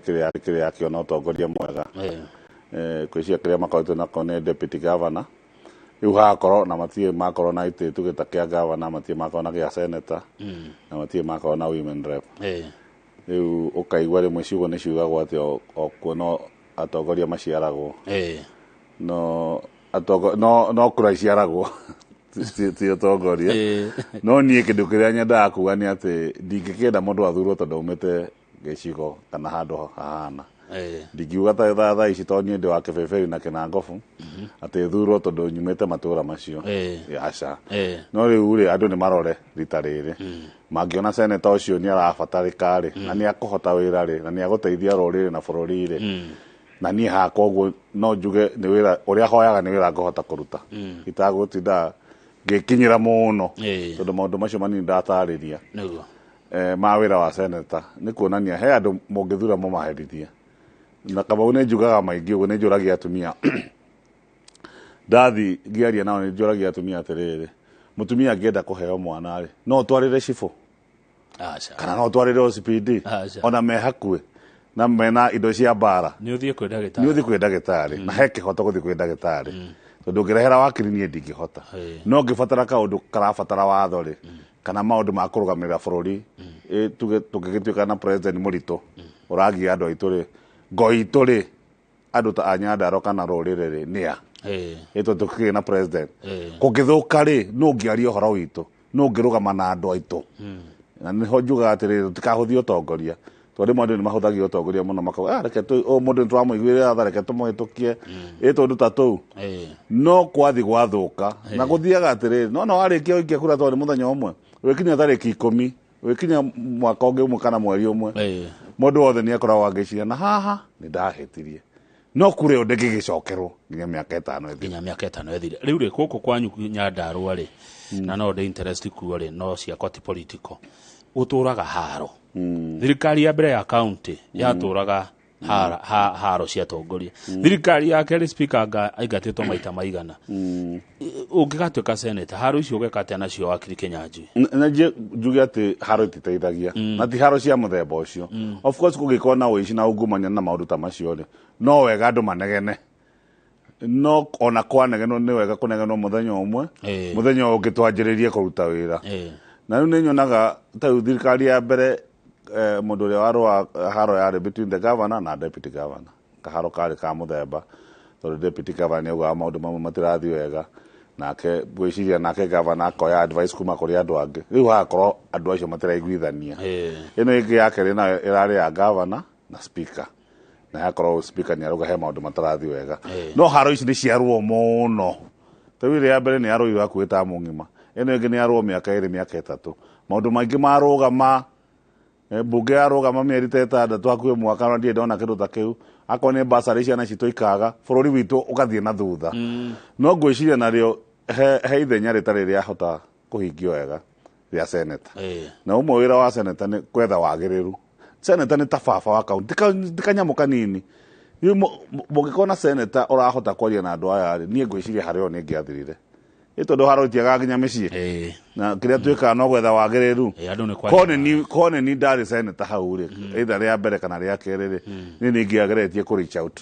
Kĩrĩa yakĩona ũtongoria mwega. Ngwĩciria kĩrĩa makoretwo nako nĩ deputy governor. Rĩu hagakorwo na matirĩ makorwo na itĩ tuge ta kĩa governor, matirĩ makorwo na gĩa senator, na matirĩ makorwo na women rep. Rĩu ũkaigua rĩmwe ciugo nĩ ciugagwo atĩ o kuo no atongoria maciaragwo, no no kura iciaragwo, ti ũtongoria. No niĩ kĩndũ kĩrĩa nyendaga kuga nĩ atĩ ndingĩkĩenda mũndũ athurwo tondũ aumĩte gĩcigo kana handũ hahana. Ndingiuga ta thaa ici, tondũ niĩ ndĩ wa Kĩbĩbĩri na Kĩnangobu, atĩ thurwo tondũ nyumĩte matũra macio. Aca. No rĩu rĩ, andũ nĩ marore rita rĩrĩ mangĩona seneta ũcio nĩ arabatarĩka rĩ, na nĩ akũhota wĩra rĩ, na nĩ agũteithia rũrĩrĩ na bũrũri rĩ. Na niĩ hakwa ũguo no njuge nĩ wĩra ũrĩa hoyaga, nĩ wĩra ngũhota kũruta itagũtinda ngĩkinyĩra mũno, tondũ maũndũ macio manini ndatarĩria ma wĩra wa seneta nĩ kuonania he andũ mũngĩthura mũmaherithie. Na Kamau, nĩ njugaga maingĩ ũguo, nĩ njũragia atumia ndathi ngĩaria nao, nĩ njũragia atumia atĩrĩrĩ, mũtumia angĩenda kũheo mwana rĩ, no ũtwarĩre cibũ Aca. kana no ũtwarĩre OCPD? Aca. Ona me hakuĩ na mena indo cia mbara. Nĩ ũthiĩ kwĩ Nĩ ndagĩtarĩ. ũthiĩ kwĩ ndagĩtarĩ, na he kĩhoto gũthiĩ kwĩ ndagĩtarĩ, tondũ ũngĩrehera wakiri niĩ ndingĩhota. No ngĩbatara kaũndũ karabatara watho rĩ, kana maũndũ ma kũrũgamĩrĩra bũrũri, tuge tũngĩgĩtuĩka na president mũritũ ũragia andũ aitũ rĩ, ngo itũ rĩ, andũ ta a Nyandarua kana rũrĩrĩ rĩ, nĩa ĩtũ tũkĩgĩ na president kũngĩthũka rĩ, nũ ũngĩaria ũhoro witũ, nũ ũngĩrũgama na andũ aitũ? Na nĩho njugaga atĩrĩrĩ, tũtikahũthie ũtongoria, tondũ rĩmwe andũ nĩ mahũthagia ũtongoria mũno, makauga, "Ah, reke ũyũ mũndũ nĩ tũramũiguĩrĩra tha, reke tũmũhĩtũkie," ĩ tũndũ ta tũu. No kwathi gwathũka na gũthiaga atĩrĩrĩ, no na warĩkia gũikia kura, tondũ nĩ mũthenya ũmwe wĩkinya tarĩki 10, wĩkinya mwaka ũngĩ ũmwe kana mweri ũmwe, mũndũ wothe nĩ akoragwo agĩciria na haha nĩ ndahĩtirie, no kura ĩyo ndĩngĩgĩcokerwo nginya mĩaka 5 ĩthire. Nginya mĩaka 5 ĩthire. Rĩu rĩ, gũkũ kwanyu Nyandarua rĩ, na no ndĩ interest kuo rĩ, no ciakwa ti political, gũtũraga haro. Thirikari ya mbere ya county yatũraga haro cia atongoria. Thirikari ya kerĩ, speaker anga aingatĩtwo maita maigana. Ũngĩgatuĩka senator, haro icio ũgeka atĩa nacio, wakiri Kĩnyanjui? Na njuge atĩ haro ititeithagia, na ti haro cia mũthemba ũcio. Of course kũngĩkorwo na ũici na ungumania na maũndũ ta macio rĩ, no wega andũ manegene, no ona kwanegenwo nĩ wega kũnegenwo mũthenya ũmwe, mũthenya ũngĩ twanjĩrĩrie kũruta wĩra. Na rĩu nĩ nyonaga ta rĩu thirikari ya mbere, mũndũ ũrĩa warũa haro yarĩ between the governor na deputy governor. Kaharo karĩ ka mũthemba, tondũ deputy governor nĩ augaga maũndũ mamwe matirathiĩ wega, nake ngwĩciria nake governor akoya advice kuma kũrĩ andũ angĩ. Rĩu hagakorwo andũ acio matiraiguithania. Ĩno ĩngĩ ya kerĩ nayo ĩrarĩ ya governor na speaker, na yakorwo speaker nĩ arauga he maũndũ matarathiĩ wega. No haro ici nĩ ciarũo mũno. Ta rĩu ĩrĩa ya mbere nĩ yarũirwo hakuhĩ ta mũng'ima, ĩno ĩngĩ nĩ yarũo mĩaka 2, mĩaka 3, maũndũ maingĩ marũgama. Mbunge yarũgama mĩeri ta 6, hakuhĩ mwaka, na ndirĩ ndona kĩndũ ta kĩu. Akorwo nĩ basarĩ ciana citũ ikaga, bũrũri witũ ũgathiĩ na thutha. No ngwĩciria narĩo he ithenya rĩtarĩ rĩahota kũhingio wega rĩa seneta. Na ũmwe wĩra wa seneta nĩ kwetha wagĩrĩru. Seneta nĩ ta baba wa kaunti, ti kanyamũ kanini. Rĩu mũngĩkorwo na seneta ũrahota kwaria na andũ aya rĩ, niĩ ngwĩciria harĩ o nĩ ngĩathirire, ĩ tondũ haro itiagaga nginya mĩciĩ. Na kĩrĩa twĩkaga no gwetha wagĩrĩru. Andũ nĩ kwaria. Ko nĩ ni ndarĩ seneta hau rĩ, either rĩa mbere kana rĩa kerĩ rĩ, niĩ nĩ ingĩageretie kũ reach out,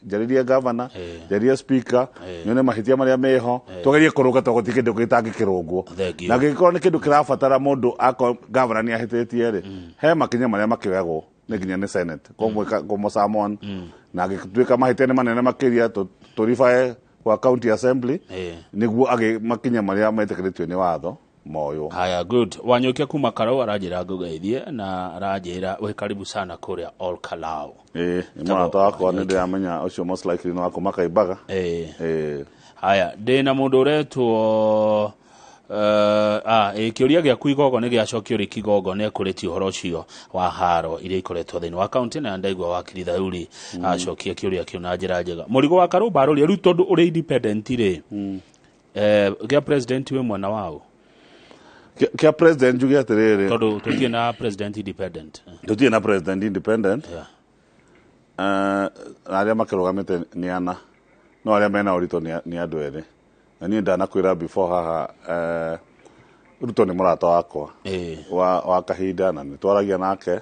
njarĩrie governor, njarĩrie speaker, nyone mahĩtia marĩa meho, tũgerie kũrũnga, tondũ gũtirĩ kĩndũ gĩtangĩkĩrũngwo. Thank you. Na angĩkorwo nĩ kĩndũ kĩrabatara mũndũ, akorwo governor nĩ ahĩtĩtie rĩ, he makinya marĩa makĩoyagwo nĩ nginya nĩ senate kũmũ na angĩtuĩka mahĩtia nĩ manene makĩria, tũribae kwa county assembly nĩguo agĩ makinya marĩa metĩkĩrĩtio nĩ watho moywo. Haya, good. Wanyũkia kuma Karau aranjĩra ngũgeithie na aranjĩra wĩ karibu sana kũrĩa Ol Kalou. Ĩĩ, nĩ mũrata wakwa, nĩ ndĩramenya ũcio, most likely nĩ wa kuma Kaimbaga. Ĩĩ. Haya, ndĩna mũndũ ũretwo kĩũria gĩaku igogo nĩ gĩacokio rĩ. Kigongo nĩ ekũrĩtie ũhoro ũcio wa haro iria ikoretwo thĩinĩ wa kaunti, na ndaigua wakiri Thauri acokia kĩũria kĩu na njĩra njega. Mũrigo wa Karũmba arũria rĩu, tondũ ũrĩ independent rĩ, gĩa president wĩ mwena wao? Kĩa president, njuge atĩrĩrĩ, Tondũ tũtirĩ na president independent. Tũtirĩ na president independent. Na arĩa makĩrũgamĩte nĩ ana, no arĩa mena ũritũ nĩ andũ erĩ. Na niĩ ndanakwĩra before haha, Ruto nĩ mũrata wakwa wa kahinda, na nĩ twaragia nake.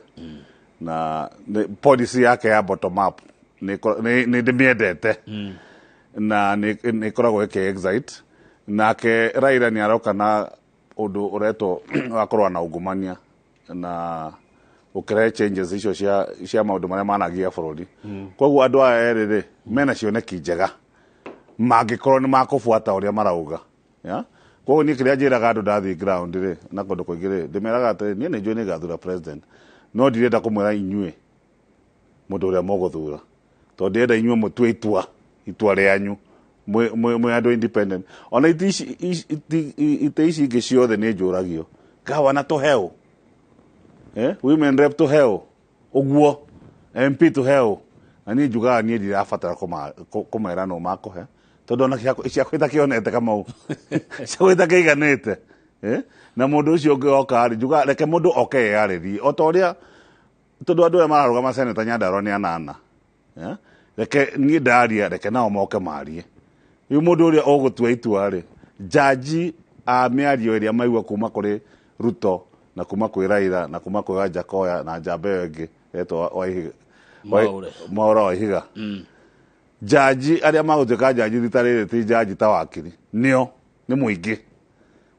Na policy yake ya bottom up nĩ ndĩmĩendete na nĩ ĩkoragwo ĩkĩ excite. Nake Raila nĩ aroka na ũndũ ũretwo wa kũrũa na ungumania na ũkĩrehe changes icio cia maũndũ marĩa managia bũrũri. Koguo andũ aya erĩ rĩ mena cioneki njega mangĩkorwo nĩ makũbuata ũrĩa marauga, ya koguo niĩ kĩrĩa njĩraga andũ ndathiĩ ground rĩ na kũndũ kũingĩ rĩ, ndĩmeraga atĩrĩ, niĩ nĩ njũĩ nĩ ngathura president, no ndirenda kũmwĩra inyuĩ mũndũ ũrĩa mũgũthura, tondũ ndĩrenda inyuĩ mũtue itua rĩanyu mwĩ andũ independent. Ona itĩ ici ingĩ ciothe nĩ njũragio, gavana tũheo, women rep tũheo, ũguo MP tũheo, na niĩ njugaga niĩ ndirabatara kũmera no makũhe, tondũ ona ciakwa itakĩonete Kamau, ciakwa itakĩiganĩte, na mũndũ ũcio ũngĩ oka rĩ, njugaga reke mũndũ oke eyarĩrie o ta ũrĩa, tondũ andũ aya mararũgama seneta Nyandarua nĩ anana, reke niĩ ndaria, reke nao moke marie. Rĩu mũndũ ũrĩa ũgũtua itua rĩ, jaji a mĩario ĩrĩa maigua kuma kũrĩ Ruto na kuma kwĩ Raila na kuma kwĩ Wajackoyah na njamba ĩyo ĩngĩ etwo Waihiga, Mwaũra Waihiga, jaji arĩa magũtuĩka jaji rita rĩrĩ ti jaji ta wakiri, nĩo nĩ mũingĩ.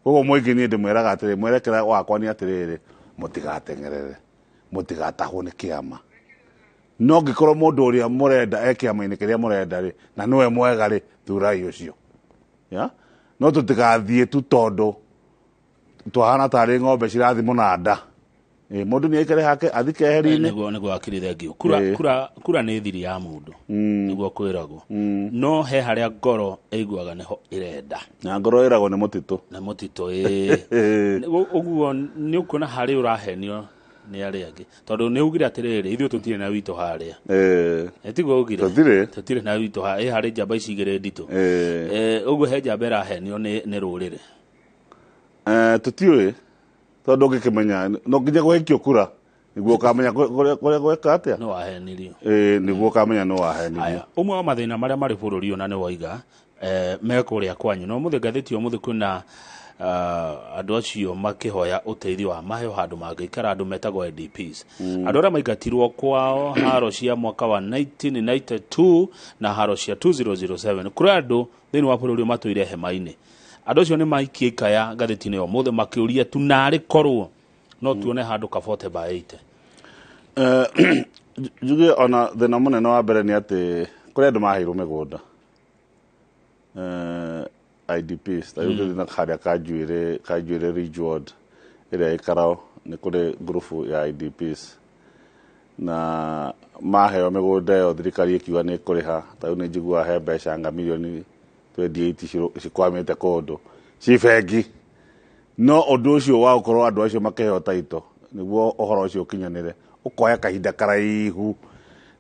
Koguo mũingĩ niĩ ndĩmwĩraga atĩrĩ, mwerekera wakwa nĩ atĩrĩrĩ, mũtigateng'erere, mũtigatahwo nĩ kĩama. No ngĩkorwo mũndũ ũrĩa mũrenda e kĩama-inĩ kĩrĩa mũrenda rĩ, na nĩwe mwega rĩ, thurai ũcio. Ya? No tũtigathiĩ tu tondũ twahana tarĩ ng'ombe cirathiĩ mũnanda. Mũndũ nĩ aikare hake athi keheri-inĩ. Nĩguo wakiri, thengio. Kura kura nĩ thiri ya mũndũ, nĩguo kwĩragwo, no he harĩa ngoro ĩiguaga nĩho ĩrenda. Na ngoro ĩragwo nĩ mũtitũ. Na mũtitũ, ĩĩ. Ũguo nĩ ũkuona harĩ ũrahenio nĩ arĩa angĩ, tondũ nĩ ugire atĩrĩrĩ, ithuĩ tũtirĩ na witũ harĩa. Tiguo ugire? Tũtirĩ. Tũtirĩ na witũ ĩ harĩ njamba ici igĩrĩ nditũ. Ũguo he njamba ĩrahenio nĩ rũrĩrĩ. Tũtiũĩ, tondũ ũngĩkĩmenya no nginya kũhĩkio kura nĩguo ũkamenya kũrĩa gweka atĩa. Nĩ wahenirio. Nĩguo ũkamenya nĩ wahenirio. Aya, ũmwe wa mathĩna marĩa marĩ bũrũri ũyũ na nĩ woiga me kũrĩa kwanyu, no mũthĩ ngathĩti ũmũthĩ kwĩna andũ acio makĩhoya ũteithio wa maheo handũ mangĩikara, andũ metagwo IDPs, andũ arĩa maingatirwo kwao haro cia mwaka wa 1992 na haro cia 2007. Kũrĩ andũ thĩinĩ wa bũrũri ũyũ matũire hema-inĩ. Andũ acio nĩ maikie ikaya ngathĩti-inĩ ya ũmũthĩ makĩũria tu narĩ korwo no tuone handũ ka 40 by 80. Njuge ona thĩna mũnene wa mbere nĩ atĩ kũrĩ andũ maheirwo mĩgũnda, IDPs, ta rĩu ngĩthiĩ na harĩa Kanjuĩrĩ Ridge Ward ĩrĩa ĩkarao, nĩ kũrĩ ngurubu ya IDPs na maheo mĩgũnda ĩyo, thirikari ĩkiuga nĩ ĩkũrĩha. Ta rĩu nĩ njiguaga he mbeca nga mirioni 28 cikwamĩte kũndũ ci bengi, no ũndũ ũcio wa gũkorwo andũ acio makĩheo taito nĩguo ũhoro ũcio ũkinyanĩre ũkoya kahinda karaihu,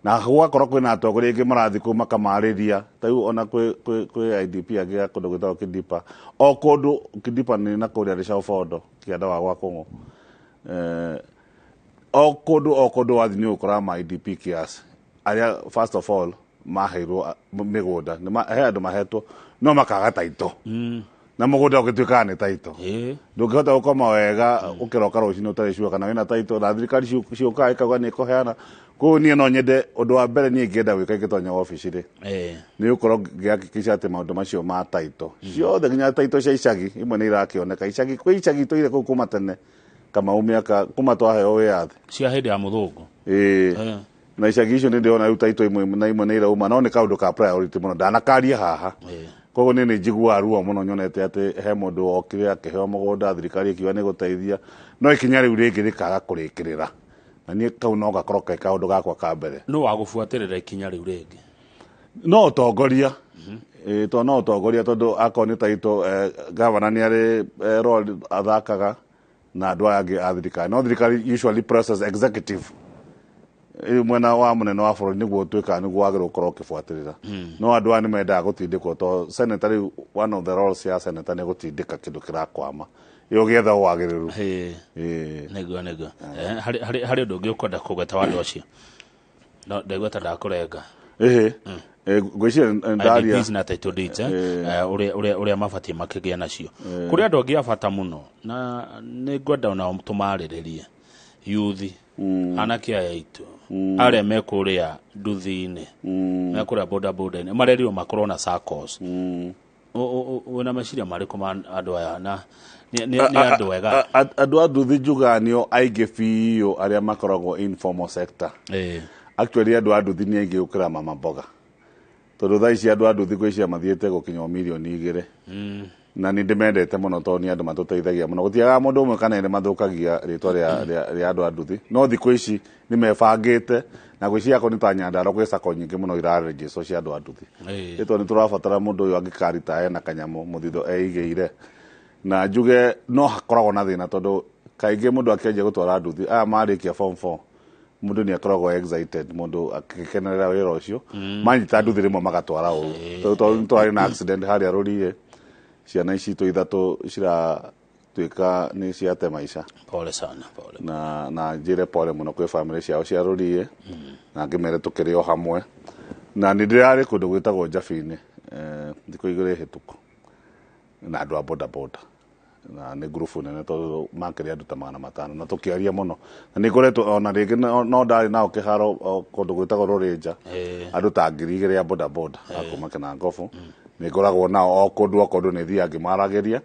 na gũgakorwo kwĩna atongoria aingĩ marathiĩ kũu makamarĩria. Ta rĩu ona kwĩ IDP angĩ a kũndũ gwĩtagwo Kidipa, o kũndũ Kidipa nĩ na kũrĩa Rĩcaũ kĩanda wa gwa Kũng'ũ, o kũndũ wathiĩ nĩ ũgũkora ma IDP kiasi arĩa first of all maheirwo mĩgũnda, he andũ mahetwo no makaga taito, na mũgũnda ũgĩtuĩkaga nĩ taito, ndũngĩhota gũkoma wega ũkĩroka rũcinĩ ũtarĩ sure kana wĩna taito, na thirikari ciũkaga ĩkauga nĩ ĩkũheana. Koguo niĩ no nyende, ũndũ wa mbere niĩ ingĩenda gwĩka ingĩtonya wabici rĩ, nĩ gũkorwo ngĩhakikisha atĩ maũndũ macio ma taito ciothe, nginya taito cia icagi imwe nĩ irakĩoneka icagi, kwĩ icagi tũire kũu kuma tene Kamau, mĩaka kuma twaheo wĩyathi cia hĩndĩ ya mũthũngũ. Na icagi icio nĩ ndĩrona rĩu taito imwe na imwe nĩ irauma, no nĩ kaũndũ ka priority mũno ndanakaria haha. Koguo niĩ nĩ njiguaga ruo mũno nyonete atĩ he mũndũ wokire akĩheo mũgũnda, thirikari ĩkiuga nĩ gũteithia, no ikinya rĩu rĩngĩ rĩkaga kũrĩkĩrĩra, na niĩ kau no gakorwo ke kaũndũ gakwa ka mbere. No wa gũbuatĩrĩra ikinya rĩu rĩngĩ? No ũtongoria, tondũ no ũtongoria, tondũ akorwo nĩ taito, gavana nĩ arĩ role athakaga na andũ aya angĩ a thirikari, no thirikari usually process executive rĩu mwena wa mũnene wa bũrũri nĩguo ũtuĩkaga nĩguo wagĩrĩirwo gũkorwo ũkĩbuatĩrĩra, no andũ aya nĩ mendaga gũtindĩkwo to senator rĩu, one of the roles ya senator nĩ gũtindĩka kĩndũ kĩrakwama ĩyo gĩetha wagĩrĩru. Nĩguo harĩ ũndũ ũngĩ ũkwenda kũgweta wa andũ acio? No ndaigua ta ndakũrenga. Ĩhĩ, ngwĩciria ndaria IDPs na title deeds, ũrĩa mabatiĩ makĩgĩa nacio. Kũrĩ andũ angĩ a bata mũno na nĩ ngwenda onao tũmarĩrĩrie, yuthi. Anake aya aitũ arĩa me kũrĩa nduthi-inĩ, me kũrĩa bodaboda-inĩ, marerirwo makorwo na SACCOs. Wĩna meciria marĩkũ ma andũ aya, na nĩ andũ ega? Andũ a nduthi njugaga nĩo aingĩ biũ arĩa makoragwo informal sector. Actually, andũ a nduthi nĩ aingĩ gũkĩra mama mboga, tondũ thaa ici andũ a nduthi gwĩcia mathiĩte gũkinya o 2 mirioni. Na nĩ ndĩmendete mũno tondũ nĩ andũ matũteithagia mũno. Gũtiagaga mũndũ ũmwe kana erĩ mathũkagia rĩtwa rĩa andũ a nduthi, no thikũ ici nĩ mebangĩte, na gwĩciria ko nĩ ta Nyandarua gwĩ SACCO nyingĩ mũno iraregister cia andũ a nduthi. Ĩ tondũ nĩ tũrabatara mũndũ ũyũ angĩkarita ena kanyamũ mũthitho eigĩire. Na njuge no hakoragwo na thĩna, tondũ kaingĩ mũndũ akĩanjia gũtwara nduthi, aya marĩkia form 4, mũndũ nĩ akoragwo excited, mũndũ akĩkenerera wĩra ũcio, manyita nduthi rĩmwe magatwara ũru. Tondũ nĩ twarĩ na accident harĩa rũriĩ, ciana ici itũ ithatũ ciratuĩka nĩ ciate maica. Pole sana, pole. Na njĩre pole mũno kwĩ family ciao cia rũriĩ, na ngĩmere tũkĩrĩ o hamwe. Na nĩ ndĩrarĩ kũndũ gwĩtagwo Njabi-inĩ thikũ 2 hĩtũku na andũ a boda boda, na nĩ ngurubu nene tondũ makĩrĩ andũ ta 500, na tũkĩaria mũno. Na nĩ ngoretwo ona rĩngĩ no ndarĩ nao kĩharo o kũndũ gwĩtagwo Rũrĩnja, andũ ta 2000 a boda boda a kuma Kinangobu. Nĩ ngoragwo nao o kũndũ o kũndũ, nĩ thiaga ngĩmaragĩria,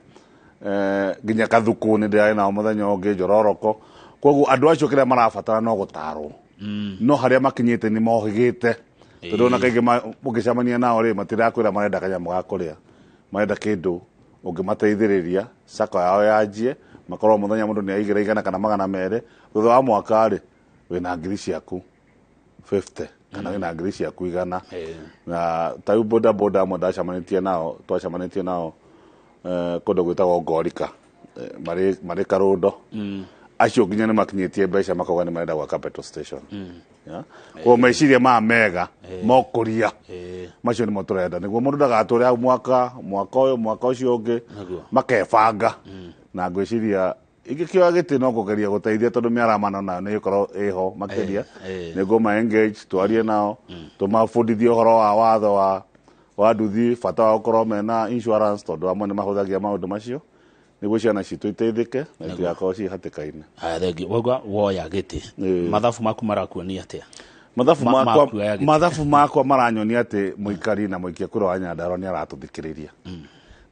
nginya Kathuku nĩ ndĩrarĩ nao mũthenya ũngĩ, Njororoko. Koguo andũ acio kĩrĩa marabatara no gũtarwo, no harĩa makinyĩte nĩ mohĩgĩte, tondũ ona kaingĩ ũngĩcemania nao rĩ, matirakwĩra marenda kanyamũ ga kũrĩa, marenda kĩndũ ũngĩmateithĩrĩria SACCO yao yanjie, makorwo mũthenya mũndũ nĩ aigĩra 100 kana 200, thutha wa mwaka rĩ, wĩna ngiri ciaku 50 kana wĩna ngiri ciaku 100. Na ta rĩu boda boda amwe ndacemanĩtie nao, twacemanĩtie nao kũndũ gwĩtagwo Ngorika, marĩ Karũndo, acio nginya nĩ makinyĩtie mbeca makauga nĩ marenda gwaka petrol station. Yeah? Koguo meciria maya mega mokũria macio nĩmo tũrenda, nĩguo mũndũ ndagatũre hau mwaka ũyũ, mwaka ũcio ũngĩ. Makebanga, na ngwĩciria ingĩkĩoya gĩtĩ no kũgeria gũteithia, tondũ mĩaramano nayo nĩ ĩkorwo ĩho makĩria. Nĩ ngũma engage, twarie nao, tũmabundithie ũhoro wa watho wa nduthi, bata wa gũkorwo mena insurance, tondũ amwe nĩ mahũthagia maũndũ macio, nĩguo ciana citũ iteithĩke na itigakorwo ciĩ hatĩka-inĩ. Aya, thengiũ. Wauga woya gĩtĩ, mathabu maku marakuonia atĩa? Mathabu makwa Makuoya gĩtĩ. Mathabu makwa maranyonia atĩ mũikari na mũikia kura wa Nyandarua nĩ aratũthikĩrĩria,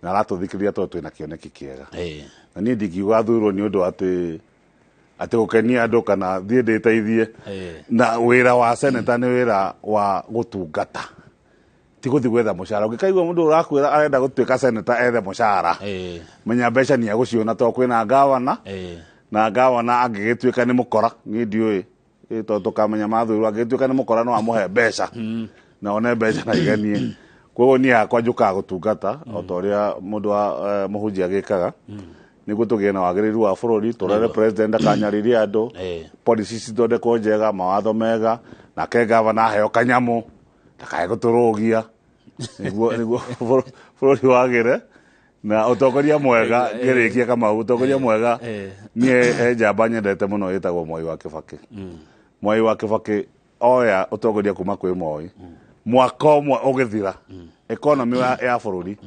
na aratũthikĩrĩria tondũ twĩna kĩoneki kĩega. Na niĩ ndingiuga thurwo nĩ ũndũ atĩ gũkenia andũ kana thiĩ ndĩteithie. Na wĩra wa seneta nĩ wĩra wa gũtungata, ti gũthiĩ gwetha mũcara. Ũngĩkaigua mũndũ ũrakwĩra arenda gũtuĩka seneta ethe mũcara, menya mbeca nĩ agũciona, tondũ kwĩna gavana. Na gavana angĩgĩtuĩka nĩ mũkora, niĩ ndiũĩ. Tondũ tũkamenya mathurwo, angĩgĩtuĩka nĩ mũkora, no amũhe mbeca na one mbeca na iganie. Koguo niĩ hakwa njũkaga gũtungata o ta ũrĩa mũndũ wa mũhunjia agĩkaga, nĩguo tũgĩe na wagĩrĩru wa bũrũri, tũrere president akanyaririe andũ, policy cithondekwo njega, mawatho mega, nake gavana aheo kanyamũ ndakae gũtũrũgia, nĩguo bũrũri wagĩre na ũtongoria mwega. Ngĩrĩkia, Kamau, ũtongoria mwega, niĩ he njamba nyendete mũno ĩtagwo Mwai wa Kĩbakĩ. Mwai wa Kĩbakĩ oya ũtongoria kuma kwĩ Moi, mwaka ũmwe ũgĩthira, economy ya bũrũri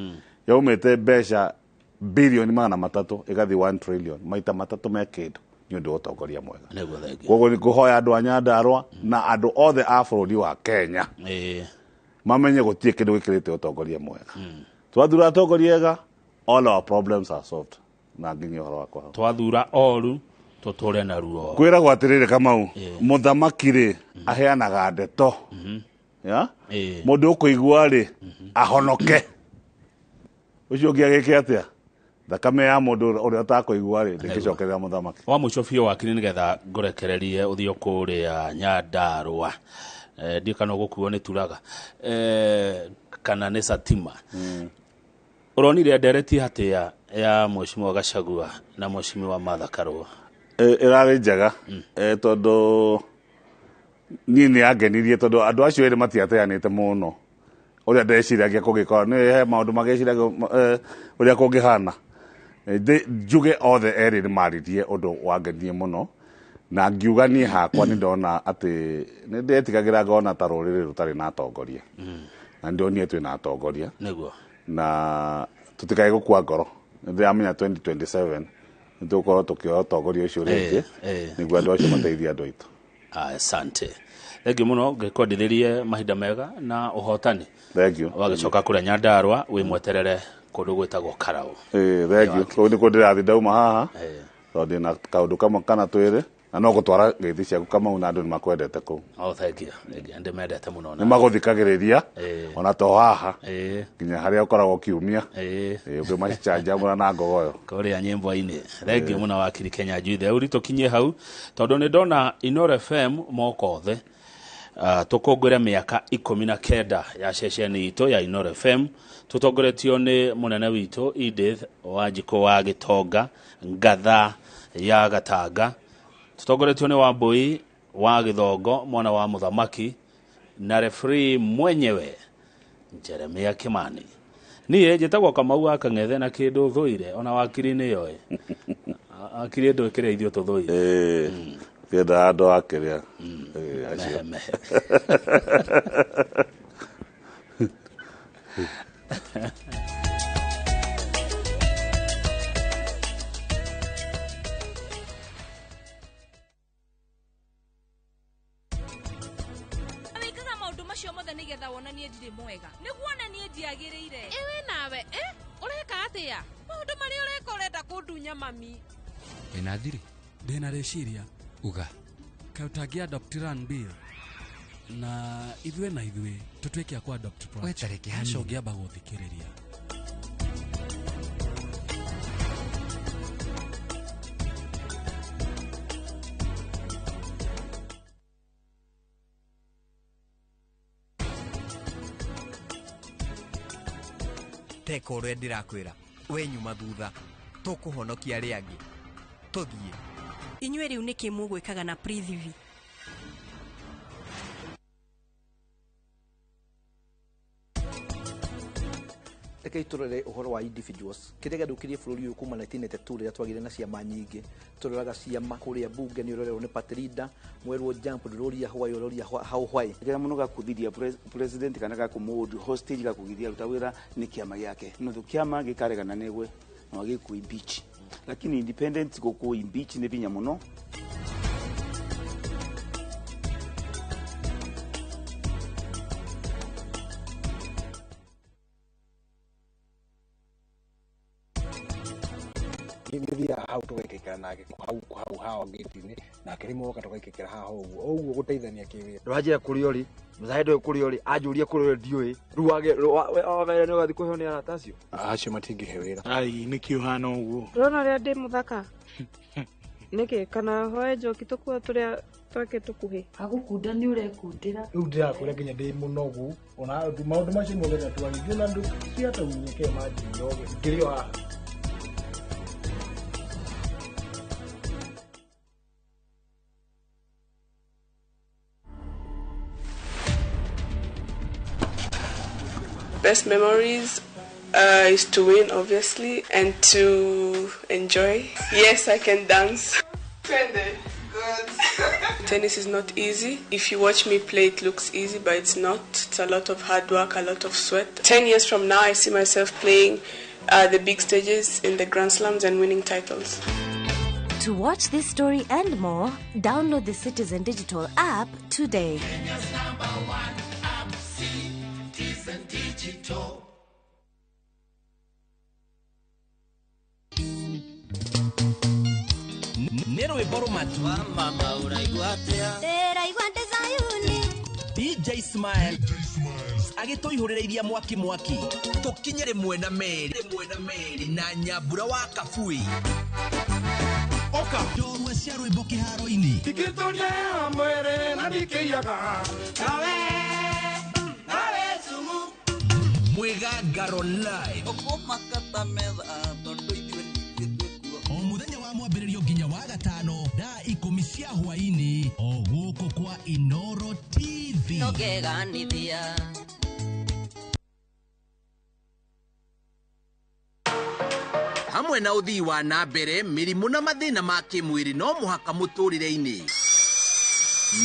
yaumĩte mbeca birioni 300 ĩgathiĩ 1 trillion, maita matatũ me kĩndũ, nĩ ũndũ wa ũtongoria mwega. Nĩguo, thengiũ. Koguo nĩ ngũhoya andũ a Nyandarua na andũ othe a bũrũri wa Kenya mamenye gũtirĩ kĩndũ gĩkĩrĩte ũtongoria mwega. Twathura atongoria ega, all our problems are solved. Na nginya ũhoro wakwa hau. Twathura oru, tũtũre na ruo. Kwĩragwo atĩrĩrĩ, Kamau, mũthamaki rĩ aheanaga ndeto ya mũndũ ũkũigua rĩ ahonoke, ũcio ũngĩ agĩke atĩa? Thakame ya mũndũ ũrĩa ũtakũigua rĩ ndĩngĩcokerera mũthamaki. Wa mũico biũ, wakiri, nĩgetha ngũrekererie ũthiĩ kũrĩa Nyandarua, ndiũ kana ũgũkuo nĩ turaga kana nĩ satima. Ũronire ndereti hatĩa ya Mheshimiwa Gachagua na Mheshimiwa Martha Karua? Ĩrarĩ njega, tondũ niĩ nĩ yangenirie, tondũ andũ acio erĩ matiateanĩte mũno ũrĩa ndeciragia kũngĩkorwo nĩ he maũndũ magĩciragia ũrĩa kũngĩhana. Njuge othe erĩ nĩ maririe ũndũ wangenirie mũno, na ngiuga niĩ hakwa nĩ ndona atĩ nĩ ndetigagĩra ngona ta rũrĩrĩ rũtarĩ na atongoria, na ndonire twĩna atongoria. Na tũtikae gũkua ngoro. Nĩ ndĩramenya 2027 Nĩtũgũkorwo tũkĩoya ũtongoria ũcio rĩngĩ nĩguo andũ acio mateithie andũ aitũ. Asante. Thengiũ mũno, ngĩkwendithĩrie mahinda mega na ũhotani. Thank you. Wagĩcoka kũrĩa Nyandarua wĩ mweterere kũndũ gwĩtagwo Karau. Thank you. Kũu nĩkuo ndĩrathiĩ ndauma haha tondũ ndĩna kaũndũ kamwe kana twĩrĩ na no gũtwara ngeithi ciaku Kamau na andũ nĩ makwendete kũu. Oh, thank you. Thank you. Ndĩmendete mũno. Nĩ magũthikagĩrĩria ona to haha nginya harĩa ũkoragwo kiumia ũkĩmacanjamũra na ngogoyo kũrĩa nyĩmbo-inĩ. Thengiũ mũno wakiri Kenya Njui tũkinyie hau tondũ nĩ ndona Inooro FM moko othe tũkũngũĩre mĩaka 19 ya ceceni itũ ya Inooro FM tũtongoretio nĩ mũnene witũ Edith Wanjikũ wa Gĩtonga Ngatha ya Gatanga, tũtongoretio nĩ Wambui wa Gĩthongo mwana wa mũthamaki na referee mwenyewe Jeremia Kimani. Niĩ njĩtagwo Kamau wa Kang'ethe na kĩndũ thũire ona wakiri nĩyoĩ akiri ndũ kĩrĩa ithuĩ tũthũire. Kĩenda andũ a kĩrĩa acio. Mehe mehe. Wĩkaga maũndũ macio mothe nĩgetha wonanie ndirĩ mwega, nĩguo onanie ndiagĩrĩire. Ĩwe nawe ũreka atĩa? Maũndũ marĩa ũreka ũrenda kũndunya mami. Wĩna thiri? Ndĩna rĩciria. Uga. Kaĩ ũtangĩ adopt run bill na ithuĩ na ithuĩ tũtuĩke a kũ adopt We tareke hanini. Acio ũngĩamba gũthikĩrĩria. Teka ũrĩa ndĩrakwĩra, we nyuma thutha, tũkũhonokia arĩa angĩ, tũthiĩ. Inyuĩ rĩu nĩkĩ mũgwĩkaga na Prithvi? Rekei tũrore ũhoro wa individuals kĩrĩa gĩathũkirie bũrũri ũyũ kuma 1992 rĩrĩa twagĩire na ciama nyingĩ. Tũroraga ciama kũrĩa bunge nĩ ũrorerwo nĩ party leader mwerwo jump, ndũroria why, ũroria how, why. Kĩrĩa mũno gakũthiria president kana gakũmũndũ hostage gakũgithia ruta wĩra nĩ kĩama gĩake nothu kĩama gĩkaregana negwe no gĩkũ impeach, lakini independent gũkũ impeach nĩ vinya mũno. Nĩthiaga hau tũgaikaikara nake hau hau hawa gate-inĩ, nake rĩmwe oka tũgaikaikara haha ũguo o ũguo gũteithania kĩwĩra. Ndũranjĩra kũrĩa ũrĩ mũcahe, ndũĩ kũrĩa ũrĩ, anjũrie kũrĩa ũrĩ ndiũĩ. Rĩu wagera nĩ ũgathiĩ kũheo nĩ arata acio. Acio matingĩhe wĩra. Ai, nĩkĩ ũhana ũguo? Ndũrona ũrĩa ndĩ mũthaka nĩkĩ? Kana hoe njoki tũkuo tũrĩa twake tũkuhĩ. Agũkunda nĩ ũrekundĩra. Rĩu ndĩrakwĩra nginya ndĩ mũnogu ona maũndũ macio mothe natwari ona andũ ciataunyeke manjĩire othe ngĩrĩ o haha. Best memories is to win, obviously, and to enjoy. Yes, I can dance. Good. Tennis is not easy. If you watch me play, it looks easy, but it's not. It's a lot of hard work, a lot of sweat. 10 years from now, I see myself playing the big stages in the Grand Slams and winning titles. To watch this story and more, download the Citizen Digital app today. Kenya's number one app, Citizen Digital. Nĩ rwĩmbo rũmatu. Mama ũraigua atĩa? Ndĩraigua ndĩ Zayuni. DJ Smile agĩtũihũrĩrĩiria mwaki mwaki tũkinye rĩmwe na merĩ na Nyambura wa Kabui oka njorua cia rwĩmbo kĩharo-inĩ. Ndikĩtũria mwĩrĩ na ndikĩiyaga nawe nawe sumu. Mwĩgangaro live Ũkũmakata metha tondũ ithuĩ nithuĩ twĩkuo. O mũthenya wa mwambĩrĩrio nginya wa gatano thaa 10 cia hwaĩ-inĩ o gũkũ kwa Inooro TV. Tũkeganithia. Hamwe na ũthii wa na mbere, mĩrimũ na mathĩna ma kĩmwĩrĩ no mũhaka mũtũrĩre-inĩ.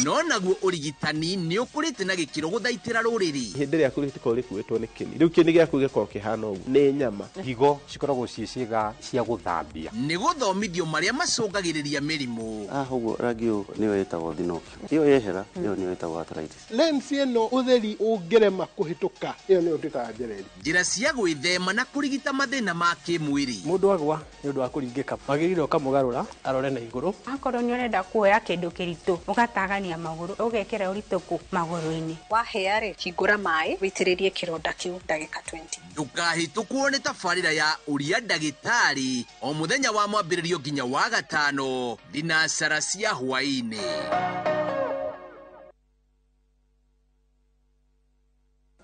No naguo ũrigitani nĩ ũkũrĩte na gĩkĩro gũthaitĩra rũrĩrĩ. Hĩndĩ ĩrĩa rĩkoragwo rĩkuĩtwo nĩ kĩni, rĩu kĩni gĩaku gĩkoragwo kĩhana ũguo nĩ nyama. Higo cikoragwo ciĩ ciĩga cia gũthambia. Nĩ gũthomithio marĩa macũngagĩrĩria mĩrimũ. Ũguo rangi ũyũ nĩyo ĩtagwo thinopia, ĩyo yehera ĩyo nĩyo ĩtagwo arthritis. Lens ĩno ũtheri ũngĩrema kũhĩtũka ĩyo nĩyo twĩtaga njereri. Njĩra cia gwĩthema na kũrigita mathĩna ma kĩmwĩrĩ. Mũndũ agwa nĩ ũndũ wa kũringĩka wagĩrĩire ũkamũgarũra arore na igũrũ. Akorwo nĩ ũrenda kuoya kĩndũ kĩritũ ũgatagania magũrũ ũgekĩra ũritũ kũ magũrũ-inĩ. Wahĩa rĩ, hingũra maĩ wĩitĩrĩrie kĩronda kĩu ndagĩka 20. Ndũkahĩtũkwo nĩ tabarĩra ya ũria ndagĩtarĩ o mũthenya wa mwambĩrĩrio nginya wa gatano thinacara cia hwaĩ-inĩ.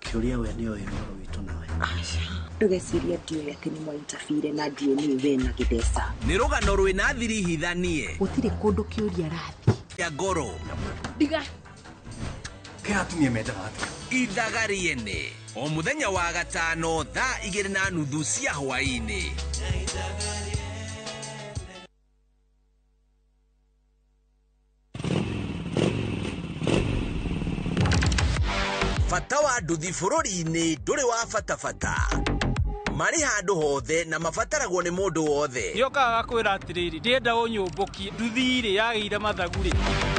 Kĩũria we nĩoĩ ũhoro witũ nawe. Ndũgecirie ndiũĩ atĩ nĩ mwaintabire na ndiũĩ nĩwe we na gĩtheca. Nĩ rũgano rwĩna thiri hithanie. Gũtirĩ kũndũ kĩũria arathiĩ. Ya ngoro. Ndiga. Kĩa atumia mendaga atĩa? Ithaga rĩene o mũthenya wa gatano thaa 2:30 cia hwaĩ-inĩ. Bata wa nduthi bũrũri-inĩ ndũrĩ wa bata bata. Marĩ handũ hothe na mabataragwo nĩ mũndũ wothe. Nĩokaga gakwĩra atĩrĩrĩ, ndĩrenda ũnyũmbũkie nduthi rĩ yagĩire mathagu rĩ.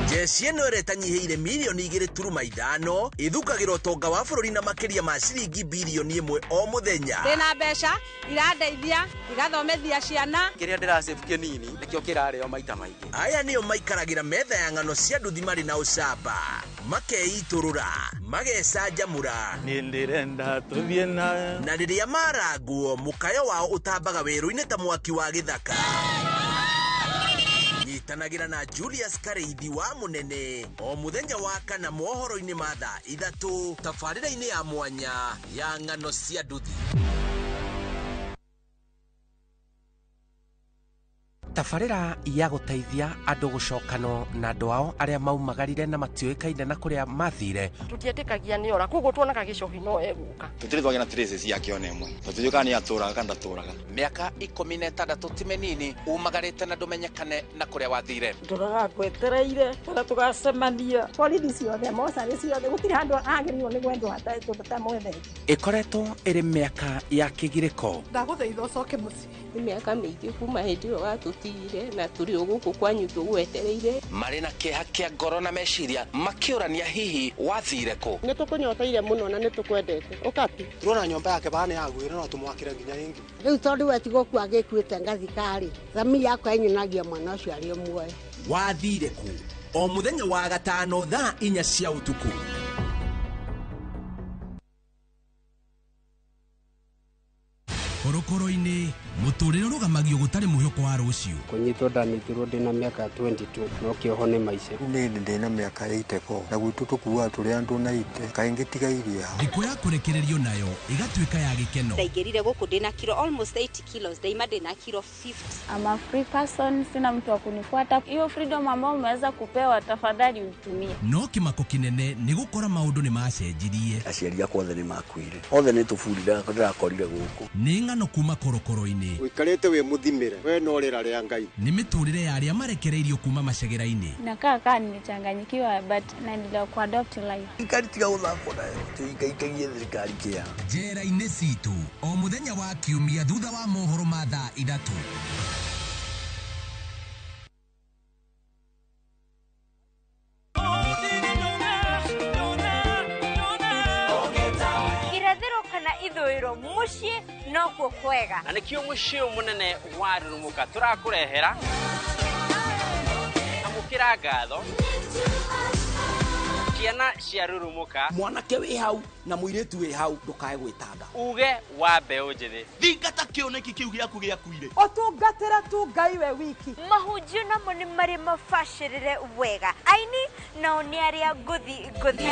Jeshi ĩno ĩrĩa ĩtanyihĩire mirioni 2.5 ĩthukagĩra ũtonga wa bũrũri na makĩria ma ciringi birioni 1 o mũthenya. Ndĩna mbeca irandeithia igathomithia ciana. Kĩrĩa ndĩrasave kĩnini nĩkĩo kĩrarĩo maita maingĩ. Aya nĩo maikaragĩra metha ya ng'ano cia nduthi marĩ na ũcamba, makeitũrũra, magecanjamũra. Niĩ ndĩrenda tũthiĩ nawe. Na rĩrĩa marangwo mũkayo wao ũtambaga werũ-inĩ ta mwaki wa gĩthaka. Nyitanagĩra na Julius Kareithi wa Mũnene o mũthenya wa kana mohoro-inĩ ma thaa 3 tabarĩra-inĩ ya mwanya ya ng'ano cia nduthi. Tabarĩra ya gũteithia andũ gũcokano na andũ ao arĩa maumagarire na matiũĩkaine na kũrĩa mathire. Tũtietĩkagia nĩ ora, koguo tuonaga gĩcohi no egũka. Tũtirĩ twagĩa na traces yake ona ĩmwe, tũtiũĩ kana nĩ atũraga kana ndatũraga. Mĩaka 16 ti mĩnini umagarĩte na ndũmenyekane na kũrĩa wathire. Ndũraga ngwetereire kana tũgacemania. Borithi ciothe, mocarĩ ciothe, gũtirĩ handũ agĩrĩirwo nĩ gwendwo hatamwethete. Ĩkoretwo ĩrĩ mĩaka ya kĩgirĩko. Ndagũthaitha ũcoke mũciĩ. Nĩ mĩaka mĩingĩ kuma hĩndĩ ĩyo watũtigire na tũrĩ o gũkũ kwanyu tũgwetereire. Marĩ na kĩeha kĩa ngoro na meciria makĩũrania hihi wathire kũ. Nĩ tũkũnyoteire mũno na nĩ tũkwendete. Ũka tu. Turona nyũmba yake bana yagwire no tũmwakĩre nginya ĩngĩ. Rĩu tondũ we tigũkua agĩkuĩte ngathika-rĩ, thamiri yakwa ĩnyonagia mwana ũcio arĩ o muoyo. Wathire kũ o mũthenya wa gatano thaa 4 cia ũtukũ. Korokoro-inĩ mũtũrĩre ũrũgamagio gũtarĩ mwĩhoko wa rũciũ. Kũnyitwo ndanyitirwo ndĩna mĩaka 22 no kĩoho nĩ maica. Niĩ ndĩna mĩaka 84 na gwitũ tũkuaga tũrĩ andũ 90 kaingĩ tigairie. Thikũ ya kũrekererio nayo ĩgatuĩka ya gĩkeno. Ndaingĩrire gũkũ ndĩna kilo almost 80 kilos, ndaima ndĩna kilo 50. I'm a free person, sina mtu wa kunifuata. Hiyo freedom ambayo umeweza kupewa tafadhali uitumie. No kĩmako kĩnene nĩ gũkora maũndũ nĩ macenjirie. Aciari akwa othe nĩ makuire, othe nĩ tũburi ndĩrakorire gũkũ. Nĩ ng'ano kuma korokoro-inĩ. Ũikarĩte wĩ mũthimĩre we no rĩra rĩa Ngai. Nĩ mĩtũrĩre ya arĩa marekereirio kuma macegera-inĩ. Nakaa kaa nimechanganyikiwa but naendelea kuadopt life. Thirikari tiga gũthakwo nayo, tũikaikagie thirikari kĩa. Njera-inĩ citũ o mũthenya wa kiumia thutha wa mohoro ma thaa 3. Irathĩro kana ithũĩro mũciĩ nokuo kwega. Na nĩkĩo mũciĩ mũnene wa Rurumuka tũrakũrehera. Amũkĩra ngatho ciana cia Rurumuka. Mwanake wĩ hau na mũirĩtu wĩ hau ndũkae gwĩtanga. Uge wa mbeũ njĩthĩ. Thingata kĩoneki kĩu gĩaku gĩakuire. Ũtungatĩra tu Ngai we wiki. Mahunjio namo nĩ marĩ mabacĩrĩre wega. Aini nao nĩ arĩa ngũthi ngũthi.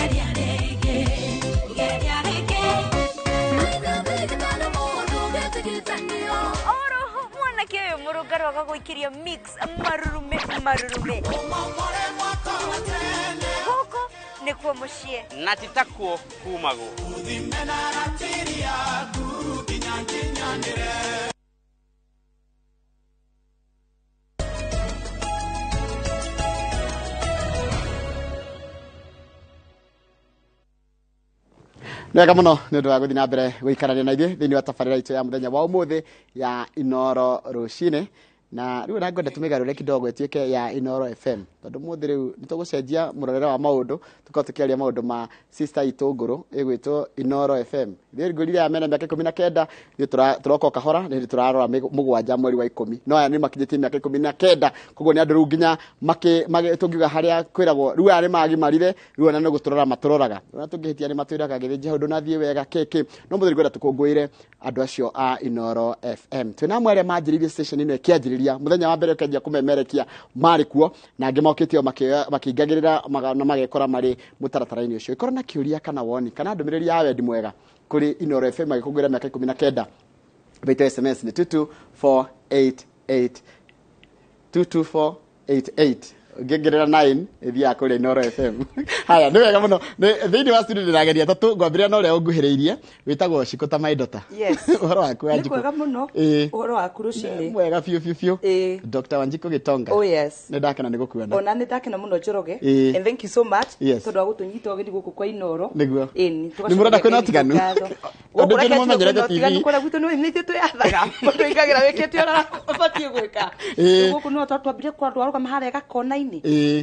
Oroho mwanake ũyũ mũrũngarũ agagũikĩria mix marurume marurume. Gũkũ nĩkuo mũciĩ. Na ti takuo kumagwo. Nĩ wega mũno nĩ ũndũ wa gũthiĩ na mbere gũikarania na ithuĩ thĩinĩ wa tabarĩra itũ ya mũthenya wa ũmũthĩ ya Inoro rũcinĩ. Na rĩu na ngwenda tũmĩgarũre kidogo ĩtuĩke ya Inoro FM, tondũ mũthĩ rĩu nĩ tũgũcenjia mũrorere wa maũndũ, tũkorwo tũkĩaria maũndũ ma sister itũ ngũrũ ĩgwĩtwo Inoro FM. Ithuĩ ngwĩrire aya mena mĩaka 19, ithuĩ tũroka o kahora, nĩ hĩndĩ tũrarora 7 mweri wa 10, no aya nĩ makinyĩtie mĩaka 19, koguo nĩ andũ rĩu nginya tũngiuga harĩa kwĩragwo rĩu aya nĩ magimarire, rĩu ona nĩ gũtũrora matũroraga, ona tũngĩhĩtia nĩ matwĩraga gĩthĩnji hau ndũnathiĩ wega kĩkĩ. No mũthĩ ngwenda tũkũngũĩre andũ acio a Inoro FM. Twĩna amwe arĩa manjĩrĩirie station ĩno ĩkĩanjĩrĩria mũthenya wa mbere ũkĩanjia kũmemerekia marĩ kuo, na angĩ mokĩte o makĩingagĩrĩra na magekora marĩ mũtaratara-inĩ ũcio. Ĩkorwo na kĩũria kana woni kana ndũmĩrĩri ya wendi mwega kũrĩ Inoro FM magĩkũngũĩra mĩaka 19, baita SMS nĩ 22488 22488, ngĩongerera 9 ĩthiaga kũrĩa Inoro FM. Haya, nĩ wega mũno. Thĩinĩ wa studio ndĩrageria tatũ, ngwambĩrĩria na ũrĩa ũnguhĩrĩirie wĩtagwo Shiko ta my daughter. Yes. Ũhoro waku Nĩ Wanjikũ? kwega mũno. Ũhoro waku rũcinĩ? Mwega biũ biũ biũ. Dr. Wanjikũ Gitonga. Oh yes. Nĩ ndakena nĩ gũkuona. Ona nĩ ndakena mũno Njoroge. And thank you so much. Yes. Tondũ wa gũtũnyita ũgeni gũkũ kwa Inoro. Nĩguo. Ĩni. Nĩ mũrenda kwĩna ũtiganu? Andũ aingĩ nĩ mamenyerete TV. Kũrĩa gwitũ nĩ ithuĩ twĩyathaga. Mũndũ aingagĩra wĩkĩte ũrĩa ũbatiĩ gwĩka. Rĩu gũkũ no twambire kwa andũ arũgama harĩa gakona-inĩ.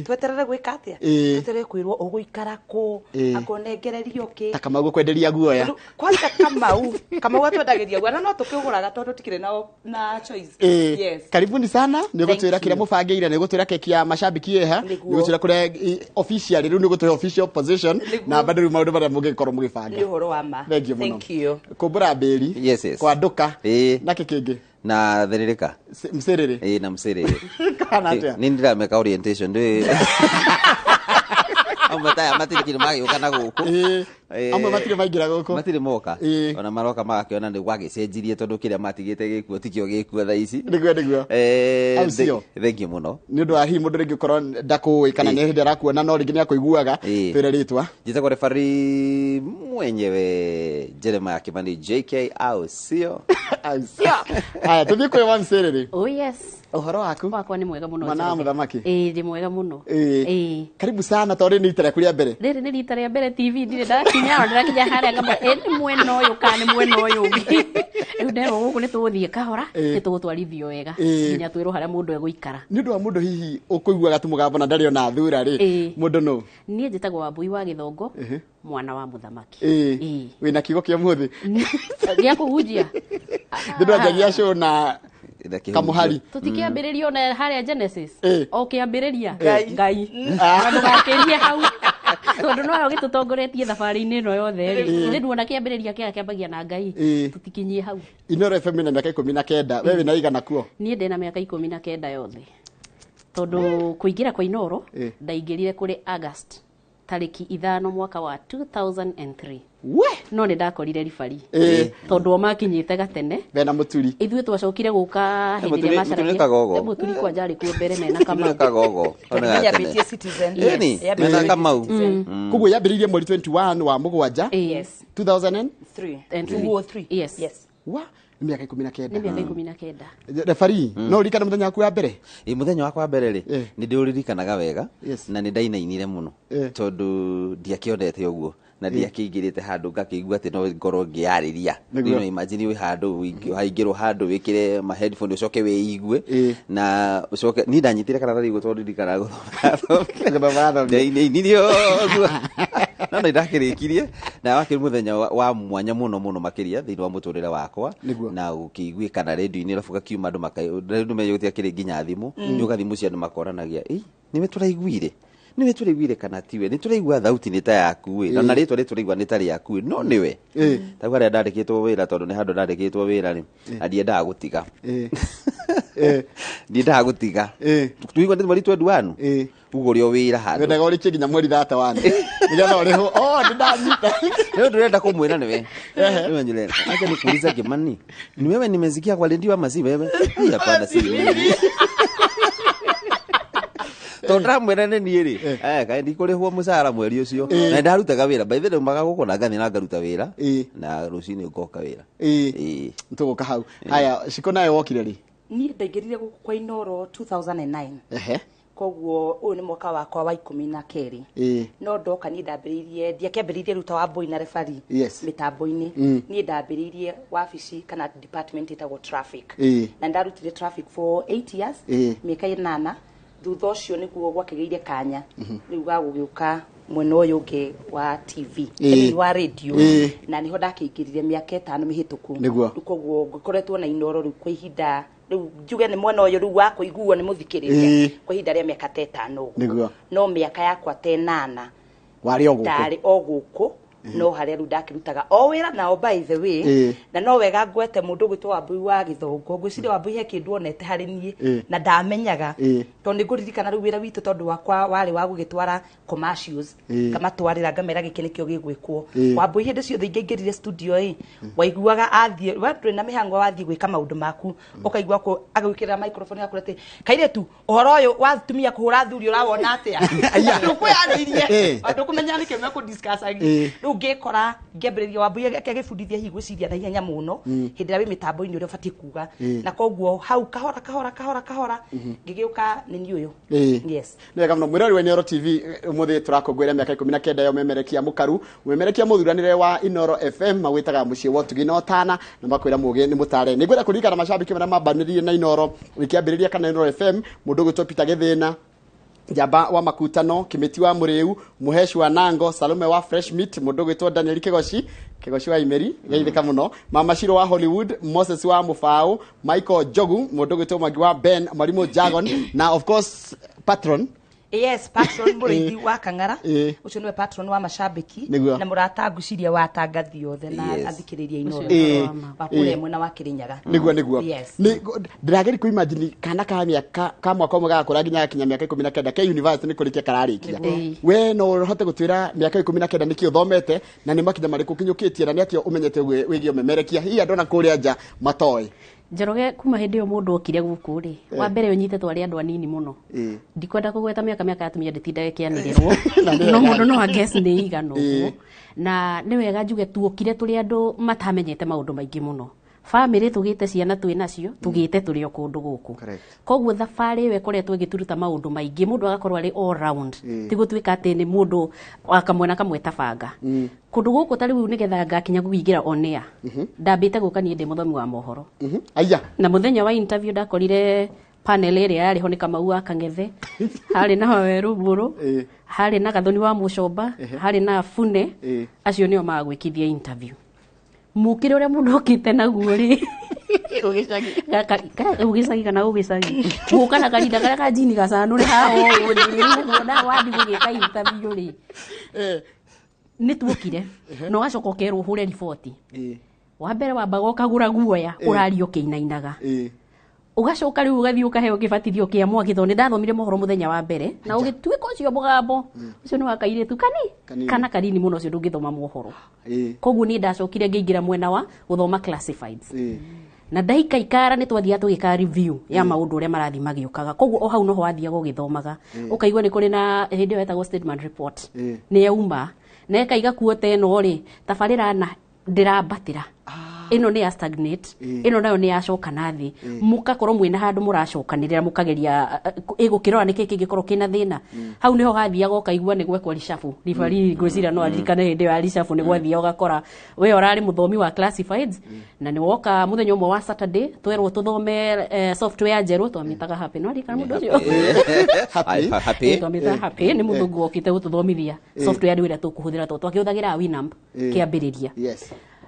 Tweterere gwĩka atĩa? Tweterere kwĩrwo ũgũikara kũ, akonengererio kĩ. Ta Kamau gũkwenderia guoya. Kwanza Kamau, Kamau atwendagĩria guoya na no tũkĩũgũraga tondũ tikĩrĩ na choice. Yes. Karibuni sana. Nĩ ũgũtwĩra Thank kĩrĩa you. mũbangĩire, nĩ ũgũtwĩra keki ya mashabiki ĩha, nĩ Nĩguo. ũgũtwĩra kũrĩa official rĩu nĩ ũgũtũhe official position na bado rĩu maũndũ marĩa mũngĩkorwo mũgĩbanga. Nĩ ũhoro wa ma. Thank you mũno. Thank you. Kũmbũra mbĩri. Yes, yes. Kwandũka. Na kĩ kĩngĩ? Na therereka. Msĩrĩrĩ. Ĩĩ, na msĩrĩrĩ. Kana atĩa? Nĩ ndĩrameka orientation ndĩ. Amwe taya matirĩ kĩndũ magĩũka na gũkũ. Amwe matirĩ maingĩra gũkũ. Matirĩ moka. Ona maroka magakĩona nĩ gwagĩcenjirie tondũ kĩrĩa matigĩte gĩkuo tikĩo gĩkuo thaa ici. Nĩguo, nĩguo. Au sio? Thank you mũno. Nĩ ũndũ wa hihi mũndũ rĩngĩ ũkorwo ndakũĩ kana nĩ hĩndĩ arakuona no rĩngĩ nĩ akũiguaga, twĩre rĩtwa. Njĩtagwo referee mwenyewe Jeremiah Kimani JK au sio? Au sio? Haya, tũthiĩ kwĩ wa Msĩrĩrĩ. Oh yes. Ũhoro waku? Wakwa nĩ mwega mũno. Mwana wa Njoroge. mũthamaki. Ĩĩ, ndĩ mwega mũno. Ĩĩ. Karibu sana tondũ nĩ rita rĩaku rĩa mbere. Rĩrĩ nĩ rita rĩa mbere TV ndirĩ ndakinya, ona ndĩrakinya harĩa ngamba ĩ nĩ mwena ũyũ kana nĩ mwena ũyũ ũngĩ. Rĩu nderwo gũkũ nĩ tũgũthiĩ kahora, nĩ tũgũtwarithio wega nginya twĩrwo harĩa mũndũ egũikara. Nĩ ũndũ wa mũndũ hihi ũkũiguaga tu mũgambo na ndarĩ ona thura rĩ, mũndũ nũ? Niĩ njĩtagwo Wambui wa Gĩthongo, mwana wa mũthamaki. Wĩna kiugo kĩa ũmũthĩ? Gĩa kũhunjia. Nĩ ndwanjagia show na kamuhari. Tũtikĩambĩrĩria ona harĩa Genesis. O kĩambĩrĩria. Ngai. Ngai. Na ndũgakĩrie hau. Tondũ nowe ũgĩtũtongoretie thabarĩ-inĩ ĩno yothe rĩ. Nĩ nduona kĩambĩrĩria kĩrĩa kĩambagia na Ngai. Tũtikinyie hau. Inoro FM ĩna mĩaka 19, we wĩna igana kuo? Niĩ ndĩna mĩaka 19 yothe. Tondũ kũingĩra kwa Inoro, ndaingĩrire kũrĩ August tarĩki 5 mwaka wa 2003. We! No nĩ ndakorire ribari. Tondũ o makinyĩte gatene. Bena mũturi. Ithuĩ twacokire gũka hĩndĩ ĩrĩa Mũturi nĩ Kagogo. Mũturi kwanja arĩ kuo mbere mena Kamau. Nĩ Kagogo. Tondũ yambĩtie Citizen. Ĩni, Yes. mena Kamau. Koguo yambĩrĩirie mweri 21 wa 7. Yes. 2003. And 203. Yes. Yes. Wa, nĩ mĩaka 19. Nĩ mĩaka 19. Referee, no ũririkane mũthenya waku wa mbere? Ĩ, mũthenya wakwa wa mbere rĩ, nĩ ndĩũririkanaga wega na nĩ ndainainire mũno tondũ ndiakĩonete ũguo na ndiakĩingĩrĩte handũ ngakĩigua atĩ no ngorwo ngĩarĩria. Nĩguo. You know, imagine wĩ handũ waingĩrwo handũ wĩkĩre ma headphone ũcoke wĩigue na ũcoke niĩ ndanyitire karatathi ũguo tondũ ndirikanaga gũthoma. Ndainainire ũguo. No nĩ ndakĩrĩkirie na wakĩrĩ mũthenya wa mwanya mũno mũno makĩria thĩinĩ wa mũtũrĩre wakwa na gũkĩiguĩkana rĩndiũ-inĩ arabu gakiuma andũ rĩu nĩmenye gũtiakĩrĩ nginya thimũ. Nĩ ũgathiĩ mũciĩ andũ makoranagia, ĩ nĩwe tũraiguire, nĩwe tũraiguire kana tiwe, nĩ tũraigua thauti nĩ ta yaku ĩ, na rĩtwa nĩ tũraigua nĩ ta rĩaku ĩ, no nĩwe. Ta rĩu harĩa ndandĩkĩtwo wĩra tondũ nĩ handũ ndandĩkĩtwo wĩra rĩ, na ndiendaga gũtiga. Ndiendaga gũtiga. Tũigua nĩ mweri 21? Uguo ũrĩ o wĩra handũ. Wendaga ũrĩkie nginya mweri 31. Nĩgetha ũrĩhwo. Oh, nĩ ndanyita. Leo ndĩrenda kũmwĩra nĩwe. Wewe nyule. Acha nikuulize Kimani. Ni wewe nimesikia kwa redio ama si wewe? Ai, hapana si mimi. Tondũ ndamwĩra nĩ niĩ rĩ, kaĩ ndikũrĩhwo mũcara mweri ũcio. Na ndarutaga wĩra. By the way, maumaga gũkũ na ngathiĩ na ngaruta wĩra. Na rũcinĩ ngoka wĩra. Tũgũka hau. Haya, Shiko nawe wokire rĩ? Niĩ ndaingĩrire gũkũ kwa Inoro 2009. Koguo ũyũ nĩ mwaka wakwa wa 12. No ndoka niĩ ndambĩrĩirie, ndiakĩambĩrĩirie rĩu ta Wambui na refari mĩtambo-inĩ. Niĩ ndambĩrĩirie wabici kana department ĩtagwo traffic. Na ndarutire traffic for 8 years, mĩaka 8. Thutha ũcio nĩguo gwakĩgĩire kanya rĩu ga gũgĩũka mwena ũyũ ũngĩ wa TV, wa radio, na niho ndakĩingĩrire mĩaka 5 mĩhĩtũku. Rĩu koguo ngoretwo na Inooro rĩu kwa ihinda rĩu njuge nĩ mwena ũyũ rĩu wa kũiguo nĩ mũthikĩrĩria kwa ihinda rĩa mĩaka ta 5 ũguo. No mĩaka yakwa ta 8 warĩ o gũkũ, ndarĩ o gũkũ, no harĩa rĩu ndakĩrutaga o wĩra nao by the way. Na no wega ngwete mũndũ ũgwĩtwo Wambui wa Gĩthũngũ, ngwĩciria Wambui he kĩndũ onete harĩ niĩ na ndamenyaga, tondũ nĩngũririkana rĩu wĩra witũ tondũ wakwa warĩ wa gũgĩtwara commercials, ngamatwarĩra ngamera gĩkĩ nĩkĩo gĩgwĩkwo. Wambui hĩndĩ ciothe ingĩaingĩrire studio ĩ, waiguaga athiĩ, we ndũrĩ na mĩhango, wathiĩ gwĩka maũndũ maku, ũkaigua agwĩkĩrĩra microphone agakwĩra atĩ kairĩtu ũhoro ũyũ wa atumia kũhũra athuri ũrawona atĩa? Ndũkwĩarĩirie, ndũkũmenya nĩkĩ mekũdiscussagi. Rĩu ngĩkora ngĩambĩrĩria Wambui agĩbundithia hihi gwĩciria na ihenya mũno hĩndĩ ĩrĩa wĩ mĩtambo-inĩ ũrĩa ũbatiĩ kuga, na koguo hau kahora kahora kahora kahora ngĩgĩũka nĩ niĩ ũyũ. Yes. Nĩ wega mũno. Mwĩrori wa Inooro TV, ũmũthĩ tũrakũngũĩra mĩaka 19 ya ũmemerekia mũkaru, ũmemerekia mũthuranĩre wa Inooro FM, mawĩtaga mũciĩ wa ũtugi na ũtana, na makwĩra mũgĩ nĩ mũtare. Nĩ ngwenda kũririkana macambĩki marĩa mambanĩrĩire na Inooro rĩkĩambĩrĩria kana Inooro FM, mũndũ ũgwĩtwo Peter Gĩthĩna, Njamba wa Makutano, Kimiti wa Mũrĩu, Mũheshi wa Nango, Salome wa Fresh Meat, mũndũ ũgwĩtwo Daniel Kigoshi, Kigoshi wa Imeri, geithĩka mũno, Mama Shiro wa Hollywood, Moses wa Mũbaũ, Michael Njogu, mũndũ ũgwĩtwo Mwangi wa Ben, Mwalimu Jagon, na of course patron. Yes, patron mũrĩithi wa Kang'ara, ũcio nĩwe patron wa macambĩki na mũrata ngwĩciria wa atangathi othe na athikĩrĩria Inooro wa kũrĩa mwena wa Kĩrĩnyaga. Nĩguo nĩguo. Ndĩrageria kũ imagine kana ka mĩaka ka mwaka ũmwe gagakũra nginya gakinya mĩaka 19 ke university nĩ kũrĩkia kararĩkia. We no ũhote gũtwĩra mĩaka 19 nĩkĩ ũthomete na nĩ makinya marĩkũ ũkinyũkĩtie na nĩ atĩa ũmenyete wĩgiĩ ũmemerekia hihi andũ na kũrĩa nja matoĩ? Njoroge, kuma hĩndĩ ĩyo mũndũ okire gũkũ rĩ, wa mbere ũnyite twarĩ andũ anini mũno. Ndikwenda kũgweta mĩaka ya atumia ndĩtindage kĩanĩrĩrwo, no mũndũ no aguess nĩ igana ũguo. Na nĩ wega njuge tuokire tũrĩ andũ matamenyete maũndũ maingĩ mũno. Famĩlĩ tũgĩte ciana twĩ nacio, tũgĩte tũrĩ o kũndũ gũkũ. Koguo thabarĩ ĩyo ĩkoretwo ĩgĩtũruta maũndũ maingĩ, mũndũ agakorwo arĩ all round. Ti gũtuĩka atĩ nĩ mũndũ wa kamwe na kamwe ta banga. Kũndũ gũkũ ta rĩu nĩgetha ngakinya kũingĩra on air, ndambĩte gũka niĩ ndĩ mũthomi wa mohoro. Na mũthenya wa interview ndakorire panel ĩrĩa yarĩ ho nĩ Kamau wa Kang'ethe, harĩ na Waweru Mbũrũ, harĩ na Gathoni wa Mũcomba, harĩ na Bune, acio nĩo magwĩkithia interview. Mũkĩre ũrĩa mũndũ okĩte naguo rĩ, ũgĩcagi kana ũgĩcagi, gũka na karinda karĩa ka njini gacanũre haha ũũ rĩ, ũguo wathiĩ gũgĩka interview rĩ, nĩ tuokire na ũgacoka ũkerwo ũhũre riboti. Wa mbere wambaga ũkagũra guoya ũraria ũkĩinainaga, ũgacoka rĩu ũgathiĩ ũkaheo kĩbatithio kĩa mwaki, tondũ nĩ ndathomire mohoro mũthenya wa mbere na ũgĩtuĩka ũcio mũgambo ũcio nĩ wa kairĩtu kana kanini mũno, ũcio ndũngĩthoma mohoro. Koguo niĩ ndacokire ngĩingĩra mwena wa gũthoma classifieds, na ndaikaikara nĩ twathiaga tũgĩka review ya maũndũ ũrĩa marathiĩ magĩũkaga. Koguo o hau noho wathiaga ũgĩthomaga, ũkaigua nĩ kũrĩ na hĩndĩ ĩyo yetagwo statement report, nĩ yauma na ĩkaiga kuo ta ĩno rĩ, tabarĩra na ndĩrambatĩra, ĩno nĩ ya stagnate, ĩno nayo nĩ yacoka na thĩ, mũgakorwo mwĩna handũ mũracokanĩrĩra, mũkageria ĩgũkĩrora nĩkĩ kĩngĩkorwo kĩna thĩna. Hau nĩho hathiaga ũkaigua nĩ gwekwo reshuffle. Ribari ngwĩciria no aririkane hĩndĩ ĩyo ya reshuffle, nĩ gwathiaga ũgakora we ũrarĩ mũthomi wa classifieds na nĩ woka mũthenya ũmwe wa Saturday twerwo tũthome software njerũ twamĩtaga Happy, no aririkana mũndũ ũcio Happy twamĩtaga Happy, nĩ mũthũngũ wokĩte gũtũthomithia software rĩu ĩrĩa tũkũhũthĩra tondũ twakĩhũthagĩra Winamp kĩambĩrĩria.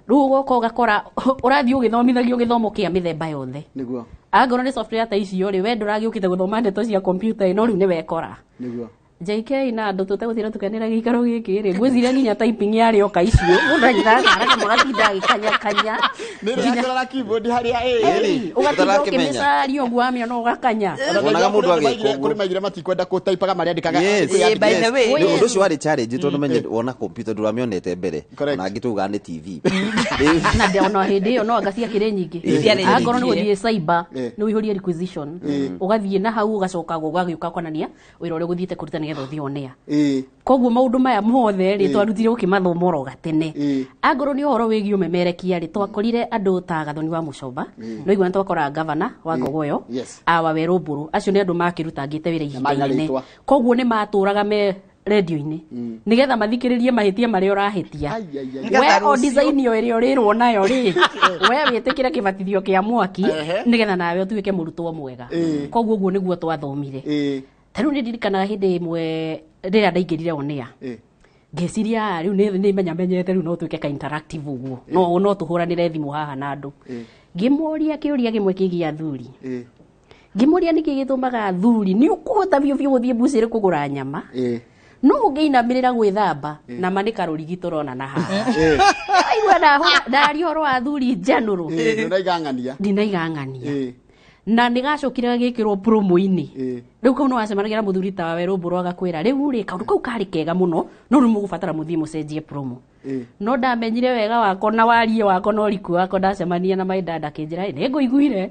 Rĩu ũgoka ũgakora ũrathiĩ ũgĩthomithagio gĩthomo kĩa mĩthemba yothe. Nĩguo. Angorwo nĩ software ta icio rĩ, we ndũragĩũkĩte gũthoma ndeto cia computer ĩno, rĩu nĩ wekora. Nĩguo. JK na andũ tũtegũthiĩ tũkenera gĩikaro gĩkĩ rĩ, ngwĩciria nginya typing yarĩ oka icio, mũndũ anyitaga kara kamwe agatinda agĩkanyakanya. Nĩ rĩ keyboard harĩa ĩ. Ũgatinda ũkĩmĩcaria ũguo wamĩona ũgakanya. Wonaga mũndũ agĩka ũguo. Kũrĩ maigire matikwenda kũtaipaga marĩandĩkaga. By the way, ũndũ ũcio warĩ challenge tondũ menye wona computer ndũramĩonete mbere, ona angĩ tugaga nĩ TV. Na ona hĩndĩ ĩyo no anga ciakĩrĩ nyingĩ. Angorwo nĩ gũthiĩ cyber, nĩ ũihũrie requisition, ũgathiĩ na hau ũgacoka ũgagĩũka kuonania wĩra ũrĩa ũgũthiĩte kũruta nĩgetha ũthiĩ on air. Koguo maũndũ maya mothe rĩ, twarutire ũkĩmathoma oro gatene. Angorwo nĩ ũhoro wĩgiĩ ũmemerekia rĩ, twakorire andũ ta Gathoni wa Mũcomba no igua nĩtwakora gavana wa Ngogoyo awa Werũ Mbũrũ acio nĩ andũ makĩrutangĩte wĩra ihinda inene koguo nĩ matũraga me radio-inĩ nĩgetha mathikĩrĩrie mahĩtia marĩa ũrahĩtia we o design ĩyo ĩrĩa ũrĩrwo nayo rĩ we wĩtĩkĩre kĩbatithio kĩa mwaki nĩgetha nawe ũtuĩke mũrutwo mwega koguo ũguo nĩguo twathomire. Ta rĩu nĩ ndirikanaga hĩndĩ ĩmwe rĩrĩa ndaingĩrire on air ngĩciria rĩu nĩ menyamenyete rĩu no tuĩke ka interactive ũguo no tũhũranĩre thimũ haha na andũ. Ngĩmũria kĩũria kĩmwe kĩgiĩ athuri, ngĩmũria nĩkĩ gĩtũmaga athuri nĩ ũkũhota biũ biũ gũthiĩ mbucĩrĩ kũgũra nyama no ũngĩinamĩrĩra gwĩthamba na ma nĩ karũrigi tũrona na haha. Aigua ndaria ũhoro wa athuri njanũrũ ndinaiga ng'ania na nĩ gacokire gagĩkĩrwo promo-inĩ. Rĩu kau no wacemanagia na mũthuri ta Werũ Mbũrũ agakwĩra rĩu rĩ kaũndũ kau karĩ kega mũno no rĩu mũgũbatara mũthiĩ mũcenjie promo. No ndamenyire wega wako na warie wako na ũriku wako ndacemania na my dad akĩnjĩra nĩ ngũiguire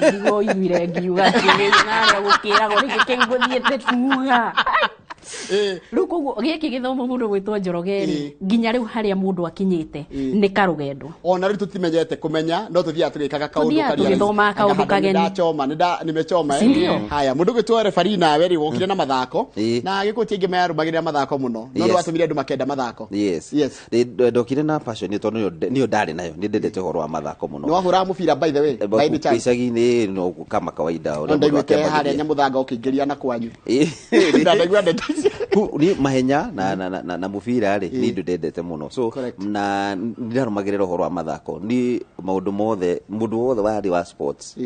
nĩguo ũiguire ngiuga narĩa gũkĩragwo nĩkĩ kĩu ngũthiĩte kuga. Rĩu koguo gĩkĩ gĩthomo mũndũ gwĩtwo Njoroge rĩ nginya rĩu harĩa mũndũ akinyĩte nĩ karũgendo. Ona rĩu tũtimenyete kũmenya no tũthiaga tũgĩkaga kaũndũ karĩa tũgĩthomaga kaũndũ kageni. Ndachoma nimechoma. Haya mũndũ gwĩtwo referee nawe rĩ wokire na mathako na gĩkũ ti aingĩ mayarũmagĩrĩra mathako mũno no nĩ watũmire andũ makenda mathako. Yes. Ndokire na passion tondũ nĩyo ndarĩ nayo nĩ ndendete ũhoro wa mathako mũno. Nĩ wahũraga mũbira by the way by any chance? Icagi-inĩ no kama kawaida ũrĩa mũndũ akĩambagĩrĩria. Harĩa Nyamuthanga ũkĩingĩria na kwanyu. Ndaigua ndeto ni mahenya na mũbira rĩ nĩ indo ndendete mũno so na ndarũmagĩrĩra ũhoro wa mathako ni maũndũ mothe mũndũ wothe warĩ wa sports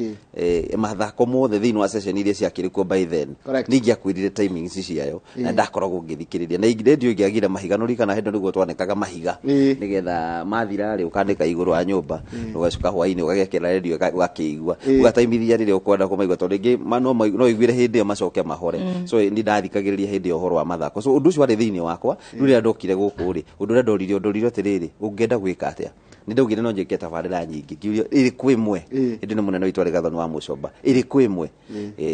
mathako mothe thĩinĩ wa session iria ciakĩrĩ kuo by then ningĩakwĩrire timings ciayo na ndakoragwo ngĩthikĩrĩria na radio ĩngĩagire mahiga no ririkana hĩndĩ nĩguo twanĩkaga mahiga nĩgetha mathira rĩ ũkanĩka igũrũ wa nyũmba ũgacoka hwainĩ ũgagekĩra radio ũgakĩigua ũgataimithia rĩrĩa ũkwenda kũmaigua tondũ rĩngĩ no iguire hĩndĩ ĩyo macoke mahore so nĩ ndathikagĩrĩria hĩndĩ ĩyo ũhoro wa mathako so ũndũ ũcio warĩ thĩinĩ wakwa rĩu rĩrĩa ndokire gũkũ rĩ ũndũ ũrĩa ndorire atĩrĩrĩ ũngĩenda gwĩka atĩa nĩ ndaugire no njĩke tabarĩra nyingĩ ngiuria ĩrĩkũ ĩmwe hĩndĩ nĩ mũnene witũ arĩ Gathoni wa Mũcomba ĩrĩkũ ĩmwe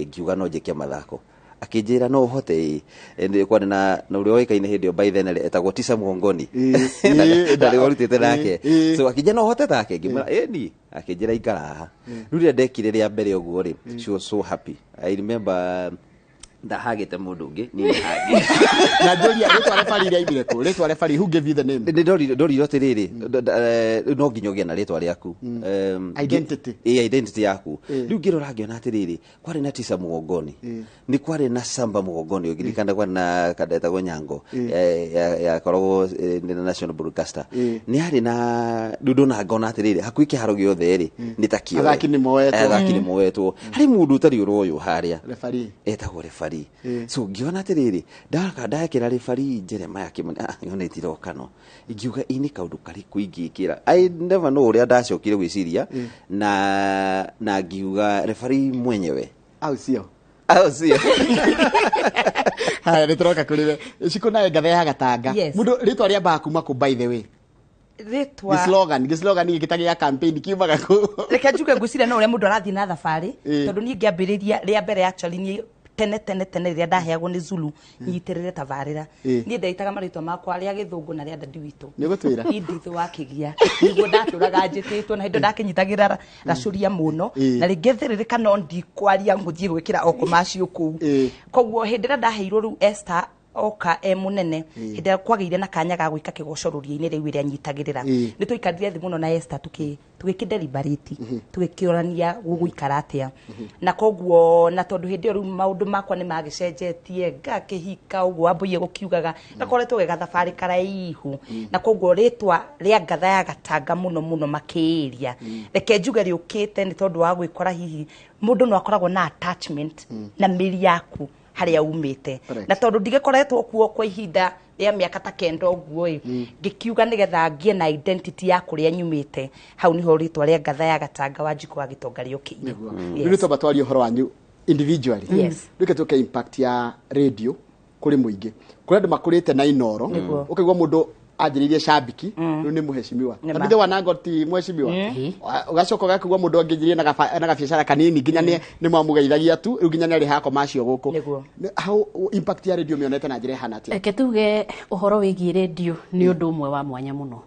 ngiuga no njĩke mathako akĩnjĩra no ũhote ĩ kwarĩ na ũrĩa woĩkaine hĩndĩ ĩyo by then etagwo Tisa Mgongoni ndarĩ warutĩte nake so akĩnjĩra no ũhote take ngĩmwĩra ĩni akĩnjĩra ikara haha rĩu rĩrĩa ndekire rĩa mbere ũguo rĩ she was so happy. I remember ndahagĩte mũndũ ũngĩ niĩ nĩhagĩte na njũria rĩtwa referee rĩaimire kũ? Rĩtwa referee, who gave you the name? Ndorire atĩrĩrĩ no nginya ũgĩe na rĩtwa rĩaku identity identity yaku rĩu ngĩrora ngĩona atĩrĩrĩ kwarĩ na Tisa Mgongoni nĩ kwarĩ na Samba Mgongoni ũngĩririkana kwarĩ na kandetagwo Nyango yakoragwo nĩ national broadcaster nĩ harĩ na rĩu ndona ngona atĩrĩrĩ hakuhĩ kĩharo gĩothe rĩ nĩ ta kĩoe athaki nĩ moetwo harĩ mũndũ ũtarĩ ũroywo harĩa etagwo referee. So ngiona atĩrĩrĩ ndakĩra referee Jeremiah Kimani yone itiroka no ingiuga ini kaũndũ karĩkũ ingĩkĩra I never know ũrĩa ndacokire gwĩciria na ngiuga referee mwenyewe au sio haya nĩ tũroka kũrĩ we Cikũ nawe ngathe ya Gatanga mũndũ rĩtwa rĩambaga kuma kũ by the way rĩtwa gĩslogan gĩkĩ ta gĩa campaign kiumaga kũ? Reke njuge ngwĩciria no ũrĩa mũndũ arathiĩ na thabarĩ tondũ niĩ ngĩambĩrĩria rĩa mbere actually niĩ tene tene tene rĩrĩa ndaheagwo nĩ Zulu nyitĩrĩre tabarĩra niĩ ndeitaga marĩtwa makwa rĩa gĩthũngũ na rĩa dadi witũ nĩ ũgũtwĩra Edith wa Kĩgia nĩguo ndatũraga njĩtĩtwo na hĩndĩ ndakĩnyitagĩra racũria mũno na rĩngĩ thĩrĩrĩka no ndikwaria ngũthiĩ gwĩkĩra o commercial kũu koguo hĩndĩ ĩrĩa ndaheirwo rĩu Esther oka e munene hĩndĩ ĩrĩa kwagĩire na kanya ga gwĩka kĩgoco rũriĩ-inĩ rĩu ĩrĩa nyitagĩrĩra nĩ twaikarire thĩ mũno na Esther tũgĩkĩ deliberate tũgĩkĩorania gũgũikara atĩa na koguo na tondũ hĩndĩ ĩyo rĩu maũndũ makwa nĩ magĩcenjetie ngakĩhika ũguo wambũiye gũkiugaga gakoretwo ge gathabarĩ karaihu na koguo rĩtwa rĩa ngatha ya Gatanga mũno mũno makĩria reke njuge rĩũkĩte nĩ tondũ wa gwĩkora hihi mũndũ no akoragwo na attachment na mĩri yaku harĩa umĩte na tondũ ndigĩkoretwo kuo kwa ihinda rĩa mĩaka ta kenda ũguo ĩ ngĩkiuga nĩgetha ngĩe na identity ya kũrĩa nyumĩte hau niho rĩtwa rĩa ngatha ya Gatanga wa Njiko wa Gĩtonga rĩũkĩire. Rĩu twamba twarie ũhoro wanyu individually rĩu tũke impact ya radio kũrĩ mũingĩ kũrĩ andũ makũrĩte na Inoro ũkaigua mũndũ Anjĩrĩirie shabiki rĩu nĩ mũheshimiwa. Tondũ wanango ti mũheshimiwa. Ũgacoka ũgakigua mũndũ angĩnjirie na gabiacara kanini nginya nĩ mwamũgeithagia tu rĩu nginya nĩ arĩhaga commercial gũkũ. How impact ya radio mĩonete na njĩra ĩhana atĩa? Reke tuge ũhoro wĩgiĩ radio nĩ ũndũ ũmwe wa mwanya mũno.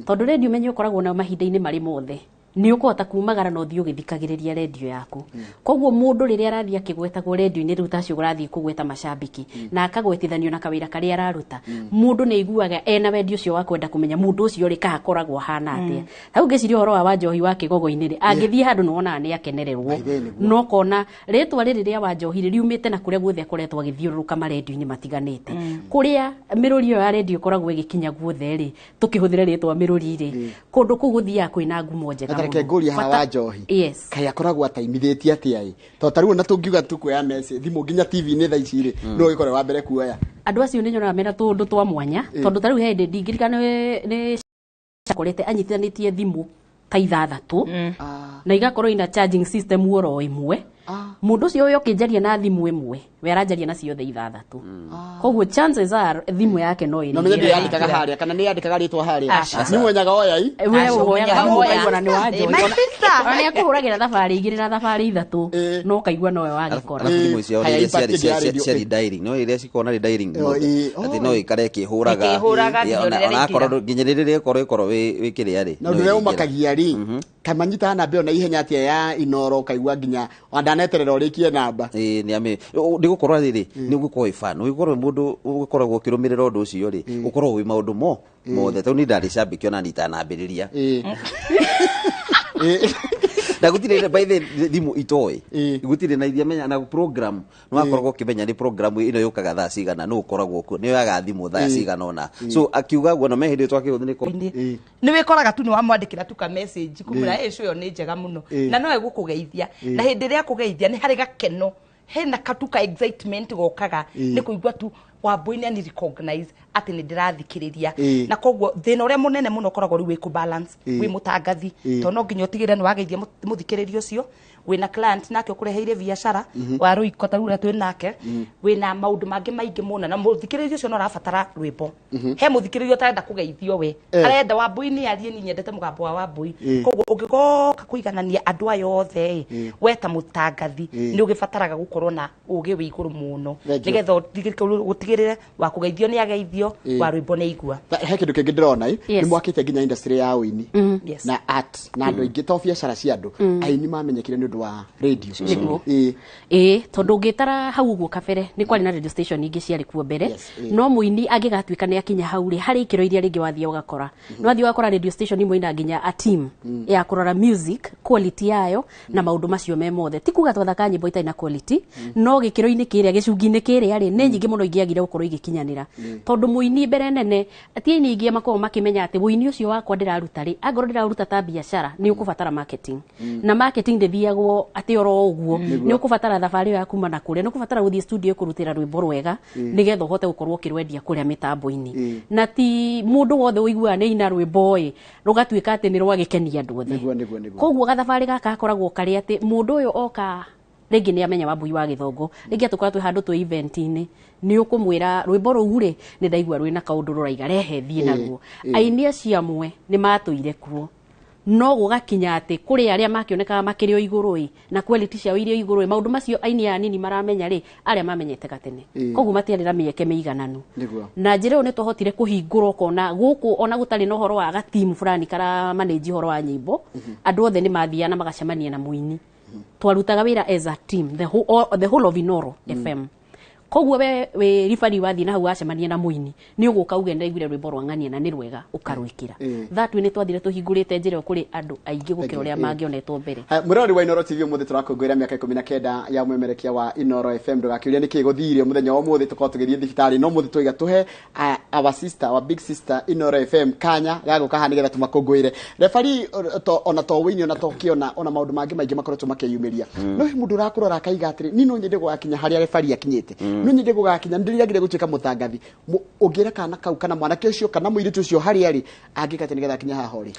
Tondũ radio menye ũkoragwo nayo mahinda-inĩ marĩ mothe. Nĩ ũkũhota kumagara na ũthiĩ ũgĩthikagĩrĩria radio yaku. Koguo mũndũ rĩrĩa arathiĩ akĩgwetagwo radio-inĩ rĩu tacio ũrathiĩ kũgweta macambĩki na akagwetithanio na kawĩra karĩa araruta, mũndũ nĩ aiguaga ena wendi ũcio wa kwenda kũmenya mũndũ ũcio rĩ ka akoragwo ahana atĩa. Hau ngĩciria ũhoro wa Wanjohi wa Kĩgogo-inĩ rĩ, angĩthiĩ handũ nĩ wonaga nĩ akenererwo, no kona rĩtwa rĩrĩ rĩa Wanjohi rĩ riumĩte na kũrĩa guothe akoretwo agĩthiũrũrũka marendio-inĩ matiganĩte. Kũrĩa mĩrũri ĩyo ya radio ĩkoragwo ĩgĩkinya guothe rĩ, tũkĩhũthĩra rĩtwa mĩrũri rĩ, kũndũ kũu gũthiaga kwĩna ngumo njega. Reke ngũrie haha Wanjohi. Yes. Kaĩ akoragwo ataimithĩtie atĩa ĩ? Tondũ ta rĩu ona tũngiuga tũkuoya message thimũ nginya TV-inĩ thaa ici rĩ, no ũgĩkorwo wa mbere kuoya. Andũ acio nĩ nyonaga mena tũũndũ twa mwanya, tondũ ta rĩu he hĩndĩ ndingĩririkana nĩ akorete anyitithanĩtie thimũ ta 6 na igakorwo ina charging system oro ĩmwe. Mũndũ ũcio ũyũ ũkĩnjaria na thimũ ĩmwe, we aranjaria na ciothe 6. Koguo chances are thimũ yake no ĩrĩ. No menye ndĩyandĩkaga harĩa kana nĩyandĩkaga rĩtwa harĩa. Nĩ mwenyaga oyai. We ũhoyaga ũkaigua na nĩ Wanjohi. Ona nĩ akũhũragĩra thabarĩ 2 na thabarĩ 3 no ũkaigua nowe wagĩkora. Thimũ ciao ciarĩ dialing, no iria cikorwo na dialing atĩ no ikare ĩkĩhũraga. Ona akorwo nginya rĩrĩa ĩkorwo wĩ kĩrĩa rĩ. Na ũndũ ũrĩa ũmakagia rĩ, kamanyita namba ĩyo na ihenya atĩa ya Inoro ũkaigua nginya wandaneterera ũrĩkie namba. Ĩĩ nĩ ame nĩgũkorwo rĩrĩ nĩ ũgũkorwo wĩ fan, ũgĩkorwo mũndũ ũgũkoragwo ũkĩrũmĩrĩra ũndũ ũcio rĩ, ũkoragwo wĩ maũndũ mothe. Tondũ niĩ ndarĩ cambĩki ona niĩ itanambĩrĩria. Na gũtirĩ by the thimũ itoĩ, gũtirĩ na iria menya na program nĩ wakoragwo ũkĩmenya nĩ program ĩno yũkaga thaa cigana, nũ ũkoragwo kuo, nĩ yoyaga thimũ thaa cigana ũna. So akiuga ũguo na me hĩndĩ twakĩhũthĩra nĩ wĩkoraga tu nĩ wamwandĩkĩra tu ka message kũmwĩra ĩ ĩyo nĩ njega mũno na no ĩgũkũgeithia, na hĩndĩ ĩrĩa akũgeithia nĩ harĩ gakeno, hena katu ka excitement gokaga nĩ kũigua tu Wambui nĩ ani recognize atĩ nĩ ndĩrathikĩrĩria. Na koguo thĩna ũrĩa mũnene mũno ũkoragwo rĩu wĩ kũ balance wĩ mũtangathi, tondũ no nginya ũtigĩrĩre nĩ wageithia mũthikĩrĩria ũcio, wĩna client nake ũkũreheire biacara wa rũiko ta rũrĩa twĩ nake, wĩna maũndũ mangĩ maingĩ mũno, na mũthikĩrĩria ũcio no arabatara rwĩmbo. He mũthikĩrĩria ũtarenda kũgeithio we, arenda Wambui nĩ arie, niĩ nyendete mũgambo wa Wambui. Koguo ũngĩgoka kũiganania andũ aya othe ĩ, we ta mũtangathi nĩ ũgĩbataraga gũkorwo na ũgĩ wĩ igũrũ mũno nĩgetha gũtigĩrĩre wa kũgeithio nĩ ageithio, wa rwĩmbo nĩ aigua. He kĩndũ kĩngĩ ndĩrona ĩ, nĩ mwakĩte nginya industry ya ũini na art na andũ aingĩ to biacara cia andũ aini mamenyekire nĩ ũndũ wa radio. Ĩĩ, tondũ ũngĩtara hau ũguo kabere nĩ kwarĩ na radio station ingĩ ciarĩ kuo mbere, no mũini angĩgatuĩka nĩ akinya hau rĩ, harĩ ikĩro iria rĩngĩ wathiĩ ũgakora, nĩ wathiĩ ũgakora radio station imwe ina nginya a team ya kũrora music quality yayo na maũndũ macio me mothe. Ti kuga twathaka nyĩmbo itarĩ na quality, no gĩkĩro-inĩ kĩrĩa gĩcungi-inĩ kĩrĩa rĩ, nĩ nyingĩ mũno ingĩagire gũkorwo igĩkinyanĩra, tondũ mũini mbere nene ti aini aingĩ makoragwo makĩmenya atĩ ũini ũcio wakwa ndĩraruta rĩ, angorwo ndĩraruta ta biacara nĩ ũkũbatara marketing, na marketing ndĩthiagwo atĩ oro ũguo, nĩ ũkũbatara thabarĩ ĩyo ya kuma na kũrĩa, nĩ ũkũbatara gũthiĩ studio kũrutĩra rwĩmbo rwega nĩgetha ũhote gũkorwo ũkĩrwendia kũrĩa mĩtambo-inĩ. Na ti mũndũ wothe ũiguaga nĩ aina rwĩmbo ĩ rũgatuĩka atĩ nĩ rwagĩkenia andũ othe. Koguo gathabarĩ gaka gakoragwo karĩ atĩ mũndũ ũyũ oka rĩngĩ nĩ amenya Wambui wa Gĩthongo, rĩngĩ atũkorwo twĩ handũ twĩ event-inĩ, nĩ ũkũmwĩra rwĩmbo rũu rĩ nĩ ndaigua rwĩna kaũndũ rũraiga, rehe thiĩ naruo. Aini acio amwe nĩ matũire kuo, no gũgakinya atĩ kũrĩ arĩa makĩonekaga makĩrĩ o igũrũ ĩ, na quality ciao irĩ o igũrũ ĩ, maũndũ macio aini aya anini maramenya rĩ, arĩa mamenyete gatene, koguo matiarĩ na mĩeke mĩigananu. Na njĩra ĩyo nĩ twahotire kũhingũra ũkona gũkũ ona gũtarĩ na ũhoro wa gatimu fulani kara manage ũhoro wa nyĩmbo, andũ othe nĩ mathiaga na magacemania na mũini. Twarutaga wĩra as a team, the whole of Inoro FM. Koguo we wĩ ribari wathiĩ na hau wacemania na mũini, nĩ ũgũka uge ndaiguire rwĩmbo rwa ng'ania na nĩ rwega, ũkarwĩkĩra. That way nĩ twathire tũhingũrĩte njĩra ĩyo kũrĩ andũ aingĩ gũkĩra ũrĩa mangĩonetwo mbere. Mũrori wa Inoro TV ũmũthĩ tũrakũngũĩra mĩaka 19 ya ũmemerekia wa Inoro FM. Ndũgakĩũrie nĩkĩ gũthiire mũthenya wa ũmũthĩ tũkorwo tũgĩthiĩ thibitarĩ, no ũmũthĩ twaiga tũhe our sister, our big sister Inoro FM kanya ga gũka haha nĩgetha tũmakũngũĩre. Refari ona to wĩini ona to kĩona ona maũndũ mangĩ maingĩ makoretwo makĩyumĩria, no he mũndũ ũrakũrora akaiga atĩrĩ, niĩ no nyende gũgakinya harĩa refari akinyĩte, No nyende gũgakinya ndĩriragire gũtuĩka mũtangathi. Ũngĩra kana kau kana mwanake ũcio kana mũirĩtu ũcio harĩa arĩ angĩka atĩa nĩgetha akinye haha ũrĩ?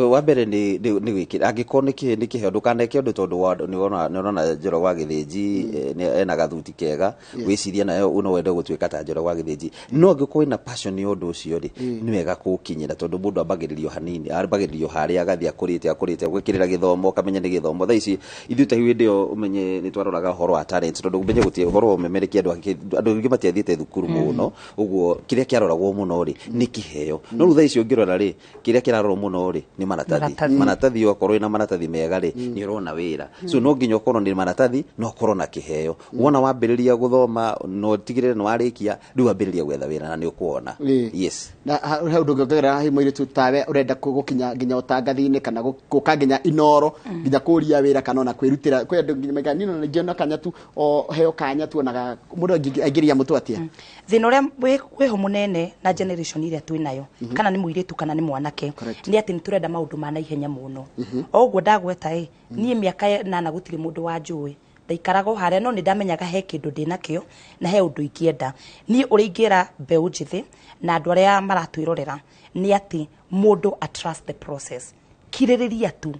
Wa mbere nĩ gwĩkĩra angĩkorwo nĩ kĩheo ndũkaneke ũndũ tondũ nĩ ũrona Njoroge wa Gĩthĩnji ena gathuti kega wĩcirie nayo no wende gũtuĩka ta Njoroge wa Gĩthĩnji. No angĩkorwo wĩna passion ya ũndũ ũcio rĩ, nĩ wega kũũkinyĩra tondũ mũndũ ambagĩrĩrio hanini, ambagĩrĩrio harĩa agathiĩ akũrĩte gwĩkĩrĩra gĩthomo ũkamenya nĩ gĩthomo. Thaa ici ithuĩ ta hĩndĩ ĩyo ũmenye nĩ twaroraga ũhoro wa talent tondũ ũmenye gũtirĩ ũhoro wa ũmemerekia andũ aingĩ matiathiĩte thukuru mũno, ũguo kĩrĩa kĩaroragwo mũno rĩ nĩ kĩheo. No rĩu thaa ici ũngĩrora rĩ, kĩrĩa kĩrarorwo mũno rĩ nĩ maratathi. Maratathi okorwo wĩna maratathi mega rĩ nĩ ũrona wĩra. So no nginya ũkorwo nĩ maratathi no ũkorwo na kĩheo. Wona wambĩrĩria gũthoma no ũtigĩrĩre nĩ warĩkia, rĩu wambĩrĩria gwetha wĩra na nĩ ũkuona. Yes. Na he ũndũ ũngĩongerera hihi mũirĩtu tawe ũrenda gũkinya nginya ũtangathi-inĩ kana gũka nginya Inooro nginya kũria wĩra kana ona kwĩrutĩra kwĩ andũ nginya maiga niĩ ona ingĩona kanya tu o heo kanya tu onaga mũndũ aingĩria mũtwe atĩa? Thĩna ũrĩa wĩho mũnene na generation ĩrĩa twĩ nayo kana nĩ mũirĩtu kana nĩ mwanake nĩ atĩ nĩ tũrenda maũndũ ma naihenya mũno. O ũguo ndagweta ĩ niĩ mĩaka 8 gũtirĩ mũndũ wanjũĩ, ndaikaraga o harĩa no nĩ ndamenyaga he kĩndũ ndĩnakĩo na he ũndũ ingĩenda. Niĩ ũrĩa ingĩra mbeũ njĩthĩ na andũ arĩa maratwĩrorera nĩ atĩ mũndũ a trust the process, kirĩrĩria tu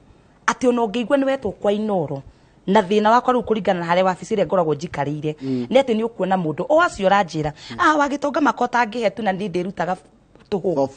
atĩ ona ũngĩigua nĩ wetwo kwa Inooro na thĩna wakwa rĩu kũringana na harĩa wabici ĩrĩa ngoragwo njikarĩire nĩ atĩ nĩ ũkuona mũndũ o acio ũranjĩra wagĩtonga makota ngĩhe tu na niĩ ndĩrutaga tũhũ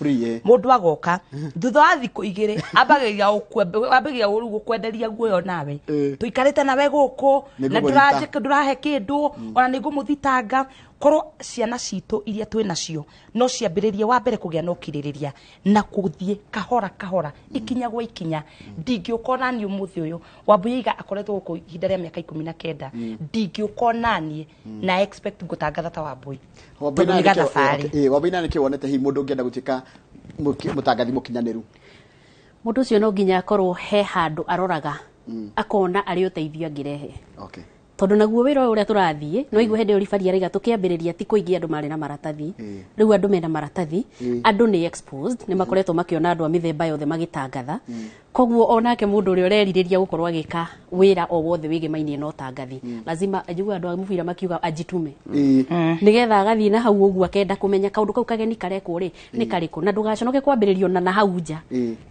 mũndũ agoka thutha wa thikũ 2 ambagĩrĩria rĩu gũkwenderia guoyo nawe tũikarĩte nawe gũkũ na ndũrahe kĩndũ ona nĩ ngũmũthitanga. Korwo ciana citũ iria twĩ nacio no ciambĩrĩrie wa mbere kũgĩa na ũkirĩrĩria na kũthiĩ kahora kahora ikinya gwa ikinya. Ndingĩũka ona niĩ ũmũthĩ ũyũ Wambui Aiga akoretwo gũkũ ihinda rĩa mĩaka 19, ndingĩũka ona niĩ na expect ngũtangatha ta Wambui tondũ nĩ gathabarĩ. Wambui na nĩkĩ wonete hihi mũndũ ũngĩenda gũtuĩka mũtangathi mũkinyanĩru? Mũndũ ũcio no nginya akorwo he handũ aroraga akona arĩ ũteithio angĩrehe. Tondũ naguo wĩra ũyũ ũrĩa tũrathiĩ no igue hĩndĩ ĩyo ribari araiga tũkĩambĩrĩria ti kũingĩ andũ marĩ na maratathi, rĩu andũ mena maratathi, andũ nĩ exposed, nĩ makoretwo makĩona andũ a mĩthemba yothe magĩtangatha. Koguo onake mũndũ ũrĩa ũrerirĩria gũkorwo agĩka wĩra o wothe wĩgĩmainie na ũtangathi lazima njigua andũ a mũbira makiuga ajitume nĩgetha agathiĩ na hau ũguo akenda kũmenya kaũndũ kau kageni karekwo rĩ nĩ karĩkũ, na ndũgaconoke kwambĩrĩrio na hau nja.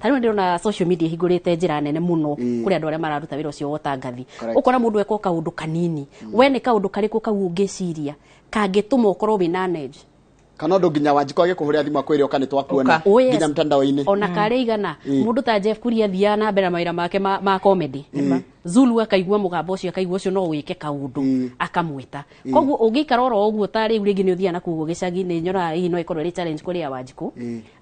Ta rĩu ndĩrona social media ĩhingũrĩte njĩra nene mũno kũrĩ andũ arĩa mararuta wĩra ũcio wa ũtangathi. Ũkora mũndũ eka kaũndũ kanini, we nĩ kaũndũ karĩkũ kau ũngĩciria kangĩtũma ũkorwo wĩna edge kana ũndũ nginya Wanjikũ agĩkũhũrĩra thimũ akwĩre ũka nĩ twakuona nginya mtandao-inĩ ona karĩ igana. Mũndũ ta Jeff Kuria athiaga na mbere na mawĩra make ma comedy, Zulu akaigua mũgambo ũcio akaigua ũcio no wĩke kaũndũ akamwĩta. Koguo ũngĩikara oro ũguo ta rĩu rĩngĩ nĩ ũthiaga na kuo gĩcagi nĩ nyonaga hihi no ĩkorwo ĩrĩ challenge kũrĩ a Wanjikũ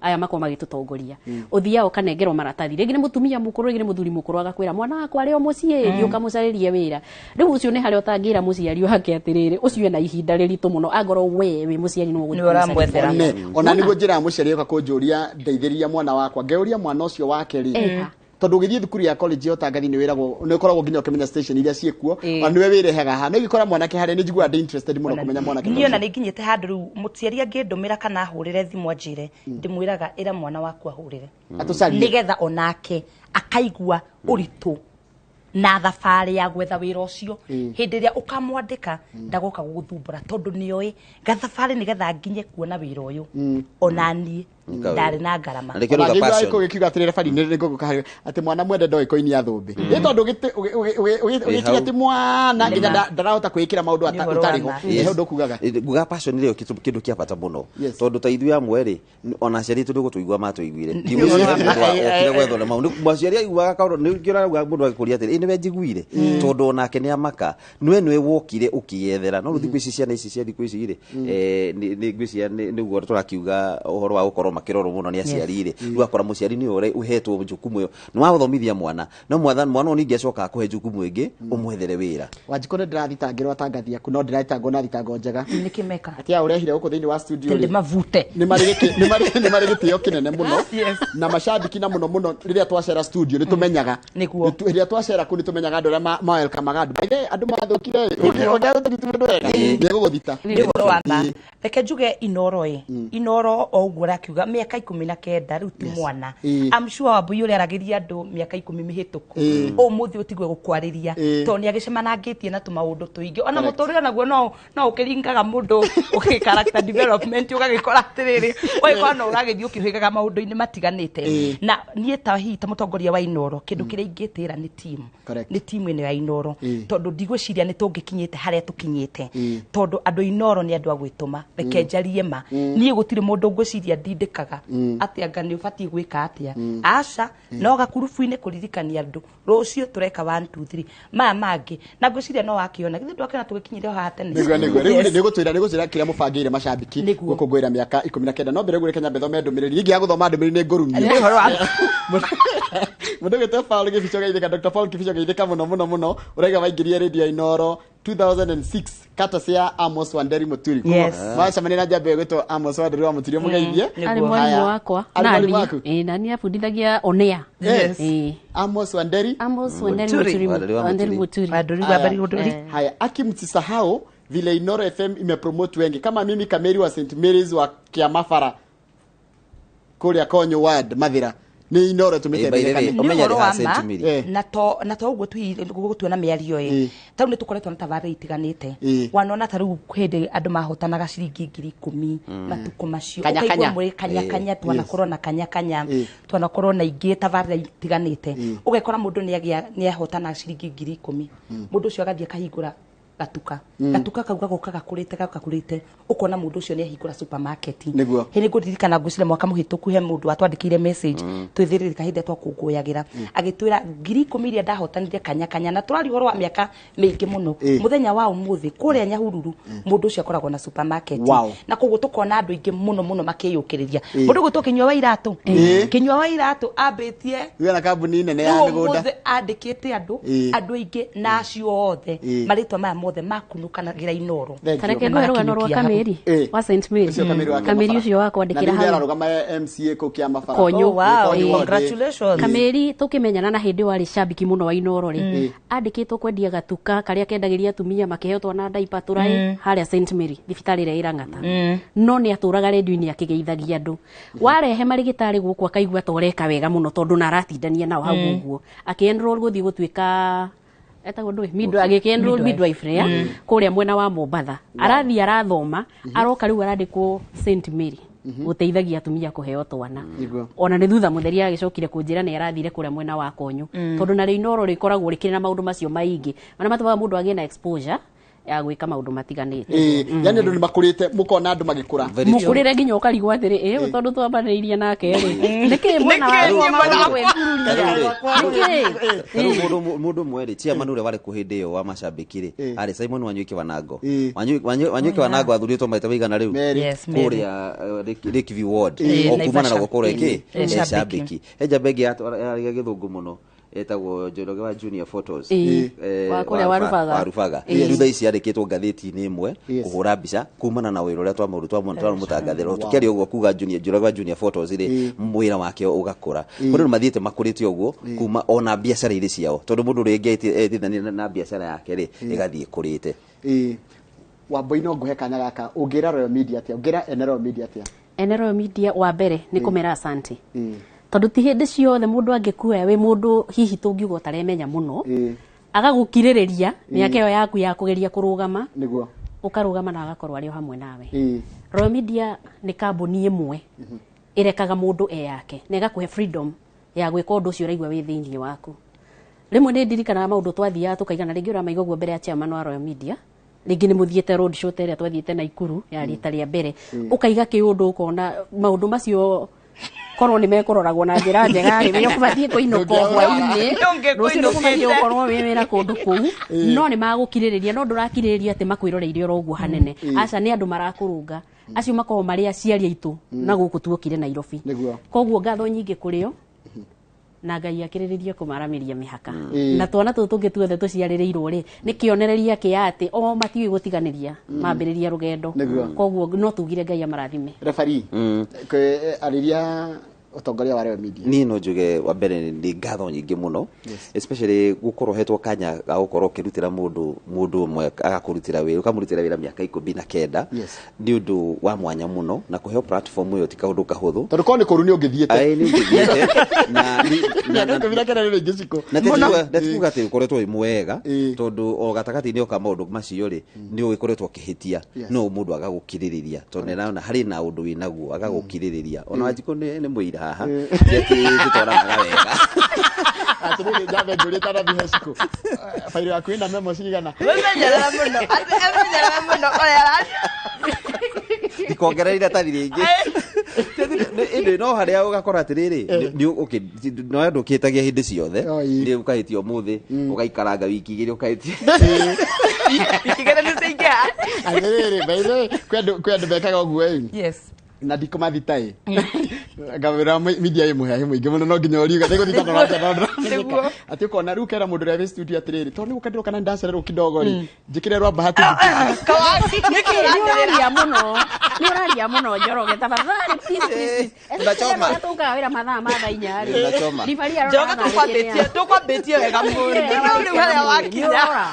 aya makorwo magĩtũtongoria. Ũthiaga ũkanengerwo maratathi, rĩngĩ nĩ mũtumia mũkũrũ rĩngĩ nĩ mũthuri mũkũrũ agakwĩra mwana wakwa arĩ o mũciĩ thiĩ ũkamũcarĩrie wĩra. Rĩu ũcio nĩ harĩa ũtangĩra mũciari wake atĩrĩrĩ ũcio ena ihinda rĩritũ mũno angorwo we wĩ mũciari no ũgũthiĩ kũmũcarĩria. Ona nĩguo njĩra ya mũciari ũka kũnjũria ndeithĩrĩria mwana wakwa ngeũria mwana ũcio wake rĩ tondũ ũgĩthiĩ thukuru ya college ya ũtangathi nĩ wĩragwo nĩ ũkoragwo nginya ũkĩmenya station iria ciĩkuo ona nĩwe wĩrehaga haha no ingĩkora mwanake harĩa nĩ njiguaga ndĩ interested mũno kũmenya mwanake. Niĩ ona nĩ nginyĩte handũ rĩu mũciari angĩndũmĩra kana ahũrĩre thimũ anjĩre ndĩmwĩraga ĩra mwana waku ahũrĩre nĩgetha onake akaigua ũritũ na thabarĩ ya gwetha wĩra ũcio. Hĩndĩ ĩrĩa ũkamwandĩka ndagoka gũgũthumbũra tondũ nĩoĩ gathabarĩ nĩgetha nginye kuona wĩra ũyũ ona niĩ ndarĩ na ngarama. Gĩkiuga atĩrĩrĩ bari nĩ ngũgũka harĩ atĩ mwana mwende ndoĩ koini ya thũmbĩ ĩ tondũ ũgĩtiga atĩ mwana nginya ndarahota kwĩĩkĩra maũndũ ũtarĩ ho he ũndũ ũkugaga. Nguga passion nĩyo kĩndũ kĩa bata mũno tondũ ta ithuĩ amwe rĩ ona aciari aitũ nĩgũtũigua matũiguire ndigwĩciria mũndũ okire gwethwo nĩ maũndũ mũciari aiguaga kaũndũ nĩkĩo ũrauga mũndũ agĩkũria atĩrĩ ĩ nĩwe njiguire tondũ onake nĩ amaka nĩwe nĩwe wokire ũkĩyethera. No rĩu thikũ ici ciana ici cia thikũ ici rĩ nĩ ngwĩciria nĩguo tũrakiuga ũhoro wa gũkorwo makĩrorwo mũno nĩ aciari rĩ rĩu akora mũciari nĩwe ũhetwo jukumu ĩyo nĩ wathomithia mwana no mwana ũyũ ningĩ acokaga akũhe jukumu ĩngĩ ũmwethere wĩra. Wanjikũ nĩ ndĩrathitangĩrwo atangathi aku no ndĩrathitangwo na thitango njega nĩkĩ meka atĩ aya ũrehire gũkũ thĩinĩ wa studio rĩ ndĩmavute nĩ marĩ gĩtĩo kĩnene mũno na macambiki na mũno mũno rĩrĩa twacera studio nĩ tũmenyaga rĩrĩa twacera kũu nĩ tũmenyaga andũ arĩa ma welcome andũ by the way andũ mathũkire ũngĩgũthiĩ wega nĩ gũgũthita nĩ ũhoro wa ma. Reke njuge Inooro ĩ Inooro o ũguo ũrakiuga Tũraigua mĩaka 19 rĩu ti mwana. I'm sure Wambui ũrĩa aragĩria andũ mĩaka 10 mĩhĩtũku ũmũthĩ ũtigue gũkwarĩria tondũ nĩ agĩcemanangĩtie na tũmaũndũ tũingĩ ona mũtũrĩre naguo no ũkĩringaga mũndũ ũgĩ character development ũgagĩkora atĩrĩrĩ ũgagĩkora no ũragĩthiĩ ũkĩhĩgaga maũndũ-inĩ matiganĩte. Na niĩ ta hihi ta mũtongoria wa Inooro kĩndũ kĩrĩa ingĩtĩra nĩ team, nĩ timu ĩno ya Inooro tondũ ndigwĩciria nĩ tũngĩkinyĩte harĩa tũkinyĩte tondũ andũ Inooro nĩ andũ a gwĩtũma. Reke njarie ma, niĩ gũtirĩ mũndũ ngwĩciria ndindĩkaga atĩ anga nĩ ũbatiĩ gwĩka atĩa, aca no gakurubu-inĩ kũririkania andũ rũciũ tũreka 1 2 3 maya mangĩ, na ngwĩciria no wakĩona githĩ ndwakĩona tũgĩkinyire haha tene. Nĩguo rĩu nĩgũtwĩra kĩrĩa mũbangĩire macambĩki gũkũngũĩra mĩaka 19. No mbere reke nyambe thome ndũmĩrĩri ingĩ ya gũthoma ndũmĩrĩri nĩ ngũrumio. Mũndũ ũgĩtwo Paul Gĩbicho Geithĩka, Dr. Paul Gĩbicho Geithĩka mũno mũno mũno, ũraiga waingĩrie radio ya Inooro 2006 kata cia Amos Wanderi Muturi. Macemania na njamba ĩgwĩtwo Amos Wanderi wa Muturi mũgeithie. Arĩ mwarimũ wakwa. Nani nani abundithagia onea. Amos Wanderi Muturi. Haya, aki msisahau vile Inooro FM imepromote wengi kama mimi Kameri wa St Mary's wa Kiamafara kũrĩa Konyo Ward Mathira nĩ Inooro tumĩte. Na to ũguo tuona mĩario ĩ tarĩu nĩ tũkoretwo na tabarĩra itiganĩte wanona tarĩu hĩndĩ andũ mahotanaga ciringi 10,000 matukũ macio ũkaigua mũrĩ kanyakanya, twanakorwo na kanyakanya, twanakorwo na ingĩ tabarĩra itiganĩte, ũgekora mũndũ nĩ ahotana ciringi 10,000, mũndũ ũcio agathiĩ akahingũra gatuka gatuka kau gagoka gakũrĩte ũkona mũndũ ũcio nĩ ahingũra supermarket. Hĩndĩ ngũririkana ngwĩciria mwaka mũhĩtũku he mũndũ atwandĩkĩire message twĩthĩrĩrĩka hĩndĩ twakũngũyagĩra agĩtwĩra 10,000 iria ndahotanire kanyakanya, na tũraria ũhoro wa mĩaka mĩingĩ mũno. Mũthenya wa ũmũthĩ kũrĩa Nyahururu mũndũ ũcio akoragwo na supermarket, na koguo tũkona andũ aingĩ mũno mũno makĩyũkĩrĩria. Mũndũ ũgwĩtwo Kĩnyua wa Iratũ, Kĩnyua wa Iratũ ambĩtie na kambuni nene ya mĩgũnda, ũmũthĩ andĩkĩte andũ aingĩ na acio othe marĩtwa maya mothe makunũkanagĩra Inooro. Tareke ngwĩre rũgano rwa Kameri wa St Mary, Kameri ũcio wa kwandĩkĩra hau ararũgama MCA kũu Kĩamabara. Konyo. Congratulations Kameri, tũkĩmenyana na hĩndĩ warĩ cambiki mũno wa Inooro rĩ, andĩkĩtwo kwendia gatuka karĩa kendagĩria atumia makĩheo twana ndaipa tũraĩ harĩa St Mary thibitarĩ ĩrĩa ĩrang'ata, no nĩ atũraga redio-inĩ akĩgeithagia andũ. Warehe marĩgĩtarĩ gũkũ akaigua ta ũreka wega mũno tondũ na aratindania nao hau ũguo, akĩ-enroll gũthiĩ gũtuĩka etagwo ndũĩ agĩkĩ-enroll midwife ya kũrĩa mwena wa Mombatha, arathiĩ arathoma, aroka rĩu arandĩkwo St Mary gũteithagia atumia kũheo twana. Ona nĩ thutha mũtheri agĩcokire kũnjĩra nĩ arathire kũrĩa mwena wa Konyo, tondũ narĩo Inooro rĩkoragwo rĩkĩrĩ na maũndũ macio maingĩ marĩa matũmaga mũndũ agĩe na exposure ya gwĩka maũndũ matiganĩte. Yani andũ nĩ makũrĩte, mũkona andũ magĩkũra mũkũrĩre nginya ũkarigwo atĩrĩ ĩ tondũ twambanĩrĩirie nake rĩ nĩkĩ mwena wa mũndũ ũmwe rĩ chairman ũrĩa warĩ kuo hĩndĩ ĩyo wa macambĩki rĩ arĩ Simon Wanyoike Wanango. Wanyoike Wanango athurĩtwo maita maigana rĩu kũrĩa Lakeview Ward o kumana na gũkorwo ĩkĩ cambĩki. He njamba ĩngĩ yaragia gĩthũngũ mũno etagwo Njoroge wa Junior Photos wa Rubaga, thutha ici yandĩkĩtwo ngathĩti-inĩ ĩmwe kũhũra mbica kumana na wĩra ũrĩa twamũtangathĩra tũkĩaria ũguo kuga Njoroge wa Junior Photos rĩ mwĩra wake ũgakũra. Kũrĩ andũ mathiĩte makũrĩte ũguo kuma ona biacara irĩ ciao, tondũ mũndũ ũrĩa ũngĩ etithania na biacara yake rĩ ĩgathiĩ ĩkũrĩte. Wambui no ngũhe kanya gaka, ũngĩra Royal Media atĩa, ũngĩra ene Royal Media atĩa? Ene Royal Media wa mbere nĩ kũmera asante, tondũ ti hĩndĩ ciothe mũndũ angĩkuoya wĩ mũndũ hihi tũngiuga ũtaremenya mũno agagũkirĩrĩria mĩaka ĩyo yaku ya kũgeria kũrũgama, ũkarũgama na agakorwo arĩ o hamwe nawe. Royal Media nĩ kambuni ĩmwe ĩrekaga mũndũ eyake na ĩgakũhe freedom ya gwĩka ũndũ ũcio ũraigua wĩ thĩinĩ waku. Rĩmwe nĩ ndirikanaga maũndũ twathiaga tũkaigana, rĩngĩ ũramaigua ũguo mbere ya chairman wa Royal Media, rĩngĩ nĩ mũthiĩte road show ta ĩrĩa twathiĩte Naikuru ya rita rĩa mbere, ũkaiga kĩũndũ ũkona maũndũ macio korwo nĩ mekũroragwo na njĩra njega rĩ wĩ ũbatiĩ kũinũka hwainĩ rũciũ nĩũbatiĩ gũkorwo wĩ wĩra kũndũ kũu, no nĩ magũkirĩrĩria, no ndũrakirĩrĩria atĩ makwĩroreire oro ũguo hanene, aca nĩ andũ marakũrũnga acio makoragwo marĩ aciari aitũ na gũkũ tuokire Nairobi. Koguo ngatho nyingĩ kũrĩ o na Ngai akĩrĩrĩria kũmaramĩria mĩhaka, na twana tũtũ tũngĩ tuothe tũciarĩrĩirwo rĩ nĩ kĩonereria kĩa atĩ o matiũĩ gũtiganĩria mambĩrĩria rũgendo, koguo no tugire Ngai amarathime. Referee arĩria Ũtongoria wa Royal Media. Niĩ no njuge wa mbere nĩ ngatho nyingĩ mũno, especially gũkorwo hetwo kanya ga gũkorwo ũkĩrutĩra mũndũ ũmwe, agakũrutĩra wĩra, ũkamũrutĩra wĩra mĩaka 19. Nĩ ũndũ wa mwanya mũno, na kũheo platform ĩyo ti kaũndũ kahũthũ. Tondũ korwo nĩ kũru nĩ ũngĩthiĩte. Aĩ, nĩ ũngĩthiĩte na Mĩaka 19 nĩ mĩingĩ, Cikũ. Na tikuga atĩ ũkoretwo wĩ mwega, tondũ o gatagatĩ-inĩ oka maũndũ macio rĩ, nĩ ũgĩkoretwo ũkĩhĩtia, no mũndũ agagũkirĩrĩria, tondũ nĩarona harĩ na ũndũ wĩnaguo, agagũkirĩrĩria. Ona Wanjikũ nĩ mũira haha, ti atĩ tũtwaranaga wega. Atĩrĩrĩ, njambe ngũrie tanathi he Cikũ, bairo yaku ĩna memo cigana? Wĩmenyerere mũno. Atĩ emenyerere mũno ũrĩa Ndikongerera iratathi rĩngĩ. Ĩndĩ no harĩa ũgakora atĩrĩrĩ, okay, no ndũkĩhĩtagia hĩndĩ ciothe, nĩ ũkahĩtia ũmũthĩ, ũgaikaranga wiki 2 ũkahĩtia. Ikigera nĩ ciaingĩha. Atĩrĩrĩ, by the way, kwĩ andũ mekaga ũguo ĩ. Na ndikũmathita ĩ, ngawĩra media ĩ mũhehe mũingĩ mũno, no nginya ũriuga nĩgũthita Nĩguo. Atĩ ũkona rĩu kera mũndũ ũrĩa wĩ studio atĩrĩrĩ, tondũ nĩgũka ndĩroka na nĩndacererwo kidogo rĩ, njĩkĩre rwa bahati. Nĩkĩ Nĩ ũraria mũno, nĩ ũraria mũno, Njoroge, tafadhali, please, please, please. Unachoma. Especially tũkaga wĩra mathaa ma thaa 4 rĩ. Unachoma. Ribari arora Njoge thaa igĩrĩ nĩ tũkwambĩtie wega mũno. Rĩu harĩa wakinya.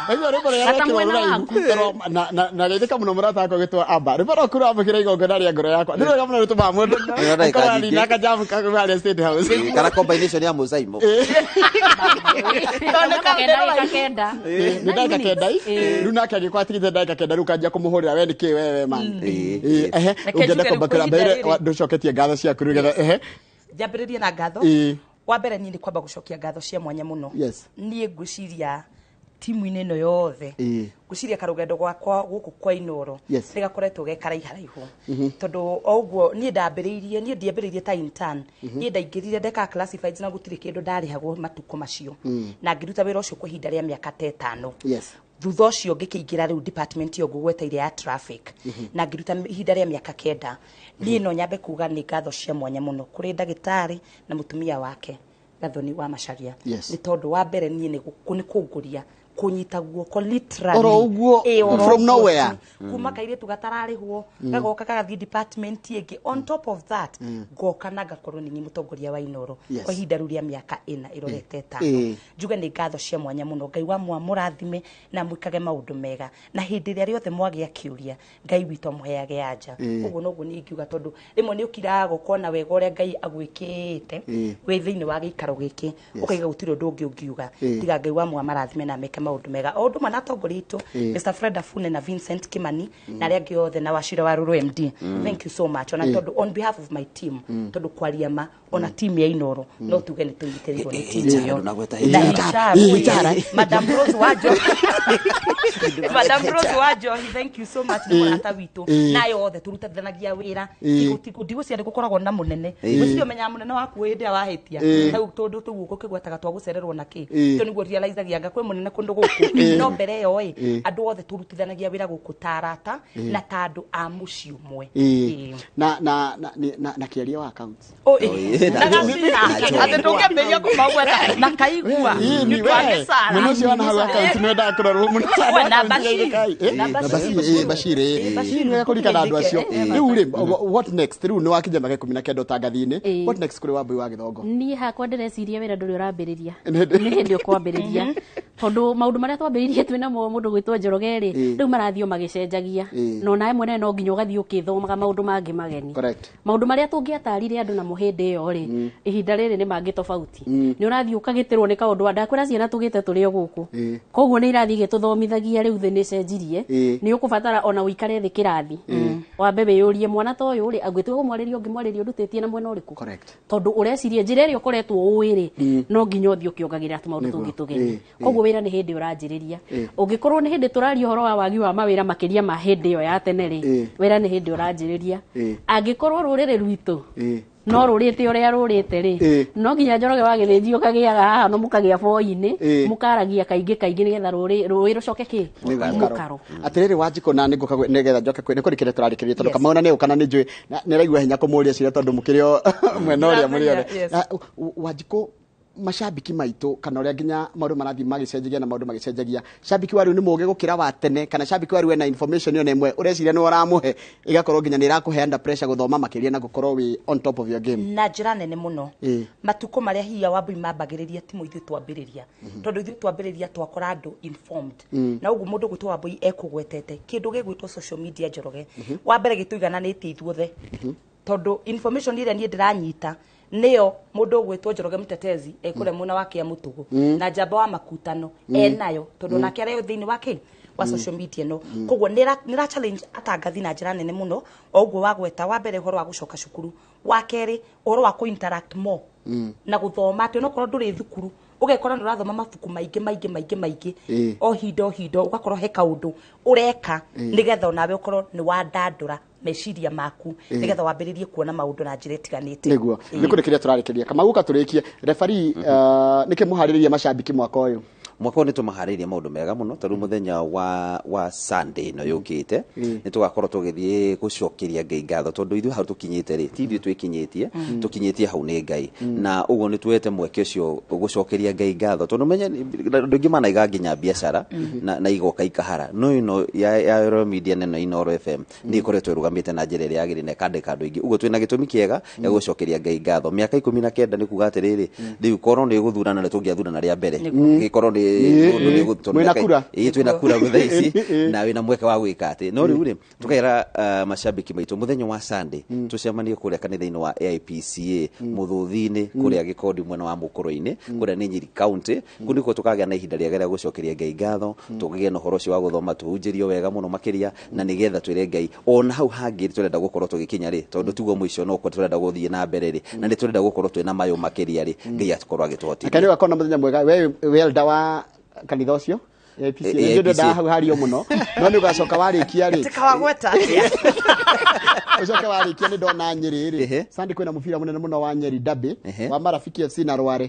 Waigua rwĩmbo rũrĩa Gata rwekĩrwo mwena rũraihu, waku. tondũ na geithĩka mũno mũrata wakwa ũgĩtwo Amba. Rwĩmbo rwaku rwamũkĩra igongona rĩa ngoro yakwa. Nĩ rwega mũno, rũtũmaga mũndũ Nĩ ndagĩka akorwo nyingĩ. arĩ na kajamu harĩa State House. Kana combination ya mũcaimo. Ndagĩka 9. Nĩ ndagĩka 9 i rĩu, nake angĩkorwo atigĩte ndagĩka 9 rĩu kanjia kũmũhũrĩra, we nĩ kĩ wewe man. Ehe. Reke Ũngĩenda njuge rĩu kwamba kwa kũra ihinda mbere rĩrĩ. ndũcoketie ngatho ciaku rĩu getha ehe. Njambĩrĩrie na ngatho. Wa mbere, niĩ nĩ kwamba gũcokia ngatho cia mwanya mũno. Niĩ ngwĩciria timu-inĩ ĩno yothe, ngwĩciria karũgendo gwakwa gũkũ kwa Inoro nĩ gakoretwo ge karaiharaihu, tondũ o ũguo niĩ ndambĩrĩirie, niĩ ndiambĩrĩirie ta intern. Niĩ ndaingĩrire ndeka classifieds na gũtirĩ kĩndũ ndarĩhagwo matukũ macio, na ngĩruta wĩra ũcio kwa ihinda rĩa mĩaka ta 5. Thutha ũcio ngĩkĩingĩra rĩu department ĩyo ngũgweta ya traffic, na ngĩruta ihinda rĩa mĩaka 9. Niĩ no nyambe kuga nĩ ngatho cia mwanya mũno kũrĩ ndagĩtarĩ na mũtumia wake Gathoni wa Macharia, nĩ tondũ wa mbere niĩ nĩ kũngũria, kũnyita guoko literally. Oro ũguo, Ĩ, oro from ũguo nowhere. tu. Kuma kairĩtu gatararĩhwo, gagoka gagathiĩ department ĩngĩ. On top of that, ngoka na ngakorwo nĩ niĩ mũtongoria wa Inoro kwa ihinda rĩu rĩa mĩaka 4 ĩrorete 5. Njuge nĩ ngatho cia mwanya mũno. Ngai wa mũrathime na mwĩkage maũndũ mega, na hĩndĩ ĩrĩa rĩothe mwagĩa kĩũria, Ngai witũ amũheage anja. Ũguo noguo niĩ ingiuga, tondũ rĩmwe nĩ ũkiraga gũkona wega ũrĩa Ngai agwĩkĩte wĩ thĩinĩ wa gĩikaro gĩkĩ, ũkaiga gũtirĩ ũndũ ũngĩ ũngiuga tiga Ngai wa marathime na meke maũndũ mega, o ũndũ ũmwe na atongoria aitũ, Mr Fred Afune na Vincent Kimani na arĩa angĩ othe, na Wachira wa Rũrũ MD. Thank you so much, ona tondũ on behalf of my team, tondũ kwaria ma, ona team ya Inoro no tuge nĩ tũnyitĩrĩirwo nĩ team ĩyo. Ndũnagweta Na HR. HR, HR. Madam Rose Wanjo, Madam Rose Wanjohi, thank you so much, nĩ mũrata witũ. Nayo othe tũrutithanagia wĩra. Ndigũcia nĩ gũkoragwo na mũnene, gwĩciria ũmenyaga mũnene waku hĩndĩ ĩrĩa wahĩtia. Hau tondũ tũu ũkĩgwetaga twa gũcererwo na kĩ, tũ nĩguo realizagia anga kwĩ mũnene kũndũ gũkũ. No mbere ĩyo ĩ, andũ othe tũrutithanagia wĩra gũkũ ta arata na ta andũ a mũciĩ ũmwe. Na kĩaria wa accounts. Oh, ĩ, na na gacina na John. atĩ ndũngĩambĩrĩria kũmagweta na kaigua Ĩ, nĩ ni ũndũ wa we. gĩcara. Mwena ũcio wa na hau account nĩ wendaga kũrorwo mũno. We, na Bashir. Na Na Bashir. Bashir, Bashir, Ĩ, Bashir. Ĩ, nĩ wega kũririkana andũ acio. Rĩu rĩ, what next? Rĩu nĩ wakinya mĩaka 19 ũtangathi-inĩ. What next kũrĩ Wambui wa Gĩthongo? Niĩ hakwa ndĩreciria wĩra ndũrĩ ũrambĩrĩria. Nĩ hĩndĩ- Nĩ hĩndĩ ũkwambĩrĩria, tondũ maũndũ marĩa twambĩrĩirie twĩ namo mũndũ gwĩtwo Njoroge rĩ, rĩu marathiĩ o magĩcenjagia, na onawe mwene no nginya ũgathiĩ ũkĩthomaga maũndũ mangĩ mageni. Maũndũ marĩa tũngĩatarire andũ namo hĩndĩ ĩyo rĩ, ihinda rĩrĩ nĩ mangĩ tofauti. Nĩ ũrathiĩ ũkagĩtĩrwo nĩ kaũndũ, ndakwĩra ciana tũgĩte tũrĩ o gũkũ, koguo nĩ irathiĩ igĩtũthomithagia. Rĩu thĩ nĩ ĩcenjirie. Nĩ ũkũbatara ona ũikare thĩ kĩrathi, wambe wĩyũrie, mwana ta ũyũ rĩ, angĩtua kũmwarĩria, ũngĩmwarĩria ũrutĩtie na mwena ũrĩkũ? Tondũ ũreciria njĩra ĩrĩa ũkoretwo ũĩ rĩ, no nginya ũthiĩ ũkĩongagĩrĩra tũmaũndũ tũngĩ tũgeni. Koguo wĩra nĩ hĩndĩ ũranjĩrĩria. Ũngĩkorwo nĩ hĩndĩ tũraria ũhoro wa wagi wa mawĩra makĩria ma hĩndĩ ĩyo ya tene rĩ, wĩra nĩ hĩndĩ ũranjĩrĩria. Angĩkorwo rũrĩrĩ rwitũ no rũrĩte ũrĩa rũrĩte rĩ, no nginya Njoroge wa Gĩthĩnji ũkagĩaga haha no mũkagĩa boi-inĩ, mũkaragia kaingĩ kaingĩ nĩgetha rũĩ rũcoke kĩ mũkaro. Atirĩrĩ Wanjikũ, na nĩngũka nĩgetha njoke kwĩ nĩ kũrĩkĩrĩa tũrarĩkĩrĩria, tondũ Kamau na nĩ ũka na nĩ njũĩ nĩ araigua hinya kũmũria ciũria, tondũ mũkĩrĩ o mwena ũrĩa mũrĩ othe. Wanjikũ, Macambiki maitũ kana ũrĩa nginya maũndũ marathiĩ magĩcenjagia na maũndũ magĩcenjagia, cambiki wa rĩu nĩ mũũgĩ gũkĩra wa tene, kana cambiki wa rĩu ena information ĩyo na ĩmwe ũreciria nĩ ũramũhe ĩgakorwo nginya nĩ ĩrakũhe under pressure gũthoma makĩria na gũkorwo wĩ on top of your game? Na njĩra nene mũno. Matukũ marĩa hinya Wambui mambagĩrĩria timo ithuĩ twambĩrĩria, tondũ ithuĩ twambĩrĩria twakora andũ informed. Na ũguo mũndũ gwĩtwo Wambui ekũgwetete kĩndũ gĩgwĩtwo social media, Njoroge, wa mbere gĩtũigananĩtie ithuothe, tondũ information ĩrĩa niĩ ndĩranyita nĩyo mũndũ ũgwĩtwo Njoroge Mtetezi ekũrĩa mwena wa Kĩa Mũtũgũ na njamba wa makutano enayo, tondũ nake arĩ thĩinĩ wa kĩ wa social media ĩno. Koguo nĩ ra challenge atangathi na njĩra nene mũno. O ũguo wagweta, wa mbere ũhoro wa gũcoka cukuru, wa kerĩ ũhoro wa kũ interact more na gũthoma, atĩ onokorwo ndũrĩ thukuru ũgekora nĩ ũrathoma mabuku maingĩ maingĩ maingĩ maingĩ, o hinda o hinda ũgakorwo he kaũndũ ũreka, nĩgetha onawe ũkorwo nĩ wandandũra meciria maku, nĩgetha wambĩrĩrie kuona maũndũ na njĩra ĩtiganĩte. Nĩguo nĩ kũrĩkĩria tũrarĩkĩria, Kamau, tũrĩkie refari, nĩkĩ mũharĩrĩria macambiki mwaka ũyũ? Mwaka ũyũ nĩ tũmaharĩirie maũndũ mega mũno, tondũ mũthenya wa Sunday ĩno yũkĩte nĩ tũgakorwo tũgĩthiĩ gũcokeria Ngai ngatho, tondũ ithuĩ hau tũkinyĩte rĩ, ti ithuĩ twĩkinyĩtie, tũkinyĩtie hau nĩ Ngai, na ũguo nĩ tuoete mweke ũcio gũcokeria Ngai ngatho, tondũ menye andũ aingĩ manaiga nginya biacara na igoka ikahara, no ĩno ya Royal Media na ĩno Inooro FM nĩ ĩkoretwo ĩrũgamĩte na njĩra ĩrĩa yagĩrĩire na ĩkandĩka andũ aingĩ. Ũguo twĩna gĩtũmi kĩega gĩa gũcokeria Ngai ngatho. Mĩaka 19 nĩ kuga atĩrĩrĩ, rĩu korwo nĩ gũthurana nĩ tũngĩathurana rĩa mbere, gĩkorwo nĩ Mwĩna kura. Ĩĩ, twĩna kura thaa ici na wĩna mweke wa gwĩka atĩ no rĩu rĩ tũkaĩra macambiki maitũ mũthenya wa Sunday tũcemanie kũrĩa kanitha-inĩ wa AIPCA Mũthũthi-inĩ, kũrĩa Gĩkondi, mwena wa Mũkũrũ-inĩ, kũrĩa nĩ Nyeri County. Kũu nĩkuo tũkagĩa na ihinda rĩega rĩa gũcokeria Ngai ngatho, tũgĩe na ũhoro ũcio wa gũthoma, tũhunjĩrio wega mũno makĩria, na nĩgetha twĩre Ngai ona hau hangĩ tũrenda gũkorwo tũgĩkinya rĩ, tondũ tiguo mũico, no tũrenda gũthiĩ na mbere rĩ, na nĩ tũrenda gũkorwo twĩna mayũ makĩria rĩ, Ngai atũkorwo agĩtũhotithia. Akani ũgakorwo na mũthenya mwega we wĩ elder wa kanitha ũcio AIPCA. Nĩ ndwendaga hau hario mũno, no nĩ ũgacoka warĩkia rĩ Tikawagweta atĩa? Ũcoke warĩkia nĩ ndona Nyĩrĩ rĩ, Sunday kwĩna mũbira mũnene mũno wa Nyeri Derby wa Marafiki FC na Rware.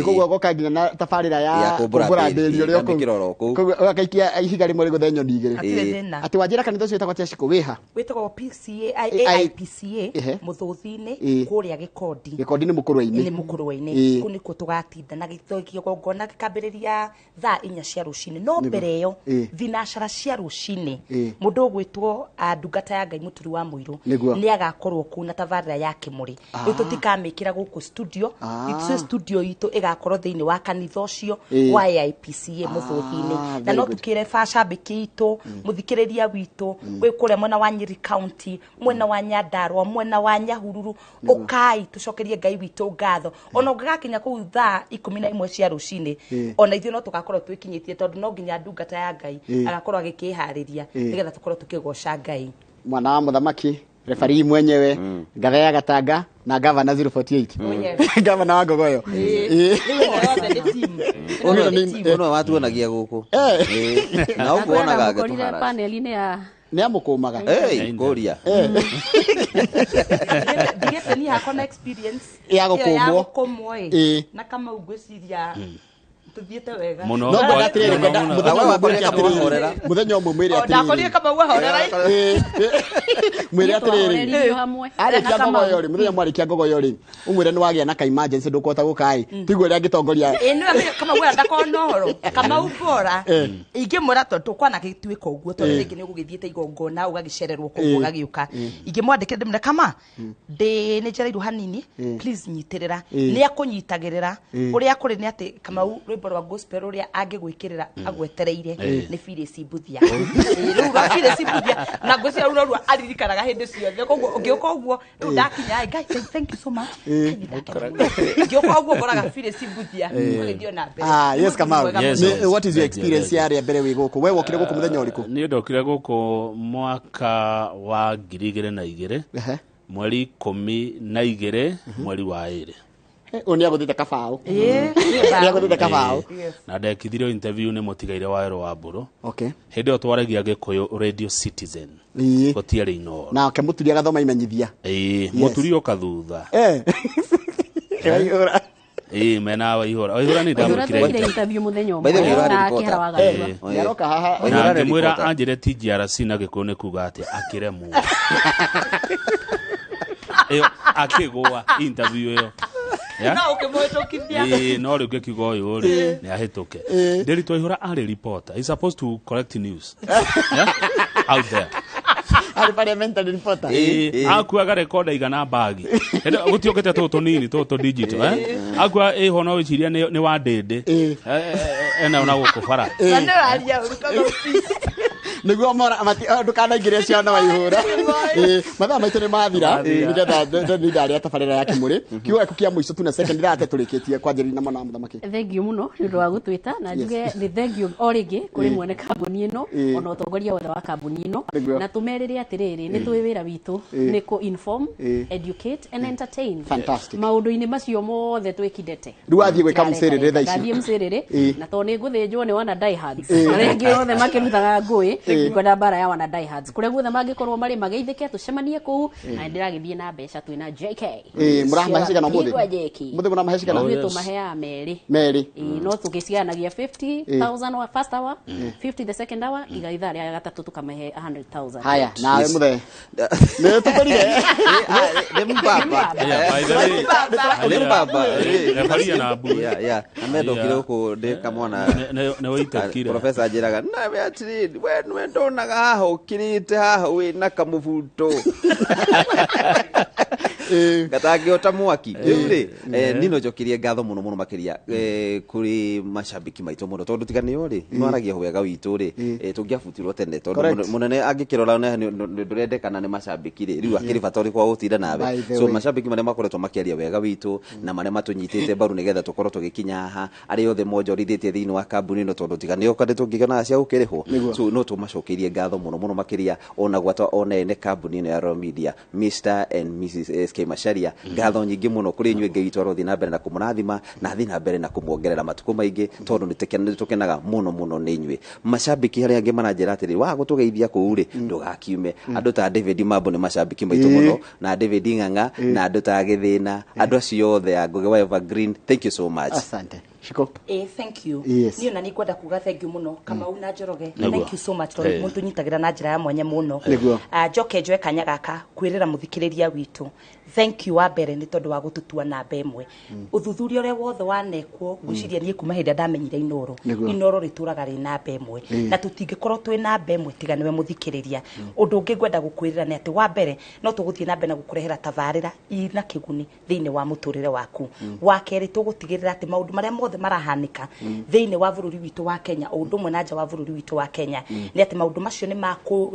Koguo ũgoka nginya na tabarĩra ya kũmbũra kũmbũra mbĩri, mbĩri ũrĩa ngamĩkĩra oro kũu. Koguo ũgakaikia ihiga rĩmwe rĩgũthe nyoni igĩrĩ. Hatirĩ thĩna. Atĩ wanjĩra kanitha ũcio wĩtagwo atĩa, Shiko, wĩha? Wĩtagwo PCA AIPCA Mũthũthi-inĩ, kũrĩa Gĩkondi. Gĩkondi nĩ Mũkũrwe-inĩ. Nĩ Mũkũrwe-inĩ. Kũu nĩkuo tũgatinda na kĩgongona gĩkambĩrĩria thaa 4 cia rũcinĩ, no mbere ĩyo thinacara cia rũcinĩ mũndũ ũgwĩtwo ndungata ya Ngai Mũturi wa Mũirũ nĩ agakorwo kũu na tabarĩra ya Kĩmũrĩ. Rĩu tũtikamĩkĩra gũkũ studio, ithuĩ studio itũ ĩgakorwo thĩinĩ wa kanitha ũcio wa AIPCA Mũthũthi-inĩ. Na no tũkĩre bacambĩki itũ, mũthikĩrĩria witũ wĩ kũrĩa mwena wa Nyeri County, mwena wa Nyandarua, mwena wa Nyahururu, ũkai tũcokerie Ngai witũ ngatho. Ona ũngĩgakinya kũu thaa 11 cia rũcinĩ, ona ithuĩ no tũgakorwo twĩkinyĩtie, tondũ no nginya ndungata ya Ngai agakorwo agĩkĩharĩria nĩgetha tũkorwo tũkĩgoca Ngai. Mwana wa mũthamaki, refarii mwenyewe, ngatha ya Gatanga na gavana 048, gavana wa Ngogoyo. Ũno watuonagia gũkũ na ũguo wonaga Mũkorire agĩtũhara. panel-inĩ ya Nĩ amũkũmaga. Hey, kũria. Ndigĩte niĩ hakwa na experience Ya ĩyo ya gũkũmwo. gũkũmwo ĩ na Kamau, ngwĩciria tũthiĩte wega. No ngwenda atĩrĩrĩ, ngwenda mũthenya ũmwe mwĩre atĩrĩrĩ, mũthenya ũmwe mwĩre O, ndakorire atĩrĩrĩ, Kamau ahorera. Mwĩre atĩrĩrĩ, Twahoreirio hamwe. Arĩkia Na Kamau. ngogoyo rĩ, mũthenya mwarĩkia ngogoyo rĩ, ũmwĩre nĩ wagĩa na ka emergency ndũkũhota gũka ĩ, tiguo ũrĩa angĩtongoria. Ĩ nĩwe Kamau ĩyo ndakorwo na ũhoro Kamau bora ingĩmwĩra, tondũ tũkwana gĩtuĩka ũguo, tondũ rĩngĩ nĩ ũgũgĩthiĩte igongona ũgagĩcererwo koguo ũgagĩũka, ingĩmwandĩkĩra ndĩmwĩre, "Kama ndĩ nĩ njereirwo hanini, please nyitĩrĩra." Nĩ akũnyitagĩrĩra. Ũrĩa kũrĩ nĩ atĩ Kamau rwĩmbo rwa gospel rũrĩa angĩgwĩkĩrĩra agwetereire nĩ Phyllis Mbuthia. Rĩu rwa Phyllis Mbuthia na ngwĩciria rũu noruo aririkanaga hĩndĩ ciothe. Koguo ũngĩũka ũguo rĩu ndakinya, "Ngai, thank you so much," ngĩũka ũguo ngoraga Phyllis Mbuthia, ũgĩthiĩ na mbere. Ah, yes, Kamau. Yes, yes. What is your Thank you, experience thank you. ya rĩa mbere wĩ gũkũ? We wokire gũkũ mũthenya ũrĩkũ? Niĩ ndokire gũkũ mwaka wa 2002, mweri 12, mweri wa 2. Ũyũ nĩ agũthĩte kabaũ. Nĩ agũthĩte kabaũ. Na ndekithirio interview nĩ mũtigaire wa Ero wa Mbũrũ. Okay. Hĩndĩ ĩyo twaragia Gĩkũyũ Radio Citizen. Gũtiarĩ Inooro. Nake mũturi agathoma imenyithia. Ĩĩ, mũturi oka thutha. Waihũra. Ĩĩ, mena Waihũra. Waihũra nĩ Waihũra ndamwĩkire twekire interview. interview mũthenya ũmwe By the way, ũrarĩ na reporter. Kĩhara wa Gathua. Nĩaroka haha. Na Waihũra nĩ ngĩmwĩra reporter. anjĩre TGRC na Gĩkũyũ nĩ kuga atĩa, akĩremwo. Ĩyo akĩgũa interview ĩyo. No ũkĩmũhĩtũkithia. Ĩĩ, no rĩu ngĩkiuga ũyũ rĩ nĩ ahĩtũke. Ndĩritũ Waihũra arĩ reporter. He's supposed to correct news. Yeah? Out there. Arĩ parliamentary reporter. Ĩĩ, akuaga rekoda igana bagi. Gũtiũkĩte tũtũ tũnini tũtũ digital, eh? Akua ĩho no wĩcirie nĩ wa ndĩndĩ. Ena ona gũkũ bara. Na nĩ ũraria ũru kama peace. Nĩguo mora ndũkanaingĩre ciana Waihũra. Mathaa maitũ nĩ mathira nĩgetha nĩ ndarĩa tabarĩra ya kĩmũrĩ. Kiugo gĩaku kĩa mũico tu na second ndĩrate tũrĩkĩtie kwanjĩrĩria na mwana wa mũthamaki. Thank you mũno nĩ ũndũ wa gũtwĩta na njuge nĩ thank you o rĩngĩ kũrĩ mwene kambuni ĩno ona ũtongoria wothe wa kambuni ĩno na tũmerĩre atĩrĩrĩ nĩ tũĩ wĩra witũ nĩ kũ inform, educate and entertain. Fantastic. Maũndũ-inĩ macio mothe twĩkindete. Rĩu wathiĩ gwĩka mũcĩrĩrĩ thaa ici. Ngathiĩ mũcĩrĩrĩ na tondũ nĩ ngũthĩnjwo nĩ wana diehards. Arĩa angĩ othe makĩrutaga ngũĩ ngwenda mbara ya wana diehards. Kũrĩa guothe mangĩkorwo marĩ mageithĩke tũcemanie kũu na ndĩragĩthiĩ na mbeca twĩna JK. Mũramahe cigana ũmũthĩ? Igwa JK. Mũthĩ mũramahe cigana? Ithuĩ tũmaheaga merĩ. Merĩ. No tũgĩciganagia 50,000 wa first hour, 50 the second hour, iga ithaa rĩa gatatũ tũkamahe 100,000. Haya, nawe mũthee. Nĩ tũkũrire. Nĩ mbaba. Nĩ mbaba. Refaria na mbu. Yeah. Na mendokire gũkũ ndĩ kamwana. Nĩ wĩitĩkire. Professor anjĩraga, nawe atĩrĩrĩ, we nĩwe ndonaga haha ũkirĩte haha wĩna kamũbuto. Gatangĩota mwaki. Rĩu rĩ, niĩ no njokerie ngatho mũno mũno makĩria kũrĩ macambĩki maitũ mũno tondũ tiga nĩo rĩ maragia wega witũ rĩ tũngĩabutirwo tene tondũ mũnene angĩkĩrora ndũrendekana nĩ macambĩki rĩ rĩu akĩrĩ bata ũrĩkũ wa gũtinda nawe. So macambĩki marĩa makoretwo makĩaria wega witũ na marĩa matũnyitĩte mbaru nĩgetha tũkorwo tũgĩkinya haha arĩa othe monjorithĩtie thĩinĩ wa kambuni ĩno tondũ tiga nĩo kandi tũngĩkĩonaga cia gũkĩrĩhwo. So no tũmacokeirie ngatho mũno mũno makĩria ona gwata ona ene kambuni ĩno ya Royal Media Mr and Mrs SK Macharia ngatho nyingĩ mũno kũrĩ inyuĩ Ngai witũ arothiĩ na mbere na kũmũrathima na athiĩ na mbere na kũmuongerera matukũ maingĩ tondũ nĩ tũkenaga mũno mũno nĩ inyuĩ. Macambĩki arĩa angĩ maranjĩra atĩrĩ wa gũtũgeithia kũu rĩ ndũgakiume. Andũ ta David Mambo nĩ macambĩki maitũ mũno na David Ng'ang'a na andũ ta Gĩthĩna andũ acio othe a Ngũgĩ wa Evergreen, thank you so much. Asante. Shiko. Thank you. Yes. Niĩ ona nĩ ngwenda kuga thank you mũno Kamau na Njoroge. Thank you so much tondũ mũtũnyitagĩra na njĩra ya mwanya mũno. Njoke njoe kanya gaka kwĩrĩra mũthikĩrĩria witũ thank you wa mbere nĩ tondũ wa gũtũtua namba ĩmwe. Ũthuthuria ũrĩa wothe wanekwo ngwĩciria niĩ kuma hĩndĩ ĩrĩa ndamenyire Inooro. Inooro rĩtũraga rĩ namba ĩmwe na tũtingĩkorwo twĩ namba ĩmwe tiga nĩwe mũthikĩrĩria. Ũndũ ũngĩ ngwenda gũkwĩrĩra nĩ atĩ wa mbere no tũgũthiĩ na mbere na gũkũrehera tabarĩra ina kĩguni thĩinĩ wa mũtũrĩre waku. Wa kerĩ tũgũtigĩrĩra atĩ maũndũ marĩa mothe marahanĩka thĩinĩ wa bũrũri witũ wa Kenya o ũndũ ũmwe na nja wa bũrũri witũ wa Kenya nĩ atĩ maũndũ macio nĩ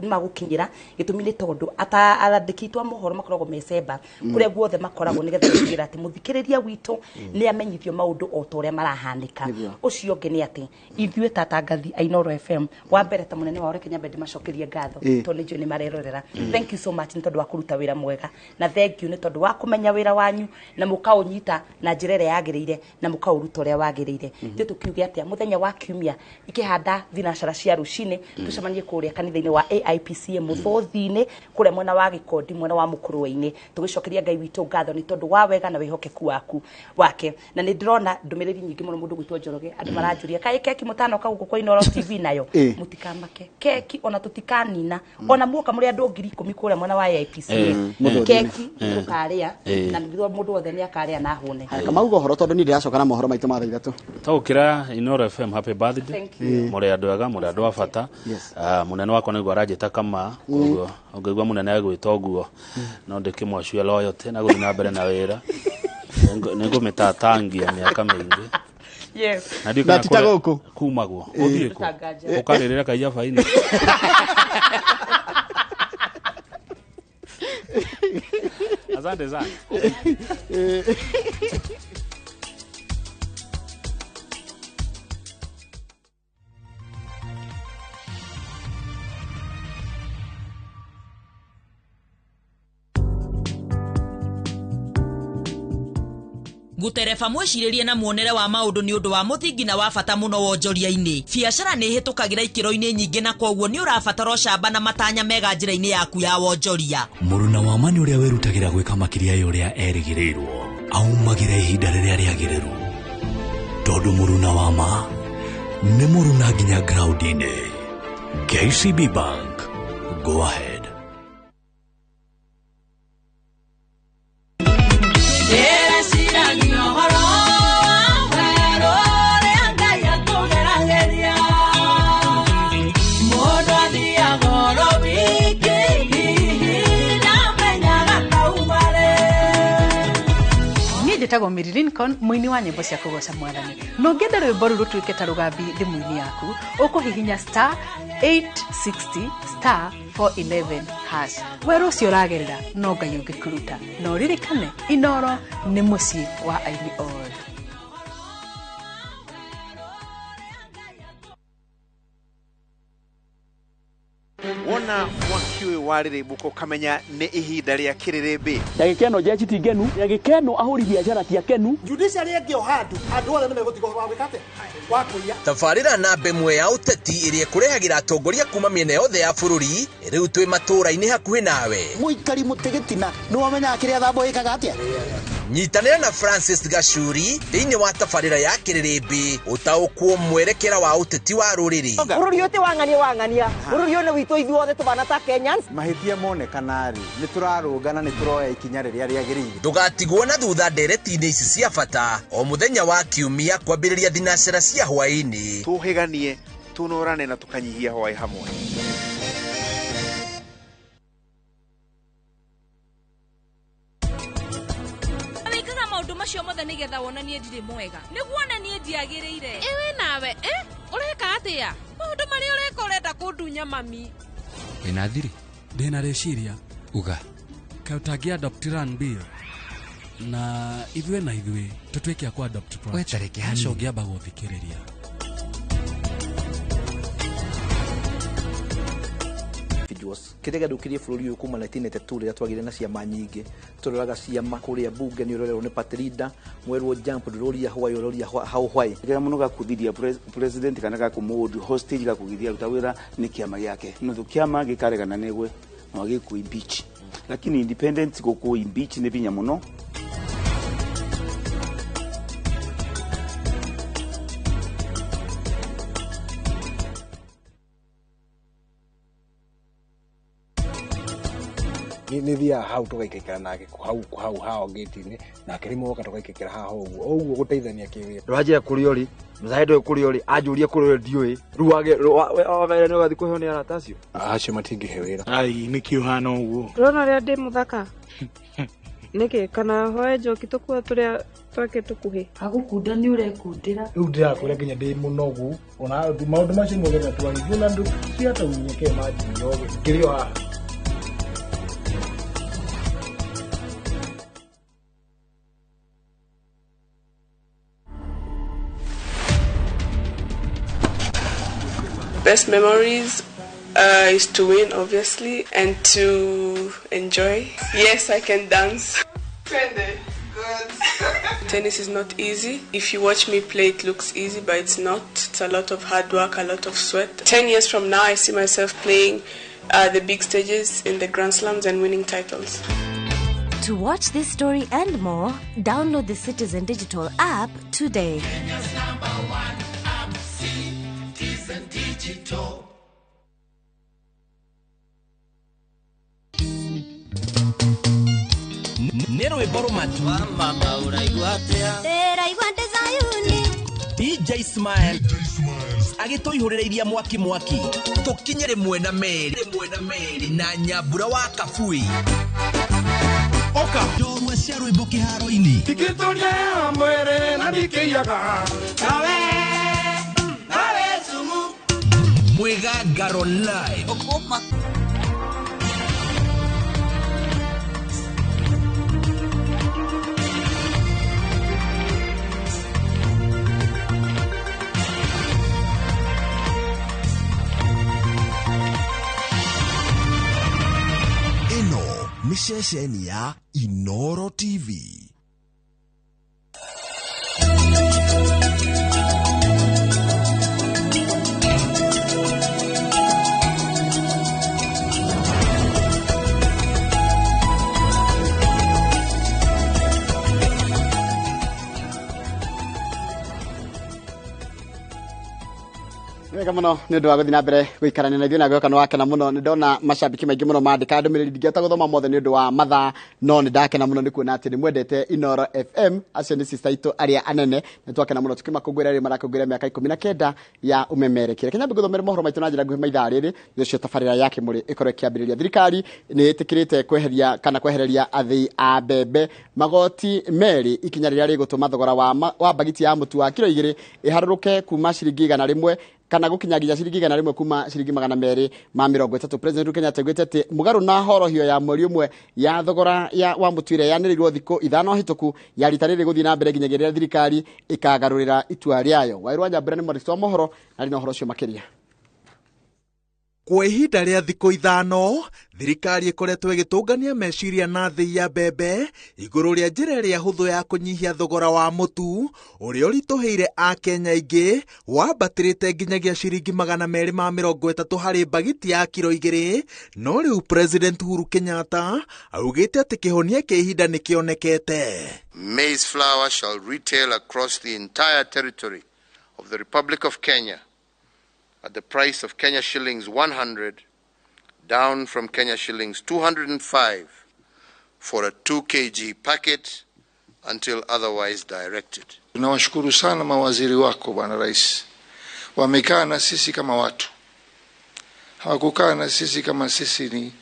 magũkinyĩra gĩtũmi nĩ tondũ andĩki aitũ a mohoro makoragwo mecemba kũrĩa guothe makoragwo nĩgetha gũtigĩrĩra atĩ mũthikĩrĩria witũ nĩ amenyithio maũndũ o ta ũrĩa marahanĩka. Ũcio ũngĩ nĩ atĩ ithuĩ ta atangathi a Inooro FM wa mbere ta mũnene wao reke nyambe ndĩmacokerie ngatho tondũ nĩ njũĩ nĩ marerorera. Thank you so much nĩ tondũ wa kũruta wĩra mwega na thank you nĩ tondũ wa kũmenya wĩra wanyu na mũkaũnyita na njĩra ĩrĩa yagĩrĩire na mũkaũruta ũrĩa wagĩrĩire. Ithuĩ tũkiuge atĩa mũthenya wa kiumia ikĩhanda thinacara cia rũcinĩ tũcemanie kũrĩa kanitha-inĩ wa AIPCA Mũthũthi-inĩ kũrĩa mwena wa Gĩkondi mwena wa Mũkũrwe-inĩ tũgĩcokeria Ngai witũ ngatho nĩ tondũ wa wega na wĩhokeku waku wake. Na nĩ ndĩrona ndũmĩrĩri nyingĩ mũno mũndũ gwĩtwo Njoroge andũ maranjũria kaĩ keki mũtanoka gũkũ kwa Inooro TV nayo mũtikamake keki ona tũtikanina ona muoka mũrĩ andũ 10,000 kũrĩa mwena wa AIPCA keki tũkarĩa na nĩguo mũndũ wothe nĩ akarĩa na ahũne. Kamau ũhoro tondũ niĩ ndĩracoka na mohoro maitũ ma thaa ithatũ. Taũkĩra Inooro FM happy birthday. Mũrĩ andũ ega, mũrĩ andũ a bata. Mũnene wakwa nĩguo aranjĩta kama koguo ũngĩigua mũnene agwĩta ũguo no ndĩkĩmwacue loyalty na gũthiĩ na mbere na wĩra. Nĩngũmĩtatangia mĩaka mĩingĩ. Yes. Na ti ta gũkũ kumagwo ũthiĩ kũ ũkarĩrĩra kaiya baini. Asante sana. Gutereba mwĩcirĩrie na muonere wa maũndũ nĩ ũndũ wa mũthingi na wa bata mũno wonjoria-inĩ. Biacara nĩ ĩhĩtũkagĩra ikĩro-inĩ nyingĩ na koguo nĩ ũrabatara ũcamba na matanya mega njĩra-inĩ yaku ya wonjoria. Mũruna wa ma nĩ ũrĩa wĩrutagĩra gwĩka makĩria ya ũrĩa erĩgĩrĩirwo aumagĩra ihinda rĩrĩa rĩagĩrĩru tondũ mũruna wa ma nĩ mũruna nginya ground-inĩ. KCB Bank, go ahead. Era Njĩtagwo Mary Lincoln, mũini wa nyĩmbo cia kũgoca mwathani. Na ũngĩenda rwĩmbo rũu rũtuĩke ta rũgambi thimũ-inĩ yaku, ũkũhihinya star 860 star 411 hash. Werũ ũcio ũragerera no Ngai ũngĩkũruta. Na ũririkane, Inoro nĩ mũciĩ wa aini othe. Wona mwaki ũyũ warĩrĩmbũka ũkamenya nĩ ihinda rĩa kĩrĩrĩmbĩ. Ndagĩka ĩno jeshi ti ngenu, ndagĩka ĩno ahũri biacara ti akenu. Judiciary ĩngĩ o handũ, andũ othe nĩmegũtiga ũhoro wa gwĩka atĩa? Wa kũiya. Tabarĩra namba ĩmwe ya ũteti ĩrĩa ĩkũrehagĩra atongoria kuma mĩena yothe ya bũrũri rĩu twĩ matũũra-inĩ hakuhĩ nawe. Mũikari mũtĩ gĩtina nĩwamenyaga kĩrĩa thambo ĩkaga atĩa? Nyitanĩra na Francis Gachuri thĩinĩ wa tabarĩra ya kĩrĩrĩmbĩ ũtaũkwo mwerekera wa ũteti wa rũrĩrĩ. Bũrũri ũyũ ti wang'ania wang'ania, bũrũri ũyũ nĩ witũ ithuothe tũbana ta Kenyans. Mahĩtia monekana rĩ, nĩ tũrarũngana, nĩ tũroya ikinya rĩrĩa rĩagĩrĩire. Ndũgatigwo na thutha ndereti-inĩ ici cia bata o mũthenya wa kiumia kwambĩrĩria thinacera cia hwaĩ-inĩ. Tũhĩganie, tũnorane na tũkanyihia hwaĩ hamwe. Wĩkaga maũndũ macio mothe nĩgetha wonanie ndirĩ mwega, nĩguo onanie ndiagĩrĩire. Ĩwe nawe, ũreka atĩa? Maũndũ marĩa ũreka ũrenda kũndunya mami. Wĩna thiri? Ndĩna rĩciria. Uga. Kaĩ ũtangĩ adopt Ranbir na ithuĩ na ithuĩ tũtuĩke a kũ adopt Prachi. Wetareke hanini. Ũcio ũngĩamba gũthikĩrĩria. Kĩrĩa gĩathũkirie bũrũri ũyũ kuma 1992 rĩrĩa twagĩire na ciama nyingĩ, tũroraga ciama kũrĩa bunge nĩ ũrorerwo nĩ party leader, mwerwo jump ndũroria why, ũroria how why. Kĩrĩa mũno gakũthiria president kana gakũmũhold hostage gakũgithia ruta wĩra nĩ kĩama gĩake, nũthũ kĩama gĩkaregana negwe no gĩkũ impeach, lakini independent gũkũ impeach nĩ binya mũno. Nĩ thiaga hau tũgaikaikara nake hau hau hao gate-inĩ, nake rĩmwe oka tũgaikaikara haha ũguo ũguo gũteithania kĩwĩra. Ndũranjĩra kũrĩa ũrĩ, mũcahe ndũĩ kũrĩa ũrĩ, anjũrie kũrĩa ũrĩ ndiũĩ. Rĩu wagere nĩ ũgathiĩ kũheo nĩ arata acio? Acio matingĩhe wĩra. Ai, nĩkĩ ũhana ũguo? Ndũrona ũrĩa ndĩ mũthaka? Nĩkĩ kana hoe njoki tũkua tũrĩa twake tũkuhĩ? Agũkunda nĩ ũrekundĩra. Rĩu ndĩrakwĩra nginya ndĩ mũnogu, ona maũndũ macio mothe twarithio na ndũ ciataunyeke manjirie ũguo ngĩrĩ o haha. Best memories is to win, obviously, and to enjoy. Yes, I can dance. Good. Tennis is not easy. If you watch me play, it looks easy, but it's not. It's a lot of hard work, a lot of sweat. 10 years from now, I see myself playing the big stages in the Grand Slams and winning titles. To watch this story and more, download the Citizen Digital app today. Kenya's number one app, Citizen Digital. Nĩ rwĩmbo rũmatu. Mama ũraigua atĩa? Ndĩraigua ndĩ Zayuni. DJ Smile agĩtũihũrĩrĩiria mwaki mwaki tũkinye rĩmwe na merĩ na Nyambura wa Kabui. Oka njorua cia rwĩmbo kĩharo-inĩ. Ndikĩtũria mwĩrĩ na ndikĩiyaga nawe nawe sumu. Mwĩgangaro live. Ũkũma. Nĩ ceceni ya Inoro TV. Wega muno nĩ ũndũ wa gũthiĩ na mbere gũikarania na ithuĩ na gwĩka nĩ wakena mũno. Nĩ ndona macambĩki maingĩ mũno mandĩka ndũmĩrĩri, ndingĩhota gũthoma mothe nĩ ũndũ wa mathaa, no nĩ ndakena mũno nĩ kuona atĩ nĩ mwendete Inoro FM. Acio nĩ sister itũ arĩa anene, nĩ twakena mũno tũkĩmakũngũĩra rĩrĩ marakũngũĩra mĩaka 19 ya ũmemerekia. Reke nyambe ngũthomere mohoro maitũ na njĩra nguhĩ maithaa rĩrĩ ũcio tabarĩra ya Kĩmũrĩ ĩkorwo ĩkĩambĩrĩria. Thirikari nĩ ĩtĩkĩrĩte kweheria kana kwehereria athĩi a mbembe magoti merĩ, ikinya rĩrĩa rĩgũtũma thogora wa mbagiti ya mũtu wa kiro 2 ĩharũrũke kuma ciringi 100 kana gũkinya nginya ciringi 100 kuma ciringi 230. President Uhuru Kenyatta augĩte atĩ mũgarũ na horohio ya mweri ũmwe ya thogora ya wa mũtu ĩrĩa yanĩrĩirwo thikũ 5 hĩtũku ya rita rĩrĩ gũthiĩ na mbere nginyagia rĩrĩa thirikari ĩkagarũrĩra itua rĩayo. Wairũ wa Nyambura nĩ mwandĩki wa mohoro na arĩ na ũhoro ũcio makĩria. Kwa ihinda rĩa thikũ 5 thirikari ĩkoretwo ĩgĩtũngania meciria na thĩi ya mbembe igũrũ rĩa njĩra ĩrĩa hũthũ ya kũnyihia thogora wa mũtu ũrĩa ũritũhĩire Akenya aingĩ wambatĩrĩte nginyagia ciringi 230 harĩ mbagiti ya kiro 2. No rĩu President Uhuru Kenyatta augĩte atĩ kĩhonia kĩa ihinda nĩ kĩonekete. Maize flour shall retail across the entire territory of the Republic of Kenya at the price of Kenya shillings 100, down from Kenya shillings 205 for a 2 kg packet until otherwise directed. Tunawashukuru sana mawaziri wako Bwana Rais. Wamekaa na sisi kama watu. Hawakukaa na sisi kama sisi ni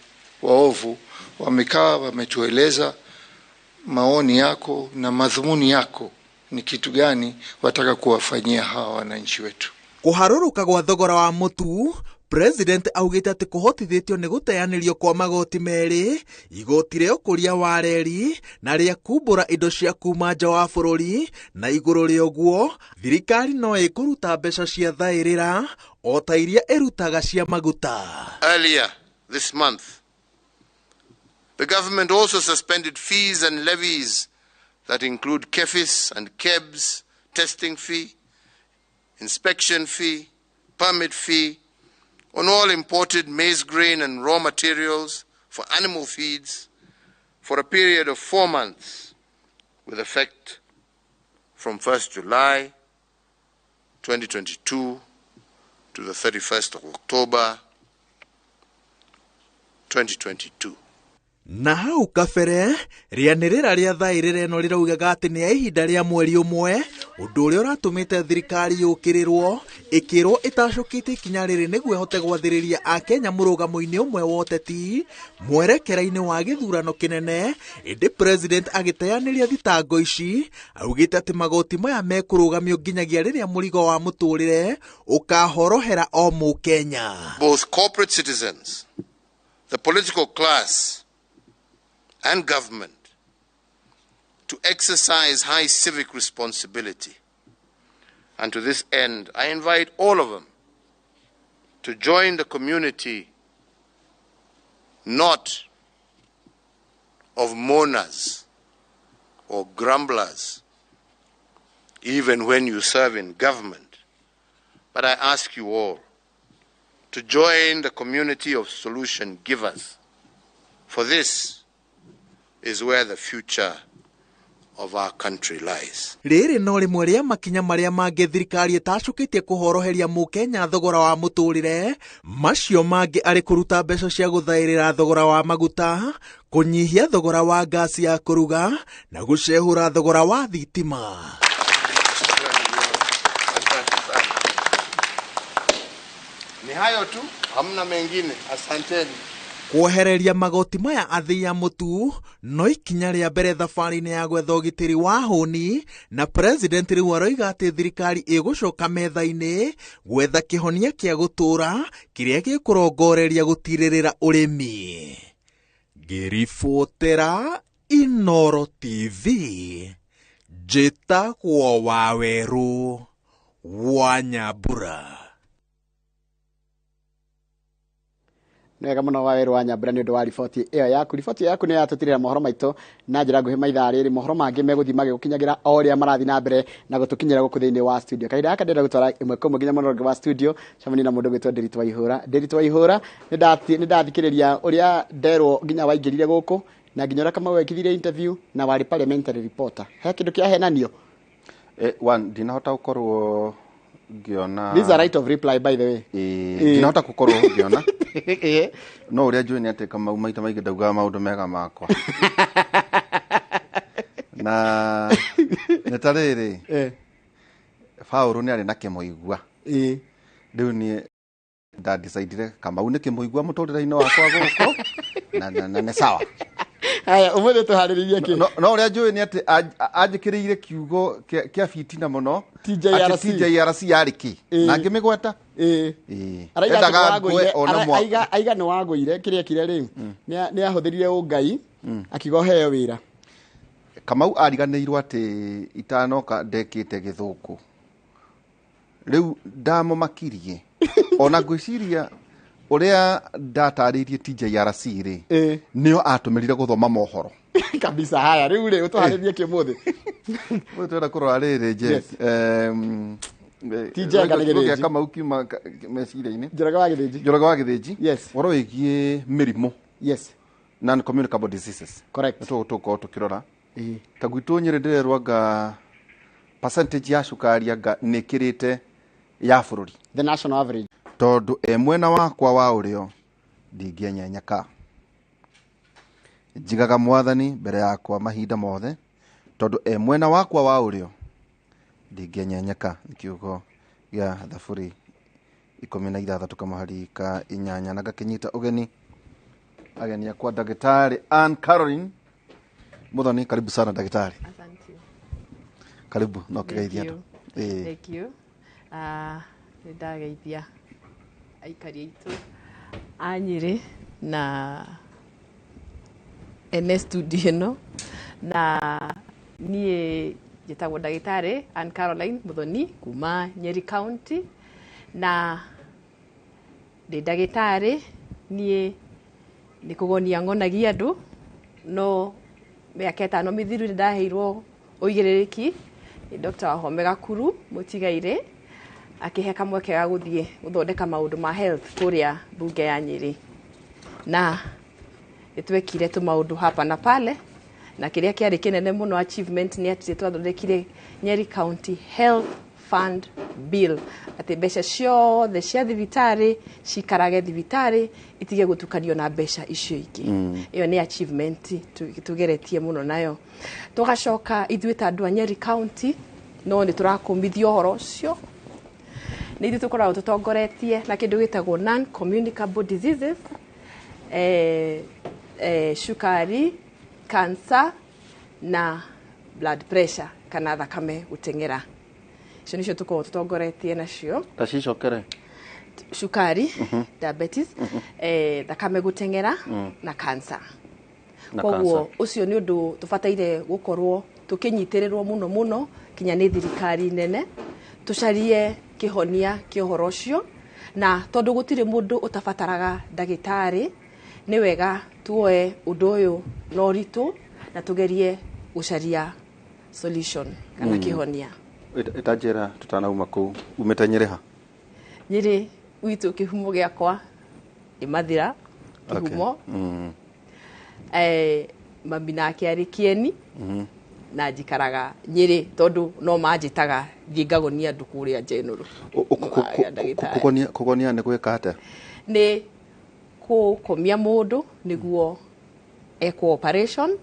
waovu. Wamekaa wametueleza maoni yako na madhumuni yako ni kitu gani wataka kuwafanyia hawa wananchi wetu. Kũharũrũka gwa thogora wa mũtu, President augĩte atĩ kũhotithĩtio nĩ gũteanĩrio kwa magoti merĩ, igoti rĩa ũkũria wa reri na rĩa kumbũra indo cia kuma nja wa bũrũri, na igũrũ rĩa ũguo thirikari no ĩkũruta mbeca cia thaĩrĩra o ta iria ĩrutaga cia maguta. Earlier this month, the government also suspended fees and levies that include KEPHIS and KEBS testing fee, inspection fee, permit fee on all imported maize grain and raw materials for animal feeds for a period of 4 months with effect from 1st July 2022 to the 31st of October 2022. Na hau kabere rĩanĩrĩra rĩa thaĩrĩra ĩno rĩraugaga atĩ nĩ ya ihinda rĩa mweri ũmwe, ũndũ ũrĩa ũratũmĩte thirikari yũkĩrĩrwo ĩkĩrwo ĩtacũkĩte ikinya rĩrĩ nĩguo ĩhote gwathĩrĩria Akenya mũrũgamo-inĩ ũmwe wa ũteti mwerekera-inĩ wa gĩthurano kĩnene. Ĩndĩ President agĩteanĩria thitango ici augĩte atĩ magoti maya mekũrũgamio nginyagia rĩrĩa mũrigo wa mũtũrĩre ũkahorohera o Mũkenya. Both corporate citizens, the political class and government to exercise high civic responsibility. And to this end, I invite all of them to join the community not of mourners or grumblers, even when you serve in government, but I ask you all to join the community of solution givers. For this is where the future of our country lies. Rĩrĩ no rĩmwe rĩa makinya marĩa mangĩ thirikari ĩtacũkĩtie kũhoroheria Mũkenya thogora wa mũtũrĩre, macio mangĩ arĩ kũruta mbeca cia gũthaĩrĩra thogora wa maguta, kũnyihia thogora wa ngasi ya kũruga na gũcehũra thogora wa thitima. Ni hayo tu, hamna mengine. Asanteni. Kwehereria magoti maya athii a mũtu no ikinya rĩa mbere thabarĩ-inĩ ya gwetha ũgitĩri wa hũni, na President rĩu aroiga atĩ thirikari ĩgũcoka metha-inĩ gwetha kĩhonia kĩa gũtũũra kĩrĩa gĩkũrongoreria gũtirĩrĩra ũrĩmi. Ngĩribotera Inoro TV, njĩtagwo Wawerũ wa Nyambura. Nĩ wega mũno Wawerũ wa Nyambura nĩ ũndũ wa riboti ĩyo yaku. Riboti ĩyo yaku nĩ yatũtirĩra mohoro maitũ na njĩra nguhĩ maithaa rĩrĩ. Mohoro mangĩ megũthiĩ magĩgũkinyagĩra o ũrĩa marathiĩ na mbere na gũtũkinyĩra gũkũ thĩinĩ wa studio. Kahinda gaka ndĩrenda gũtwara ĩmwe kwa ĩmwe nginya mwena ũngĩ wa studio, cemania na mũndũ ũgwĩtwo Ndiritu wa Ihũra. Ndiritu wa Ihũra, nĩ ndathikĩrĩria ũrĩa nderwo nginya waingĩrire gũkũ na nginya ũrĩa Kamau wekithirie interview na warĩ parliamentary reporter. He kĩndũ kĩahenanio? One, ndinahota gũkorwo Ngĩona. This is a right of reply, by the way. Ndinahota gũkorwo ngĩona, no ũrĩa njũĩ nĩ atĩ Kamau maita maingĩ ndaugaga maũndũ mega makwa, na nĩ ta rĩrĩ, Paũlũ nĩ arĩ na kĩmũigua. Rĩu niĩ ndandicaidire Kamau nĩ kĩmũigua mũtũrĩre-inĩ wakwa gũkũ, na nĩ sawa. Haya, ũmũthĩ tũharĩrĩirie kĩ? No ũrĩa njũĩ nĩ atĩ anjĩkĩrĩire kiugo kĩa fitina mũno. TJRC. Atĩ TJRC yarĩ kĩ na ngĩmĩgweta. Ĩĩ. Araiga atĩ Endaga nĩwagũire- ngwe ona aiga nĩ wagũire kĩrĩa kire rĩ, nĩ ahũthĩrire ũngai akiuga ũheo wĩra. Kamau ariganĩirwo atĩ itanoka ndekĩte gĩthũkũ, rĩu ndamũmakirie. Ona ngwĩciria ũrĩa ndatarĩirie TJRC rĩ, nĩo atũmĩrire gũthoma mohoro. Kabisa. Haya, rĩu rĩ, ũtũharĩrie kĩ ũmũthĩ? Ũyũ twenda kũrora rĩrĩ nje. Yes. Ti Njenga nĩ Kiugo gĩa Gĩthĩnji. Kamau kiuma meciria-inĩ. Njoroge wa Gĩthĩnji. Njoroge wa Gĩthĩnji. Yes. Ũhoro wĩgiĩ mĩrimũ. Yes. Non communicable diseases. Correct. Nĩ tũgũkorwo tũkĩrora ta gwitũ Nyĩrĩ, ndĩrerwo anga percentage ya cukari anga nĩ ĩkĩrĩte ya bũrũri. The national average. Tondũ e mwena wakwa wa ũrĩo ndingĩenyenyeka. Njigaga mwathani mbere yakwa mahinda mothe, tondũ e mwena wakwa wa ũrĩo ndingĩenyenyeka. Nĩ kiugo gĩa Thaburi 16 kamũhari ka 8. Na ngakĩnyita ũgeni ageni akwa, ndagĩtarĩ Ann Caroline Muthoni. Karibu sana, ndagĩtarĩ. Asante. Karibu no kĩgeithia Thank andũ. you. Ĩĩ. Thank you. Ah, nĩ ndageithia aikari aitũ a Nyĩrĩ na ene studio ĩno, na niĩ njĩtagwo ndagĩtarĩ Ann Caroline Muthoni kuma Nyeri County, na ndĩ ndagĩtarĩ. Niĩ nĩ kũgonia ng'onagia andũ, no mĩaka 5 mĩthiru nĩ ndaheirwo ũigĩrĩrĩki nĩ Dr. Wahome Gakuru mũtigairĩ, akĩhe kamweke ga gũthiĩ gũthondeka maũndũ ma health kũrĩa mbunge ya Nyĩrĩ, na nĩ twekire tũmaũndũ hapa na pale, na kĩrĩa kĩarĩ kĩnene mũno achievement nĩ atĩ twathondekire Nyeri County Health Fund Bill, atĩ mbeca ciothe cia thibitarĩ cikarage thibitarĩ, itige gũtukanio na mbeca icio ingĩ. Ĩyo nĩ achievement tugeretie mũno nayo. Tũgacoka ithuĩ ta andũ a Nyeri County, no nĩ tũrakũmithia ũhoro ũcio, nĩ ithuĩ tũkoragwo tũtongoretie na kĩndũ gĩtagwo non communicable diseases, cukari, cancer na blood pressure kana thakame gũteng'era. Icio nĩcio tũkoragwo tũtongoretie nacio. Ta cicokere. Cukari, diabetes, thakame gũteng'era na cancer. Na Koguo cancer. ũcio nĩ ũndũ tũbataire gũkorwo tũkĩnyitĩrĩrwo mũno mũno kinya nĩ thirikari nene, tũcarie kĩhonia kĩa ũhoro ũcio. Na tondũ gũtirĩ mũndũ ũtabataraga ndagĩtarĩ, nĩ wega tuoe ũndũ ũyũ na ũritũ na tũgerie gũcaria solution kana kĩhonia. Ĩtanjĩra tũtanauma kũu, umĩte Nyĩrĩ ha? Nyĩrĩ gwitũ, kĩhumo gĩakwa nĩ Mathira kĩhumo. Mami nake arĩ Kĩeni, na njikaraga Nyĩrĩ tondũ no manjĩtaga thiĩ ngagonia andũ kũrĩa General. Ndagĩtarĩ. Kũgonia nĩ gwĩka atĩa? Nĩ kũkomia mũndũ nĩguo ekwo operation,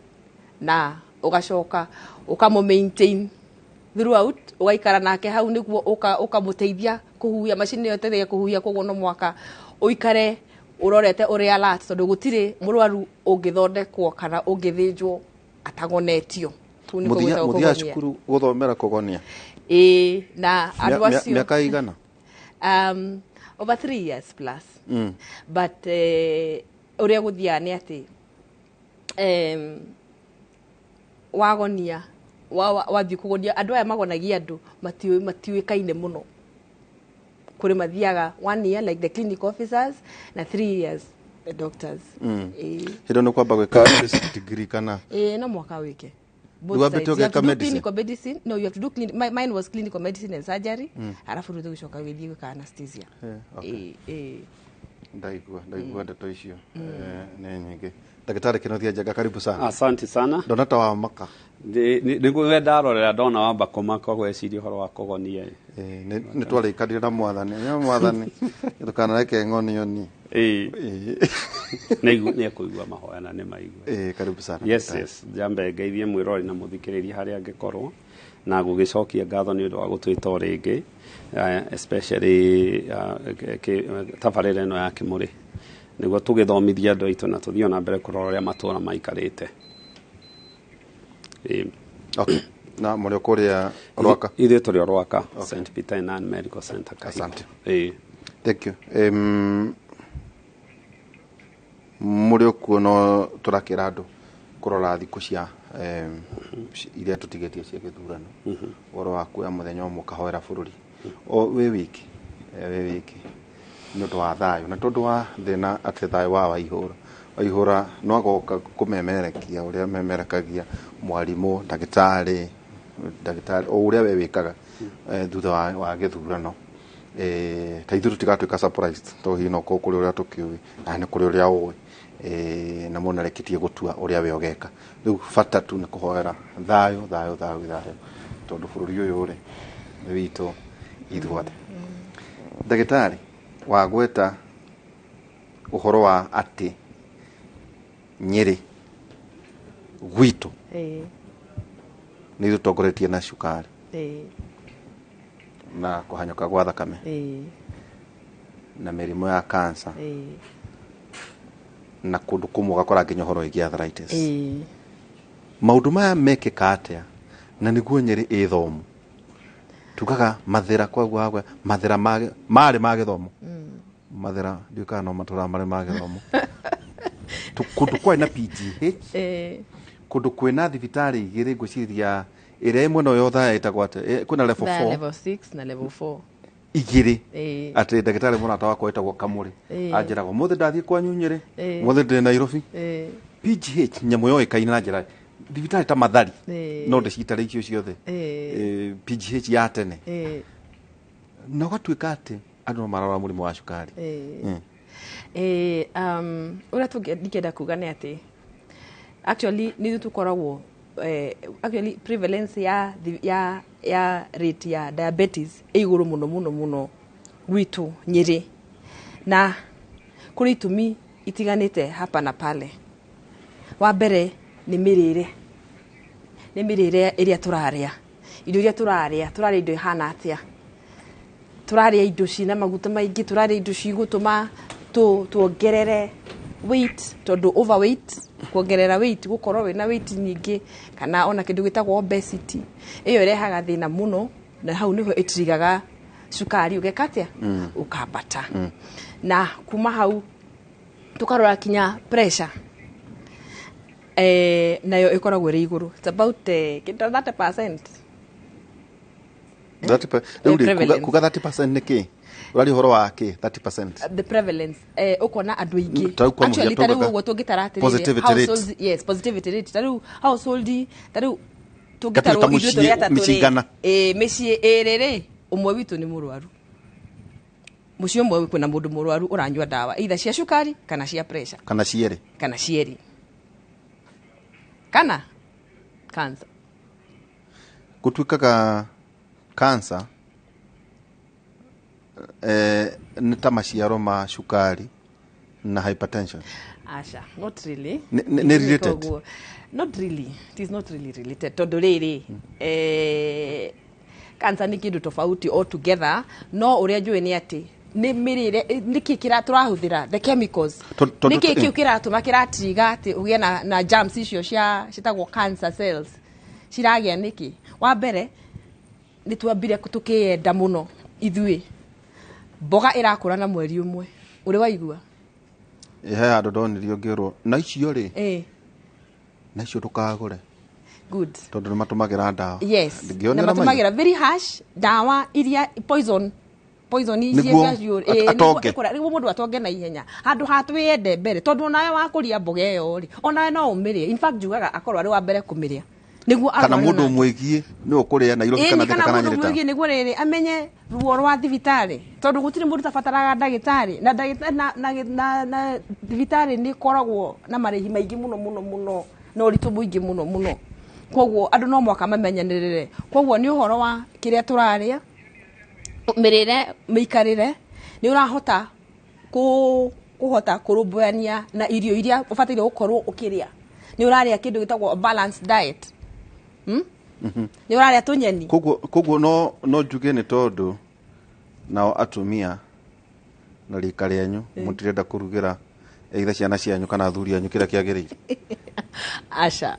na ũgacoka ũkamũ maintain throughout, ũgaikara nake hau nĩguo ũkamũteithia kũhuhia. Macini ĩyo ĩteithagia kũhuhia, koguo no mwaka ũikare ũrorete ũrĩ alert, tondũ gũtirĩ mũrwaru ũngĩthondekwo kana ũngĩthĩnjwo atagonetio. Kũu nĩkuo Mũthia gwĩtagwo mũthia kũgonia. Cukuru gũthomera kũgonia? Ĩĩ, na andũ acio Mĩaka igana? Over 3 years plus. But ũrĩa gũthiaga nĩ atĩ wagonia, wathiĩ kũgonia andũ aya magonagia andũ matiũĩkaine mũno. Kũrĩ mathiaga one year like the clinic officers, na 3 years the doctors. Ĩĩ. Hĩndĩ nĩ kwamba gwĩka basic degree kana? Ĩĩ, no mwaka wĩke. Both Rĩu wambĩte sides. You have ũgeka to do medicine? clinical medicine. No, you have to do mine was clinical medicine and surgery. Alafu rĩu tũgĩcoka gĩthiĩ gwĩka anesthesia. Okay. Ĩĩ, ĩĩ. Ndaigua ndeto icio nĩ nyingĩ. Ndagĩtarĩ Kĩnuthia Njenga, karibu sana. Asante sana. Ndona ta wa maka. Nĩguo ndarorera ndona wamba kũmaka gweciria ũhoro wa kũgonia. Nĩ twarĩkanire na mwathani. Nĩ mwathani ndũkanareke ng'onio ni. Nĩ ekũigua mahoya na nĩ maigua. Karibu sana. Yes, yes. Njambe ngeithie mwĩrori na mũthikĩrĩria harĩa angĩkorwo na gũgĩcokia ngatho nĩ ũndũ wa gũtwĩta o rĩngĩ, especially tabarĩra ĩno ya Kĩmũrĩ, nĩguo tũgĩthomithia andũ aitũ na tũthiĩ ona mbere kũrora ũrĩa matũra maikarĩte. Okay. Na mũrĩ o kũrĩa Rwaka? Ithuĩ tũrĩ o Rwaka, St. Peter and Ann Medical Center. Asante. Thank you. Mũrĩ o kuo no tũrakĩra andũ kũrora thikũ cia iria tũtigĩtie cia gĩthurano, ũhoro wa kuoya mũthenya ũmwe ũkahoera bũrũri o wĩ wiki nĩ ũndũ wa thayũ na tondũ wa thĩna atĩ thayũ wa Waihũra no agoka kũmemerekia ũrĩa memerekagia mwarimũ, ndagĩtarĩ o ũrĩa we wĩkaga thutha wa gĩthurano. Ta ithuĩ tũtigatuĩka surprised tondũ hihi no korwo kũrĩ ũrĩa tũkĩũĩ na nĩ kũrĩ ũrĩa ũĩ, na mũndũ nĩarĩkĩtie gũtua ũrĩa we ũgeka. Rĩu bata tu nĩ kũhoera thayũ thayũ thayũ thayũ, tondũ bũrũri ũyũ rĩ nĩ witũ ithuothe. Ndagĩtarĩ, wagweta ũhoro wa atĩ Nyĩrĩ gwitũ nĩ tũtongoretie na cukari na kũhanyũka gwa thakame na mĩrimũ ya cancer na kũndũ kũmwe ũgakora nginya ũhoro wĩgiĩ arthritis. Maũndũ maya mekĩka atĩa na nĩguo Nyĩrĩ ĩthomo? Tugaga mathĩra kwaguo hagwe mathĩra marĩ ma gĩthomo, mathĩra ndiũĩ kana no matũraga marĩ ma gĩthomo. Kũndũ kwarĩ na PGH, kũndũ kwĩna thibitarĩ igĩrĩ ngwĩciria ĩrĩa ĩmwe no Othaya ĩtagwo atĩa, kwĩna level 4, level 6 na level 4 igĩrĩ. Atĩ ndagĩtarĩ mũrata wakwa wĩtagwo Kamũrĩ anjĩraga ũmũthĩ ndathiĩ kwanyu Nyĩrĩ, ũmũthĩ ndĩ Nairobi. PGH nyamũ yoĩkaine na njĩra thibitarĩ ta Mathari, no ndĩcitare icio ciothe, PGH ya tene, na ũgatuĩka atĩ andũ no mararwara mũrimũ wa cukari. Ũrĩa ndingĩenda kuga nĩ atĩ actually nĩ ithuĩ tũkoragwo actually prevalence ya rate ya diabetes ĩ igũrũ mũno mũno mũno gwitũ Nyĩrĩ, na kũrĩ itũmi itiganĩte hapa na pale. Wa mbere nĩ mĩrĩre, nĩ mĩrĩre ĩrĩa tũrarĩa, indo iria tũrarĩa, tũrarĩa indo ihana atĩa, tũrarĩa indo cina maguta maingĩ, tũrarĩa indo cigũtũma tuongerere weight, tondũ overweight, kuongerera weight, gũkorwo wĩna weight nyingĩ, kana ona kĩndũ gĩtagwo obesity, ĩyo ĩrehaga thĩna mũno, na hau nĩho ĩtirigaga cukari ũgeka atĩa, ũkambata. Na kuma hau tũkarora kinya pressure, nayo ĩkoragwo ĩrĩ igũrũ. It's about 30%. Kuga 30% nĩ kĩ? Ũraria ũhoro wa kĩ 30%? The prevalence, ũkona andũ aingĩ actually ta rĩu ũguo tũngĩtara atĩrĩrĩ, households, yes, positivity rate ta rĩu household, ta rĩu tũngĩtarwo ithuĩ tũrĩ atatũ rĩ, mĩciĩ ĩrĩ rĩ, ũmwe witũ nĩ mũrwaru, mũciĩ ũmwe kwĩna mũndũ mũrwaru ũranyua ndawa either cia cukari kana cia pressure kana cierĩ, kana cancer. Gũtuĩkaga cancer nĩ ta maciaro ma cukari na hypertension? Asha, not really. Nĩ related? Not really. It is not really related. Tondũ rĩrĩ, cancer nĩ kĩndũ tofauti altogether, no ũrĩa njũĩ nĩ atĩ nĩ mĩrĩre, nĩkĩ kĩra tũrahũthĩra, the chemicals, nĩkĩ kĩu kĩratũma kĩratiriga atĩ ũgĩe na germs icio cia citagwo cancer cells ciragĩa nĩkĩ? Wa mbere nĩ twambire tũkĩyenda mũno ithuĩ, mboga ĩrakũra na mweri ũmwe, ũrĩ waigua? He handũ ndonirio ngĩrwo na icio rĩ, na icio ndũkagũre. Good. Tondũ nĩ matũmagĩra ndawa. Yes. Na matũmagĩra very harsh ndawa iria poison ici nĩguo mũndũ atonge na ihenya, handũ ha twĩyende mbere, tondũ onawe wakũria mboga ĩyo rĩ, onawe no ũmĩrĩe. In fact njugaga akorwo arĩ wa mbere kũmĩrĩa Nĩguo Kana arware mũndũ nake. mwĩgiĩ nĩwe ũkũrĩa Nairobi Ĩni, kana Thika kana kana mũndũ Nyĩrĩ town. mwĩgiĩ nĩguo rĩrĩ amenye ruo rwa thibitarĩ, tondũ gũtirĩ mũndũ tabataraga ndagĩtarĩ na ndagĩtarĩ na thibitarĩ nĩ ĩkoragwo na marĩhi maingĩ mũno mũno mũno na ũritũ mũingĩ mũno mũno. Koguo andũ no mũhaka mamenyanĩrĩre. Koguo nĩ ũhoro wa kĩrĩa tũrarĩa, mĩrĩre, mĩikarĩre, nĩ ũrahota kũhota kũrũmbũyania na irio iria ũbataire gũkorwo ũkĩrĩa. Nĩ ũrarĩa kĩndũ gĩtagwo balanced diet. Nĩ ũrarĩa tũnyeni. Koguo no njuge nĩ tondũ nao atumia na rika rĩanyu mũtirenda kũrugĩra either ciana cianyu kana athuri anyu kĩrĩa kĩagĩrĩire. Aca.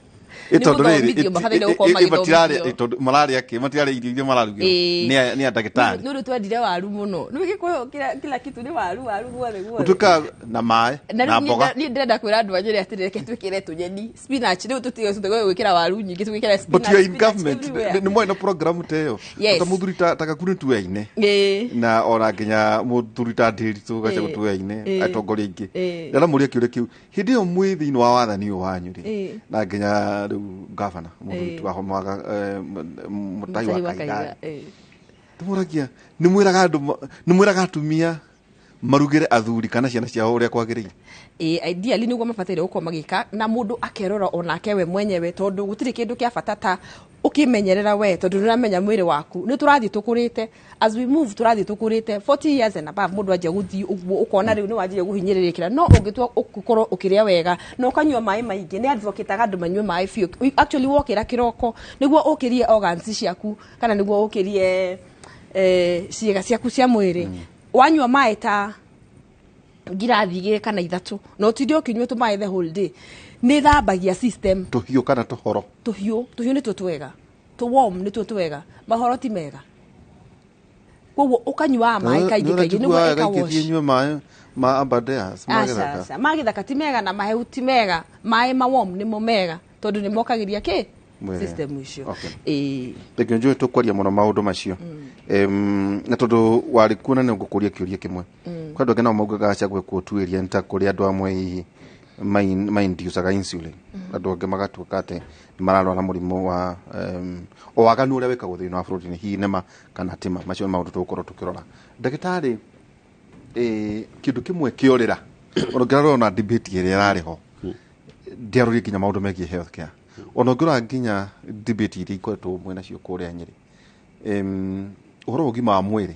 Ĩ Nĩ tondũ rĩrĩ, gũthomithio mabataire gũkorwo matirarĩa, magĩthomithio. ĩ tondũ mararĩa kĩ, matirarĩa irio iria mararugĩrwo nĩ a ndagĩtarĩ. Nĩ ũndũ twendire waru mũno. Rĩu Gĩkũyũ kila kitu nĩ waru, waru guothe guothe. Gũtuĩkaga na maĩ Na na rĩu mboga. niĩ ndĩrenda kwĩra andũ a Nyĩrĩ atĩrĩ, reke twĩkĩre tũnyeni spinach. Rĩu tũtige tũtige gwĩkĩra waru nyingĩ, twĩkĩre But you are in spinach government, everywhere. nĩ mwarĩ na program ta ĩyo? Yes. Ta mũthuri ta Gakuru nĩtuoyaine na ona nginya mũthuri ta Ndĩritũ Gachagua tuoyaine, atongoria aingĩ. Ndĩramũria kĩũria kĩu hĩndĩ ĩyo mwĩ thĩinĩ wa wathani ũyũ wanyu rĩ, na nginya rĩu gavana mũthuri wa Mũtai wa Mũtai wa Kahiga, Kahiga, ndĩmũragia, nĩ mwĩraga andũ nĩ mwĩraga atumia marugĩre athuri kana ciana ciao ũrĩa kwagĩrĩire? Ĩ, ideally nĩguo mabataire gũkorwo magĩka, na mũndũ akerora onake we mwenyewe, tondũ gũtirĩ kĩndũ kĩa bata ta ũkĩmenyerera we, tondũ nĩ ũramenya mwĩrĩ waku. Nĩ tũrathiĩ tũkũrĩte, as we move tũrathiĩ tũkũrĩte, 40 years and above mũndũ anjia gũthiĩ ũguo, ũkona rĩu nĩ wanjia kũhinyĩrĩrĩkĩra. No ũngĩtua ũkorwo ũkĩrĩa wega na ũkanyua maĩ maingĩ, nĩ advocate andũ manyue maĩ biũ. Actually wokĩra kĩroko nĩguo ũkĩrie organs ciaku, kana nĩguo ũkĩrie ciĩga ciaku cia mwĩrĩ. Wanyua maĩ ta ngirathi 2 kana 3, na ũtinde ũkĩnyua tũmaĩ the whole day, nĩ thambagia system. Tũhiũ kana tũhoro? Tũhiũ, tũhiũ nĩtuo twega, tũ warm nĩtuo twega, mahoro ti mega. Koguo ũkanyuaga maĩ kaingĩ kaingĩ nĩguo ĩka wash. Nyue maĩ ma Aberdares ma Aca, gĩthaka. aca, ma gĩthaka ti mega na mahehu ti mega, maĩ ma warm nĩmo mega, tondũ nĩ mokagĩria kĩ Mwĩrĩ. system icio. Okay. Ĩĩ. Thengiũ, njũĩ tũkwaria mũno maũndũ macio. Na tondũ warĩ kuo na nĩ ngũkũria kĩũria kĩmwe. Kwĩ andũ angĩ nao maugaga aca gwĩkwo ũtuĩria nĩ ta kũrĩ andũ amwe hihi mainducaga insulin, andũ angĩ magatuĩka atĩ nĩ mararwara mũrimũ wa o waganu ũrĩa wĩkagwo thĩinĩ wa bũrũri-inĩ. Hihi nĩma kana tima? Macio nĩ maũndũ tũgũkorwo tũkĩrora. Ndagĩtarĩ, kĩndũ kĩmwe kĩorĩra ona ũngĩrora ona debate ĩrĩa ĩrarĩ ho ndiarorie nginya maũndũ megiĩ health care, ona ũngĩrora nginya debate iria ikoretwo mwĩ nacio kũrĩa Nyĩrĩ, ũhoro wa ũgima wa mwĩrĩ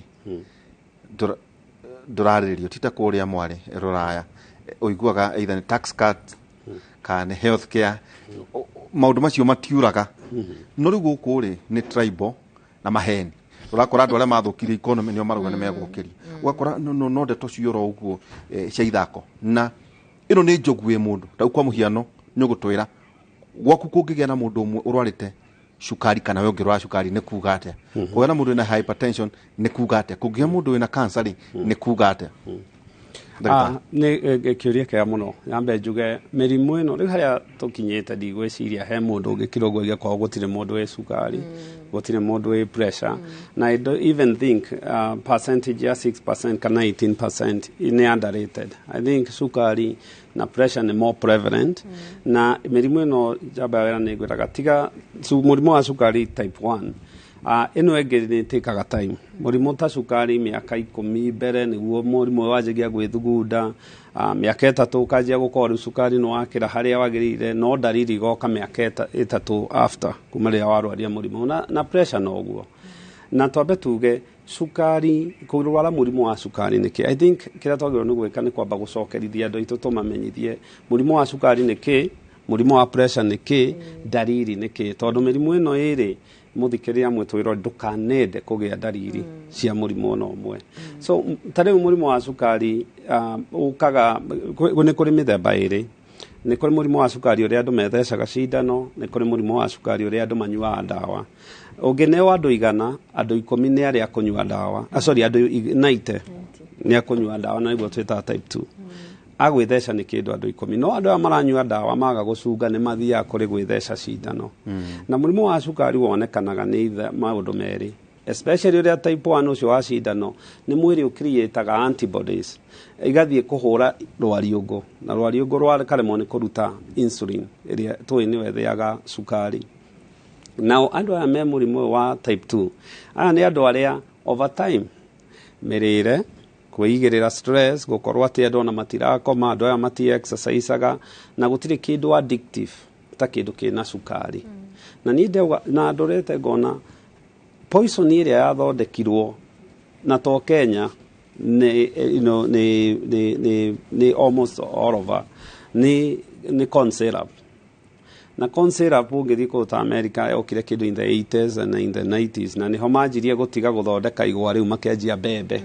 ndũrarĩrĩrio ti ta kũrĩa mwarĩ rũraya, ũiguaga either nĩ tax cut kana nĩ health care, maũndũ macio matiũraga. No rĩu gũkũ rĩ, nĩ tribal na maheni. Ũrakora andũ arĩa mathũkirie economy nĩo marauga nĩ megũkĩria, ũgakora no ndeto cioro ũguo cia ithako, na ĩno nĩ njogu ĩ mũndũ. Ta kwa mũhiano, nĩ ũgũtwĩra gwaku kũngĩgĩa na mũndũ ũmwe ũrwarĩte cukari kana we ũngĩrwara cukari nĩ kuga atĩa? Kũgĩa na mũndũ wĩna hypertension nĩ kuga atĩa? Kũngĩgĩa mũndũ wĩna cancer rĩ, nĩ kuga atĩa? Ndagĩtarĩ. Nĩ kĩũria kĩega mũno. Nyambe njuge mĩrimũ ĩno rĩu harĩa tũkinyĩte, ndigwĩciria he mũndũ ũngĩkira ũguo age kwao gũtirĩ mũndũ wĩ cukari, gũtirĩ mũndũ wĩ pressure. Na I don't even think percentage ya 6% kana 18% nĩ underrated. I think cukari na pressure nĩ more prevalent. Na mĩrimũ ĩno njamba ya wĩra nĩ ngwĩraga tiga mũrimũ wa cukari type 1, ĩno ĩngĩ nĩ ĩtĩkaga time. Mũrimũ ta cukari, mĩaka 10 mbere nĩguo mũrimũ ũyũ wanjagia gwĩthugunda. Mĩaka 3 ũkanjia gũkorwo rĩu cukari nĩ wakĩra harĩa wagĩrĩire, no ndariri igoka mĩaka 3 after kuma rĩrĩa warwaria mũrimũ. Na pressure noguo. Na twambe tuge cukari, kũrwara mũrimũ wa cukari nĩkĩ? I think kĩrĩa twagĩrĩirwo nĩ gwĩka nĩ kwamba gũcokerithia andũ aitũ, tũmamenyithie mũrimũ wa cukari nĩ kĩ, mũrimũ wa pressure nĩ kĩ, ndariri nĩ kĩ, tondũ mĩrimũ ĩno ĩrĩ mũthikĩrĩria mwĩtwĩrwo ndũkanende kũgĩa ndariri cia mũrimũ ona ũmwe. So ta rĩu mũrimũ wa cukari ũkaga nĩ kũrĩ mĩthemba ĩrĩ. Nĩ kũrĩ mũrimũ wa cukari ũrĩa andũ methecaga cindano, nĩ kũrĩ mũrimũ wa cukari ũrĩa andũ manyuaga ndawa. Ũngĩneo andũ 100, andũ 10 nĩ arĩa kũnyua ndawa, sorry, andũ 90 nĩ akũnyua ndawa, na nĩguo twĩtaga type 2. Agwĩtheca nĩ kĩndũ andũ 10, no andũ aya maranyua ndawa maga gũcunga nĩ mathiaga kũrĩ gwĩtheca cindano. Na mũrimũ wa cukari wonekanaga nĩ maũndũ merĩ, especially ũrĩa type 1 ũcio wa cindano, nĩ mwĩrĩ ũcreataga antibodies igathiĩ kũhũra rwariũngũ, na rwariũngũ rwakaremwo nĩ kũruta insulin ĩrĩa tũĩ nĩyo ĩthĩaga cukari. Nao andũ aya me mũrimũ ũyũ wa type 2, aya nĩ andũ arĩa over time mĩrĩre, kwĩigĩrĩra stress, gũkorwo atĩ andũ ona matirakoma, andũ aya mati exercisaga, na gũtirĩ kĩndũ addictive ta kĩndũ kĩna cukari. Na niĩ ndauga na ndorete ngona poison ĩrĩa yathondekirwo na to Kenya nĩ you know, nĩ almost all over nĩ corn syrup. Na corn syrup ũngĩthiĩ kũndũ ta America yokire kĩndũ in the 80s and in the 90s, na nĩho manjirie gũtiga gũthondeka igwa, rĩu makĩanjia mbembe.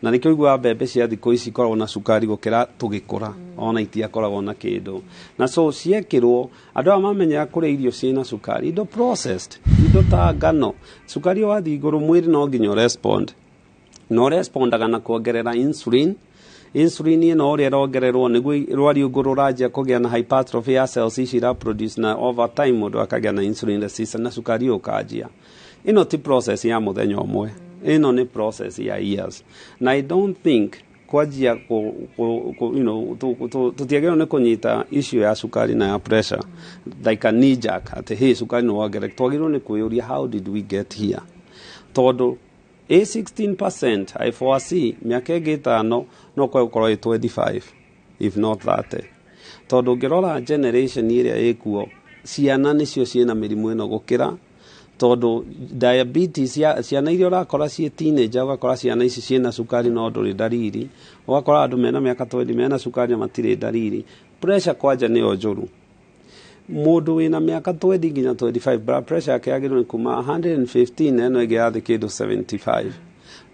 Na nĩkĩo ũiguaga mbembe cia thikũ ici ikoragwo na cukari gũkĩra tũgĩkũra, ona itiakoragwo na kĩndũ. Na so ciekĩrwo, andũ aya mamenyera kũrĩa irio ciĩna cukari, indo processed, indo ta ngano, cukari wathiĩ igũrũ mwĩrĩ no nginya ũrespond, na ũrespondaga na kuongerera insulin. Insulin ĩno ũrĩa ĩrongererwo nĩguo rwariũngũ rũranjia kũgĩa na hypertrophy ya cells ici ira produce, na over time mũndũ akagĩa na insulin resistance na cukari ũkanjia. Ĩno ti process ya mũthenya ũmwe, ĩno nĩ process ya years, na I don't think kwanjia ku, you know, tũtiagĩrĩirwo nĩ kũnyita issue ya cukari na ya pressure like a knee jerk, atĩ hey, cukari nĩ wongerereka. Twagĩrĩirwo nĩ kwĩyũria, how did we get here? Tondũ a 16% I foresee mĩaka ĩngĩ 5 no kwae gũkorwo ĩ 25 if not 30, tondũ ũngĩrora generation ĩrĩa ĩkuo, ciana nĩcio ciĩna mĩrimũ ĩno gũkĩra, tondũ diabetes ya ciana iria ũrakora ciĩ teenager, ũgakora ciana ici ciĩna cukari no ndũrĩ ndariri, ũgakora andũ mena mĩaka 20 mena cukari na matirĩ ndariri. Pressure kwanja nĩyo njũru. Mũndũ wĩna mĩaka 20 nginya 25, blood pressure yake yagĩrĩirwo nĩ kuma 115 ĩno ĩngĩ yathĩ kĩndũ 75,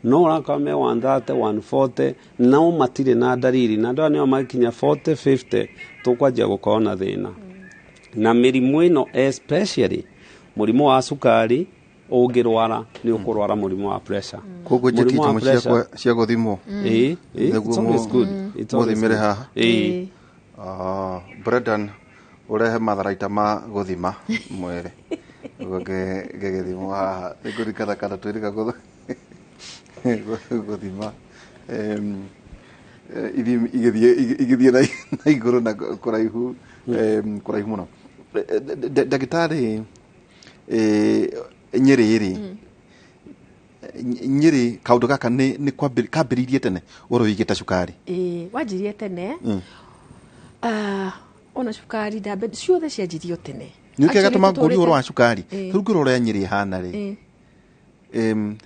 no ũrakora me 130 140 nao matirĩ na ndariri, na andũ aya nĩo makinya 40 50 tũkwanjia gũkorwo na thĩna na mĩrimũ ĩno, especially mũrimũ wa cukari. Ũngĩrwara nĩ ũkũrwara mũrimũ wa pressure. Koguo Mũrimũ njĩtĩte wa imwe pressure. Ciakwa cia gũthimwo. Ĩĩ, Nĩguo it's always good. It's always mũthimĩre good. haha. Ĩĩ. Ah, Brendan, ũrehe matharaita ma gũthima mwĩrĩ nĩguo ngĩgĩthimwo haha. Nĩngũririkana kana twĩrĩga gũthima ithimi igĩthiĩ na igũrũ na kũraihu, kũraihu mũno. Ndagĩtarĩ, Nyĩrĩ rĩ, Nyĩrĩ kaũndũ gaka nĩ kambĩrĩirie tene ũhoro wĩgiĩ ta cukari? Ĩĩ, wanjirie tene. Ona cukari, diabetes, ciothe cianjirio tene. Nĩ kĩo Actually, gatũma ngũrie ũhoro wa tũtũrĩte- cukari. Rĩu ngĩrora ũrĩa Nyĩrĩ ĩhana rĩ,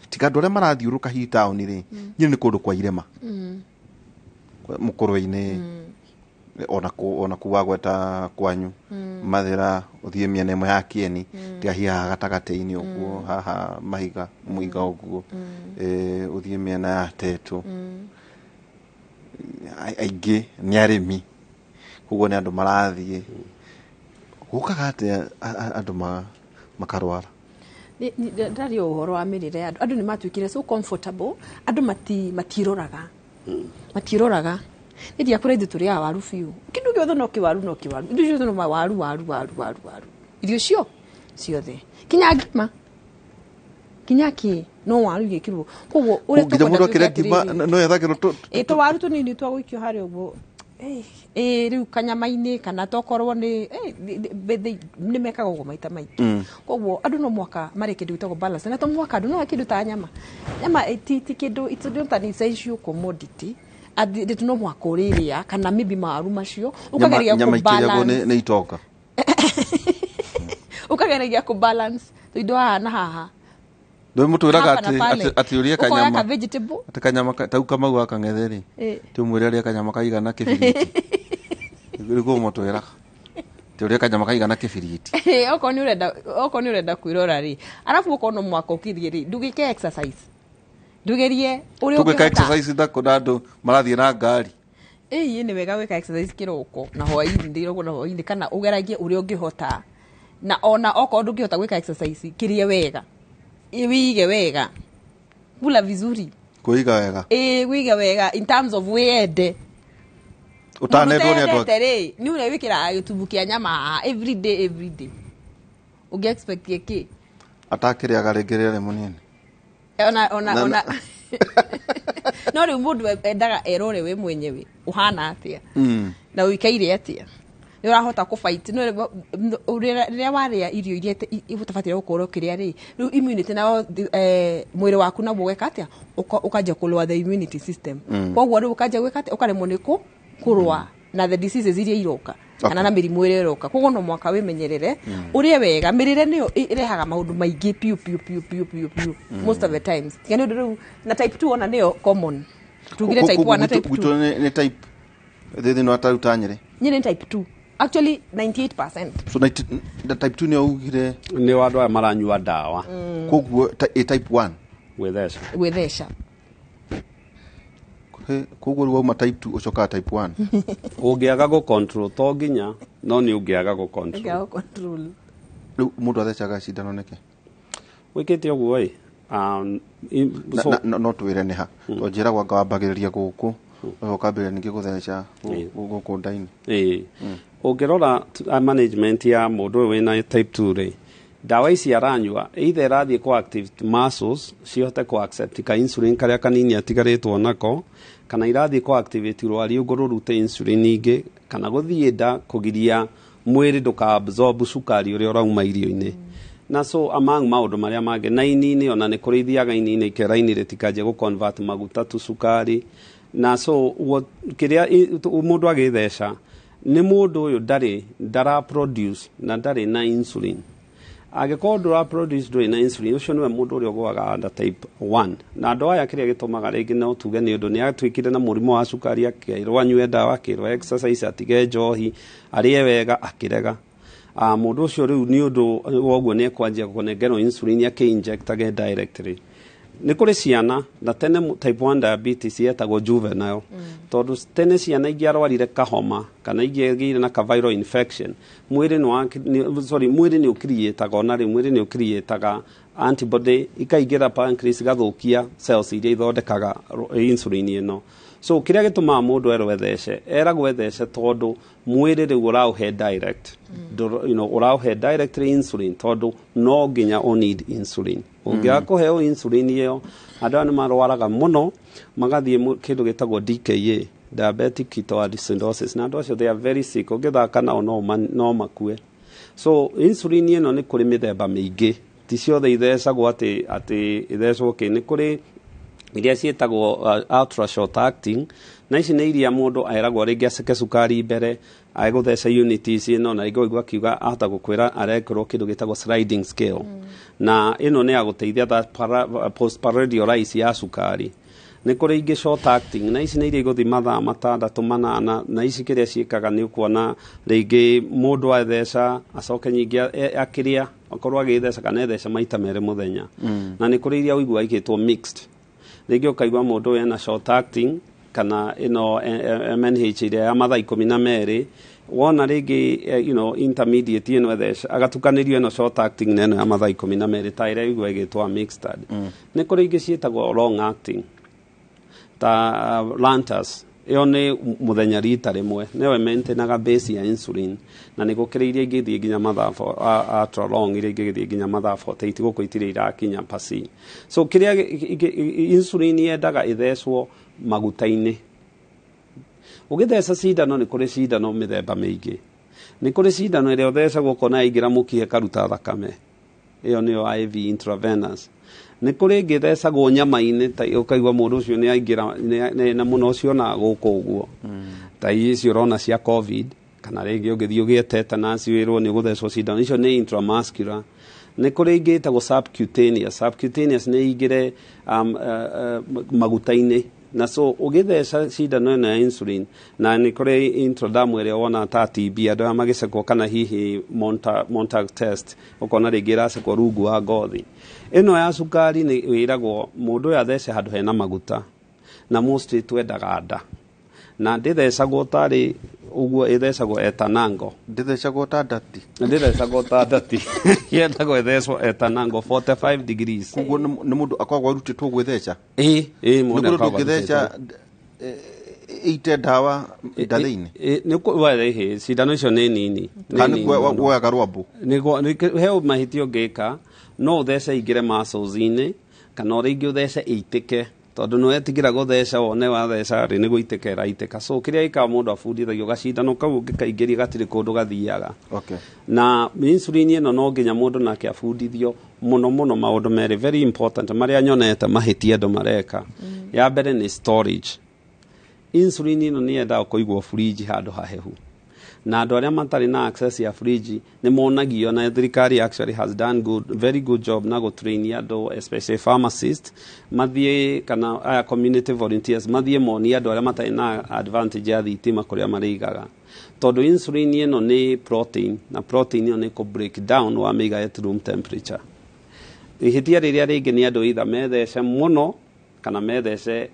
tiga andũ arĩa marathiũrũrũka hihi taũni rĩ, Nyĩrĩ nĩ kũndũ kwa irĩma, mũkũrwe-inĩ, ona kũ wagweta kwanyu Mathĩra, ũthiĩ mĩena ĩmwe ya Kĩeni, tiga hihi haha gatagatĩ-inĩ ũguo, haha mahiga mũiga ũguo, ũthiĩ mĩena ya Tetũ, aingĩ nĩ arĩmi, koguo nĩ andũ marathiĩ gũkaga atĩa andũ makarwara? Ndaria ũhoro wa mĩrĩre ya andũ. Andũ nĩ matuĩkire so comfortable, andũ matiroraga, matiroraga. Nĩ ndiakũra ithuĩ tũrĩaga waru biũ, kĩndũ gĩothe no kĩwaru, no kĩwaru, indo ciothe no waru, waru, waru, waru, waru, irio cio ciothe, kinya ngima, kinya kĩ, no waru igĩkĩrwo. Koguo ũrĩa nginya mũndũ tũkwenda akĩrĩa twĩke ngima atĩrĩrĩ, no ethagĩrwo ĩ tũwaru tũnini twa gũikio harĩa ũguo, ĩ rĩu kanyama-inĩ, kana tokorwo nĩ nĩ mekaga ũguo maita maingĩ. Koguo andũ no mwaka marĩ kĩndũ gĩtagwo balance, na to mwaka andũ no kĩndũ ta nyama, nyama ti kĩndũ, it's not an essential commodity atĩ no mwaka ũrĩrĩa, kana maybe mawaru macio ũkageria nyama ikĩrĩagwo kũ-balance. Nĩ itonga. Ũkageria kũ balance tũindo haha na haha. Ndå må twä raga Hapa na pale. atä å rie Ũkoya kanyama ka vegetable. atä kanyama tau Kamau gakang'ethe rä tä å mwä re arä kanyama kaigana kä biriti, nä guo må twä raga atä å rie kanyama kaigana kä biriti. Okorwo nĩ ũrenda kwĩrora rĩ, arabu okorwo no mwaka ũkĩrie rĩ, ndũgĩke exercise, ndũgerie ũrĩa Tå gwä ka ũngĩhota. Exercise ndakå na andå marathiä na ngari. Ĩĩ, nĩ wega gwĩka exercise kĩroko na hwaĩ-inĩ, kĩroko na hwaĩ-inĩ, kana ũgeragie ũrĩa ũngĩhota. Na ona okorwo ndũngĩhota gwĩka exercise, kĩrĩe wega, wĩige wega, kula vizuri. Kwä iga wega. Ĩĩ, wĩige wega in terms of wĩyende. Å tanendwo nä andå. Mũndũ rĩ, nĩ ũrĩa wĩkĩraga gĩtubu kĩa nyama haha every day, every day, ũngĩ expect kĩ? Atakä rä aga rä ngä rä arä må nini. Ona ona no rĩu mũndũ endaga erore we mwenyewe ũhana atĩa na ũikaire atĩa. Nĩ ũrahota kũ fight no rĩrĩa warĩa irio iria ũtabataire gũkorwo ũkĩrĩa rĩ, rĩu immunity nayo mwĩrĩ waku naguo ũgeka atĩa? Ũkanjia kũrũa the immunity system. Koguo rĩu ũkanjia gwĩka atĩa? Ũkaremwo nĩ kũrũa na the diseases iria iroka kana na mĩrimũ ĩrĩa ĩroka. Koguo no mwaka wĩmenyerere, ũrĩe wega. Mĩrĩre nĩyo ĩrehaga maũndũ maingĩ piũ piũ piũ piũ piũ piũ most of the times. Tiga nĩ ũndũ rĩu na type 2 ona nĩyo common. Tugire type 1 na type 2. Gwitũ nĩ type thĩ no ataruta Nyĩrĩ. Nyĩrĩ nĩ type 2 actually, 98%. So na type 2 nĩ augire nĩ andũ aya maranyua ndawa. Koguo ĩ type 1 gwĩtheca. Gwĩtheca. Koguo rĩu wauma type 2 ũcokaga type 1? Ũngĩaga gũ control, to nginya, no nĩ ũngĩaga gũ control. Ũngĩaga control. Rĩu mũndũ athecaga cindano nĩkĩ? Wĩkĩte ũguo ĩ so, No twĩre nĩ ha, to njĩragwo anga wambagĩrĩria gũkũ, ũkambĩrĩria ningĩ gũtheca gũkũ nda-inĩ. Ĩĩ, ũngĩrora management ya mũndũ ũyũ wĩna type 2 rĩ, ndawa ici aranyua either ĩrathiĩ kũ active muscles cihote kũ accept ka insulin karĩa kanini atigarĩtwo nako, kana irathiĩ kũ activate rwariũngũ rũrute insulin ingĩ, kana gũthiĩ nda kũgiria mwĩrĩ ndũka absorb cukari ũrĩa ũrauma irio-inĩ. Na so among maũndũ marĩa mangĩ na ini-inĩ, ona nĩ kũrĩ ithiaga ini-inĩ ikera ini rĩtikanjie gũ convert maguta tu cukari. Na so kĩrĩa mũndũ agĩtheca nĩ mũndũ ũyũ ndarĩ ndara produce na ndarĩ na insulin. Angĩkorwo ndũra produce, ndũrĩ na insulin, ũcio nĩwe mũndũ ũrĩa ũgũaga under type 1. Na andũ aya kĩrĩa gĩtũmaga rĩngĩ no tuge nĩ ũndũ nĩ atuĩkire na mũrimũ wa cukari, akĩrwo anyue ndawa, akĩrwo exercise, atige njohi, arĩe wega, akĩrega. Mũndũ ũcio rĩu nĩ ũndũ woguo nĩ ekwanjia kũnengerwo insulin akĩ-injectage directly. Nĩ kũrĩ ciana na tene type 1 diabetes yetagwo juvenile, tondũ tene ciana ingĩarwarire kahoma kana ingĩagĩire na ka viral infection, mwĩrĩ nĩ wa sorry, mwĩrĩ nĩ ũkiriĩtaga, ona rĩu mwĩrĩ nĩ ũkiriĩtaga antibody ikaingĩra pancreas, igathũkia cells iria ithondekaga insulin ĩno. So kĩrĩa gĩtũmaga mũndũ erwo ethece, eragwo ethece tondũ mwĩrĩ rĩu ũraũhe direct, ũraũhe directly insulin, tondũ no nginya ũ need insulin. Ũngĩaga kũheo insulin ĩyo, andũ aya nĩ marwaraga mũno, magathiĩ kĩndũ gĩtagwo DKA, diabetic ketoacidosis, na andũ acio they are very sick. Ũngĩthaka nao no makue. So insulin ĩno nĩ kũrĩ mĩthemba mĩingĩ, ti ciothe ithecagwo atĩ ithecwo kĩ. Nĩ kũrĩ iria ciĩtagwo ultra short acting, na ici nĩ iria mũndũ eragwo rĩngĩ aceke cukari mbere agũtheca unit ici ĩno, na rĩngĩ ũigua akiuga ahota gũkwĩra arekĩrwo kĩndũ gĩtagwo sliding scale, na ĩno nĩ ya gũteithia that postprandial rise ya cukari. Nĩ kũrĩ ingĩ short acting, na ici nĩ iria igũthiĩ mathaa 6, 8. Na ici kĩrĩa ciĩkaga nĩ ũkuona rĩngĩ mũndũ atheca acoke nyingĩ akĩrĩa, akorwo agĩtheca kana etheca maita 2 mũthenya. Na nĩ kũrĩ iria ũigua igĩtwo mixed, rĩngĩ ũkaigua mũndũ ũyũ ena short acting kana ĩno MNH ĩrĩa ya mathaa 12. Wona rĩngĩ intermediate ĩno etheca agatukanĩrio ĩno short acting na ĩno ya mathaa 12, ta ĩrĩa ũigua ĩgĩtwo mixed. Nĩ kũrĩ ingĩ ciĩtagwo long acting ta Lantus, ĩyo nĩ mũthenya rita rĩmwe, nĩyo ĩmaintainaga base ya insulin. Na nĩ gũkĩrĩ iria ingĩthiĩ nginya mathaa ultra long, iria ingĩgĩthiĩ nginya mathaa 48. Gũkũ itirĩ irakinya pasi. So kĩrĩa insulin yendaga ĩthecwo maguta-inĩ. Ũgĩtheca cindano, nĩ kũrĩ cindano mĩthemba mĩingĩ. Nĩ kũrĩ cindano ĩrĩa ũthecagwo ũkona yaingĩra mũkiha ĩkaruta thakame, ĩyo nĩyo IV, intravenous. Nĩ kũrĩ ĩngĩ ĩthecagwo nyama-inĩ, ta ũkaigua mũndũ ũcio nĩ aingĩra na mũno ũcio gũkũ ũguo, ta icio ũrona cia COVID, kana rĩngĩ ũngĩthiĩ ũgĩe tetanus wĩrwo nĩ ũgũthecwo cindano, icio nĩ intramuscular. Nĩ kũrĩ ingĩ ĩtagwo subcutaneous. Subcutaneous nĩ ingĩre maguta-inĩ. Na so ũgĩtheca cindano ĩno ya insulin, na nĩ kũrĩ intradermal ĩrĩa wona ta TB andũ aya magĩcekwo, kana hihi Montag test, ũkona rĩngĩ ĩracekwo rungu wa ngothi. Ĩno ya cukari nĩ wĩragwo mũndũ ũyũ athece handũ hena maguta, na mostly twendaga nda, na ndĩthecagwo tarĩ ũguo, ĩthecagwo etanango. Ndĩthecagwo ta ndati? Ndĩthecagwo ta ndati, yendagwo ĩthecwo etanango 45 degrees. Koguo nĩ mũndũ akoragwo arutĩtwo gwĩtheca? Ĩ, mũndũ Nĩ kũrĩ akoragwo ũngĩtheca arutĩtwo. ĩite ndawa nda thĩinĩ? Nĩ cindano icio nĩ nini. Nĩ Kana nini nĩ mũno. woyaga rwambu? He mahĩtia ũngĩka, no ũthece ingĩre muscles-inĩ, kana o rĩngĩ ũthece ĩitĩke. Tondũ nĩ wetigĩra gũtheca wone watheca rĩ nĩ gũitĩka ĩraitĩka. So kĩrĩa gĩkaga mũndũ abundithagio gacindano kau ũngĩkaingĩria gatirĩ kũndũ gathiaga. Na insulin ĩno no nginya mũndũ nake abundithio mũno mũno maũndũ merĩ very important marĩa nyonete mahĩtia andũ mareka. Ya mbere nĩ storage. Insulin ĩno nĩ yendaga kũigwo fridge handũ hahehu, na andũ arĩa matarĩ na access ya fridge nĩ monagio, na thirikari actually has done good, very good job na gũtrain andũ, especially pharmacist mathiĩ kana aya community volunteers mathiĩ monie andũ arĩa matarĩ na advantage ya thitima kũrĩa marĩigaga, tondũ insulin ĩno nĩ protein, na protein ĩyo nĩ kũ break down wamĩiga at room temperature. Ihĩtia rĩrĩa rĩngĩ nĩ andũ either methece mũno kana methece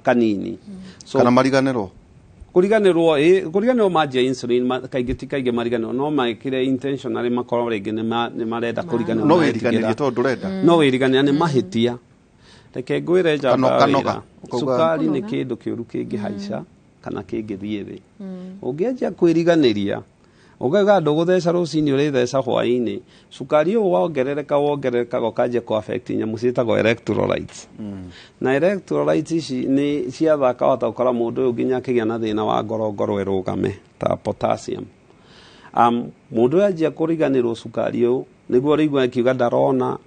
kanini. So, kana mariganĩrwo. Kũriganĩrwo, ĩ, kũriganĩrwo manjia insulin kaingĩ ti kaingĩ mariganĩrwo, no mekire intentionally, makorwo rĩngĩ nĩ marenda kũriganĩrwo. No wĩriganĩrie tondũ ndũrenda. No wĩriganĩra nĩ mahĩtia. Reke ngwĩre njamba Kano- kanoga. wĩra. Ũkauga- Cukari nĩ kĩndũ kĩũru kĩngĩhaica kana kĩngĩthiĩ thĩ. Ũngĩanjia kwĩriganĩria, ũgauga ndũgũtheca rũcinĩ, ũrĩtheca hwaĩ-inĩ, cukari ũyũ wongerereka wongererekaga ũkanjia kũ affect nyamũ ciĩtagwo electrolytes. Na electrolytes ici nĩ ciathaka, wahota gũkora mũndũ ũyũ nginya akĩgĩa na thĩna wa ngoro, ngoro ĩrũgame, ta potassium. Mũndũ ũyũ anjia kũriganĩrwo cukari ũyũ, nĩguo ũrĩigua akiuga ndarona,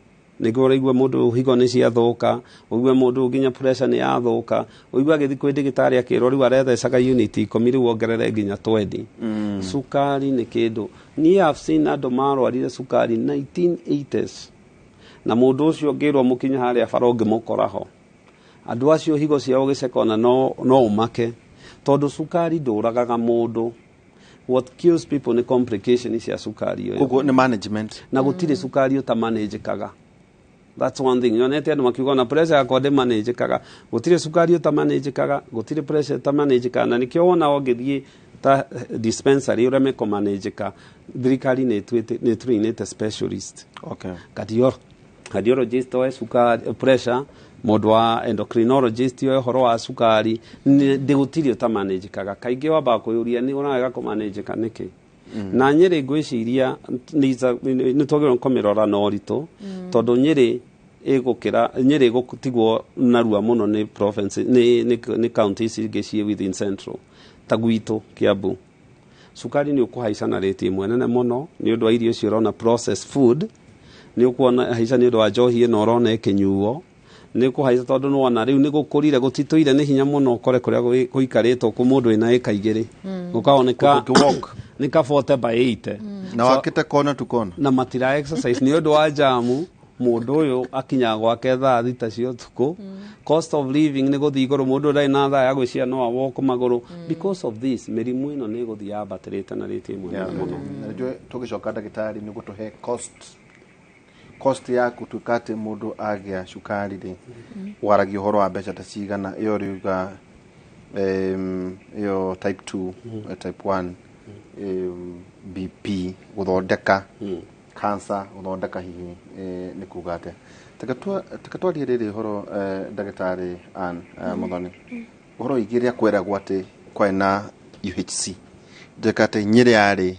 nĩguo ũraigua mũndũ ũyũ higo nĩ ciathũka, ũigue mũndũ ũyũ nginya pressure nĩ yathũka, ũigue agĩthiĩ kwĩ ndagĩtarĩ akĩrwo rĩu arethecaga unit 10, rĩu ongerere nginya 20. Cukari nĩ kĩndũ, niĩ have seen andũ marwarire cukari 1980s, na mũndũ ũcio ũngĩrwo mũkinye harĩa bara ũngĩmũkora ho, andũ acio higo ciao gĩceka ona no ũmake, tondũ cukari ndũragaga mũndũ. What kills people nĩ complication cia cukari ũyũ. Koguo nĩ management. Na gũtirĩ cukari ũtamanĩjĩkaga. That's one thing nyonete andũ makiuga, ona pressure yakwa ndĩmanĩjĩkaga. Gũtirĩ cukari ũtamanĩjĩkaga, gũtirĩ pressure ĩtamanĩjĩkaga, na nĩkĩo wona ũngĩthiĩ ta dispensary ũreme kũmanĩjĩka, thirikari nĩ ĩtrainĩte specialist. Cardiologist oe cukari, pressure, mũndũ wa endocrinologist oe ũhoro wa cukari. Gũtirĩ ũtamanĩjĩkaga. Kaingĩ wambaga kwĩyũria nĩ ũrarega kũmanĩjĩka nĩkĩ. Na Nyĩrĩ ngwĩciria nĩ twagĩrĩirwo kũmĩrora na ũritũ, tondũ Nyĩrĩ ĩgũkĩra, Nyĩrĩ ĩgũtigwo narua mũno nĩ province, nĩ county ici ingĩ ciĩ within central. Ta gwitũ Kiambu, cukari nĩ ũkũhaica na rate ĩmwe nene mũno nĩ ũndũ wa irio icio ũrona, processed food, nĩ ũkuona haica nĩ ũndũ wa njohi ĩno ũrona ĩkĩnyuo, nĩ ũkũhaica tondũ nĩwona rĩu nĩ gũkũrire, gũtitũire nĩ hinya mũno ũkore kũrĩa gũikarĩtwo kũ mũndũ wĩna ĩka 2 gũkaoneka nĩ ka 40 by 80. Na wakĩte kona to kona. Na matira exercise nĩ ũndũ wa jamu. Mũndũ ũyũ akinyaga gwake thaa 6 cia ũtukũ. Cost of living nĩ gũthiĩ igũrũ, mũndũ ndarĩ na thaa ya gwĩciria no awalk magũrũ. Because of this, mĩrimũ ĩno nĩ ĩgũthiĩ yambatĩrĩte na rate ĩmwe nene mũno. Na nĩnjũĩ tũgĩcoka ndagĩtarĩ nĩ ũgũtũhe cost ya gũtuĩka atĩ mũndũ agĩa cukari rĩ, waragia ũhoro wa mbeca ta cigana, ĩyo ũriuga ĩyo type 2, type 1, BP gũthondeka, cancer gũthondeka, hihi nĩ kuga atĩa. Teka twarie rĩrĩ ũhoro, ndagĩtarĩ Ann Muthoni, ũhoro wĩgiĩ rĩrĩa kweragwo atĩ kwarĩ na UHC, njeka atĩ Nyĩrĩ yarĩ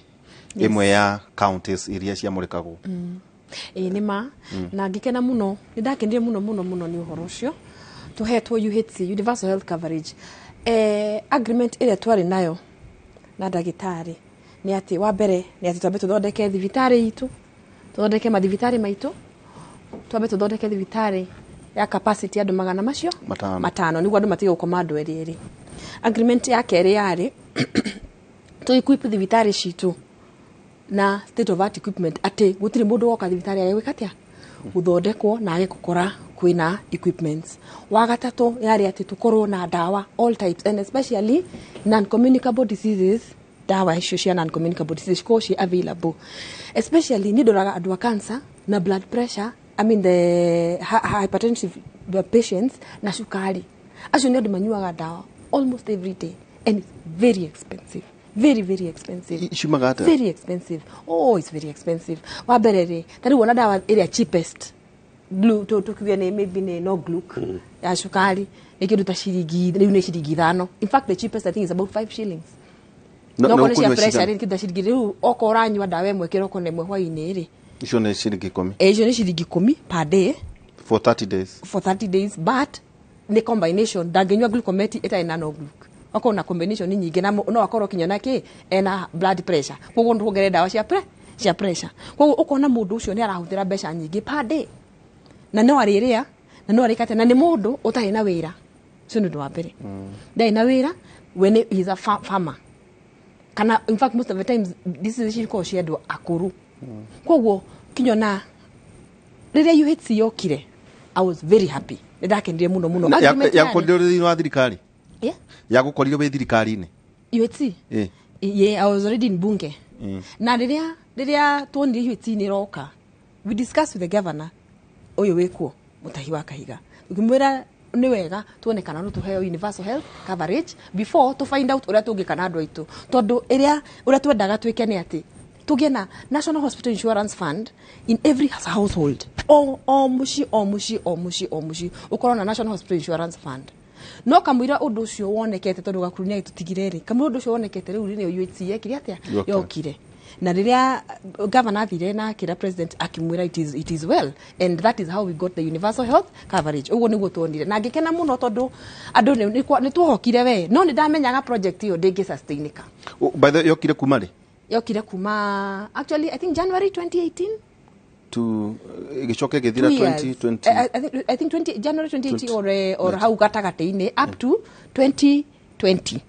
ĩmwe ya counties iria ciamũrĩkagwo. Ĩĩ, nĩ ma. Na ngĩkena mũno, nĩ ndakenire mũno mũno mũno nĩ ũhoro ũcio tũhetwo UHC, Universal Health Coverage. Agreement ĩrĩa twarĩ nayo na ndagĩtarĩ nĩ atĩ wa mbere nĩ atĩ twambe tũthondeke thibitarĩ itũ, tũthondeke mathibitarĩ maitũ, twambe tũthondeke thibitarĩ ya capacity andũ magana macio 5. 5, nĩguo andũ matige gũkoma andũ erĩ erĩ. Agreement ya kerĩ yarĩ tũ equip thibitarĩ citũ na state of art equipment, atĩ gũtirĩ mũndũ woka thibitarĩ age gwĩka atĩa, gũthondekwo na age gũkora kwĩna equipments. Wa gatatũ yarĩ atĩ tũkorwo na ndawa all types and especially non-communicable diseases, ndawa icio cia non-communicable diseases cikorwo ciĩ available, especially nĩ ndoraga andũ a cancer na blood pressure, I mean the hypertensive patients na cukari. Acio nĩ andũ manyuaga ndawa almost every day and it's very expensive, very very expensive. Ciumaga atĩa? Very expensive. Oh, it's very expensive. Wa mbere rĩ, ta rĩu ona ndawa ĩrĩa cheapest blue tukiuge nĩ maybe nĩ no gluc ya cukari nĩ kĩndũ ta ciringi, rĩu nĩ ciringi 5. In fact, the cheapest I think is about 5 shillings. No No, korwo nĩ cia ũkũnyua pressure cigana? rĩ, kĩndũ ta ciringi, rĩu okorwo ũranyua ndawa ĩmwe kĩroko na ĩmwe hwaĩ-inĩ rĩ, Icio nĩ ciringi 10. Icio nĩ ciringi 10 per day for 30 days. For 30 days, but Nĩ combination, ndangĩnyua Glucomet ĩtarĩ na Nogluc, akorwo na combination nyingĩ na no akorwo kinya na kĩ ena blood pressure, koguo nĩ ndawa cia pressure. Koguo ũkona mũndũ ũcio nĩ arahũthĩra mbeca nyingĩ per day, na no arĩrĩa na no arĩkate, na nĩ mũndũ ũtarĩ na wĩra. Ũcio nĩ ũndũ wa mbere, ndarĩ na wĩra. When he is a farmer, kana in fact most of the times this is cikoragwo cia andũ akũrũ. Koguo kinya rĩrĩa UHC yokire, I was very happy, nĩ ndakenire mũno mũno. Agreement yarĩ- Yakorirwo thĩinĩ wa thirikari? Yeah. Yagũkorirwo wĩ thirikari-inĩ? UHC? Ĩ. Yeah, I was already in bunge. Na rĩrĩa tuonire UHC nĩ ĩroka, we discussed with the governor ũyũ wĩkuo, Mũtahi wa Kahiga, tukĩmwĩra nĩ wega tuone kana no tũheo universal health coverage before to find out ũrĩa tũngĩka na andũ aitũ, tondũ ĩrĩa ũrĩa twendaga twĩke nĩ atĩ tũgĩe na National Hospital Insurance Fund in every household, o mũciĩ, o mũciĩ, o mũciĩ, o mũciĩ ũkorwo na National Hospital Insurance Fund. No kamũira ũndũ ũcio wonekete, tondũ Gakuru nĩ agĩtũtigire rĩ, kamũira ũndũ ũcio wonekete rĩu rĩ, UHC yekire atĩa? Yokire. Yokire. Na rĩrĩa governor athire na akĩra president, akĩmwĩra it is well, and that is how we got the universal health coverage. Ũguo nĩguo tuonire na ngĩkena mũno, tondũ andũ nĩ tuohokire we, no nĩ ndamenyaga project ĩyo ndĩngĩ sustainĩka. By the way, yokire kuma rĩ? Yokire kuma, actually I think January 2018. To ĩgĩcoka ĩgĩthira? Two years. 2020. I think 20, January 2018 or 20. Hau gatagatĩ-inĩ up to 2020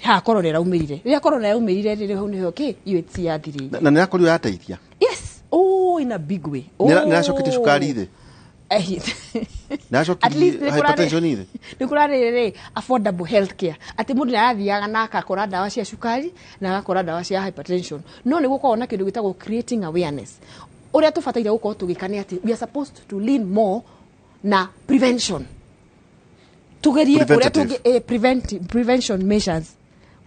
ha corona ĩraumĩrire. Rĩrĩa corona yaumĩrire rĩrĩ, hau nĩho kĩ UHC yathirĩire. Na nĩ yakorirwo yateithia? Yes, oh, in a big way. Oh. Nĩ ĩracoketie cukari thĩ? Nĩ At least ĩracokirie hypertension thĩ? Nĩ kũrarĩ rĩ affordable health care, atĩ mũndũ nĩ arathiaga na akakora ndawa cia cukari na agakora ndawa cia hypertension. No nĩ gũkoragwo na kĩndũ gĩtagwo creating awareness. Ũrĩa tũbataire gũkorwo tũgĩka nĩ atĩ we are supposed to lean more na prevention, tugerie ũrĩa Preventative. tũngĩ prevention measures,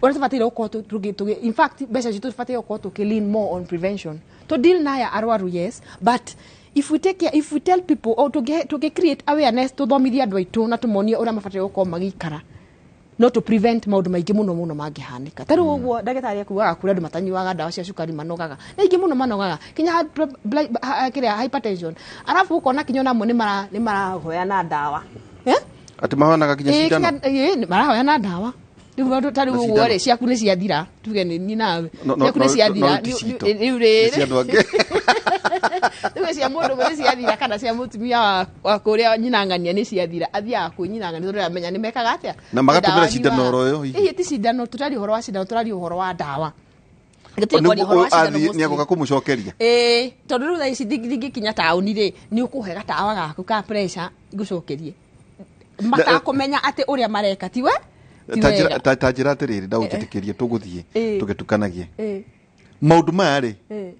ũrĩa tũbataire gũkorwo tũgĩ in fact mbeca citũ tũbataire gũkorwo tũkĩ lean more on prevention to deal na aya arwaru. Yes, but if we take care, if we tell people or tũngĩ create awareness, tũthomithie andũ aitũ na tũmonie ũrĩa mabataire gũkorwo magĩikara, no to prevent maũndũ maingĩ mũno mũno mangĩhanĩka. Ta rĩu ũguo ndagĩtarĩ akuaga kũrĩ andũ matanyuaga ndawa cia cukari, manogaga nĩ aingĩ mũno, manogaga kinya kĩrĩa hypertension, arabu ũkona kinya onamwe nĩ marahoyana ndawa. Eh? Atĩ mahonaga kinya Ĩĩ, cindano? Ĩĩ, marahoyana ndawa rĩu maũndũ ta rĩu Na ũguo cindano? rĩ, ciaku nĩ ciathira, tuge nĩ niĩ nawe, No, ciaku nĩ no, ciathira. no, ti citũ. Rĩu rĩrĩ Nĩ cia andũ angĩ. Tuge cia mũndũ ũmwe nĩ ciathira, kana cia mũtumia wa kũrĩa nyina ng'ania nĩ ciathira, athiaga kwĩ nyina ng'ania tondũ amenya nĩ mekaga atĩa. Na magatũmĩra Ndawa cindano anyuaga. oro ĩyo hihi? Ĩĩ, ti cindano, tũraria ũhoro wa cindano, tũraria ũhoro wa ndawa. Gũtirĩ Nĩguo kwaria ũhoro wa ũyũ cindano athiĩ mostly. nĩ agoka kũmũcokeria. Ĩĩ, tondũ rĩu thaa ici ndingĩkinya taũni rĩ, nĩ ũkũhe gatawa gaku ka pressure ngũcokerie, matakũmenya atĩ ũrĩa mareka tiwe ti Ta njĩra- wega. ta njĩra atĩrĩrĩ, ndaũnjĩtĩkĩrie tũgũthiĩ Ĩĩ. tũgĩtukanagie Ĩĩ, maũndũ maya rĩ, ĩĩ.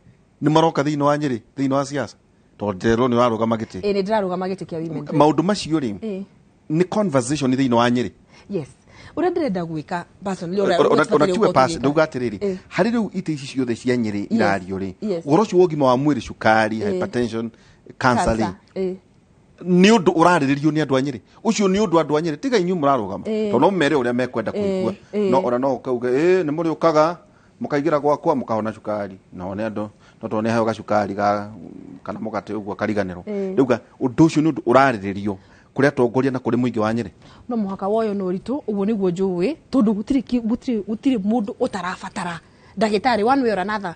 nĩ maroka thĩinĩ wa Nyĩrĩ, thĩinĩ wa siasa, tondũ ndĩrerwo nĩ ũrarũgama gĩtĩ? Ĩĩ, nĩ ndĩrarũgama gĩtĩ kĩa women rep. Maũndũ macio rĩ, Ĩĩ. nĩ conversation thĩinĩ wa Nyĩrĩ? Yes, ũrĩa ndĩrenda gwĩka personally, ũrĩa Ona tũbataire tiwe gũkorwo pass tũgĩka. ndauga atĩrĩrĩ, Ĩĩ. harĩ rĩu itĩ ici ciothe cia Nyĩrĩ irario rĩ, yes. ũhoro ũcio wa ũgima wa mwĩrĩ, cukari, Ĩĩ. hypertension, cancer rĩ, Cancer, ĩĩ. Nĩ ũndũ ũrarĩrĩrio nĩ andũ a Nyĩrĩ? Ũcio nĩ ũndũ andũ a Nyĩrĩ, tiga inyuĩ mũrarũgama, Ĩĩ. tondũ no mere ũrĩa mekwenda kũigua, Ĩĩ. no ona no ũkauge ĩ nĩ mũrĩũkaga mũkaingĩra gwakwa mũkahona cukari, na one andũ no tondũ nĩ aheo gacukari ga kana mũgate ũguo akariganĩrwo. Ĩĩ. Rĩu ũndũ ũcio nĩ ũndũ ũrarĩrĩrio kũrĩ atongoria na kũrĩ mũingĩ wa Nyĩrĩ? No mũhaka woyo na ũritũ, ũguo nĩguo njũĩ, tondũ gũtirĩ mũndũ ũtarabatara ndagĩtarĩ one way or another.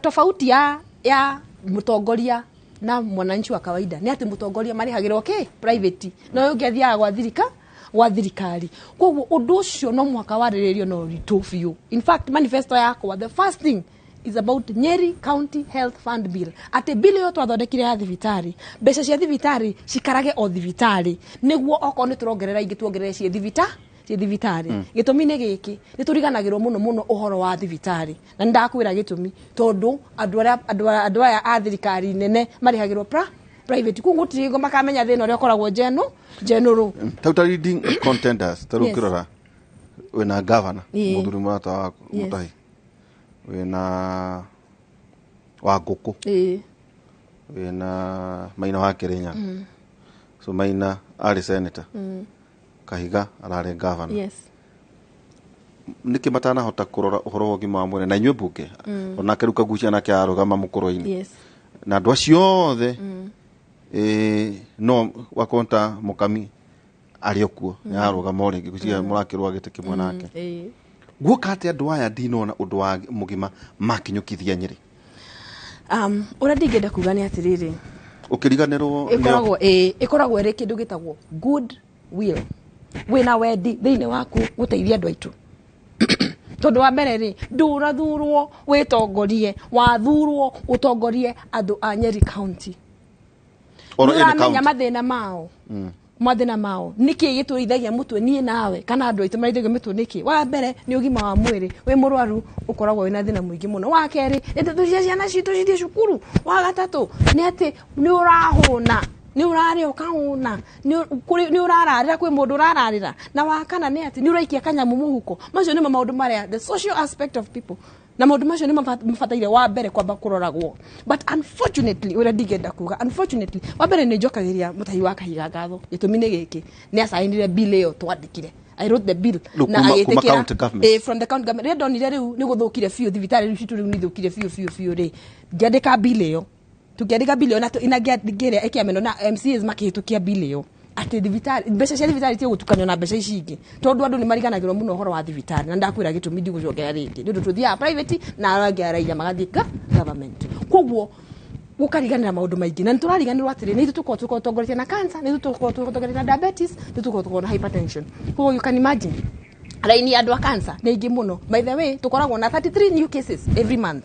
Tofauti ya mũtongoria na mwananchi wa kawaida nĩ atĩ mũtongoria marĩhagĩrwo kĩ private, no ũyũ ũngĩ athiaga gwa thirikari. Koguo ũndũ ũcio no mũhaka warĩrĩrio na ũritũ biũ. In fact, manifesto yakwa, the first thing is about Nyeri County Health Fund Bill, atĩ bill ĩyo twathondekire ya thibitarĩ, mbeca cia thibitarĩ cikarage o thibitarĩ, nĩguo okorwo nĩ tũrongerera ingĩ, tuongerere ciĩ thibitarĩ. Gĩtũmi nĩ gĩkĩ, nĩ tũriganagĩrwo mũno mũno ũhoro wa thibitarĩ, na nĩ ndakwĩra gĩtũmi, tondũ andũ arĩa andũ aya a thirikari nene marĩhagĩrwo private, koguo gũtirĩ hingo makamenya thĩna ũrĩa ũkoragwo general. Tau ta leading contenders, ta rĩu ũkĩrora wĩna governor, mũthuri mũrata waku, Mũtahi, wĩna wa ngũkũ, wĩna Maina wa Kĩrĩnyaga. So Maina arĩ senator, Kahiga ararĩ governor. Nĩkĩ matanahota kũrora ũhoro wa ũgima wa mwĩrĩ na inyuĩ mbunge? Onake rĩu Kagucia nake arũgama mũkũrũ-inĩ, na andũ acio othe, no wakorwo ta Mũkami Arĩ o kuo nĩ ararũgama o rĩngĩ gwĩciria mũrakĩrũa gĩtĩ kĩmwe nake. Guoka atĩ andũ aya ndinona ũndũ wa mũgima makinyũkithia Nyĩrĩ. Ũrĩa ndingĩenda kuga nĩ atĩrĩrĩ, ũkĩriganĩrwo nĩo- ĩkoragwo ĩrĩ kĩndũ gĩtagwo good will, wĩna wendi thĩinĩ waku gũteithia andũ aitũ, tondũ wa mbere rĩ, ndũrathurwo wĩtongorie, wathurwo ũtongorie andũ a Nyeri County. Oro Nĩ ĩrĩ ũramenya county. mathĩna mao, mathĩna mao nĩkĩ gĩtũrithagia mũtwe niĩ nawe kana andũ aitũ marithagia mũtwe nĩkĩ? Wa mbere nĩ ũgima wa mwĩrĩ, wĩ mũrwaru ũkoragwo wĩna thĩna mũingĩ mũno. Wa kerĩ nĩ tũcia ciana citũ cithiĩ cukuru. Wa gatatũ nĩ atĩ nĩ ũrahũna, nĩ ũrarĩa ũkahũna, nĩ ũrararĩra, kwĩ mũndũ ũrararĩra. Na wa kana nĩ atĩ nĩ ũraikia kanyamũ mũhuko. Macio nĩmo maũndũ marĩa the social aspect of people, na maũndũ macio nĩ mabataire wa mbere kwamba kũroragwo. But unfortunately, ũrĩa ndingĩenda kuga, unfortunately, wa mbere nĩ njokagĩria Mũtahi wa Kahiga ngatho. Gĩtũmi nĩ gĩkĩ, nĩ acainire bill ĩyo twandĩkire. I wrote the bill. Rĩu Na kuma agĩtĩkĩra. county government. From the county government. Rĩrĩa ndonire rĩu nĩ gũthũkire biũ, thibitarĩ rĩu citũ rĩu nĩ ithũkire biũ biũ biũ rĩ, ngĩandĩka bill ĩyo, tũkĩandĩka bill ĩyo na ngĩrĩa ĩkĩamenwo na MCAs makĩhĩtũkia bill ĩyo atĩ thibitarĩ, mbeca cia thibitarĩ tiga gũtukanio na mbeca ici ingĩ, tondũ andũ nĩ mariganagĩrwo mũno ũhoro wa thibitarĩ. Na ndakwĩra gĩtũmi, ndigũcokera rĩngĩ, nĩ ũndũ tũthiaga private na arĩa angĩ araia magathiĩ ka government, koguo gũkariganĩra maũndũ maingĩ. Na nĩ tũrariganĩrwo atĩrĩ, nĩ ithuĩ tũkoragwo tũtongoretie na cancer, nĩ ithuĩ tũkoragwo tũtongoretie na diabetes, nĩ ithuĩ tũkoragwo na hypertension. Koguo you can imagine raini ya andũ a cancer nĩ aingĩ mũno. By the way, tũkoragwo na 33 new cases every month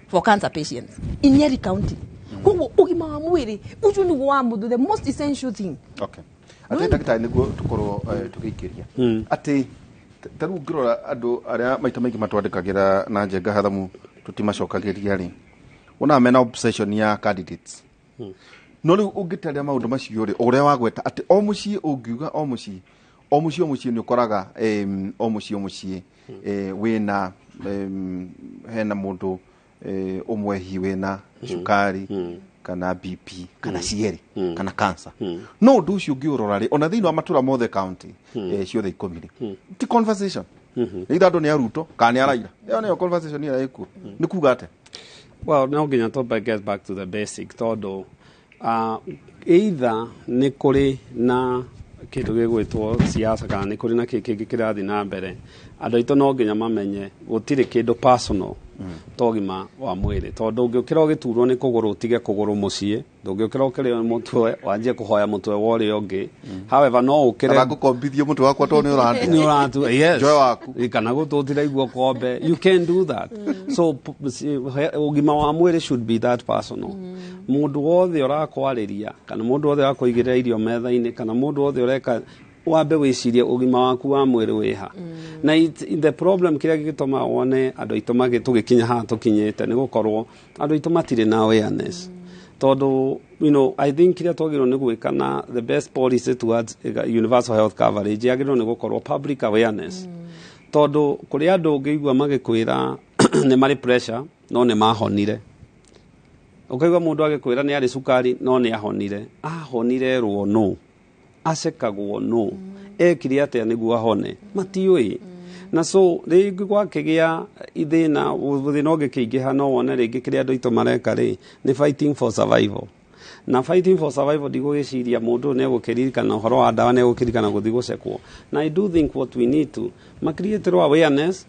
for cancer patients in Nyeri County. Koguo ũgima wa mwĩrĩ ũcio nĩguo wa mũndũ, the most essential thing. Okay, atĩ ndagĩtarĩ, nĩguo tũkorwo tũgĩikĩria atĩ ta rĩu ngĩrora andũ arĩa maita maingĩ matwandĩkagĩra na Njenga Hathamu tũtimacokagĩria rĩ, wonaga mena obsession ya candidates. No rĩu ũngĩtarĩra maũndũ macio rĩ, ũrĩa wagweta atĩ o mũciĩ, ũngiuga o mũciĩ, o mũciĩ, o mũciĩ nĩ ũkoraga o mũciĩ, o mũciĩ wĩna hena mũndũ ũmwe hi wĩna cukari kana BP kana cierĩ kana cancer. No ũndũ ũcio ũngĩũrora rĩ, ona thĩinĩ wa matũra mothe county ciothe 10 rĩ, ti conversation either andũ nĩ a Ruto kana nĩ a Raila. Ĩyo nĩyo conversation ĩrĩa ĩkuo. Nĩ kuga atĩa? Well, no nginya tũmbe get back to the basic, tondũ either nĩ kũrĩ na kĩndũ gĩgwĩtwo siasa kana nĩ kũrĩ na kĩ kĩngĩ kĩrathiĩ na mbere, andũ aitũ no nginya mamenye gũtirĩ kĩndũ personal ta ũgima wa mwĩrĩ, tondũ ũngĩũkĩra ũgĩturwo nĩ kũgũrũ, ũtige kũgũrũ mũciĩ, ndũngĩũkĩra ũkĩrĩo mũtwe wanjie kũhoya mũtwe wa ũrĩa ũngĩ. However, no ũkĩre Kana ngũkombithie mũtwe wakwa tondũ nĩ ũrandĩa. Nĩ ũratu, yes. Njoe waku. Kana gũtũtiraigua kombe, you can do that. So ũgima wa mwĩrĩ should be that personal. Mũndũ wothe ũrakwarĩria kana mũndũ wothe ũrakũigĩrĩra irio metha-inĩ kana mũndũ wothe ũreka, wambe wĩcirie ũgima waku wa mwĩrĩ wĩha. Na the problem kĩrĩa gĩgĩtũma wone andũ aitũ tũgĩkinya haha tũkinyĩte nĩ gũkorwo andũ aitũ matirĩ na awareness, tondũ I think kĩrĩa twagĩrĩirwo nĩ gwĩka na the best policy towards universal health coverage yagĩrĩirwo nĩ gũkorwo public awareness, tondũ kũrĩ andũ ũngĩigua magĩkwĩra nĩ marĩ pressure no nĩ mahonire, ũkaigua mũndũ agĩkwĩra nĩ arĩ cukari no nĩ ahonire. Ahonire erwo no acekagwo, no ekire atĩa nĩguo ahone? Matiũĩ. Na so rĩngĩ gwakĩgĩa ithĩna, thĩna ũngĩkĩingĩha, no wone rĩngĩ kĩrĩa andũ aitũ mareka rĩ nĩ fighting for survival. Na fighting for survival, ndigũgĩciria mũndũ ũyũ nĩegũkĩririkana ũhoro wa ndawa, nĩegũkĩririkana gũthiĩ gũcekwo. Na I do think what we need to macreaterwo awareness,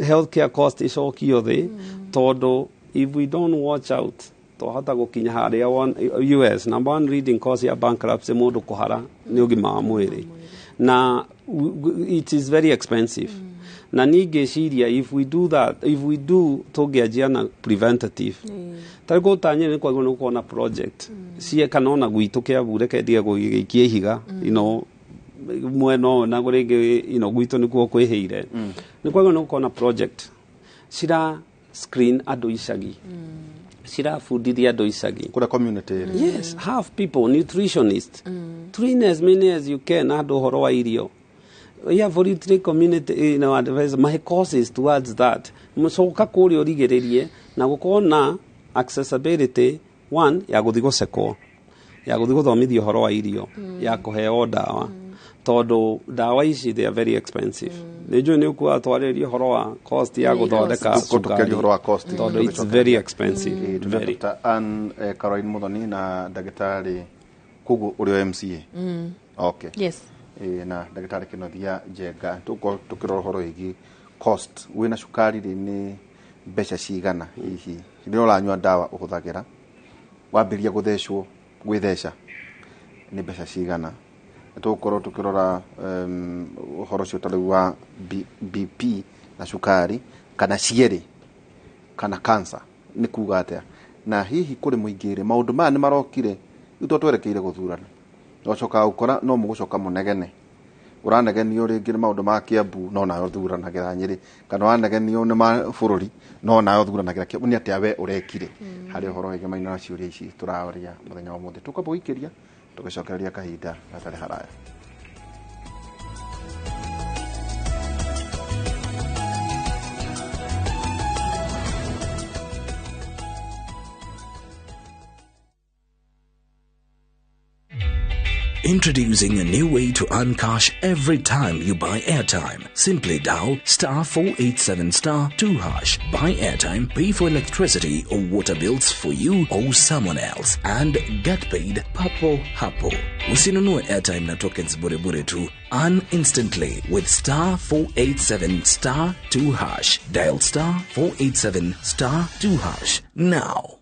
healthcare cost icokio thĩ, tondũ if we don't watch out, twahota gũkinya harĩa US number one leading cause ya bankruptcy, mũndũ kũhara, nĩ ũgima wa mwĩrĩ. Na it is very expensive. Na niĩ ngĩciria if we do that, if we do, tũngĩanjia na preventative, tarĩ gũtanyĩre nĩ kwagĩrĩirwo nĩ gũkorwo na project cie kana ona gwitũ Kĩambu, reke ndige gũgĩikia ihiga mwena ũyũ na rĩngĩ gwitũ nĩkuo kwĩhĩire, nĩ kwagĩrĩirwo nĩ gũkorwo na project cira screen andũ icagi, cirabundithia andũ icagi. Kũrĩa community ĩrĩ. Yes, have people, nutritionist, train as many as you can andũ ũhoro wa irio. Yeah, voluntary community advice, my courses towards that, mũcoka kũrĩa ũrigĩrĩrie na gũkorwo na accessibility, one ya gũthiĩ gũcekwo, ya gũthiĩ gũthomithio ũhoro wa irio, ya kũheo ndawa, tondũ ndawa ici they are very expensive. Nĩ njũĩ nĩ ũkuaga twarĩria ũhoro wa cost ya gũthondeka Tũkĩaria cukari, ũhoro wa cost. tondũ it's very expensive, very. Dr. Ann Caroline Muthoni na ndagĩtarĩ koguo ũrĩa MCA. Okay. Yes. Na ndagĩtarĩ Kĩnothia Njenga, tũgũkorwo tũkĩrora ũhoro wĩgiĩ cost. Wĩna cukari rĩ, nĩ mbeca cigana hihi rĩrĩa ũranyua ndawa ũhũthagĩra wambĩrĩria gũthecwo, gwĩtheca nĩ mbeca cigana? Tũgũkorwo tũkĩrora ũhoro ũcio ta rĩu wa BP na cukari, kana cierĩ, kana cancer nĩ kuga atĩa, na hihi kũrĩ mũingĩ rĩ, maũndũ maya nĩ marokire rĩu to twerekeire gũthurana, ũcokaga gũkora no mũgũcoka mũnegene, ũranegenio rĩngĩ nĩ maũndũ ma Kiambu no nawe ũthuranagĩra Nyĩrĩ, kana ũranegenio nĩ ma bũrũri no nawe ũthuranagĩra Kiambu. Nĩ atĩa we ũrekire harĩ ũhoro wĩgemaine na ciũria ici tũraria mũthenya wa ũmũthĩ? Tũkwamba gũikĩria tũgĩcokereria kahinda gatarĩ haraya. Introducing a new way to earn cash every time you buy airtime. Simply dial star 487 star 2 hash. Buy airtime, pay for electricity or water bills for you or someone else, and get paid papo hapo. Usinunue airtime na tokens bure bure tu. Earn instantly with star 487 star 2 hash. Dial star 487 star 2 hash now.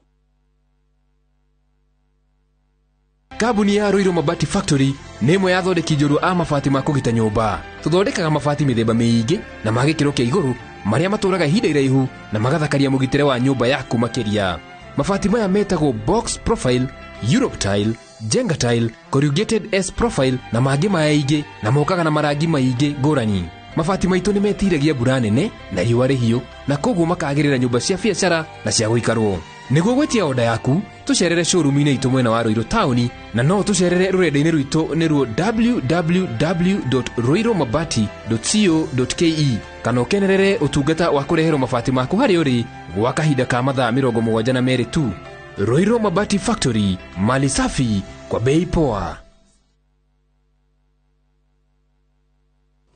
Kambuni ya Ruiru Mabati Factory nĩ ĩmwe ya athondeki njorua a mabati ma kũgita nyũmba. Tũthondekaga mabati mĩthemba mĩingĩ na ma gĩkĩro kĩa igũrũ marĩa matũraga ihinda iraihu na magathakaria mũgitĩre wa nyũmba yaku makĩria. Mabati maya metagwo box profile, Europe tile, Jenga tile, corrugated S profile na mangĩ maingĩ, na mokaga na marangi maingĩ ngũrani. Mabati maitũ nĩ metiragia mbura nene na riũa rĩhiũ, na koguo makagĩrĩra nyũmba cia biacara na cia gũikarwo. Nĩguo gwĩtia oda yaku, tũcerere showroom-inĩ itũ mwena wa Ruiru taũni, na no tũcerere rũrenda-inĩ rwitũ nĩruo www.ruirumabati.co.ke, kana ũkenerere ũtungata wa kũreherwo mabati maku harĩa ũrĩ gwa kahinda ka mathaa 72 tu. Ruiru Mabati Factory, mali safi kwa bei poa.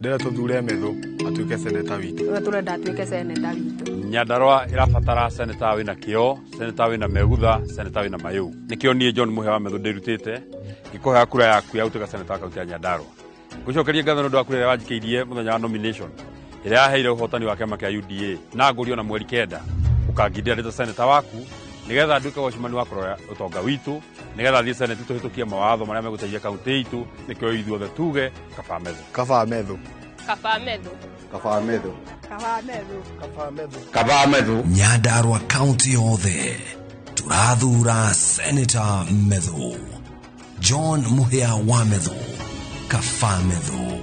Ndĩrenda tũthure Methu atuĩke seneta witũ. Ũrĩa tũrenda atuĩke seneta witũ. Nyandarua ĩrabatara seneta wĩna kĩo, seneta wĩna megutha, seneta wĩna mayũ. Nĩkĩo niĩ John Mũhĩa wa Methu ndĩrutĩte ngĩkũhea kura yaku ya gũtuĩka seneta wa kaunti ya Nyandarua. Ngũcokerie ngatho nĩ ũndũ wa kura ĩrĩa wanjikĩirie mũthenya wa nomination ĩrĩa yaheire ũhotani wa kĩama kĩa UDA, na ngũrio na mweri 9 ũkangindĩra ndĩ ta seneta waku nĩgetha nduĩke wacimani wa kũrora ũtonga witũ, nĩgetha thiĩ seneti tũhĩtũkie mawatho marĩa megũteithia kaunti itũ. Nĩkĩo ithuothe tuge kaba Methu. Kaba Methu. Kaba Methu. Kaba Methu. Kaba Methu. Kaba Methu. Kaba Methu. Nyandarua kaunti yothe tũrathura Senator Methu. John Mũhĩa wa Methu. Kaba Methu.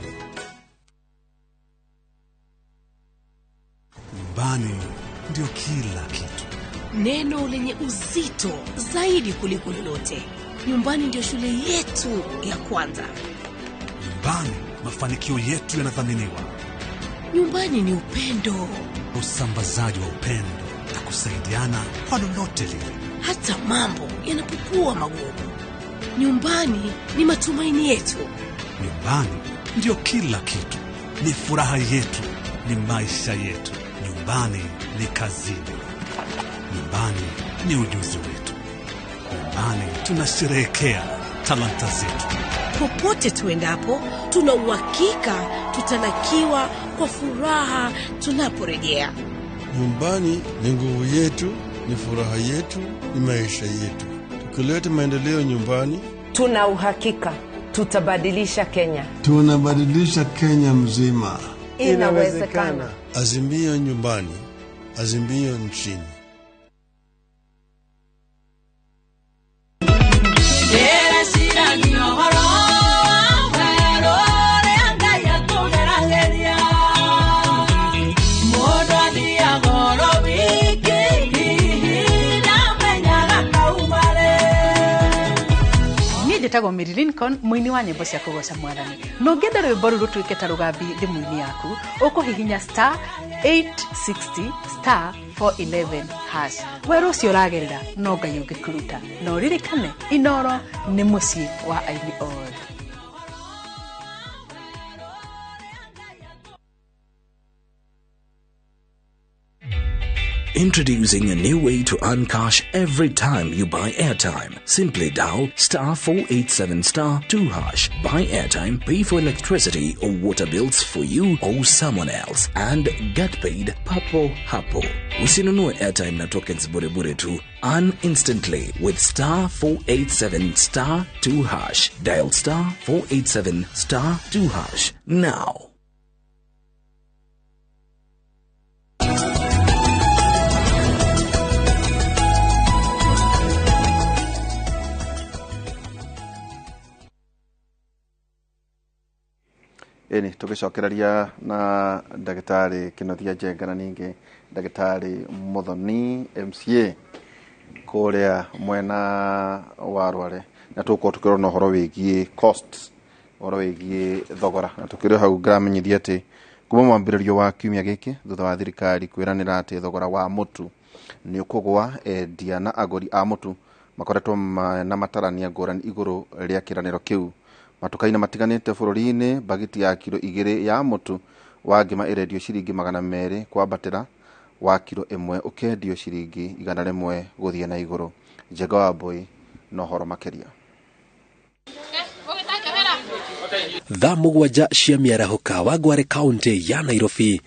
Nyumbani ndio kila kitu. Neno lenye uzito zaidi kuliko lolote. Nyumbani ndio shule yetu ya kwanza. Nyumbani mafanikio yetu yanathaminiwa. Nyumbani ni upendo, usambazaji wa upendo na kusaidiana kwa lolote lile, hata mambo yanapokuwa magumu. Nyumbani ni matumaini yetu. Nyumbani ndio kila kitu, ni furaha yetu, ni maisha yetu. Nyumbani ni kazini. Nyumbani ni ujuzi wetu. Nyumbani tunasherehekea talanta zetu. Popote tuendapo, tuna uhakika tutalakiwa kwa furaha tunaporejea. Nyumbani ni nguvu yetu, ni furaha yetu, ni maisha yetu. Tukileta maendeleo nyumbani, tuna uhakika tutabadilisha Kenya. Tunabadilisha Kenya mzima. Inawezekana. Azimio nyumbani, azimio nchini. Njĩtagwo Mary Lincoln, mũini wa nyĩmbo cia kũgoca mwathani. Na ũngĩenda rwĩmbo rũu rũtuĩke ta rũgambi thimũ-inĩ yaku, ũkũhihinya star 860 star 411 hash. Werũ ũcio ũragerera no Ngai ũngĩkũruta. Na ũririkane, Inoro nĩ mũciĩ wa aini othe. Introducing a new way to earn cash every time you buy airtime. Simply dial star 487 star 2 hash. Buy airtime, pay for electricity or water bills for you or someone else, and get paid papo hapo. Usinunue airtime na tokens bure bure tu. Earn instantly with star 487 star 2 hash. Dial star 487 star 2 hash now. Ĩni tũgĩcokereria na ndagĩtarĩ Kĩnuthia Njenga na ningĩ ndagĩtarĩ Muthoni MCA kũrĩa mwena wa Rware, na tũgũkorwo tũkĩrora ũhoro wĩgiĩ costs, ũhoro wĩgiĩ thogora, na tũkĩrĩ hau ngĩramenyithia atĩ kuma mwambĩrĩrio wa kiumia gĩkĩ thutha wa thirikari kwĩranĩra atĩ thogora wa mũtu nĩ ũkũgwa, endia na agũri a mũtu makoretwo na matarania ngũrani igũrũ rĩa kĩranĩro kĩu. Matuka-inĩ matiganĩte bũrũri-inĩ, bagiti ya kiro 2 ya mũtu wa ngima ĩrendio ciringi 200 kwambatĩra, wa kiro 1 ũkendio ciringi 100 gũthiĩ na igũrũ. Njenga wa Mbui na ũhoro makĩria. Thaa 7 cia mĩarahũka wa Ngware kaunti ya Nairobi,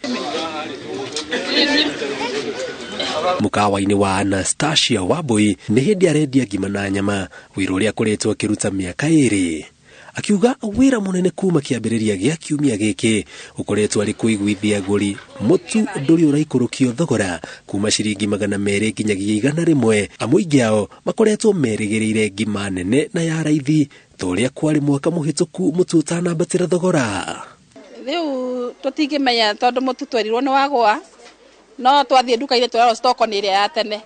mukawa-inĩ wa Anastasia Wambui nĩ hĩndĩ arendia ngima na nyama, wĩra ũrĩa akoretwo akĩruta mĩaka 2. Akiuga wĩra mũnene kuma kĩambĩrĩria gĩa kiumia gĩkĩ ũkoretwo arĩ kũiguithia agũri mũtu ndũrĩ ũraikũrũkio thogora kuma ciringi 200 nginyagia 100. Amũingĩ ao makoretwo merĩgĩrĩire ngima nene na ya raithi ta ũrĩa kwarĩ mwaka mũhĩtũku mũtu ũtanambatĩra thogora. Rĩu tũtingĩmenya tondũ mũtu twerirwo nĩ wagũa, no twathiĩ nduka-inĩ twerwo stoko nĩ ĩrĩa ya tene.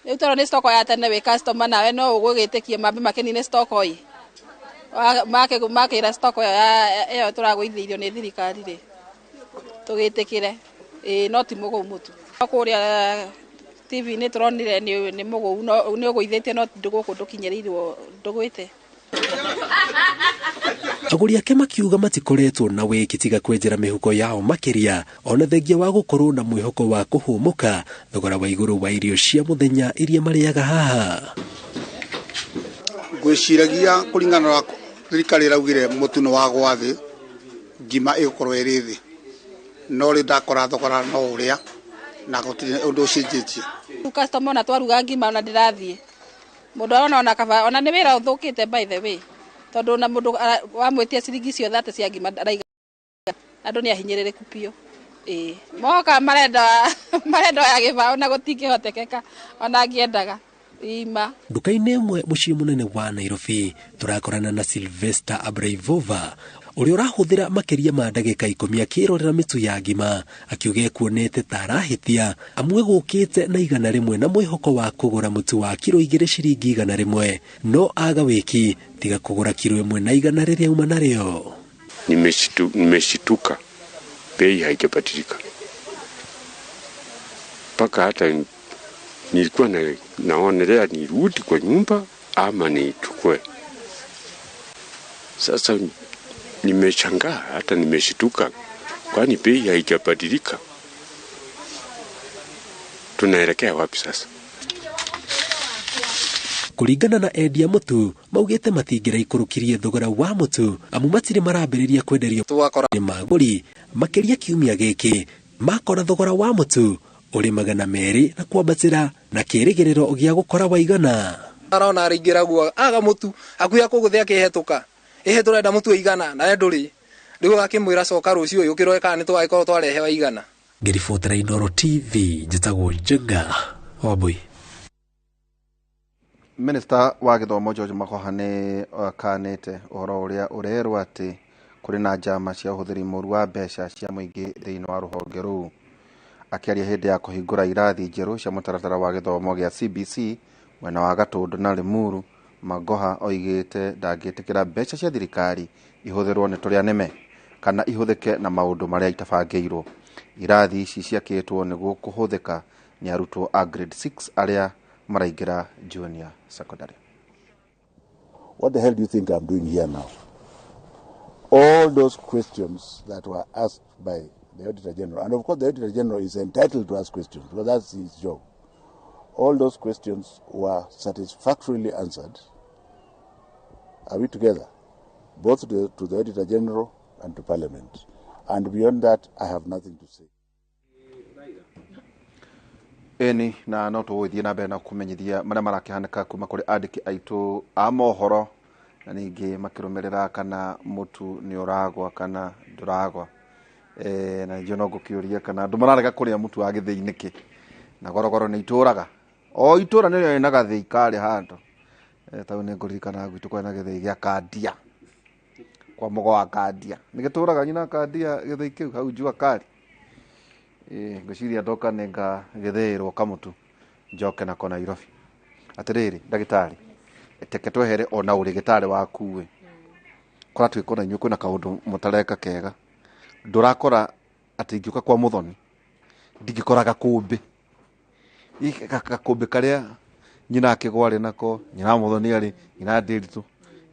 Rĩu twerwo nĩ stoko ya tene, wĩ customer nawe no ũgũgĩtĩkie mambe makĩnine stoko ĩ makĩra stoko ĩyo tũragũithĩirio nĩ thirikari rĩ tũgĩtĩkĩre, ĩĩ no ti mũgũu mũtu. Kũrĩa TV-inĩ tũronire nĩ mũgũu, nĩ ũgũithĩtie no gũkũ ndũkinyĩrĩirwo ndũgwĩte. Agũri ake makiuga matikoretwo na wĩki tiga kwenjera mĩhuko yao makĩria, ona thengia wa gũkorwo na mwĩhoko wa kũhũmũka thogora wa igũrũ wa irio cia mũthenya iria marĩaga haha. Ngwĩciragia kũringana na thirikari ĩraugire mũtu nĩ wagwa thĩ, ngima ĩgũkorwo ĩrĩ thĩ, no rĩu ndakora thogora no ũrĩa na gũtirĩ ũndũ ũcenjetie. Customer ona twaruga ngima ona ndĩrathiĩ mũndũ arona ona kaba ona nĩ wĩra ũthũkĩte by the way, tondũ ona mũndũ wamwĩtia ciringi icio 30 cia ngima araiga andũ nĩ ahinyĩrĩrĩku biũ. Ĩĩ moka marenda ya gĩbaũ na gũtingĩhotekeka ona angĩendaga ima. Nduka-inĩ ĩmwe mũciĩ mũnene wa Nairobi tũrakorana na Sylvester Abraivova ũrĩa ũrahũthĩra makĩria ma ndagĩka 10 akĩrorera mĩtu ya ngima, akiuga ekuonete ta arahĩtia amwe gũkĩte na 100 na mwĩhoko wa kũgũra mũtu wa kiro 2 ciringi 100, no aga wĩki tiga kũgũra kiro 1 na 100 rĩrĩa auma narĩo. Nimeshituka, bei haijabadilika mpaka hata nilikuwa naonelea nirudi kwa nyumba ama nichukue. Sasa nimeshangaa, hata nimeshituka, kwani bei haijabadilika. Tunaelekea wapi sasa? Kũringana na endia mũtu maugĩte matingĩraikũrũkirie thogora wa mũtu amu matirĩ marambĩrĩria kwenderio nĩ magũri makĩria kiumia gĩkĩ makora thogora wa mũtu ũrĩ 200 na kwambatĩra na kĩrĩgĩrĩro gĩa gũkora wa 100. Arona araingĩra aga mũtu hakuhĩ akũgũthĩa akĩhetũka, ĩhĩ tũrenda mũtu 100 nawe ndũrĩ, rĩu agakĩmwĩra coka rũciũ ũyũ ũkĩrore kana nĩtũgagĩkorwo twarehe wa 100. Ngĩribotera Inooro TV njĩtagwo Njenga Wambui. Minister wa gĩthomo George Magoha nĩ akanĩte ũhoro ũrĩa ũrerwo atĩ kũrĩ na njama cia ũhũthĩri mũru wa mbeca cia mũingĩ thĩinĩ wa rũhonge rũu. Akĩaria hĩndĩ ya kũhingũra irathi njerũ cia mũtaratara wa gĩthomo gĩa CBC mwena wa Gatũndũ na Limuru, Magoha oigĩte ndangĩtĩkĩra mbeca cia thirikari ihũthĩrwo nĩ tũrĩa nĩme kana ihũthĩke na maũndũ marĩa itabangĩirwo. Irathi ici ciakĩtwo nĩguo kũhũthĩka nĩ arutwo a grade 6 arĩa maraingĩra junior secondary. What the hell do you think I'm doing here now? All those questions that were asked by the Auditor General, and of course the Auditor General is entitled to ask questions because that's his job. All those questions were satisfactorily answered. Are we together? Both to the Auditor General and to Parliament. And beyond that, I have nothing to say. Ĩni, na no tũgũgĩthiĩ na mbere na kũmenyithia marĩa marakĩhanĩka kuma kũrĩ andĩki aitũ a mohoro, na ningĩ makĩrũmĩrĩra kana mũtu nĩ ũragwa kana ndũragwa. Na ningĩ no ngũkĩũria kana andũ mararega kũrĩa mũtu wa gĩthĩi nĩkĩ, na gorogoro nĩ itũraga, o itũra nĩrĩo rĩna gathĩi karĩ handũ. Tau nĩ ngũririkana gwitũ kwarĩ na gĩthĩi gĩa Kandia, kwa mũgo wa Kandia, nĩ gĩtũraga nyina Kandia gĩthĩi kĩu hau Jua Kali. Ngwĩciria ndoka nĩ ngagĩthĩĩrwo kamũtu njoke nako Nairobi. Atĩrĩrĩ ndagĩtarĩ, teke twehere ona ũrĩgĩtarĩ waku ĩ, kũratuĩka ona inyuĩ kwĩna kaũndũ mũtareka kega. Ndũrakora atĩ ingĩũka kwa mũthoni ndingĩkora gakũmbĩ, gakũmbĩ karĩa nyina akĩgwa arĩ nako, nyina mũthoni arĩ, nyina Ndĩritũ,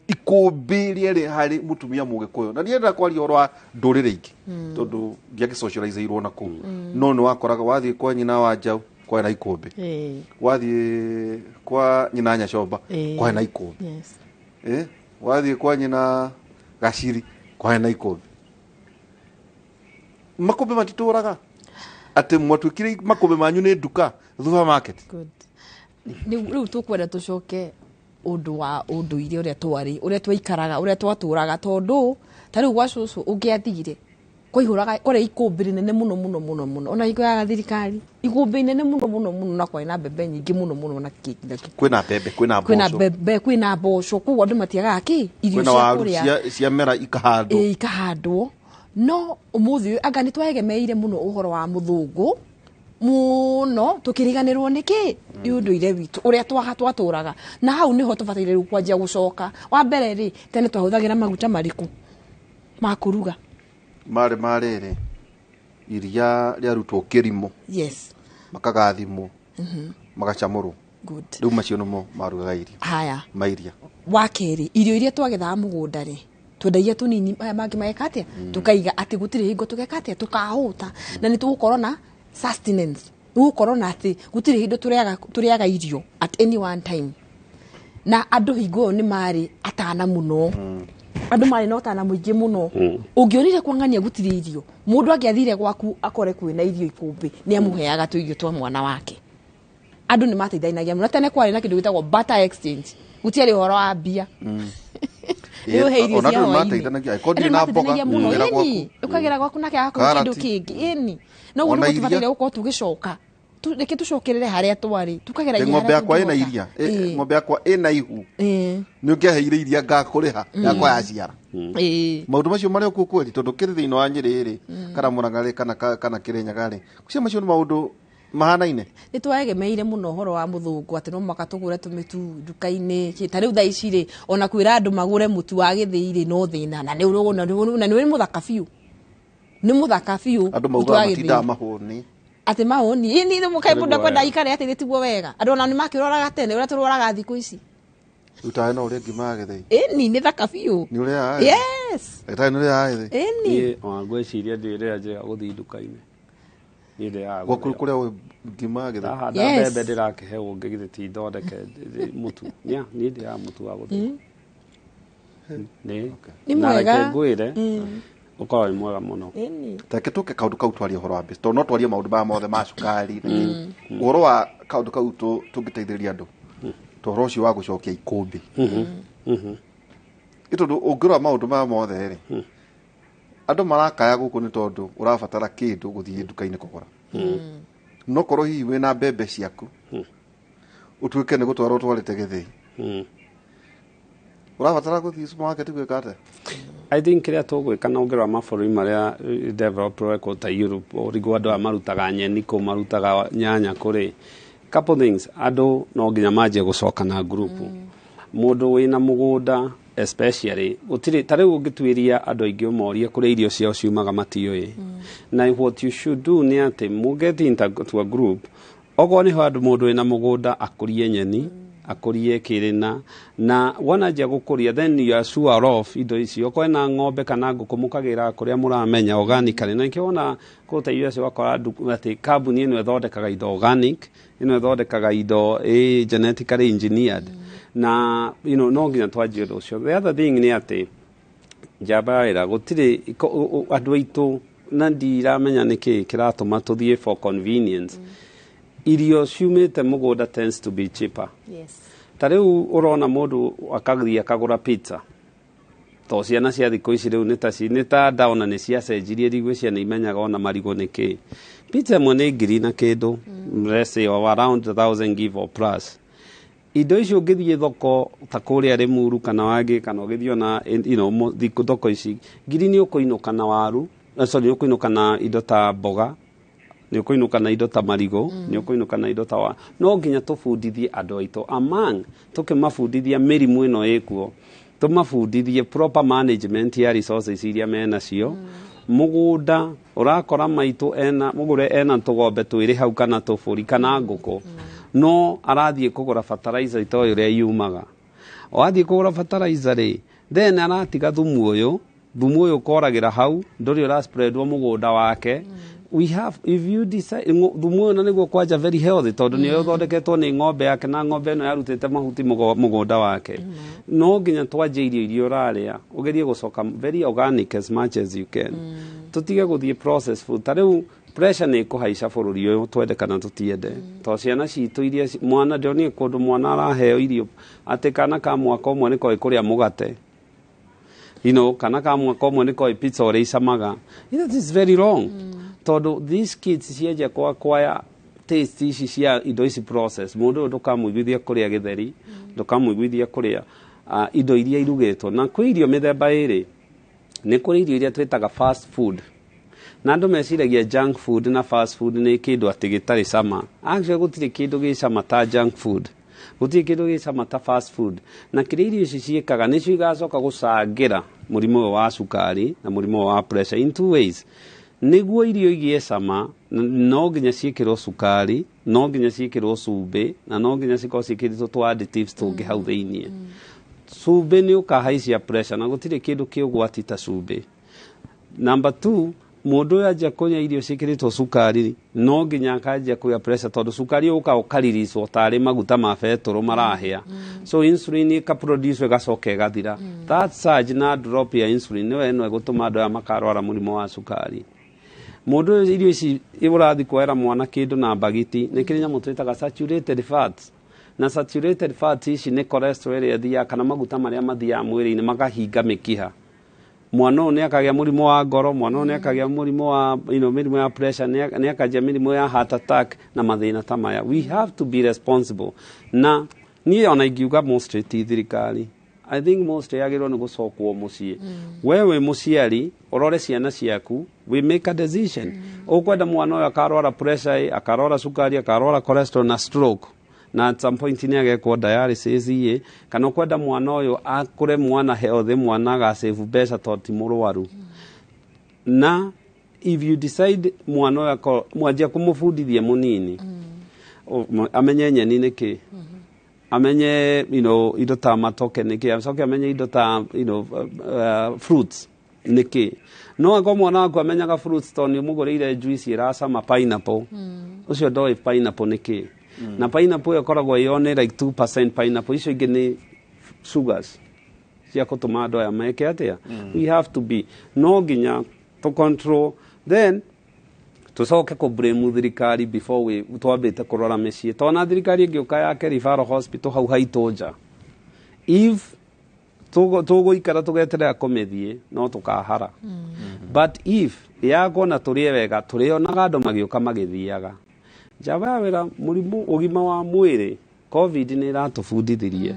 ikũmbĩ rĩerĩ harĩ mũtumia mũgĩkũyũ. Na ndiendaga kwaria ũhoro wa ndũrĩrĩ ingĩ tondũ ndiagĩsocializeirwo na kũu, no nĩ wakoraga wathiĩ kwa nyina wa Njaũ kwarĩ na ikũmbĩ, wathiĩ kwa nyina Nyacomba kwarĩ na ikũmbĩ, wathiĩ kwa nyina Gaciri kwarĩ na ikũmbĩ. Makũmbĩ matitũraga atĩ mwatuĩkire makũmbĩ manyu nĩ nduka supermarket. Rĩu tũkwenda tũcoke ũndũ wa ũndũire ũrĩa twarĩ, ũrĩa twaikaraga, ũrĩa twatũraga, tondũ ta rĩu gwa cũcũ ũngĩathire kwaihũraga kwarĩ ikũmbĩ rĩnene mũno mũno mũno mũno, ona hingo ya thirikari ikũmbĩ inene mũno mũno mũno, na kwarĩ na mbembe nyingĩ mũno mũno na kĩ na kĩ. Kwĩna mbembe, kwĩna Kwĩna mboco. mbembe, kwĩna mboco, koguo andũ matiagaga kĩ irio Kwĩna cia waru kũrĩa. Cia mera ikahandwo. Ĩĩ, ikahandwo. No ũmũthĩ ũyũ anga nĩ twegemeire mũno ũhoro wa mũthũngũ mũno, tũkĩriganĩrwo nĩ kĩ nĩ ũndũire witũ ũrĩa twatũraga, na hau nĩho tũbataire rĩu kwanjia gũcoka. Wa mbere rĩ, tene twahũthagĩra maguta marĩkũ ma kũruga? Marĩ ma rĩrĩ, iria rĩarutwo kĩrimũ, makagathimwo, magacamũrwo. Rĩu macio nĩmo marugaga irio. Haya. Ma iria. Wa kerĩ, irio iria twagethaga mũgũnda rĩ, twendagia tũnini, maya mangĩ mageka atĩa? Tũkaiga atĩ gũtirĩ hingo tũgeka atĩa, tũkahũta, na nĩ tũgũkorwo na sustenance, nĩ gũkorwo na atĩ gũtirĩ hingo tũrĩaga irio at any one time. Na andũ hingo ĩyo nĩ marĩ atana mũno, andũ marĩ na ũtana mũingĩ mũno. Ũngĩonire kwang'ania gũtirĩ irio, mũndũ angĩathire gwaku akore kwĩna irio ikũmbĩ, nĩ amũheaga tũirio twa mwana wake. Andũ nĩ mateithanagia mũno. Tene kwarĩ na kĩndũ gĩtagwo barter exchange, gũtiarĩ ũhoro wa mbia. Nĩ ũhe irio Ona cia andũ hwaĩ-inĩ. mateithanagia, angĩkorwo Andũ ndirĩ na mboga, nĩmateithanagia mũno, ngĩra gwaku. ĩni, ũkagĩra gwaku nake agakũhe kĩndũ Karati. kĩngĩ, ĩni. No ũguo Ona nĩguo iria. tũbataire gũkorwo tũgĩcoka. Reke tũcokerere harĩa twarĩ, tũkageragia Ĩ, ng'ombe harĩa yakwa ĩna tũngĩhota. iria, ng'ombe yakwa ĩna ihu, nĩ ũngĩaheire iria ngakũrĩha, yakwa yaciara. Maũndũ macio marĩ okuo kweli, tondũ kĩrĩ thĩinĩ wa Nyĩrĩ rĩ, kana Mũrang'a rĩ, kana Kĩrĩnyaga rĩ, cio macio nĩ maũndũ mahanaine. Nĩ twegemeire mũno ũhoro wa mũthũngũ atĩ no mũhaka tũgũre tũmĩtu nduka-inĩ kĩ. Ta rĩu thaa ici rĩ, ona kwĩra andũ magũre mũtu wa gĩthĩi rĩ, no thĩna, na nĩ mũthaka biũ, nĩ mũthaka biũ Andũ mũtu maugaga wa gĩthĩi. matindaga mahũni. Atĩ mahũni, ĩni nĩ mũkaĩ mũndũ Nĩguo akwenda wega. aikare atĩ nĩ tiguo wega. Andũ ona nĩ makĩroraga tene ũrĩa tũroraga thikũ ici. Rĩu tawe no ũrĩe ngima ya gĩthĩi? Ĩni, nĩ thaka biũ. Nĩ ũrĩaga? Yes. Ndagĩtarĩ, nĩ ũrĩaga gĩthĩi? Ĩni. Niĩ ona ngwĩciria ndĩrĩa njĩra gũthiĩ nduka-inĩ, niĩ ndĩaga Gwaku gũthĩo. kũrĩa ngima ya gĩthĩi? Ndahanda mbembe ndĩrakĩheo ngĩ githĩ ti thondeke mũtu. Niĩ ndĩaga mũtu wa gũthĩo. Nĩ Nĩ na reke mwega. ngwĩre, ũkoragwo wĩ mwega mũno. Ĩni. Reke tũke kaũndũ kau twarie ũhoro wa mbeca, tondũ no twarie maũndũ maya mothe ma cukari na kĩ. Ũhoro wa kaũndũ kau tũngĩteithĩrĩria andũ, ta ũhoro ũcio wa gũcokia ikũmbĩ. Ĩ tondũ ũngĩrora maũndũ maya mothe rĩ, andũ marakaya gũkũ nĩ tondũ ũrabatara kĩndũ gũthiĩ nduka-inĩ kũgũra. No korwo hihi wĩna mbembe ciaku, ũtuĩke nĩ gũtwara ũtwarĩte gĩthĩi, ũrabatara gũthiĩ supermarket gwĩka atĩa? I think kĩrĩa tũgwĩka na ũngĩrora mabũrũri marĩa developed kũ ta Europe, ũrigwo andũ aya marutaga nyeni kũ, marutaga nyanya kũrĩ, couple things, andũ no nginya manjie gũcoka na group. Mũndũ wĩna mũgũnda especially, gũtirĩ ta rĩu ũngĩtuĩria andũ aingĩ ũmorie kũrĩa irio ciao ciumaga, matiũĩ. Na what you should do nĩ atĩ mũget into to a group, okorwo nĩho andũ, mũndũ wĩna mũgũnda akũrie nyeni. Akũrie kĩrĩna na wananjia gũkũria, then you are sure of indo icio. Okorwo ena ng'ombe kana ngũkũ, mũkagĩra kũrĩa mũramenya organically. Na nĩkĩo wona kũu ta US ũgakora atĩ kambuni ĩno ĩthondekaga indo organic, ĩno ĩthondekaga indo genetically engineered. Na no nginya twanjie ũndũ ũcio. The other thing nĩ atĩ njamba ya wĩra gũtirĩ andũ aitũ, na ndiramenya nĩkĩ kĩratũma tũthiĩ for convenience. Irio ciumĩte mũgũnda tends to be cheaper. Ta rĩu ũrona mũndũ akathiĩ akagũra pizza, to ciana cia thikũ ici rĩu nĩ ta nĩ ta ndaona nĩ ciacenjirie rigwe, ciana imenyaga ona marigũ nĩ kĩ. Pizza ĩmwe nĩ ngiri na kĩndũ, let's say or around 1000 give or plus. Indo icio ũngĩthiĩ thoko ta kũrĩa Rĩmuru kana wangĩ, kana ũgĩthiĩ ona thoko ici, ngiri nĩ ũkũinũka na waru, sorry, nĩ ũkũinũka na indo ta mboga, nĩ ũkũinũka na indo ta marigũ, nĩ ũkũinũka na indo ta wa. No nginya tũbundithie andũ aitũ, among tũkĩmabundithia mĩrimũ ĩno ĩkuo, tũmabundithie proper management ya resources iria menacio. Mũgũnda ũrakora maitũ ena mũgũre ena tũgombe twĩrĩ hau kana tũbũri kana ngũkũ, no arathiĩ kũgũra fertilizer itoĩ ũrĩa yumaga. Wathiĩ kũgũra fertilizer rĩ, then aratiga thumu ũyũ, thumu ũyũ ũkoragĩra hau, ndũrĩ ũraspreadwo mũgũnda wake. We have, if you decide thumu ũyũ na nĩguo kwanja very healthy, tondũ nĩ ũthondeketwo nĩ ng'ombe yake, na ng'ombe ĩno yarutĩte mahuti mũgũnda wake. No nginya twanjie irio iria ũrarĩa ũgerie gũcoka very organic as much as you can, tũtige gũthiĩ process food. Ta rĩu pressure nĩ ĩkũhaica bũrũri ũyũ, twende kana tũtiende, to ciana citũ iria mwana ndionire kũndũ mwana araheo irio atĩ kana ka mwaka ũmwe nĩ koĩ kũrĩa mũgate, kana ka mwaka ũmwe nĩ koĩ pizza ũrĩa icamaga. That is very wrong, tondũ these kids cienjia kwa kwaya taste ici cia indo ici process. Mũndũ ũyũ ndũkamũiguithia kũrĩa gĩtheri, ndũkamũiguithia kũrĩa indo iria irugĩtwo. Na kwĩ irio mĩthemba ĩrĩ. Nĩ kũrĩ irio iria twĩtaga fast food, na andũ meciragia junk food na fast food nĩ kĩndũ atĩ gĩtarĩ cama. Actually gũtirĩ kĩndũ gĩ cama ta junk food, gũtirĩ kĩndũ gĩ cama ta fast food. Na kĩrĩa irio ici ciĩkaga, nĩcio igacoka gũcangĩra mũrimũ ũyũ wa cukari na mũrimũ ũyũ wa pressure in two ways. Nĩguo irio igĩe cama, no nginya ciĩkĩrwo cukari, no nginya ciĩkĩrwo cumbĩ, na no nginya cikorwo ciĩkĩrĩtwo tũ additives tũngĩ hau thĩiniĩ. Cumbĩ nĩ ũkahaicia pressure, na gũtirĩ kĩndũ kĩ ũgwati ta cumbĩ. Number two, mũndũ ũyũ anjia kũnyua irio ciĩkĩrĩtwo cukari, no nginya akanjia kũgĩa pressure, tondũ cukari ũyũ ũkaga ũkariricwo tarĩ maguta ma betũrũ marahĩa. So insulin ĩkaproduce, ĩgacoka ĩgathira. That surge na drop ya insulin nĩyo ĩno ĩgũtũma andũ aya makarwara mũrimũ wa cukari. Mũndũ ũyũ irio ici ũrathiĩ kuoera mwana kĩndũ na mbagiti, nĩ kĩrĩ nyamũ twĩtaga saturated fats, na saturated fats ici nĩ cholesterol ĩrĩa ĩthiaga kana maguta marĩa mathiaga mwĩrĩ-inĩ makahinga mĩkiha. Mwana ũyũ nĩ akagĩa mũrimũ wa ngoro, mwana ũyũ nĩ akagĩa mũrimũ wa mĩrimũ ya pressure, nĩ akanjia mĩrimũ ya heart attack na mathĩna ta maya. We have to be responsible. Na niĩ ona ingiuga mostly ti thirikari, I think mostly yagĩrĩirwo nĩ gũcokwo mũciĩ. We wĩ mũciari ũrore ciana ciaku, we make a decision. Ũkwenda mwana ũyũ akarwara pressure, akarwara cukari, akarwara cholesterol na stroke, na at some point nĩ agekwo dialysis ĩ, kana ũkwenda mwana ũyũ akũre mwana healthy, mwana agasave mbeca tondũ ti mũrwaru? Na if you decide mwana ũyũ mwanjia kũmũbundithia mũnini, amenye nyeni nĩ kĩ, amenye indo ta matoke nĩ kĩ, acoke amenye indo ta fruits nĩ kĩ. No angorwo mwana waku amenyaga fruits tondũ nĩ ũmũgũrĩire juice ĩracama pineapple, ũcio ndoĩ pineapple nĩ kĩ. Na pineapple ĩyo ĩkoragwo ĩ only like 2% pineapple, icio ingĩ nĩ sugars cia gũtũma andũ aya meke atĩa. We have to be, no nginya to control, then tucoke kũ blame thirikari before we twambĩte kũrora mĩciĩ. Tona thirikari ĩngĩũka yake referral hospital hau haitũ nja, if tũgũikara tũgeterera kũmĩthiĩ, no tũkahara. But if yakwo na tũrĩe wega, tũrĩonaga andũ magĩũka magĩthiaga. Njamba ya wĩra, mũrimũ ũgima wa mwĩrĩ, COVID nĩ ĩratũbundithirie.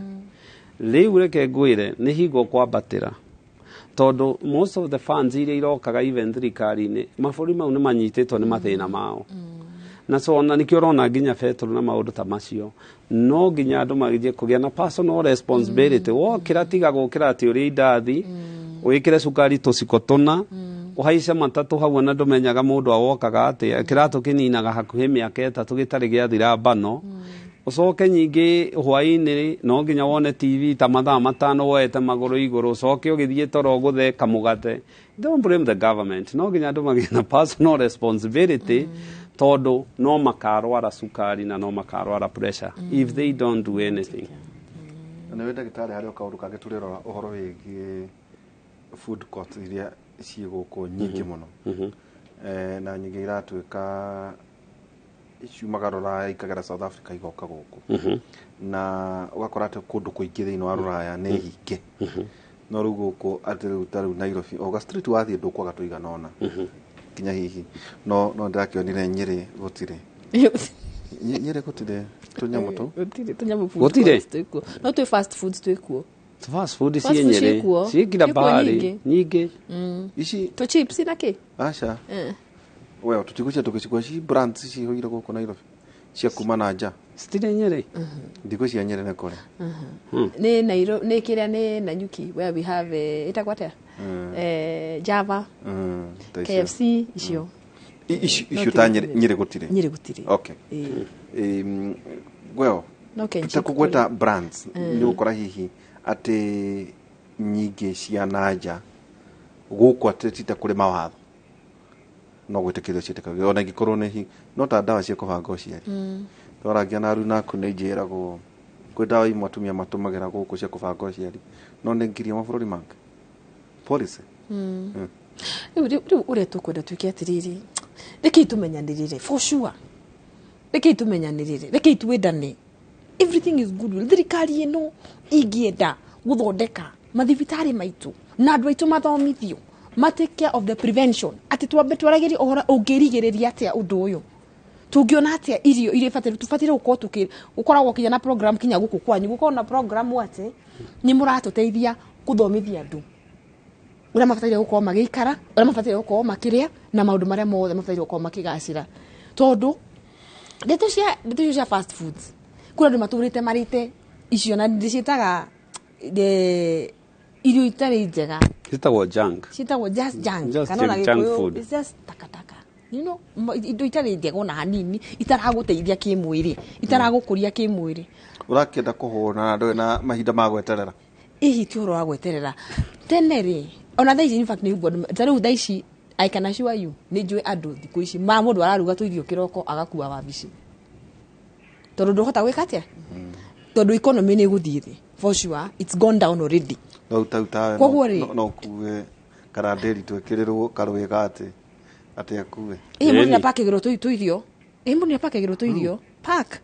Rĩu reke ngwĩre, nĩ hingo kwambatĩra, tondũ most of the funds iria irokaga even thirikari-inĩ, mabũrũri mau nĩ manyitĩtwo nĩ mathĩna mao. Na so ona nĩkĩo ũrona nginya betũrũ na maũndũ ta macio. No nginya andũ magĩthiĩ kũgĩa na personal responsibility. Wokĩra, tiga gũkĩra atĩ ũrĩe indathi, wĩkĩre cukari tũciko tũna, ũhaice matatũ hau, ona ndũmenyaga mũndũ awokaga atĩa. Kĩratũ kĩninaga hakuhĩ mĩaka 3 gĩtarĩ gĩathira mbano. Ucoke nyingĩ hwaĩ-inĩ no nginya wone TV ta mathaa 5 woete magũrũ igũrũ, ucoke ũgĩthiĩ toro ũgũthe kamũgate. Don't blame the government. No nginya andũ magĩe na personal responsibility, tondũ no makarwara cukari na no makarwara pressure if they don't do anything. Na nĩ ndagĩtarĩ, harĩ o kaũndũ kangĩ tũrĩrora, ũhoro wĩgiĩ food court iria ciĩ gũkũ nyingĩ mũno. Na nyingĩ iratuĩka ciumaga rũraya, ikagera South Africa, igoka gũkũ, na ũgakora atĩ kũndũ kũingĩ thĩinĩ wa rũraya nĩ hinge, no rĩu gũkũ atĩ rĩu ta rĩu Nairobi o ga street wathiĩ ndũkwaga tũigana ũna kinya hihi no ndĩrakĩonire Nyĩrĩ gũtirĩ. Nyĩrĩ gũtirĩ tũnyamũ tũu. Gũtirĩ tũnyamũ food Gũtirĩ? courts twĩkuo, no twĩ fast foods twĩkuo. Fast food Fast ciĩ food Nyĩrĩ, ciĩkuo. ciĩ kila Ciĩkuo pahali. nyingĩ. Nyingĩ. Ici Tũ chips na kĩ. Aca. Well, tũtigũcia tũgĩcikua ci brands cihũire gũkũ Nairobi cia kuma na nja. Citirĩ Nyĩrĩ. Ndikũ cia Nyĩrĩ nĩ kũrĩ. Nĩ Nairo, nĩ kĩrĩa, nĩ Nanyuki where we have ĩtagwo atĩa? Java. Ta icio. KFC icio. Icio No ta ti Nyĩrĩ, Nyĩrĩ gũtirĩ. Nyĩrĩ gũtirĩ. Okay. Well, No Kenchic ta kũgweta brands, nĩ gũkora hihi atĩ nyingĩ cia nanja gũkũ atĩ ti ta kũrĩ mawatho no gwĩtĩkĩrio ciĩtĩkagio ona ingĩkorwo nĩ hi no ta ndawa cia kũbanga ũciari. Twarangia na aruna aku nĩ njĩragwo kwĩ ndawa imwe atumia matũmagĩra gũkũ cia kũbanga ũciari, no nĩ ngiria mabũrũri mangĩ policy. Rĩu ũrĩa tũkwenda tuĩke atĩrĩrĩ, rekei tũmenyanĩrĩre for sure, rekei tũmenyanĩrĩre, rekei twendane. Everything is good. Thirikari ĩno ingĩenda gũthondeka mathibitarĩ maitũ na andũ aitũ mathomithio ma take care of the prevention, atĩ twambe twaragĩrie ũhoro ũngĩrigĩrĩria atĩa ũndũ ũyũ, tũngĩona atĩa irio iria ibataire, tũbataire gũkorwo tũkĩ gũkoragwo kinya na program, kinya gũkũ kwanyu gũkorwo na program atĩ nĩ mũratũteithia gũthomithia andũ ũrĩa mabataire gũkorwo magĩikara, ũrĩa mabataire gũkorwo makĩrĩa, na maũndũ marĩa mothe mabataire gũkorwo makĩgacĩra, tondũ ndeto icio cia fast foods, kũrĩ andũ matũrĩte marĩte icio na ndĩciĩtaga irio itarĩ njega. Ciĩtagwo junk. Ciĩtagwo just junk. Just Kana ona junk Gĩkũyũ, food. it's just takataka, indo itarĩ njega ona hanini, itaragũteithia kĩmwĩrĩ, itaragũkũria kĩmwĩrĩ. Ũrakĩenda kũhũna na ndũrĩ na mahinda ma gweterera. Hihi ti ũhoro wa gweterera tene rĩ, ona thaa ici in fact nĩ nguo ta rĩu thaa ici, I can assure you nĩ njũĩ andũ thikũ ici ma mũndũ araruga tũirio kĩroko agakua wabici, tondũ ndũhota gwĩka atĩa, tondũ economy nĩ ĩgũthiĩ thĩ for sure, it's gone down already. No tau tawe Koguo rĩ- no ũkue karandĩri twĩkĩrĩrwo karũĩ ga atĩ akue. Ĩ mũndũ nĩapakagĩrwo tũirio, ĩ mũndũ nĩapakagĩrwo tũirio pack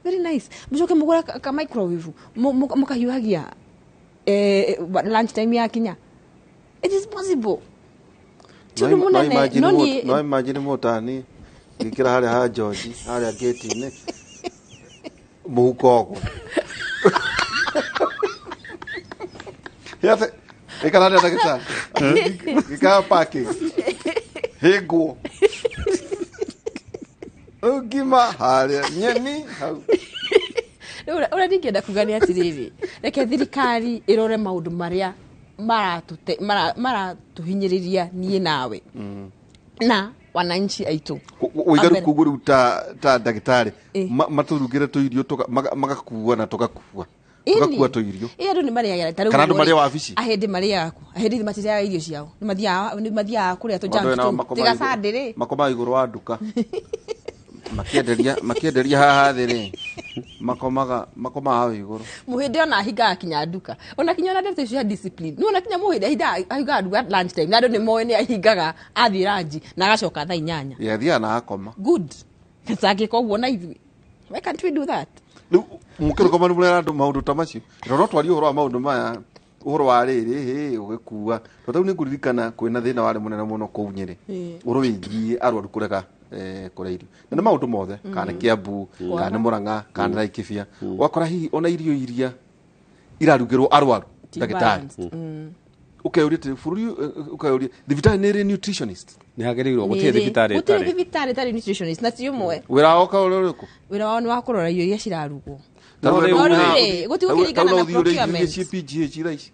very nice, mũcoke mũgũre ka microwave, mũkahiũhagia lunch time yakinya. It is possible, ti ũndũ mũnene, no niĩ No imagine mũtani ngĩkĩra harĩa ha George harĩa gate-inĩ mũhuko ũguo. Yate ikara harĩa ndagĩtarĩ gĩkara parking hĩngwo rĩu ngima harĩa nyeni hau. Rĩu ũrĩa ndingĩenda kuga nĩ atĩrĩrĩ, reke thirikari ĩrore maũndũ marĩa maratũhinyĩrĩria niĩ nawe na wananchi aitũ. Ũigaru Ambere. Koguo rĩu ta ndagĩtarĩ matũrugĩre tũirio magakua na tũgakua tũgakua tũirio. Ĩ andũ nĩ marĩaga ta rĩu Kana andũ ũguo rĩ, marĩa wabici? Ahĩndĩ marĩaga kũ? Ahĩndĩ matirĩaga irio ciao, nĩ mathiaga kũrĩa tũ Andũ junk nao tũu makomaga tiga igũrũ- Sunday rĩ. Makomaga igũrũ wa nduka makĩenderia haha thĩ rĩ, makomaga hau igũrũ. Mũhĩndĩ ona ahingaga kinya nduka, ona kinya ona ndeto icio cia discipline nĩ ona kinya mũhĩndĩ ahingaga nduka lunch time, na andũ nĩ moĩ nĩ ahingaga athiĩ ranji na agacoka thaa 8. Ye athiaga na akoma. Good, tangĩka ũguo na ithuĩ, why can't we do that? Rĩu mũkĩrũgama nĩ mũrera andũ maũndũ ta macio, no no twarie ũhoro wa maũndũ maya, ũhoro wa rĩrĩ hĩ ũgĩkua, tondũ rĩu nĩ ngũririkana kwĩna thĩna warĩ mũnene mũno kũu Nyĩrĩ, ũhoro wĩgiĩ arwaru kũrega kũrĩa irio, na nĩ maũndũ mothe, kana nĩ Kiambu, kana nĩ Mũrang'a, kana nĩ Laikipia, ũgakora hihi ona irio iria irarugĩrwo arwaru, Ti ndagĩtarĩ, balanced. Ũkeyũria atĩ bũrũri ũkeyũria thibitarĩ nĩ ĩrĩ nutritionist? Nĩ hagĩrĩirwo, gũtirĩ thibitarĩ Gũtirĩ ĩtarĩ. Thibitarĩ ĩtarĩ nutritionist na ti ũmwe. Wĩra wao ũkoragwo ũrĩ ũrĩkũ? Wĩra wao nĩ wa kũrora irio iria cirarugwo. Ta rĩu No rĩu rĩu rĩ, gũtigũkĩringana na procurement. ciĩ PGH thaa ici.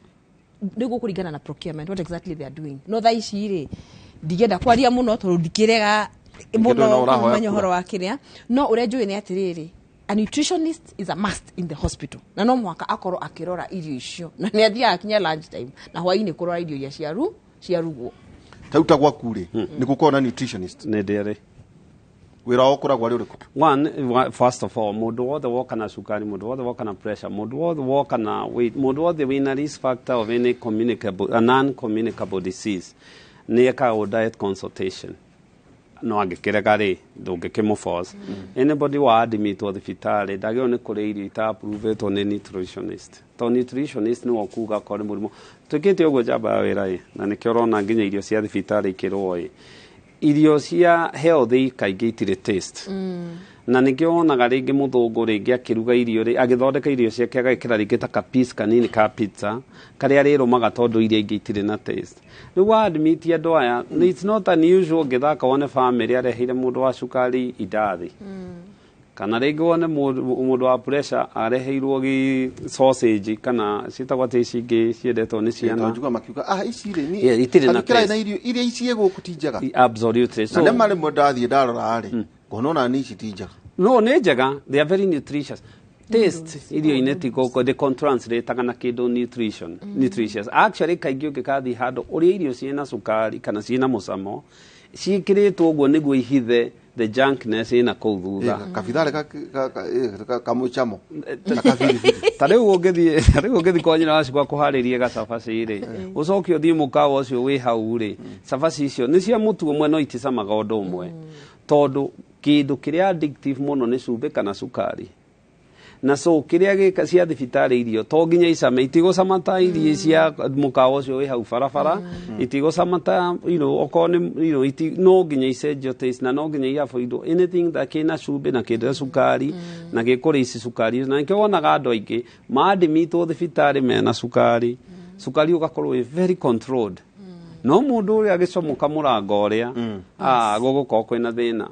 Nĩ gũkũringana na procurement, what exactly they are doing, no thaa ici rĩ, ndingĩenda kwaria mũno tondũ ndikĩrega Ningĩ ndũrĩ na mũno ũrahoya kũmenya kura. ũhoro wa kĩrĩa, no ũrĩa njũĩ nĩ atĩrĩrĩ, A nutritionist is a must in the hospital, na no mũhaka akorwo akĩrora irio icio, na nĩ athiaga kinya lunch time na hwainĩ kũrora irio iria ciarugwo. Tau ta gwaku rĩ, nĩ gũkorwo na nutritionist? Nĩ ndĩrĩ. Wĩra wao ũkoragwo arĩ ũrĩkũ? One, first of all, mũndũ wothe woka na cukari, mũndũ wothe woka na pressure, mũndũ wothe woka na weight, mũndũ wothe wĩna risk factor of any communicable, a non-communicable disease, nĩ ekaga diet consultation. No angĩkĩrega rĩ, ndũngĩkĩmũforce. Anybody wa admitwo thibitarĩ ndagĩrĩirwo nĩ kũrĩa irio ita-approvetwo nĩ nutritionist, tondũ nutritionist nĩwe ũkuga akorwo nĩ mũrimũ. Twĩkĩte ũguo njamba ya wĩra ĩ, na nĩkĩo ũrona nginya irio cia thibitarĩ ikĩrwo ĩ, irio cia healthy kaingĩ itirĩ taste. Na nĩkĩo wonaga rĩngĩ mũthũngũ rĩngĩ akĩruga irio rĩ, agĩthondeka irio ciake, agekĩra rĩngĩ ta ka piece kanini ka pizza karĩa rĩrũmaga, tondũ iria ingĩ itirĩ na taste. Rĩu wa admit andũ aya, it's not unusual ũngĩthaka wone family areheire mũndũ wa cukari indathi, kana rĩngĩ wone mũndũ wa pressure areheirwo gĩ sausage, kana ciĩtagwo atĩ ici ingĩ ciendetwo nĩ ciana. Njugua makiuga, ah, ici rĩ ni Yeah, itirĩ na kĩraĩ na taste. irio iria ici gũkũ ti njega. Absolutely. Na nĩ marĩ mwe ndathiĩ ndarora rĩ, ngona ona ni ici ti njega. No, nĩ njega, they are very nutritious. Taste irio-inĩ ti gũkũ they translate na kĩndũ nutrition, nutritious. Actually, kaingĩ ũngĩkathiĩ handũ ũrĩa irio ciĩna cukari kana ciĩna mũcamo, ciĩkĩrĩtwo ũguo nĩguo ihithe the junkness ĩna kũu thutha. Kabitharĩ kamũcamo. Ta rĩu ũngĩthiĩ kwa nyina wacu gwa kũharĩrie gacabaci rĩ, ũcoke ũthiĩ mũkawa ũcio wĩ hau rĩ, cabaci icio nĩ cia mũtu ũmwe no iticamaga ũndũ ũmwe, tondũ kĩndũ kĩrĩa addictive mũno nĩ cumbĩ kana cukari. Na so kĩrĩa gĩka cia thibitarĩ, irio to nginya icame, itigũcama ta irio cia mũkawa ũcio wĩ hau barabara, itigũcama ta okorwo nĩ no nginya icenjio taste, na no nginya iavoidwo anything that kĩna cumbĩ na kĩna cukari na gĩkũrĩ ici cukari. Na nĩkĩo wonaga andũ aingĩ maadmitwo thibitarĩ mena cukari, cukari ũgakorwo wĩ very controlled, no mũndũ ũrĩa agĩcomoka mũrango ũrĩa, ah, gũgũkorwo kwĩna thĩna.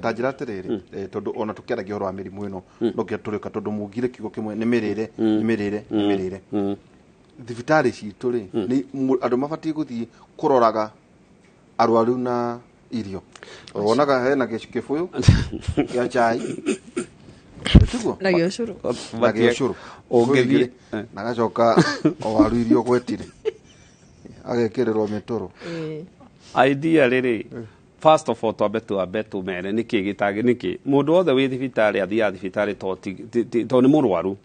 Ta njĩra atĩrĩrĩ, tondũ ona tũkĩaragia ũhoro wa mĩrimũ ĩno, no nginya tũrĩka, tondũ mugire kiugo kĩmwe nĩ mĩrĩre, nĩ mĩrĩre, nĩ mĩrĩre. Thibitarĩ citũ rĩ, nĩ andũ mabatiĩ gũthiĩ kũroraga arwaru na irio? Wonaga hena gĩbũyũ gĩa chai, tiguo? Na gĩa ũcũrũ. Na gĩa ũcũrũ. Ũngĩthiĩ Na gacoka o waru irio gwetire agekĩrĩrwo mĩtũrũ. Idea rĩrĩ, first of all, twambe tumere nĩkĩ gĩtagĩ, nĩkĩ mũndũ wothe wĩ thibitarĩ athiaga thibitarĩ to nĩ mũrwaru.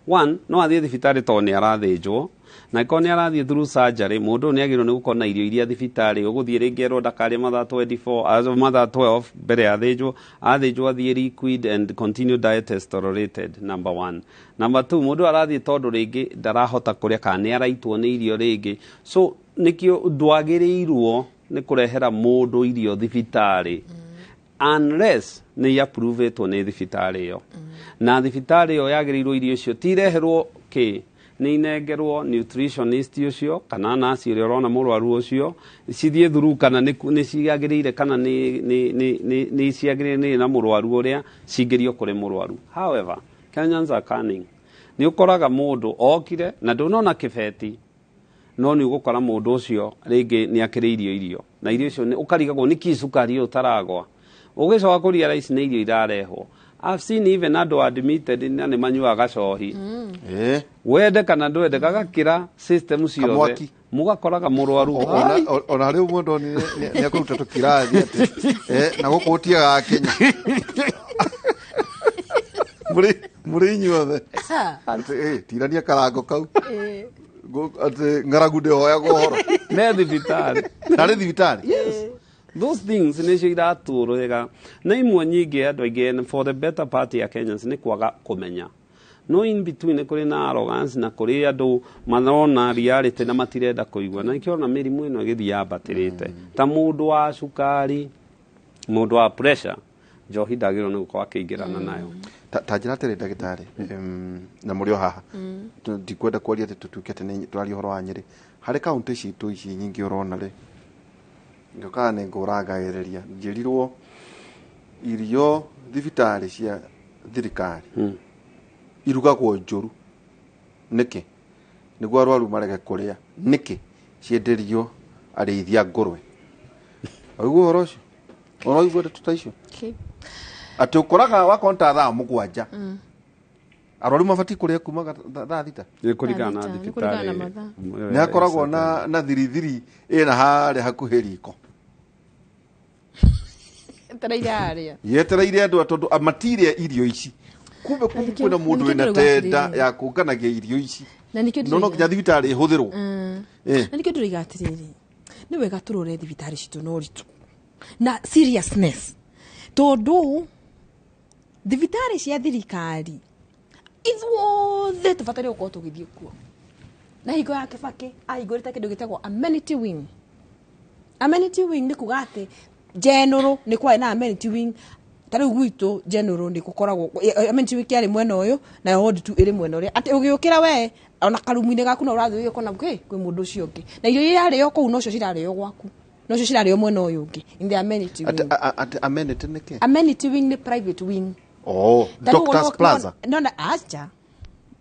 One, no athiĩ thibitarĩ tondũ nĩ arathĩnjwo, na angĩkorwo nĩ arathiĩ through surgery, mũndũ ũyũ nĩ agĩrĩirwo nĩ gũkorwo na irio iria thibitarĩ ũgũthiĩ rĩngĩ erwo ndakarĩe mathaa 24, mathaa 12 mbere ya athĩnjwo. Athĩnjwo athiĩ liquid and continue diet as tolerated, number one. Number two, mũndũ arathiĩ tondũ rĩngĩ ndarahota kũrĩa kana nĩ araitwo nĩ irio rĩngĩ. So nĩkĩo ndwagĩrĩirwo nĩ kũrehera mũndũ irio thibitarĩ unless nĩ approvetwo nĩ thibitarĩ ĩyo, na thibitarĩ ĩyo yagĩrĩirwo irio icio tireherwo kĩ, nĩ inengerwo nutritionist ũcio kana nurse ũrĩa ũrona mũrwaru ũcio, cithiĩ through kana nĩ ciagĩrĩire kana nĩ ciagĩrĩire nĩ na mũrwaru ũrĩa cingĩrio kũrĩ mũrwaru. However, Kenyans are cunning. Nĩ ũkoraga mũndũ okire na ndũnona kĩbeti, no nĩ ũgũkora mũndũ ũcio rĩngĩ nĩ akĩrĩirio irio, na irio icio ũkarigagwo nĩkĩ cukari ũyũ ũtaragwa. Ũgĩcoka kũria ici nĩ irio irarehwo. I've seen even andũ admitted na nĩ manyuaga gacohi. Wende kana ndwende, gagakĩra system ciothe. Kamwaki. Mũgakoraga mũrwaru. Ona harĩ ũmwe ndonire nĩ akũruta tũkirathi atĩ na gũkũ ũtiagaga Kenya mũrĩ inyuothe. Atĩ, tirania karango kau. Atĩ ng'aragu ndĩhoyagwo ũhoro. Me thibitarĩ. Narĩ thibitarĩ. Yes, those things nĩcio iratũrĩga na imwe nyingĩ andũ aingĩ, and for the better part ya Kenyans nĩ kwaga kũmenya. No in between nĩ kũrĩ na arrogance, na kũrĩ andũ marona reality na matirenda kũigua, na nĩkĩo ona mĩrimũ ĩno ĩgĩthiĩ yambatĩrĩte. Ta mũndũ wa cukari, mũndũ wa pressure, njohi ndagĩrĩirwo nĩ gũkorwo akĩingĩrana nayo. Ta njĩra atĩrĩ, ndagĩtarĩ, na mũrĩ o haha, ndikwenda kwaria atĩ tũtuĩke atĩ nĩ tũraria ũhoro wa Nyĩrĩ. Harĩ kaũntĩ citũ ici nyingĩ ũrona rĩ, ngĩũkaga nĩ ngũrangagĩrĩria, njĩrirwo irio thibitarĩ cia thirikari irugagwo njũru. Nĩkĩ? Nĩguo arwaru marege kũrĩa. Nĩkĩ cienderio arĩithia ngũrwe? Waigua ũhoro ũcio? Ũraigua ndeto ta icio? Okay. Atĩ ũkoraga wakonta thaa 7. Arwaru mabatiĩ kũrĩa kuma thaa 6. Nĩ kũringana na Thaa thita, nĩ kũringana na thibitarĩ. mathaa. Nĩ hakoragwo na thirithiri ĩna harĩa hakuhĩ riko. Etereire harĩa. Yetereire andũ tondũ matirĩa irio ici. Kumbe Na nĩkĩo- kwĩna mũndũ na nĩkĩo wĩna ndĩrauga tenda atĩrĩrĩ. ya kũnganagia irio ici. Na nĩkĩo No ndĩroiga- nginya thibitarĩ ĩhũthĩrwo. Na nĩkĩo ndĩroiga atĩrĩrĩ, nĩ wega tũrore thibitarĩ citũ na ũritũ na seriousness, tondũ thibitarĩ cia thirikari ithuothe tũbataire gũkorwo tũgĩthiĩ kuo. Na hingo ya Kibaki ahingũrĩte kĩndũ gĩtagwo amenity wing. Amenity wing nĩ kuga atĩ general nĩ kwarĩ na amenity wing. Ta rĩu gwitũ general nĩ gũkoragwo amenity wing kĩarĩ mwena ũyũ nayo ward 2 ĩrĩ mwena ũrĩa, atĩ ũgĩũkĩra we ona karumu-inĩ gaku no ũrathiĩ ũgĩkona kwĩ mũndũ ũcio ũngĩ, na irio iria irarĩo kũu nocio cirarĩo gwaku, nocio cirarĩo mwena ũyũ ũngĩ in the amenity wing. Atĩ amenity nĩ kĩ? Amenity wing nĩ private wing. Oh, Ta rĩu Doctors Plaza. No, acha,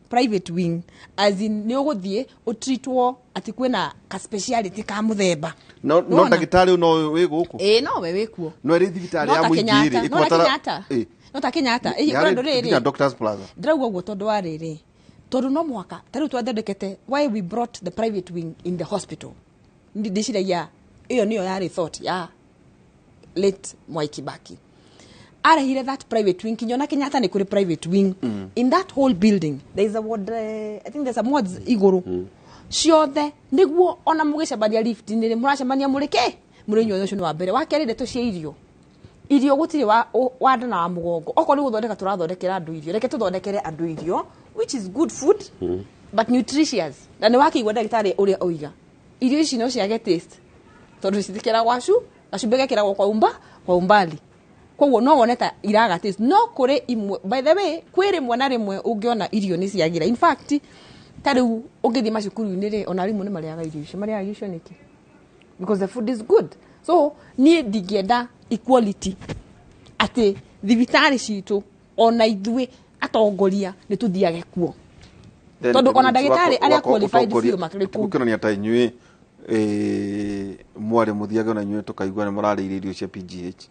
private wing as in nĩ ũgũthiĩ ũtreatwo atĩ kwĩna ka speciality ka mũthemba. No Nĩwona? ndagĩtarĩ ũyũ no wĩ gũkũ. Ĩĩ, no we wĩkuo. No ĩrĩ thibitarĩ No ya ta mũingĩ Kenyatta, rĩ, no ta ĩkũbatara- Kenyatta. Ĩ. No ta Kenyatta. Ĩ, Yarĩ kũrĩ andũ rĩrĩ. nginya Doctors Plaza. Ndĩrauga ũguo tondũ wa rĩrĩ, tondũ no mũhaka ta rĩu twathondekete, why we brought the private wing in the hospital, ndĩciragia ĩyo nĩyo yarĩ thought ya late Mwai Kibaki. Arehire that private wing kinya ona Kenyatta nĩ kũrĩ private wing. In that whole building there is a ward, I think there's some wards igũrũ ciothe, nĩguo ona mũgĩcemania lift-inĩ rĩ, mũracemania mũrĩ kĩ mũrĩ inyuothe. Ũcio nĩ wa mbere. Wa kerĩ, ndeto cia irio. Irio gũtirĩ wa nda na wa mũgongo. Okorwo nĩ gũthondeka tũrathondekera andũ irio, reke tũthondekere andũ irio which is good food but nutritious. Na nĩ wakĩigua ndagĩtarĩ ũrĩa oiga, irio ici no ciage taste tondũ citikĩragwo gacumbĩ gekĩragwo kwa umbali, koguo no wone ta iraga taste. No kũrĩ imwe, by the way, kwĩ rĩmwe na rĩmwe ũngĩona irio nĩ ciagĩra. In fact, ta rĩu ũngĩthiĩ macukuru-inĩ rĩ, ona arimũ nĩ marĩaga irio icio. Marĩaga irio icio nĩkĩ? Because the food is good. So niĩ ndingĩenda equality atĩ thibitarĩ citũ ona ithuĩ atongoria nĩ tũthiage kuo. Then Tondũ ona ndagĩtarĩ arĩa qualified ũtongoria- biũ makĩrĩ kũu. Gũkĩonania ta inyuĩ mwarĩ mũthiage ona inyuĩ tũkaigua nĩ mũrarĩire irio cia PGH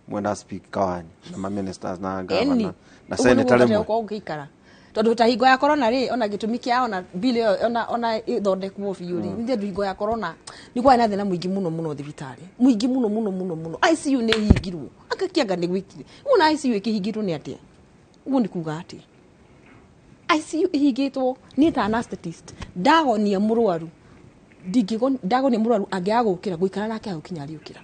mwena speaker wanyu na ma ministers na governor na Ũguo nĩguo senator ũbataire rĩmwe. gũkorwo ũgĩikara, tondũ ta hingo ya corona rĩ, ona gĩtũmi kĩa ona bill ĩyo ona ĩthondekwo biũ rĩ, nĩ tondũ hingo ya corona nĩ kwarĩ na thĩna mũingĩ mũno mũno thibitarĩ, mũingĩ mũno mũno mũno mũno. ICU nĩ ĩhingirwo, akakĩanga nĩ gwĩkire ũguo, na ICU ĩkĩhingĩtwo nĩ atĩa? Ũguo nĩ kuga atĩa ICU ĩhingĩtwo? Niĩ ta anesthetist ndagonia mũrwaru, ndagonia mũrwaru angĩaga gũkĩra, gũikara nake hau kinya ariũkĩra,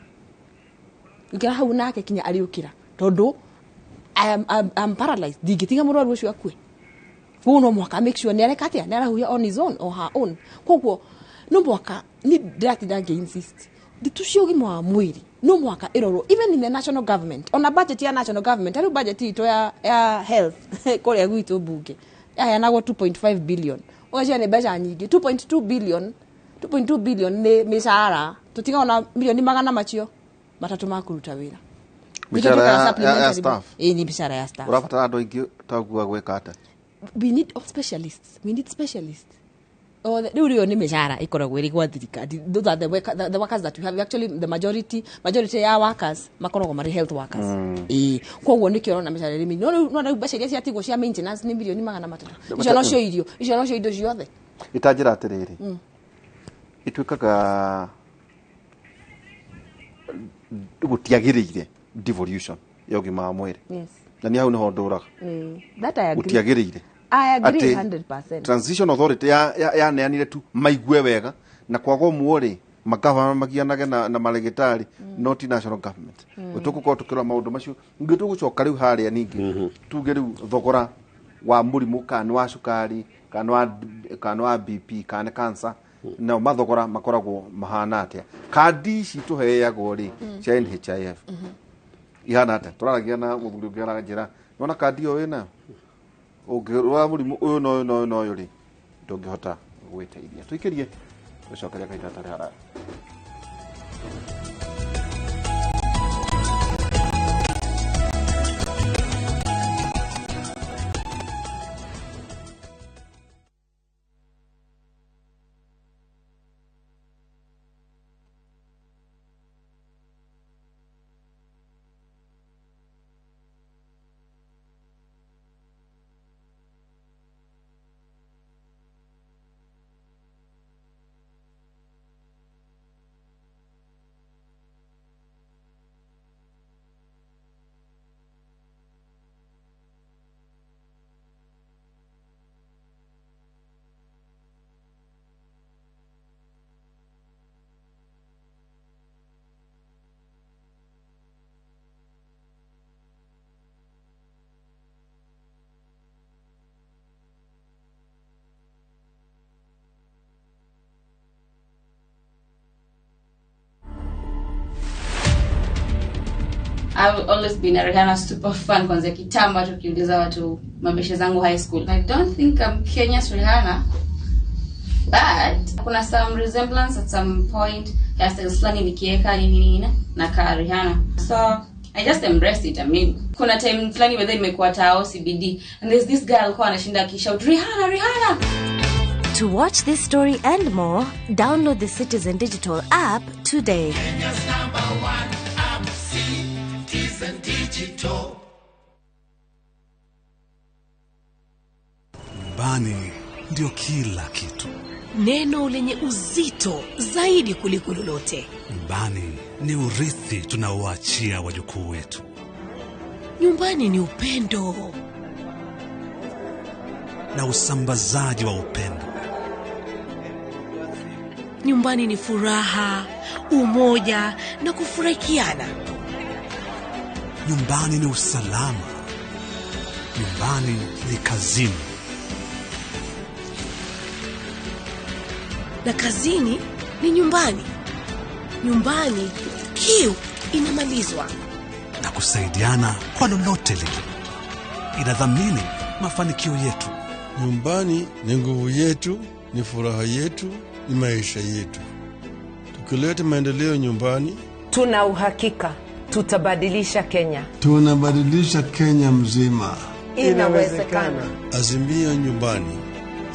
gũikara hau nake kinya ariũkĩra, tondũ I'm paralyzed, ndingĩtiga mũrwaru ũcio akue. Koguo no mũhaka make sure nĩ areka atĩa, nĩ arahuhia on his own or her own. Koguo no mũhaka ni ndĩratinda ngĩ insist ndeto cia ũgima wa mwĩrĩ no mũhaka ĩrorwo even in the national government, ona budget ya national government. Tarĩu budget itũ ya health kũrĩa gwitũ mbunge yaheanagwo 2.5 billion, ũgeciria nĩ mbeca nyingĩ. 2.2 billion, 2.2 billion nĩ mĩcara, tũtigaga ona milioni magana macio matatũ ma kũruta wĩra. Mĩcara Nĩkĩo ya supplementary staff. Ĩĩ, nĩ mĩcara ya staff. Ũrabatara andũ aingĩ taguo gwĩka atĩa? We need all specialists, we need specialists. Oh, rĩu rĩo nĩ mĩcara ĩkoragwo ĩrĩ gwa thirikari. Those are the workers that we have. Actually, the majority ya workers makoragwo marĩ health workers. Ĩĩ, koguo nĩkĩo ũrona mĩcara ĩrĩ mĩnini. No rĩu mbeca iria ciatigwo cia maintenance nĩ milioni 300. Icio nocio irio, icio nocio indo ciothe. Itanjĩra atĩrĩrĩ, ĩtuĩkaga gũtiagĩrĩire devolution ya ũgima wa mwĩrĩ. Yes. Na niĩ hau nĩho ndũraga. Ĩĩ, that I agree. Gũtiagĩrĩire. I agree Atĩ 100%. Transition authority yaneanire tu maigue wega na kwaga ũmwe rĩ, magavana magianage na marĩgĩtarĩ, not national government. Tũgũkorwo tũkĩrora maũndũ macio ningĩ. Tũgũcoka rĩu harĩa ningĩ tuge rĩu thogora wa mũrimũ, kana nĩ wa cukari, kana nĩ wa BP, kana nĩ cancer, nao mathogora makoragwo mahana atĩa? Kandi ici tũheagwo rĩ cia NHIF ihana atĩa? Tũraragia na mũthuri ũngĩ aranjĩra nona kandi ĩyo wĩnayo ũngĩrwara mũrimũ ũyũ na ũyũ na ũyũ na ũyũ rĩ, ndũngĩhota gwĩteithia. Tũikĩrie tũcokeria kahinda gatarĩ haraya. I've always been a Rihanna super fan kwanzia kitambo, hata ukiuliza watu mabeshe zangu high school. I don't think I'm Kenya's Rihanna, but kuna some resemblance at some point, hairstyles fulani nikieka nini nini na ka Rihanna. So I just embrace it. I mean, kuna time fulani whether imekuwa tao CBD and there's this girl alikuwa anashinda akishout Rihanna, Rihanna. To watch this story and more, download the Citizen Digital app today. Kenya's number one app, Citizen Digital. Nyumbani ndio kila kitu. Neno lenye uzito zaidi kuliko lolote. Nyumbani ni urithi tunaoachia wajukuu wetu. Nyumbani ni upendo na usambazaji wa upendo. Nyumbani ni furaha, umoja na kufurahikiana. Nyumbani ni usalama. Nyumbani ni kazini. Na kazini ni nyumbani. Nyumbani kiu inamalizwa. Na kusaidiana kwa lolote lile. Inadhamini mafanikio yetu. Nyumbani ni nguvu yetu, ni furaha yetu, ni maisha yetu. Tukileta maendeleo nyumbani, tuna uhakika tutabadilisha Kenya. Tunabadilisha Kenya mzima. Inawezekana. Azimio nyumbani,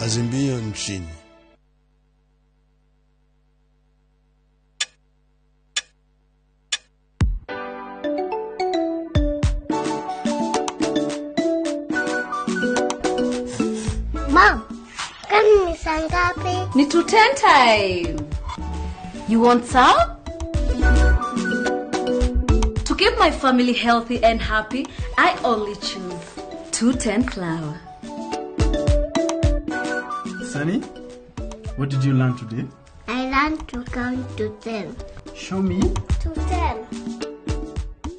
azimio nchini. Mom, kwani ni saa ngapi? Ni 2:10 time. You want some? To keep my family healthy and happy, I only choose 210 flour. Sunny, what did you learn today? I learned to count to 10. Show me. To 10.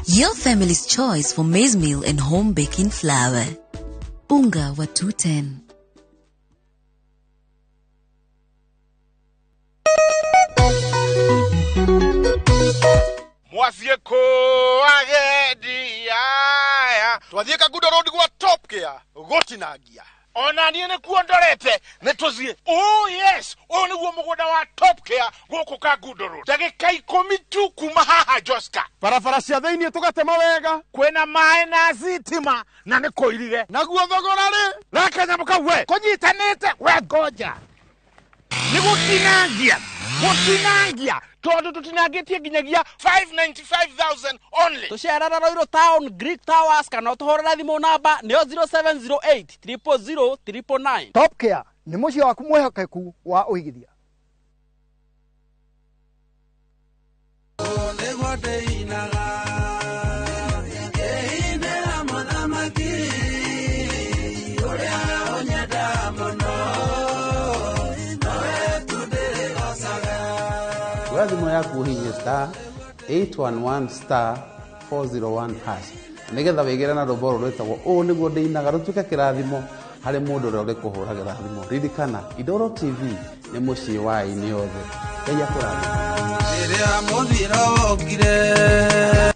Your family's choice for maize meal and home baking flour. Unga wa 210. Mwathiĩ kũ agendi aya twathiĩ Kangundo Road gwa Top Care gũtinangia. Ona niĩ nĩkuo ndorete nĩ tũthiĩ. Oh yes, ũyũ nĩguo mũgũnda wa Top Care gũkũ Kangundo Road, ndagĩka 10 tu kuma haha Joska. Barabara cia thĩiniĩ tũgatema wega, kwĩna maĩ na thitima na nĩ kũirige. Naguo thogora rĩ reke nyamũ kau we kũnyitanĩte we ngoja nĩ gũtinangia gũtinangia tondũ tũtinangĩtie nginyagia 595,000 only. Tũcerere Ruiru Town Greek Towers kana ũtũhũrĩre thimũ namba nĩyo 0708 000 999. Top Care nĩ mũciĩ waku mwĩhokeku wa ũigithia. Oya thimũ yaku ũhihinye star 811 star 401 hash nĩgetha wĩgĩre na rwĩmbo rũrũ rwĩtagwo ũũ nĩguo ndĩinaga rũtuĩke kĩrathimo harĩ mũndũ ũrĩa ũrĩkũhũragĩra thimũ. Ririkana Inooro TV nĩ mũciĩ wa aini othe. Ngai akũrathime. Rĩrĩa mũthiro wokire.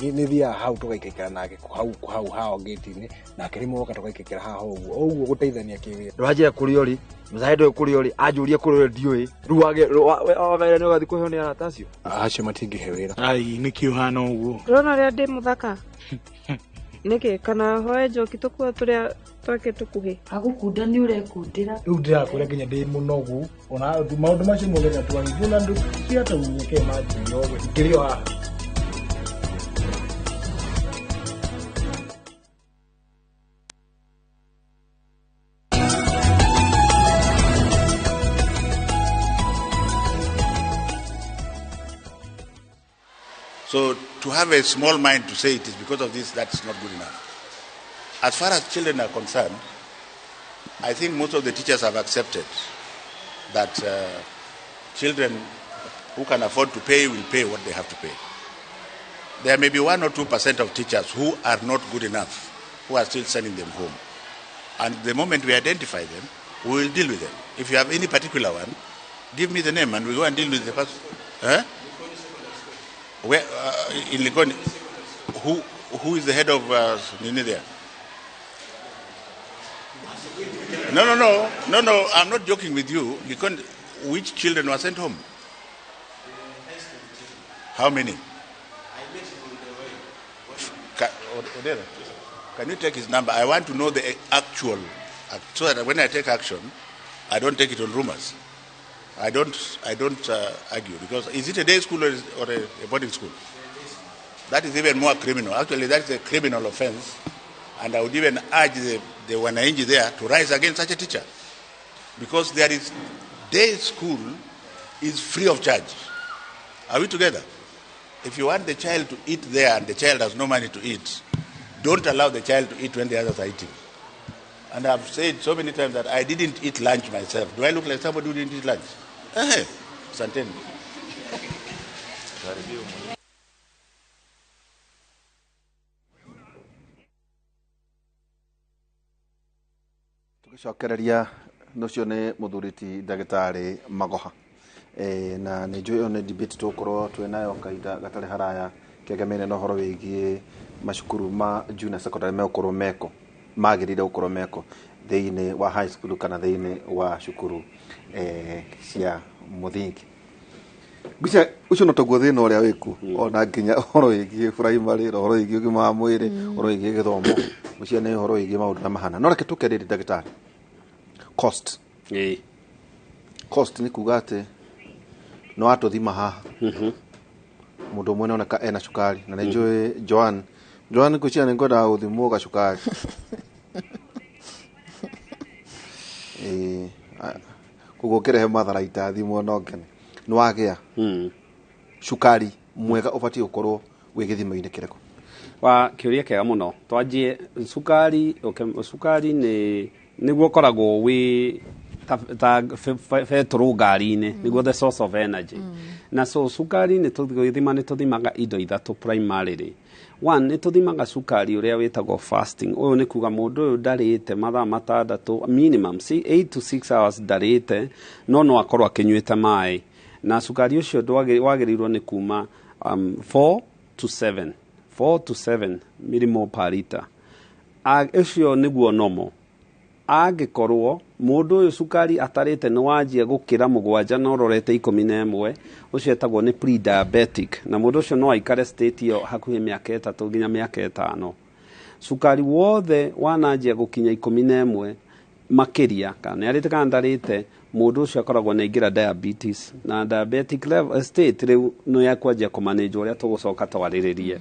Nĩ thiaga hau tũgaikaikara nake hau hau hao gate-inĩ nake rĩmwe oka tũgaikaikara haha ũguo ũguo gũteithania kĩwĩra. Ndũranjĩra kũrĩa ũrĩ mũcahe ndũĩ kũrĩa ũrĩ anjũrie kũrĩa ũrĩ ndiũĩ rĩu wagĩrĩra nĩ ũgathiĩ kũheo nĩ arata acio acio matingĩhe wĩra. Ai nĩkĩ ũhana ũguo? Ndũrona ũrĩa ndĩ mũthaka nĩkĩ kana hoe njoki tũkua tũrĩa twake tũkuhĩ. Agũkunda nĩ ũrekundĩra. Rĩu ndĩrakwĩra nginya ndĩ mũnogu ona maũndũ macio mũthenya twarithio na ndũtiata unyeke manjĩre ũguo ngĩrĩ o haha. So to have a small mind to say it is because of this, that's not good enough. As far as children are concerned, I think most of the teachers have accepted that children who can afford to pay will pay what they have to pay. There may be 1 or 2% of teachers who are not good enough, who are still sending them home. And the moment we identify them, we will deal with them. If you have any particular one, Give me the name and we go and deal with the person. Eh? Where, in Likoni, who is the head of Nini there? No, I'm not joking with you. Likoni, which children were sent home? How many? Odera, can you take his number? I want to know the actual, so that when I take action, I don't take it on rumors. I don't argue, because is it a day school or a boarding school? That is even more criminal. Actually, that is a criminal offense, and I would even urge the wananchi there to rise against such a teacher, because there is day school is free of charge. Are we together? If you want the child to eat there and the child has no money to eat, don't allow the child to eat when the others are eating. And I've said so many times that I didn't eat lunch myself. Do I look like somebody who didn't eat lunch? Asanteni. Tugicokereria nocio nĩ mũthuri ti ndagĩtarĩ Magoha. Na nĩ njũĩ ĩyo nĩ debate tũgũkorwo twĩ nayo kahinda gatarĩ haraya kĩegemere na ũhoro wĩgiĩ macukuru ma junior secondary megũkorwo meko magĩrĩire gũkorwo meko thĩinĩ wa high school kana thĩinĩ wa cukuru cia mũthingi. Mbica ũcio no taguo thĩna ũrĩa wĩkuo ona nginya ũhoro wĩgiĩ primary na ũhoro wĩgiĩ ũgima wa mwĩrĩ, ũhoro wĩgiĩ gĩthomo, ũcio nĩ ũhoro wĩgiĩ maũndũ na mahana. No reke tũke rĩrĩ ndagĩtarĩ, cost. Cost nĩ kuga atĩ no atũthima haha mũndũ ũmwe nĩoneka ena cukari na nĩ njũĩ Joan ngwĩciria nĩ ngwendaga gũthimwo gacukari. Koguo ũkĩrehe matharaita thimwo no ngene nĩ wagĩa cukari mwega ũbatiĩ gũkorwo wĩ gĩthimo-inĩ kĩrĩkũ? Wa kĩũria kĩega mũno. Twanjie cukari, okay, cukari nĩ nĩguo ũkoragwo wĩ ta betũrũ ngari-inĩ, nĩguo the source of energy. Na so cukari nĩ tũthima, nĩ tũthimaga indo ithatũ primarily. One, nĩ tũthimaga cukari ũrĩa wĩtagwo fasting. Ũyũ nĩ kuga mũndũ ũyũ ndarĩte mathaa matandatũ minimum, 8 to 6 hours ndarĩte, no akorwo akĩnyuĩte maĩ. Na cukari ũcio wagĩrĩirwo nĩ kuma 4 to 7, 4 to 7 millimole per liter. Ũcio nĩguo normal. Angĩkorwo mũndũ ũyũ cukari atarĩte nĩ wanjia gũkĩra 7 na ũrorete 11, ũcio etagwo nĩ pre-diabetic, na mũndũ ũcio no aikare state ĩyo hakuhĩ mĩaka 3 nginya mĩaka 5. Cukari wothe wananjia gũkinya 11 makĩria, kana nĩ arĩte kana ndarĩte, mũndũ ũcio akoragwo nĩ aingĩra diabetes, na diabetic level state rĩu nĩ ya kwanjia kũmanage ũrĩa tũgũcoka twarĩrĩrie.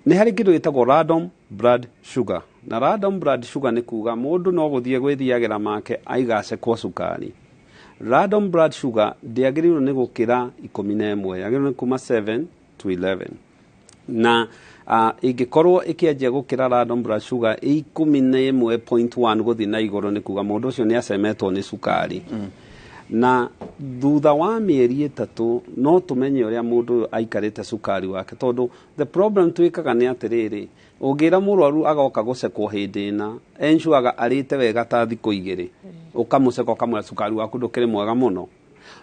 Nĩ harĩ kĩndũ gĩtagwo random blood sugar. Na random blood sugar nĩ kuga mũndũ no gũthiĩ gwĩthiagĩra make aigacekwo cukari. Random blood sugar ndĩagĩrĩirwo nĩ gũkĩra 11, yagĩrĩirwo nĩ kuma 7 to 11. Na ĩngĩkorwo ĩkĩanjia gũkĩra random blood sugar 11.1 gũthiĩ na igũrũ, nĩ kuga mũndũ ũcio nĩ acemetwo nĩ cukari. Na thutha wa mĩeri 3 no tũmenye ũrĩa mũndũ ũyũ aikarĩte cukari wake, tondũ the problem twĩkaga nĩ atĩrĩrĩ, ũngĩra mũrwaru agoka gũcekwo hĩndĩ ĩna, ensure arĩte wega ta thikũ 2, ũkamũceka ũkamwĩra cukari waku ndũkĩrĩ mwega mũno.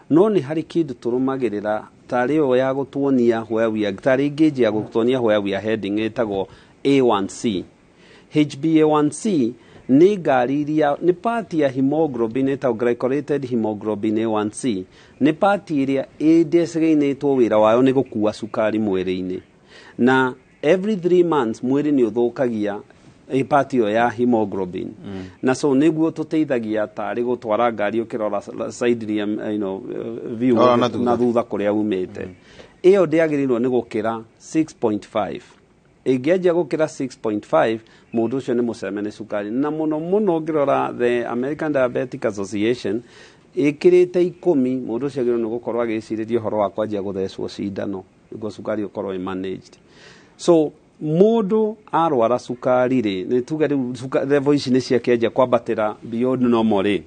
No nĩ harĩ kĩndũ tũrũmagĩrĩra tarĩ ĩyo ya gũtuonia where we are, tarĩ gauge ya gũtuonia where we are heading, ĩtagwo A1C. HbA1c nĩ ngari iria nĩ part ya hemoglobin ĩtagwo glycosylated hemoglobin A1C, nĩ part ĩrĩa ĩdesignated wĩra wayo nĩ gũkua cukari mwĩrĩ-inĩ. Na every 3 months mwĩrĩ nĩ ũthũkagia part ĩyo ya hemoglobin. Na so nĩguo tũteithagia tarĩ gũtwara ngari ũkĩrora side ya, you know, view na thutha kũrĩa umĩte. Ĩyo ndĩagĩrĩirwo nĩ gũkĩra 6.5. Ĩngĩanjia gũkĩra 6.5, mũndũ ũcio nĩ mũceme nĩ cukari. Na mũno mũno ũngĩrora the American Diabetic Association ĩkĩrĩte 10, mũndũ ũcio agĩrĩirwo nĩ gũkorwo agĩcirĩria ũhoro wa kwanjia gũthecwo cindano nĩguo cukari ũkorwo ĩ managed. So mũndũ arwara cukari rĩ, nĩ tuge rĩu level ici nĩ ciakĩanjia kwambatĩra beyond normal rĩ,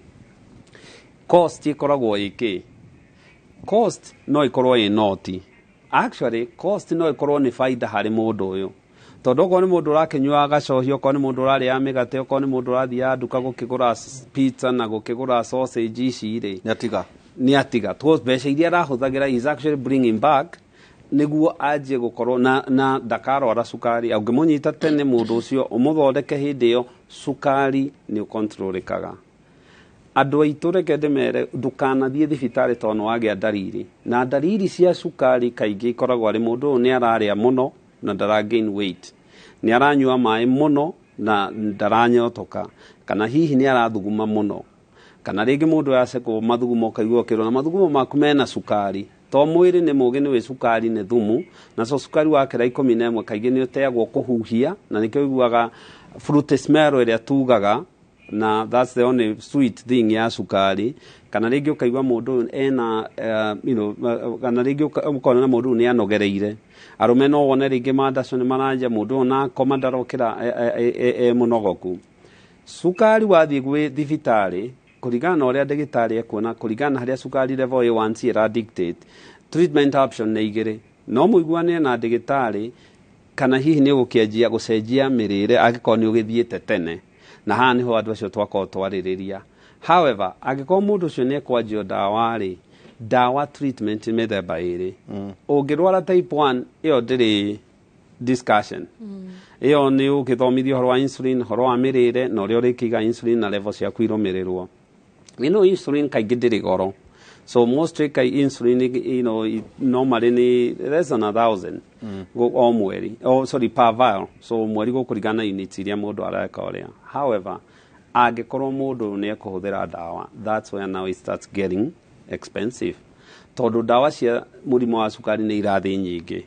cost ĩkoragwo ĩkĩ? Cost no ĩkorwo ĩ noti. Actually cost no ĩkorwo nĩ faida harĩ mũndũ ũyũ, tondũ okorwo nĩ mũndũ ũrakĩnyua gacohi, okorwo nĩ mũndũ ũrarĩa mĩgate, okorwo nĩ mũndũ ũrathiaga nduka gũkĩgũra pizza na gũkĩgũra sausage ici rĩ, nĩatiga. Nĩ atiga to mbeca iria arahũthagĩra is actually bringing back nĩguo anjie gũkorwo na ndakarwara cukari. Ũngĩmũnyita tene mũndũ ũcio, ũmũthondeke hĩndĩ ĩyo, cukari nĩ ũkontrolĩkaga. Andũ aitũ, reke ndĩmere, ndũkanathiĩ thibitarĩ tondũ nĩ wagĩa ndariri. Na ndariri cia cukari kaingĩ ikoragwo arĩ mũndũ ũyũ nĩ ararĩa mũno na ndara gain weight, nĩ aranyua maĩ mũno na ndaranyotoka, kana hihi nĩ arathuguma mũno, kana rĩngĩ mũndũ acekwo mathugumo, ũkaigua ũkĩrwo na mathugumo maku mena cukari. To mwĩrĩ nĩ mũgĩ, nĩ wĩ cukari nĩ thumu, na so cukari wakĩra 11 kaingĩ nĩ ũteagwo kũhuhia, na nĩkĩo ũiguaga fruity smell ĩrĩa tugaga, na that's the only sweet thing ya cukari. Kana rĩngĩ ũkaigua mũndũ ũyũ ena kana rĩngĩ ũkona na mũndũ ũyũ nĩ anogereire. Arũme no wone rĩngĩ mandaco nĩ maranja, mũndũ ũyũ na akoma ndarokĩra e mũnogoku. Cukari wathiĩ gwĩ thibitarĩ, kũringana na ũrĩa ndagĩtarĩ ekuona, kũringana na harĩa cukari level A1C ĩra dictate, treatment option nĩ igĩrĩ. No mũiguane na ndagĩtarĩ, kana hihi nĩ ũgũkĩanjia gũcenjia mĩrĩre angĩkorwo nĩ ũgĩthiĩte tene, na haha nĩho andũ acio twakorwo twarĩrĩria. However, angĩkorwo mũndũ ũcio nĩ ekwanjio ndawa rĩ, ndawa treatment mĩthemba ĩrĩ. Ũngĩrwara type 1, ĩyo ndĩrĩ discussion. Ĩyo nĩ ũgĩthomithio ũhoro wa insulin, ũhoro wa mĩrĩre na ũrĩa ũrĩkĩiga insulin na level ciaku irũmĩrĩrwo. Insulin kaingĩ ndĩrĩ goro, so most kai insulin normally nĩ less than 1,000 o mweri, oh, sorry, per vial. So mweri gũkũringana na units iria mũndũ areka ũrĩa. However, angĩkorwo mũndũ nĩ ekũhũthĩra ndawa, that's where now it starts getting expensive, tondũ ndawa cia mũrimũ wa cukari nĩ irathiĩ nyingĩ.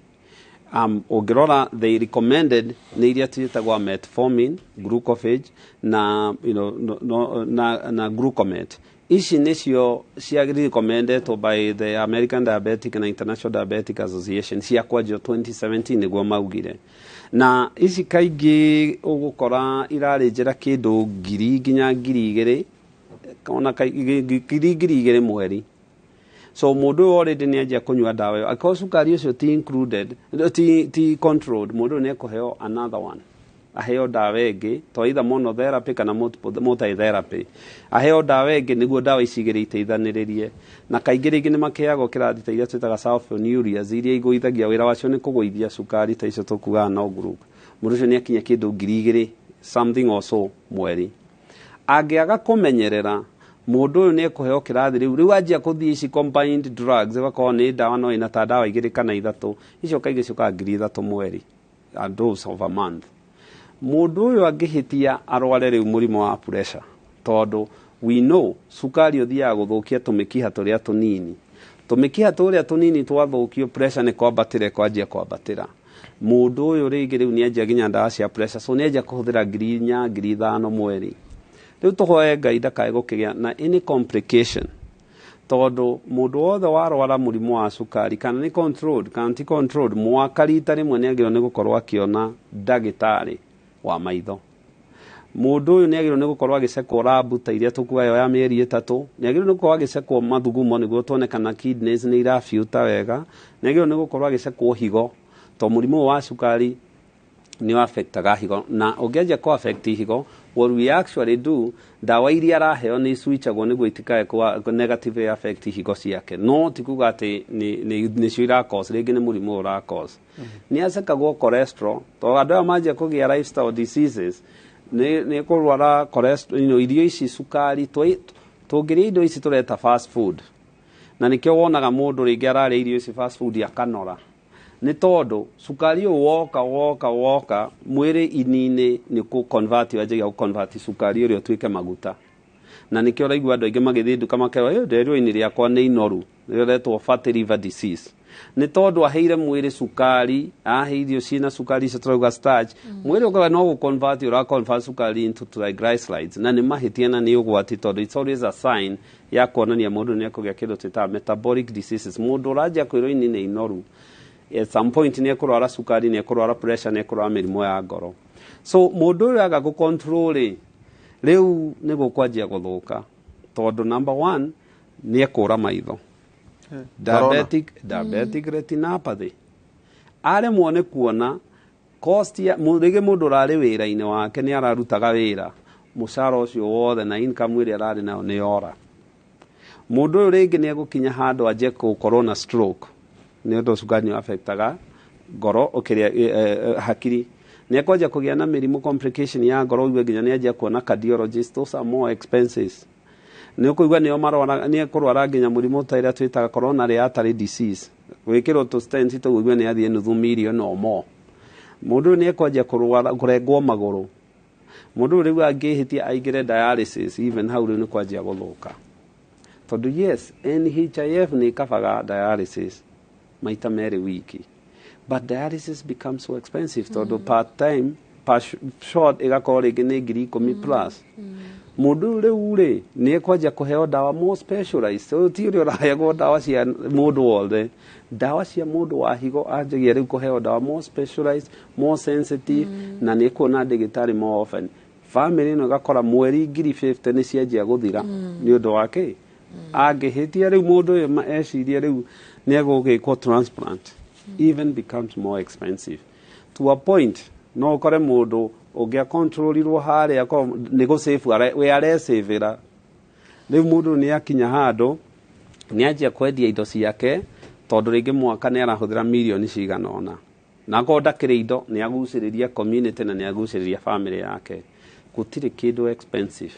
Ũngĩrora the recommended nĩ iria ciĩtagwo metformin, Glucophage na, you know, no, no, na Glucomet. Ici nĩcio cia recommended by the American Diabetic na International Diabetic Association cia kwanjio 2017 nĩguo maugire. Na ici kaingĩ ũgũkora irarĩnjĩra kĩndũ 1,000 nginya 2,000, ona 1,000 2,000 mweri. So mũndũ ũyũ already nĩ anjia kũnyua ndawa ĩyo. Angĩkorwo cukari ũcio ti included, ti controlled, mũndũ ũyũ nĩ ekũheo another one, aheo ndawa ĩngĩ, to either monotherapy kana multi-therapy, aheo ndawa ĩngĩ nĩguo ndawa ici igĩrĩ iteithanĩrĩrie. Na kaingĩ rĩngĩ nĩ makĩheagwo kĩrathi ta iria twĩtaga sulfonylureas, iria igũithagia, wĩra wacio nĩ kũgũithia cukari ta icio tũkugaga no group. Mũndũ ũcio nĩ akinya kĩndũ 2,000 something or so mweri. Angĩaga kũmenyerera, mũndũ ũyũ nĩ ekũheo kĩrathi rĩu anjia kũthiĩ ici combined drugs, ĩgakorwo nĩ ndawa no ĩna ta ndawa igĩrĩ kana ithatũ. Icio kaingĩ ciũkaga 3,000 mweri, a dose of a month. Mũndũ ũyũ angĩhĩtia arware rĩu mũrimũ wa pressure, tondũ we know cukari ũthiaga gũthũkia tũmĩkiha tũrĩa tũnini. Tũmĩkiha tũrĩa tũnini twathũkio, pressure nĩ kwambatĩra, ĩkwanjia kwambatĩra. Mũndũ ũyũ rĩngĩ rĩu nĩ anjia nginya ndawa cia pressure, so nĩ anjia kũhũthĩra 4,000, 5,000 mweri. Rĩu tũhoe Ngai ndakae gũkĩgĩa na any complication, tondũ mũndũ wothe warwara mũrimũ wa cukari, kana nĩ controlled kana ti controlled, mwaka rita rĩmwe nĩ agĩrĩirwo nĩ gũkorwo akĩona ndagĩtarĩ wa maitho. Mũndũ ũyũ nĩ agĩrĩirwo nĩ gũkorwo agĩcekwo lab ta iria tũkuayo ya mĩeri 3. Nĩ agĩrĩirwo nĩ gũkorwo agĩcekwo mathugumo nĩguo tuone kana kidneys nĩ irabiuta wega. Nĩ agĩrĩirwo nĩ gũkorwo agĩcekwo higo, to mũrimũ ũyũ wa cukari nĩ affectaga higo, na ũngĩanjia kũ affect higo, what we actually do, ndawa iria araheo nĩ switchagwo nĩguo itikae negatively affect higo ciake. No ti kuga atĩ nĩcio ira cause, rĩngĩ nĩ mũrimũ ũyũ ũra cause. Nĩ acekagwo cholesterol, tondũ andũ aya manjia kũgĩa lifestyle diseases nĩ kũrwara cholesterol. Irio ici cukari, tũngĩrĩa indo ici tũreta fast food, na nĩkĩo wonaga mũndũ rĩngĩ ararĩa irio ici fast food akanora, nĩ tondũ cukari ũyũ woka woka woka mwĩrĩ ini-inĩ nĩ kũ convert, wanjagia gũ convert cukari ũrĩa ũtuĩke maguta. Na nĩkĩo ũraigua andũ aingĩ magĩthiĩ nduka makerwo, "Ĩ, nderirwo ini rĩakwa nĩ inoru," nĩrĩo retwo fatty liver disease. Nĩ tondũ aheire mwĩrĩ cukari, ahe irio ciĩna cukari icio tũrauga starch, mwĩrĩ ũkaga no gũ convert, ũra convert cukari into triglycerides. Na nĩ mahĩtia na nĩ ũgwati, tondũ it's always a sign ya kuonania mũndũ nĩ ekũgĩa kĩndũ twĩtaga metabolic diseases. Mũndũ ũranjia kwĩrwo ini nĩ inoru, at some point nĩ ekũrwara cukari, nĩ ekũrwara pressure, nĩ ekũrwara mĩrimũ ya ngoro. So mũndũ ũyũ aga gũ control rĩ, rĩu nĩ gũkwanjia gũthũka, tondũ number one nĩ ekũra maitho, diabetic retinopathy, aremwo nĩ kuona. Cost ya rĩngĩ mũndũ ũrarĩ wĩra-inĩ wake, nĩ ararutaga wĩra, mũcara ũcio wothe na income ĩrĩa ararĩ nayo nĩ yora. Mũndũ ũyũ rĩngĩ nĩ egũkinya handũ anjie gũkorwo na stroke, nĩ ũndũ cukari nĩ affectaga ngoro ũkĩrĩa hakiri. Nĩ ekwanjia kũgĩa na mĩrimũ, complication ya ngoro, ũigue nginya nĩ anjia kuona cardiologist. Those are more expenses. Nĩ ũkũigua nĩo marwara, nĩ ekũrwara nginya mũrimũ ta ĩrĩa twĩtaga coronary artery disease, gwĩkĩrwo tũ stents tũu, ũigue nĩ athiĩ nuthu million or more. Mũndũ ũyũ nĩ ekwanjia kũrwara kũrengwo magũrũ. Mũndũ ũyũ rĩu angĩhĩtia aingĩre dialysis, even hau rĩu nĩ kwanjia gũthũka, tondũ yes, NHIF nĩ ĩkabaga dialysis maita merĩ wiki, but dialysis becomes so expensive, tondũ per time, per shot ĩgakorwo rĩngĩ nĩ 10,000 plus. Mũndũ ũyũ rĩu rĩ nĩ ekwanjia kũheo ndawa more specialized. Ũyũ ti ũrĩa ũraheagwo ndawa cia mũndũ wothe, ndawa cia mũndũ wa higo. Anjagia rĩu kũheo ndawa more specialized, more sensitive, na nĩ ekuona ndagĩtarĩ more often. Family ĩno ĩgakora mweri 50,000 nĩ cianjia gũthira. Nĩ ũndũ wa kĩ? Angĩhĩtia rĩu mũndũ ũyũ ecirie rĩu nĩ egũgĩkwo transplant, even becomes more expensive to a point no ũkore mũndũ ũngĩa controlirwo harĩa akorwo nĩ gũsave we aresavĩra. Rĩu mũndũ nĩ akinya handũ nĩ anjia kwendia indo ciake, tondũ rĩngĩ mwaka nĩ arahũthĩra mirioni cigana ũna, na akorwo ndakĩrĩ indo nĩ agucĩrĩria community na nĩ agucĩrĩria family yake. Gũtirĩ kĩndũ expensive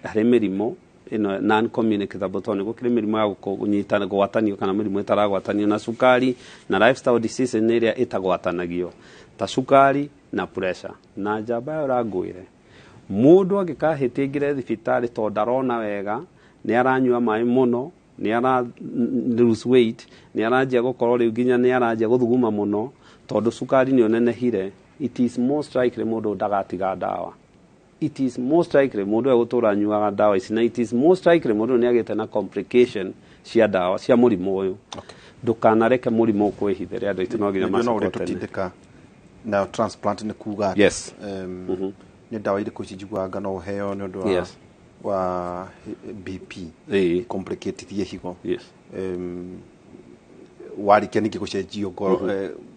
harĩ mĩrimũ ĩno non communicable, tondũ nĩ gũkĩrĩ mĩrimũ ya kũnyitana kũgwatanio kana mĩrimũ ĩtaragwatanio, na cukari na lifestyle disease nĩ ĩrĩa ĩtagwatanagio ta cukari na pressure. Na njamba ĩyo ũrangwĩre, mũndũ angĩkahĩtia aingĩre thibitarĩ tondũ ndarona wega, nĩ aranyua maĩ mũno, nĩ ara lose weight, nĩ aranjia gũkorwo rĩu nginya nĩ aranjia gũthuguma mũno tondũ cukari nĩ ũnenehire, it is most likely mũndũ ndagatiga ndawa. It is most likely mũndũ ũyũ egũtũra anyuaga ndawa ici, na it is most likely mũndũ ũyũ nĩ agĩte na complication cia ndawa cia mũrimũ ũyũ. Ndũkanareke mũrimũ ũkwĩhithere. Andũ aitũ no nginya no ũrĩa macoke tene. Tũtindĩka na transplant nĩ kuga atĩ, nĩ ndawa irĩkũ ici njiguaga no ũheo nĩ ũndũ wa wa BP complicate higo, warĩkia ningĩ gũcenjio ngoro,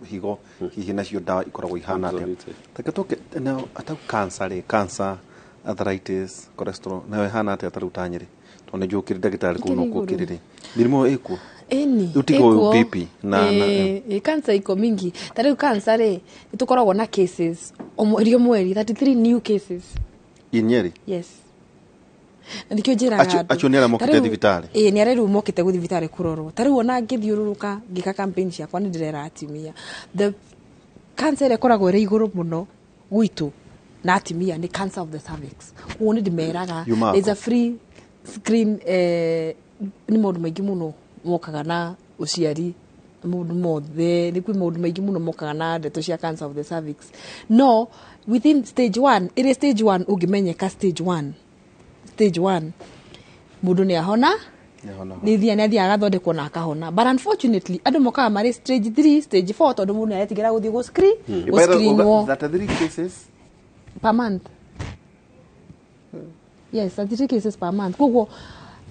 higo hihi nacio ndawa ikoragwo ihana atĩa? Reke tũke na atau cancer rĩ, cancer, arthritis, cholesterol nayo ĩhana atĩa? Tarĩu ta Nyĩrĩ, tondũ nĩ njũĩ ũkĩrĩ ndagĩtarĩ kũu, no Ĩkĩrĩ igũrũ. kũkĩrĩ rĩ, mĩrimũ ĩyo ĩkuo? Ĩni. Rĩu tiga ũyũ BP na Ĩ cancer iko mingi. Ta rĩu cancer rĩ, nĩ tũkoragwo na cases o mweri o mweri, 33 new cases. In Nyeri? Yes, na nĩkĩo njĩraga andũ. Acio nĩ arĩa mokĩte Ta rĩu- thibitarĩ? Ĩĩ, nĩ arĩa rĩu mokĩte gũ thibitarĩ kũrorwo. Ta rĩu ona ngĩthiũrũrũka ngĩka campaign ciakwa, nĩ ndĩrera atumia, the cancer ĩrĩa ĩkoragwo ĩrĩ igũrũ mũno gwitũ na atumia nĩ cancer of the cervix. Koguo nĩ ndĩmeraga Yumaga there's kũ? a free screen. Nĩ maũndũ maingĩ mũno mokaga na ũciari, maũndũ mothe nĩ kwĩ maũndũ maingĩ mũno mokaga na ndeto cia cancer of the cervix. No within stage one, ĩrĩ stage one, ũngĩmenyeka stage one, mũndũ nĩ ahona. Nĩ thia nĩ athiaga agathondekwo na akahona, but unfortunately andũ mokaga marĩ stage 3, stage 4, tondũ mũndũ nĩ aretigĩra gũthiĩ gũ screen, By the way, gũscreenwo. 33 cases Per month, yes, 33 cases per month. Koguo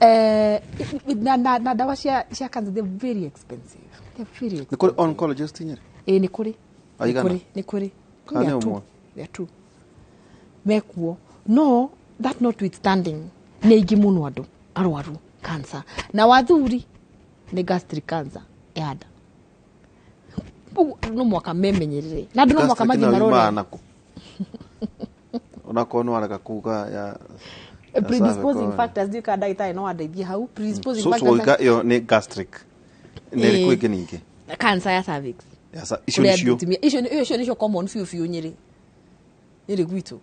na ndawa cia cancer, they're very expensive, they're very Nĩ kũrĩ oncologist Nyeri? Ĩĩ, nĩ kũrĩ. Aigana? Nĩ kũrĩ, nĩ kũrĩ. Kana There nĩ are two. ũmwe? There are two mekuo, no that notwithstanding nĩ aingĩ mũno andũ arwaru cancer, na wathuri nĩ gastric cancer ya nda. Ũguo no mwaka memenyerere na andũ no mwaka Gastric mathiĩ nayo marore. yumaga nakũ? Onakorwo nĩ warega kuga ya Predisposing cervical. factors, ndiũĩ kana ndagĩtarĩ no andeithie hau. Predisposing So factors. so ĩyo nĩ gastric, nĩ ĩrĩkũ Ĩĩ. ĩngĩ ningĩ? Cancer ya cervix. Icio Kũrĩa nĩcio atumia, icio nĩcio common biũ biũ Nyĩrĩ gwitũ,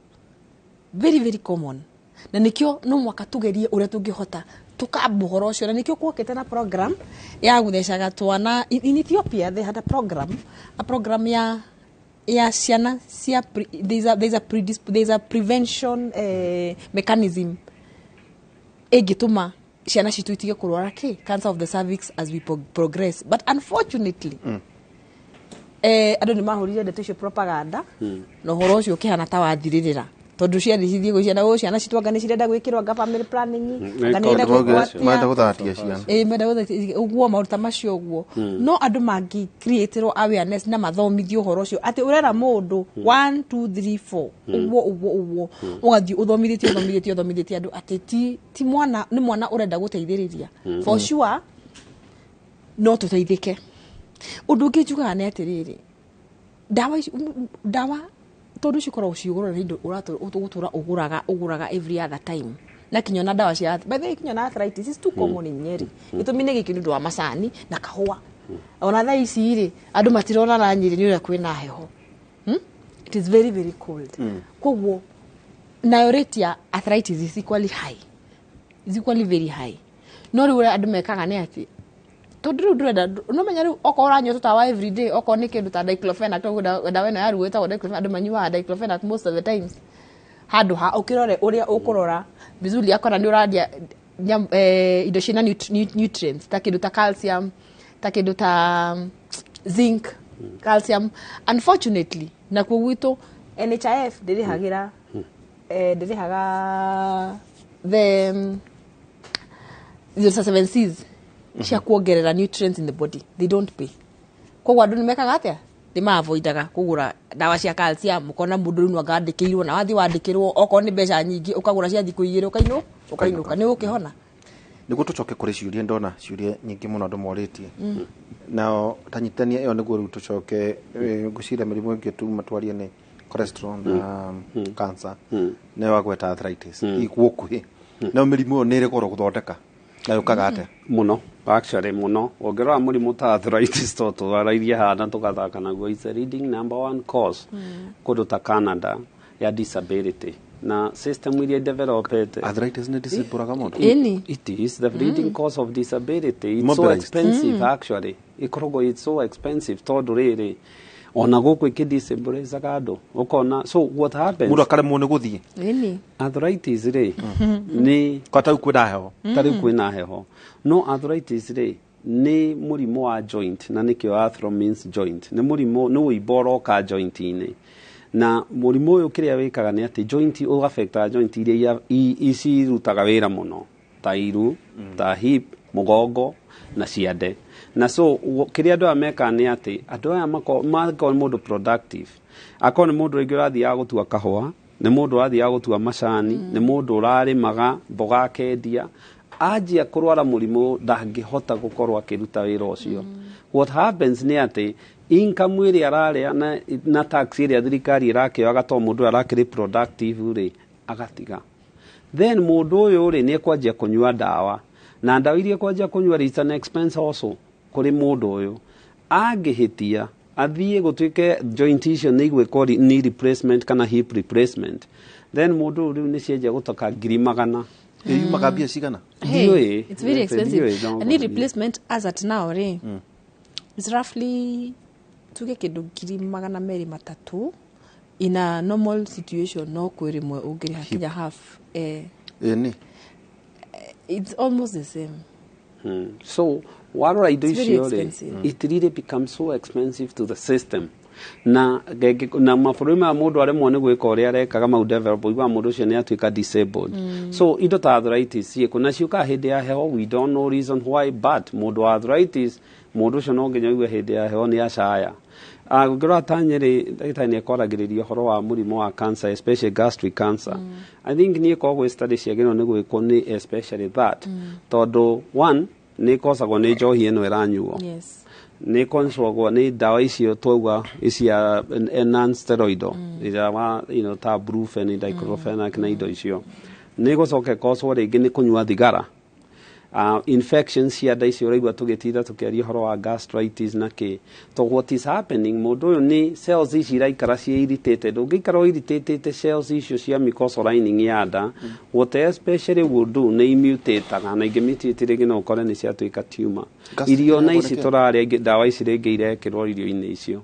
very very common, na nĩkĩo no mwaka tũgerie ũrĩa tũngĩhota tũkamba ũhoro ũcio, na nĩkĩo kwokĩte na program ya gũthecaga twana. In Ethiopia they had a program ya ciana cia there's a prevention mechanism ĩngĩtũma ciana citũ itige kũrwara kĩ cancer of the cervix as we progress, but unfortunately andũ nĩ mahũrire ndeto icio propaganda na ũhoro ũcio ũkĩhana ta wathirĩrĩra. Tondu ciathi cithiĩ gwĩ ciana, ciana citũ anga nĩ cirenda gwĩkĩrwo anga family planning, anga nĩ irenda gwĩkwo atĩa. Marenda gũthatia ciana. Ĩĩ, menda gũthatia ũguo, maũndũ ta macio ũguo. No andũ mangĩ createĩrwo awareness na mathomithio ũhoro ũcio atĩ ũrera mũndũ 1 2 3 4 ũguo ũguo ũguo, ũgathiĩ ũthomithĩtie ũthomithĩtie ũthomithĩtie andũ atĩ ti mwana, nĩ mwana ũrenda gũteithĩrĩria. For sure no tũteithĩke. Ũndũ ũngĩ njugaga nĩ atĩrĩrĩ, ndawa ici, ndawa tondũ cikoragwo ciũgũrwo nĩ indo ũgũtũra ũgũraga ũgũraga every other time, na kinya ona ndawa cia, by the way, kinya na arthritis is too common in Nyeri. Gĩtũmi nĩ gĩkĩ, nĩ ũndũ wa macani na kahũa. Ona thaa ici rĩ, andũ matironana Nyeri nĩ ũrĩa kwĩna heho. It is very very cold. Koguo nayo rate ya arthritis is equally high, is equally very high. No rĩu ũrĩa andũ mekaga nĩ atĩ tondũ rĩu ndũrenda, no menya rĩu okorwo ũranyua tũtawa every day, okorwo nĩ kĩndũ ta diclofenac, tondũ ndawa ĩno ya ruo ĩtagwo diclofenac, andũ manyuaga diclofenac most of the times, handũ ha ũkĩrore ũrĩa ũkũrora vizuri akona nĩ ũraria indo ciĩna nutrients ta kĩndũ ta calcium, ta kĩndũ ta zinc, calcium. Unfortunately nakuo gwitũ NHIF ndĩrĩhagĩra, ndĩrĩhaga the 07 Cs cia kuongerera nutrients in the body. They don't pay. Koguo andũ nĩ mekaga atĩa? Nĩ maavoidaga kũgũra ndawa cia calcium. Ũkona mũndũ rĩu anga andĩkĩirwo, na wathiĩ wandĩkĩrwo okorwo nĩ mbeca nyingĩ, ũkagũra cia thikũ 2, ũkainũka nĩ ũkĩhona. Nĩguo tũcoke kũrĩ ciũria, ndona ciũria nyingĩ mũno andũ morĩtie. Nao tanyitania ĩyo nĩguo rĩu tũcoke, ngwĩciria mĩrimũ ĩngĩ tuma twarie nĩ cholesterol na cancer, nayo wagweta arthritis iguo kuhĩ. Nayo mĩrimũ ĩyo nĩ ĩrĩ goro gũthondeka na yũkaga atĩa? Mũno, actually mũno. Ũngĩrora mũrimũ ta arthritis, to twarairie haha tũgathaka naguo, is the leading number one cause kũndũ ta Canada ya disability na system iria developed. Arthritis nĩ disableaga mũndũ? Ĩni. It is the leading cause of disability. It's so Mobilized. expensive. Actually ikoragwo it's so expensive tondũ rĩrĩ ona gũkũ ĩkĩdisableaga andũ, ũkona. So what happens, Mũndũ akaremwo nĩ gũthiĩ. Ĩni. Arthritis rĩ, nĩ kwa ta rĩu kwĩna heho. Ta rĩu kwĩna heho. No arthritis rĩ, nĩ mũrimũ wa joint, na nĩkĩo arthro means joint. Nĩ mũrimũ, nĩ ũimbo ũroka joint-inĩ, na mũrimũ ũyũ kĩrĩa wĩkaga nĩ atĩ joint ũgaffectaga joint iria icirutaga wĩra mũno, ta iru, ta hip, mũgongo na ciande. Na so kĩrĩa andũ aya mekaga nĩ atĩ andũ aya makorwo nĩ mũndũ productive, akorwo nĩ mũndũ rĩngĩ ũrathiaga gũtua kahũa, nĩ mũndũ ũrathiaga gũtua macani, nĩ mũndũ ũrarĩmaga mboga akendia, anjia kũrwara mũrimũ ndangĩhota gũkorwo akĩruta wĩra ũcio. What happens nĩ atĩ income ĩrĩa ararĩa na tax ĩrĩa thirikari ĩrakĩoyaga, to mũndũ ũyũ arakĩrĩ productive rĩ, agatiga. Then mũndũ ũyũ rĩ, nĩ ekwanjia kũnyua ndawa, na ndawa iria ekwanjia kũnyua rĩ, it's an expense also kũrĩ mũndũ ũyũ. Angĩhĩtia athiĩ gũtuĩke joint icio nĩ igwĩkwo knee replacement kana hip replacement, then mũndũ ũyũ rĩu nĩ cianjia gũtoka ngiri magana. Yumaga mbia cigana? Hey, Ndiũĩ. it's very expensive. Ndiũĩ, no, A knee replacement as at now rĩ, it's roughly tuge kĩndũ 230,000. In a normal situation no kwĩ rĩmwe ũngĩrĩha kinya half, Ĩni. It's almost the same. So warora indo It's very icio rĩ, expensive. it really becomes so expensive to the system. Na mabũrũri maya mũndũ aremwo nĩ gwĩka ũrĩa arekaga mau develop, ũiguaga mũndũ ũcio nĩ atuĩka disabled. So indo ta arthritis ciĩkũ na ciũkaga hĩndĩ ya heho. We don't know reason why, but mũndũ wa arthritis, mũndũ ũcio no nginya ũigue hĩndĩ ya heho nĩ acaya. Ũngĩrora ta Nyĩrĩ, ndagĩtarĩ nĩ ekwaragĩrĩria ũhoro wa mũrimũ wa cancer, especially gastric cancer. I think niĩ korwo gwĩ study ciagĩrĩirwo nĩ gwĩkwo nĩ especially that, tondũ one nĩ ĩkocagwo nĩ njohi ĩno ĩranyuo, nĩ ĩkocagwo nĩ ndawa icio twauga icia non steroidal, ndawa ta brufen, diclofenac na indo icio. Nĩ gũcoka ĩkocwo rĩngĩ nĩ kũnyua thigara, infections cia nda icio ũraigua tũgĩtinda tũkĩaria ũhoro wa gastritis na kĩ. To what is happening, mũndũ ũyũ nĩ cells ici iraikara ciĩ irritated. Ũngĩikara irritated cells icio cia mucosal lining ya nda, what especially would do nĩ imutataga, na ingĩmutate rĩngĩ no ũkore nĩ ciatuĩka tumor. Gastric Irio na ĩrehagwo ici nĩ kĩ? Tũrarĩa ingĩ, ndawa ici rĩngĩ irekĩrwo irio-inĩ icio.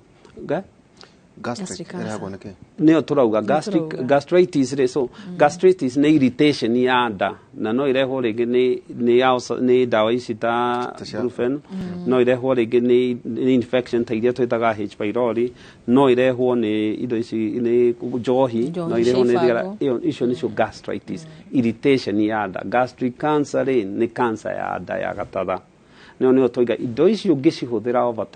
Gastric Gastric cancer. ĩrehagwo nĩ kĩ? Nĩyo tũrauga gastric, tũrauga. Gastritis rĩ, so gastritis nĩ irritation ya nda, na no irehwo rĩngĩ nĩ ndawa ici ta Brufen, no irehwo rĩngĩ nĩ infection ta iria twĩtaga H pylori, no irehwo nĩ indo ici, nĩ njohi, Njohi, no irehwo nĩ cia thigara. ibango. Ĩyo icio nĩcio gastritis, irritation ya nda. Gastric cancer rĩ, nĩ cancer ya nda ya gatatha. Nĩyo twaiga indo icio ũngĩcihũthĩra over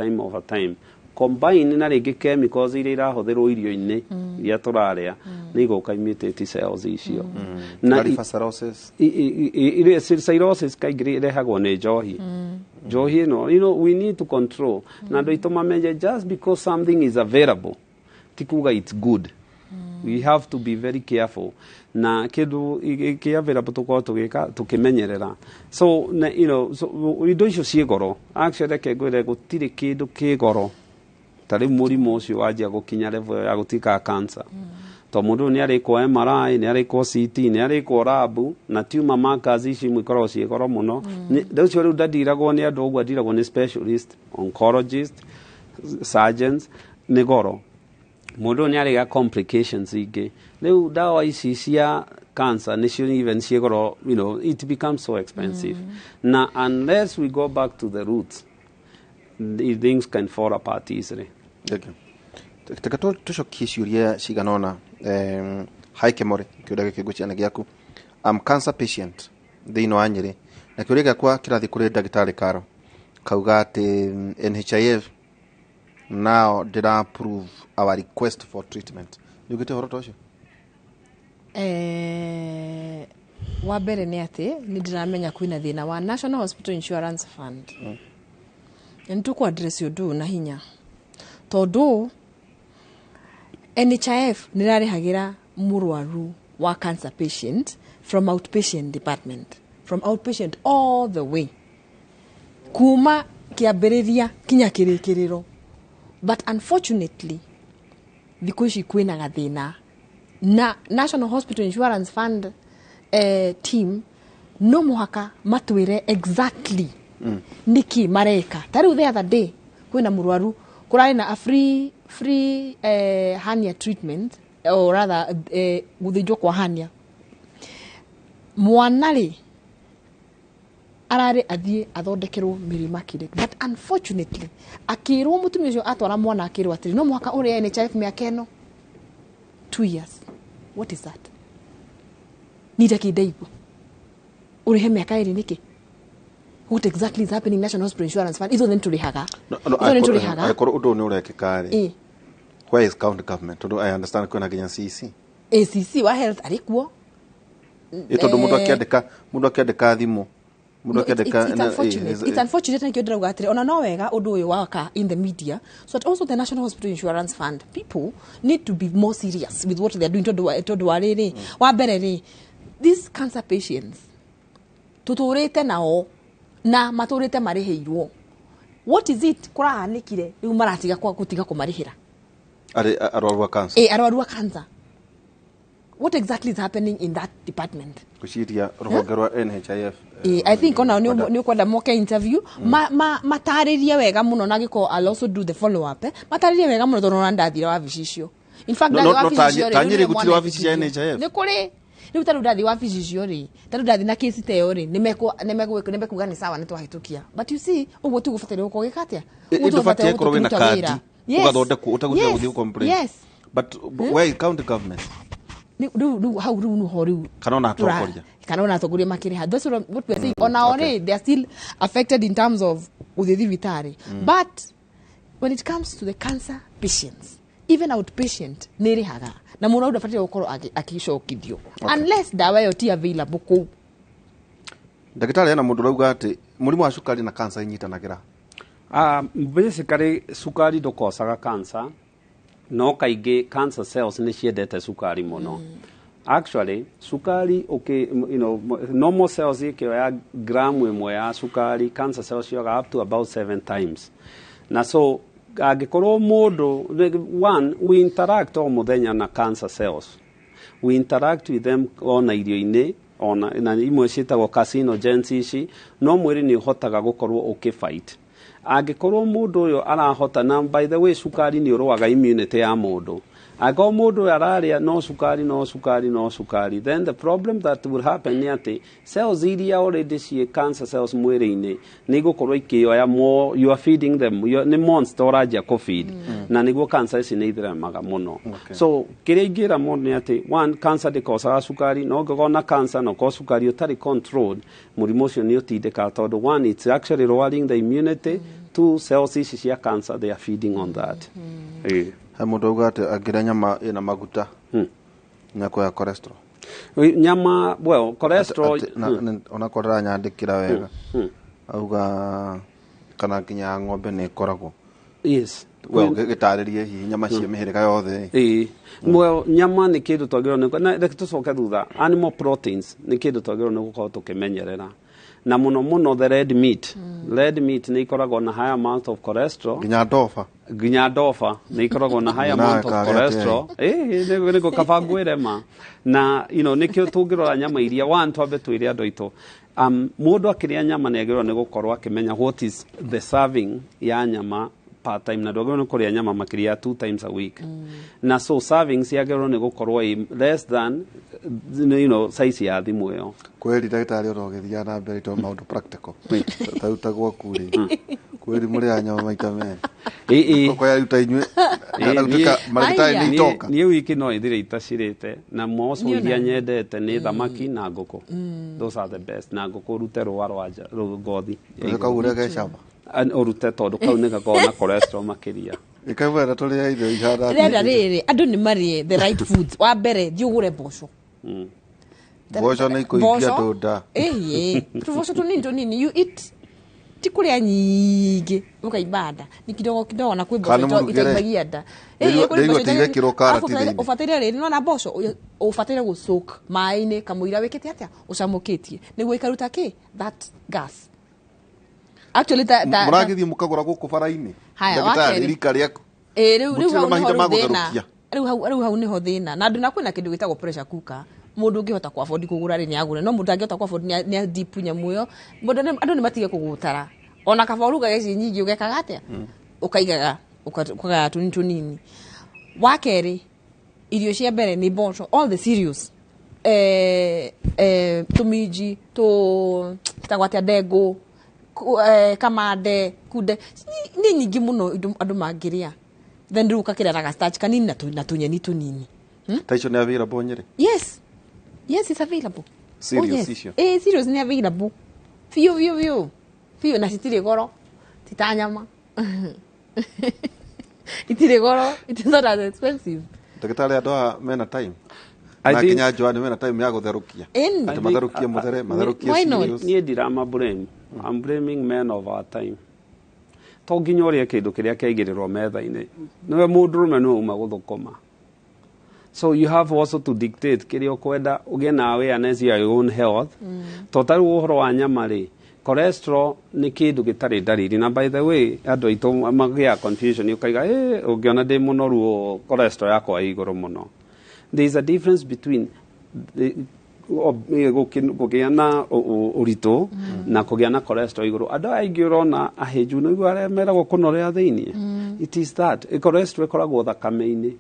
time combine na rĩngĩ chemicals iria irahũthĩrwo irio-inĩ iria tũrarĩa, nĩ igũka mutate cells icio. Na liver cirrhosis? Cirrhosis kaingĩ ĩrehagwo nĩ njohi. Njohi ĩno, we need to control, na andũ aitũ mamenye just because something is available ti kuga it's good. We have to be very careful na kindu kĩ available tũkorwo tũgĩka tũkĩmenyerera. So na, so indo icio ciĩ goro. Actually, reke ngwĩre, gũtirĩ kĩndũ kĩ goro ta rĩu mũrimũ ũcio wanjia gũkinya level ya gũtuĩka cancer, to mũndũ ũyũ nĩ arĩkwo MRI, nĩ arĩkwo CT, nĩ arĩkwo lab, na tumor markers ici imwe ikoragwo ciĩ goro mũno. Rĩu ũcio rĩu ndandiragwo nĩ andũ ũguo, andiragwo nĩ specialist, oncologist, surgeons, nĩ goro. Mũndũ ũyũ nĩ arĩga complications ingĩ. Rĩu ndawa ici cia cancer nĩcio even ciĩ goro. It becomes so expensive, na unless we go back to the roots, the things can fall apart easily. Thank you. Reke tũcokie ciũria cigana ũna. Hi Kemore, kĩũria gĩkĩ ngwĩciria nĩ gĩaku. I'm cancer patient thĩinĩ wa Nyĩrĩ, na kĩũria gĩakwa kĩrathiĩ kũrĩ ndagĩtarĩ Karo, kauga atĩ NHIF now ndĩra approve our request for treatment. Nĩ ũgĩte ũhoro ta ũcio? Wa mbere nĩ atĩ nĩ ndĩramenya kwĩna thĩna wa National Hospital Insurance Fund, na nĩ tũkũ address ũndũ ũyũ na hinya, tondũ NHIF nĩ ĩrarĩhagĩra mũrwaru wa cancer patient from outpatient department, from outpatient all the way, kuma kĩambĩrĩria kinya kĩrĩkĩrĩro. But unfortunately, thikũ ici kwĩna gathĩna na National Hospital Insurance Fund team. No mũhaka matwĩre exactly nĩkĩ mareka. Ta rĩu the other day kwĩna mũrwaru kũrarĩ na a free hernia treatment, or rather gũthĩnjwo kwa hernia. Mwana rĩ, ararĩ athiĩ athondekerwo mĩrima kĩrĩ, but unfortunately akĩrwo, mũtumia ũcio atwara mwana akĩrwo atĩrĩ, no mũhaka ũrĩe NHIF mĩaka ĩno, 2 years. What is that? Nĩ ndaigua ũrĩhe mĩaka 2 nĩkĩ? What exactly is happening? National Hospital Insurance Fund, ithuothe nĩ tũrĩhaga. No, Ithuothe nĩ tũrĩhaga. Angĩkorwo ũndũ ũyũ nĩ ũrekĩka rĩ, where is county government? Tondũ I understand kwĩna nginya CC. ACC wa health arĩ kuo. Ĩ tondũ mũndũ akĩandĩka thimũ, mũndũ No, it's, akĩandĩka it's unfortunate. It's unfortunate. Nikio ndĩrauga atĩrĩ, ona no wega ũndũ ũyũ waka in the media, so that also the National Hospital Insurance Fund people need to be more serious with what they are doing, tondũ wa rĩrĩ, wa mbere rĩ, these cancer patients tũtũrĩte nao na matũrĩte marĩhĩirwo. What is it kũrahanĩkire rĩu maratiga gũtiga kũmarĩhĩra? Arĩ arwaru a cancer. Ĩ, arwaru a cancer. What exactly is happening in that department? Gwĩciria rũhonge rwa NHIF. I think ona nĩ ũkwenda moke interview, matarĩrie wega mũno, na gĩko I'll also do the follow up, matarĩrie wega mũno, tondũ ona ndathire wabici icio. In fact, No, ndathiĩ no, wabici icio rĩ, ta rĩu Nyĩrĩ nĩwe gũtirĩ mwana wabici cia etĩkĩtie. NHIF? Nĩ kũrĩ. Rĩu ta rĩu ndathiĩ wabici icio rĩ, ta rĩu ndathiĩ na kesi ta ĩyo rĩ, nĩmekuga nĩ sawa, nĩ twahĩtũkia. But you see, ũguo tiguo ũbataire gũkorwo ũgĩka atĩa. Ũguo tiguo Ndũbatiĩ ũbataire korwo wĩna gũkorwo ũkĩruta kandi wĩra. ũgathondekwo ũtagũtinda gũthiĩ gũ-complain. But where is county government? Rĩu hau rĩu nĩho rĩu Kana ona atongoria. Kana ona atongoria makĩrĩha. That's what we are saying. Ona rĩ, they are still affected in terms of gũthiĩ thibitarĩ, but when it comes to the cancer patients, even outpatient nĩ ĩrĩhaga, na mũrwaru ndabataire gũkorwo agĩcokithio unless ndawa ĩyo ti available kũu. Ndagĩtarĩ, ena mũndũ ũrauga atĩ mũrimũ wa cukari na cancer inyitanagĩra. Basically cukari ndũkocaga cancer, no kaingĩ cancer cells nĩ ciendete cukari mũno. Actually cukari okay, normal cells ikĩoya gramu 1 ya cukari, cancer cells cioyaga up to about seven times. Na so angĩkorwo mũndũ one, we interact o mũthenya na cancer cells, we interact with them ona irio-inĩ, ona na imwe ciĩtagwo carcinogens ici, no mwĩrĩ nĩ ũhotaga gũkorwo ũkĩfight. Angĩkorwo mũndũ ũyũ arahota, na by the way cukari nĩ ũrũaga immunity ya mũndũ, angĩkorwo mũndũ ũyũ ararĩa no cukari, no cukari, no cukari, then the problem that will happen nĩ atĩ cells iria already ciĩ cancer cells mwĩrĩ-inĩ nĩ igũkorwo ikĩoya more. You are feeding them, nĩ monster ũranjia kũfeed, na nĩguo cancer ici nĩ itheremaga mũno. So kĩrĩa ingĩra mũndũ nĩ atĩ one, cancer ndĩkocaga cukari. No ũngĩkorwo na cancer na ũkorwo cukari ũtarĩ controlled, mũrimũ ũcio nĩ ũtindĩkaga, tondũ one, it's actually lowering the immunity. Two, cells ici cia cancer, they are feeding on that. He mũndũ auga atĩ angĩrĩa nyama ĩna maguta nĩ akuoya cholesterol. Nyama, well, cholesterol. Onakorwo ndĩranyandĩkĩra wega, auga kana nginya ya ng'ombe nĩ ĩkoragwo. Yes. Well, gĩtarĩrie hihi nyama cia mĩhĩrĩga yothe. Ĩĩ, well, nyama nĩ kĩndũ twagĩrĩirwo nĩ, na reke tũcoke thutha, animal proteins nĩ kĩndũ twagĩrĩirwo nĩ gũkorwo tũkĩmenyerera, na mũno mũno the red meat. Red meat nĩ ikoragwo na high amount of cholesterol. Nginya ndoba. Nginya ndoba nĩ ikoragwo na high amount of Karĩa. cholesterol. Ĩĩ, nĩguo kaba ngwĩre ma na nĩkĩo tũngĩrora nyama iria, one, twambe twĩre andũ aitũ, mũndũ akĩrĩa nyama nĩ agĩrĩirwo nĩ gũkorwo akĩmenya what is the serving ya nyama per time, na ndwagĩrĩirwo nĩ kũrĩa nyama makĩria ya two times a week, na so servings yagĩrĩirwo nĩ gũkorwo ĩ less than size ya thimũ ĩyo. Kweri ndagĩtarĩ, ona ũgĩthiaga na mbere to maũndũ practical, tarĩu ta gwaku rĩ, kweri mũrĩaga nyama maita merĩ? Ĩ. Kwa rĩu ta inyuĩ na gũtuĩka marĩgĩtarĩ nĩ itonga. Niĩ wiki no ĩthire itacirĩte, na moco Niĩ iria ona- nyendete nĩ thamaki na ngũkũ. Those are the best. Na ngũkũ ũrute rũa rwa nja, ngothi ya Ũrĩa kau igũrũ. ũrĩa gecamba. Ũrute, tondũ kau nĩ gakoragwo na cholesterol makĩria. Ĩkaigua tũrĩa irio ihana. Rĩenda rĩrĩ, andũ nĩ marĩe the right foods. Wa mbere, thiĩ ũgũre mboco. Mboco nĩ ikũingia andũ nda. Ĩĩ, tũboco tũnini tũnini you eat, ti kũrĩa nyingĩ ũkaimba nda, ni kidogo kidogo, na kwĩ mboco Kana mũrugĩre. itaimbagia nda. Ĩĩ, kwĩ Ndĩraigua mboco ta igekĩrwo karati Arabu thĩinĩ. Ũbataire rĩrĩ, nona mboco ũbataire gũsoak maĩ-inĩ kamũira wĩkĩte atĩa, ũcamũkĩtie, nĩguo ikaruta kĩ, that gas actually ta Mũragĩthiĩ mũkagũra gũkũ bara-inĩ? Haya, Ndagĩtarĩ, wa kerĩ. rika rĩaku. Ĩ, rĩu Mũtirĩ hau na mahinda nĩho ma rĩu thĩna. gũtherũkia. Rĩu hau nĩho thĩna, na andũ na kwĩna kĩndũ gĩtagwo pressure cooker. Mũndũ ũngĩhota ku afford kũgũra rĩ, nĩ agũre, no mũndũ angĩhota ku afford nĩ deep nyamũ ĩyo. Mũndũ andũ nĩ matige kũgũtara, ona kaba ũrugage ici nyingĩ, ũgekaga atĩa, ũkaigaga, ũkagaya tũnini tũnini. Wa kerĩ, irio cia mbere nĩ mboco, all the cereals, tũminji tũ citagwo atĩa, ndengũ, kamande, kunde, nĩ nyingĩ mũno indo andũ mangĩrĩa. Then rĩu ũgakĩrĩa na ga starch kanini na tũnyeni tũnini. Ta icio nĩ available Nyĩrĩ? Yes, it's available. Cereals Oh, yes. icio? Cereals nĩ available biũ biũ biũ biũ, na citirĩ goro, ti ta nyama, itirĩ goro, it is not as expensive. Ndagĩtarĩ, andũ aya mena time I na nginya Joan mena time ya gũtherũkia, atĩ matherũkie mũthere, matherũkie cereals. Niĩ ndirama blame. I'm blaming men of our time. To nginya ũrĩe kĩndũ kĩrĩa kĩaigĩrĩrwo metha-inĩ. Nĩwe mũndũrũme, nĩwe uma gũthũkũma, so you have also to dictate kĩrĩa ũkwenda, ũgĩe na awareness ya your own health. To ta rĩu ũhoro wa nyama rĩ, cholesterol nĩ kĩndũ gĩtarĩ ndariri. Na by the way, andũ aitũ magĩa confusion, ũkaiga ũngĩona ndĩ mũnoru ũũ, cholesterol yakwa ĩ igũrũ mũno. There is a difference between kũgĩa na ũritũ na kũgĩa na cholesterol igũrũ. Andũ aya aingĩ ũrona ahĩnju, nĩguo arĩa meragwo kũnorea thĩiniĩ, it is that cholesterol ĩkoragwo thakame-inĩ.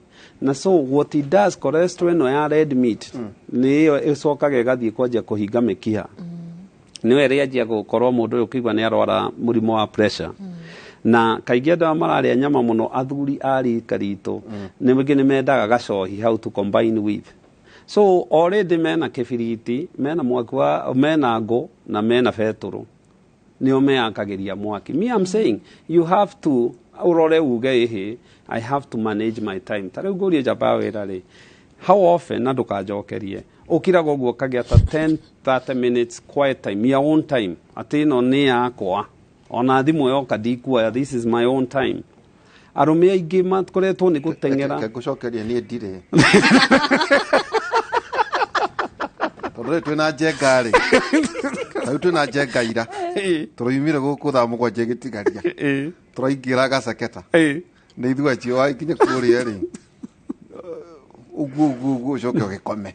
Na so what it does, cholesterol ĩno ya red meat nĩ ĩyo ĩcokaga ĩgathiĩ kwanjia kũhinga mĩkiha, nĩyo ĩrĩanjia gũkorwo mũndũ ũyũ ũkĩigua nĩ arwara mũrimũ wa pressure. Na kaingĩ andũ aya mararĩa nyama mũno, athuri a rika ritũ, nĩ nĩ mendaga gacohi how to combine with. So already mena kĩbiriti, mena mwaki wa, mena ngũ na mena betũrũ, nĩo meyakagĩria mwaki. Me, I'm saying you have to ũrore uge, ĩhĩ, I have to manage my time. Ta rĩu ngũrie njamba ya wĩra rĩ, how often, na ndũkanjokerie, ũkiraga ũguo ũkagĩa ta 10 30 minutes quiet time, your own time, atĩ ĩno nĩ yakwa, ona thimũ yoka ndikuoya, this is my own time? Arũme aingĩ makoretwo nĩ gũteng'era. Reke ngũcokerie, niĩ ndirĩ, tondũ rĩu twĩna njenga rĩ, rĩu twĩna njenga ira tũroimire gũkũ thaa 7 ĩgĩtigaria, tũraingĩra gaceketa nĩ ithuĩ acio wakinya kũrĩa rĩ, ũguo ũguo ũguo, ũcoke ũgĩkome.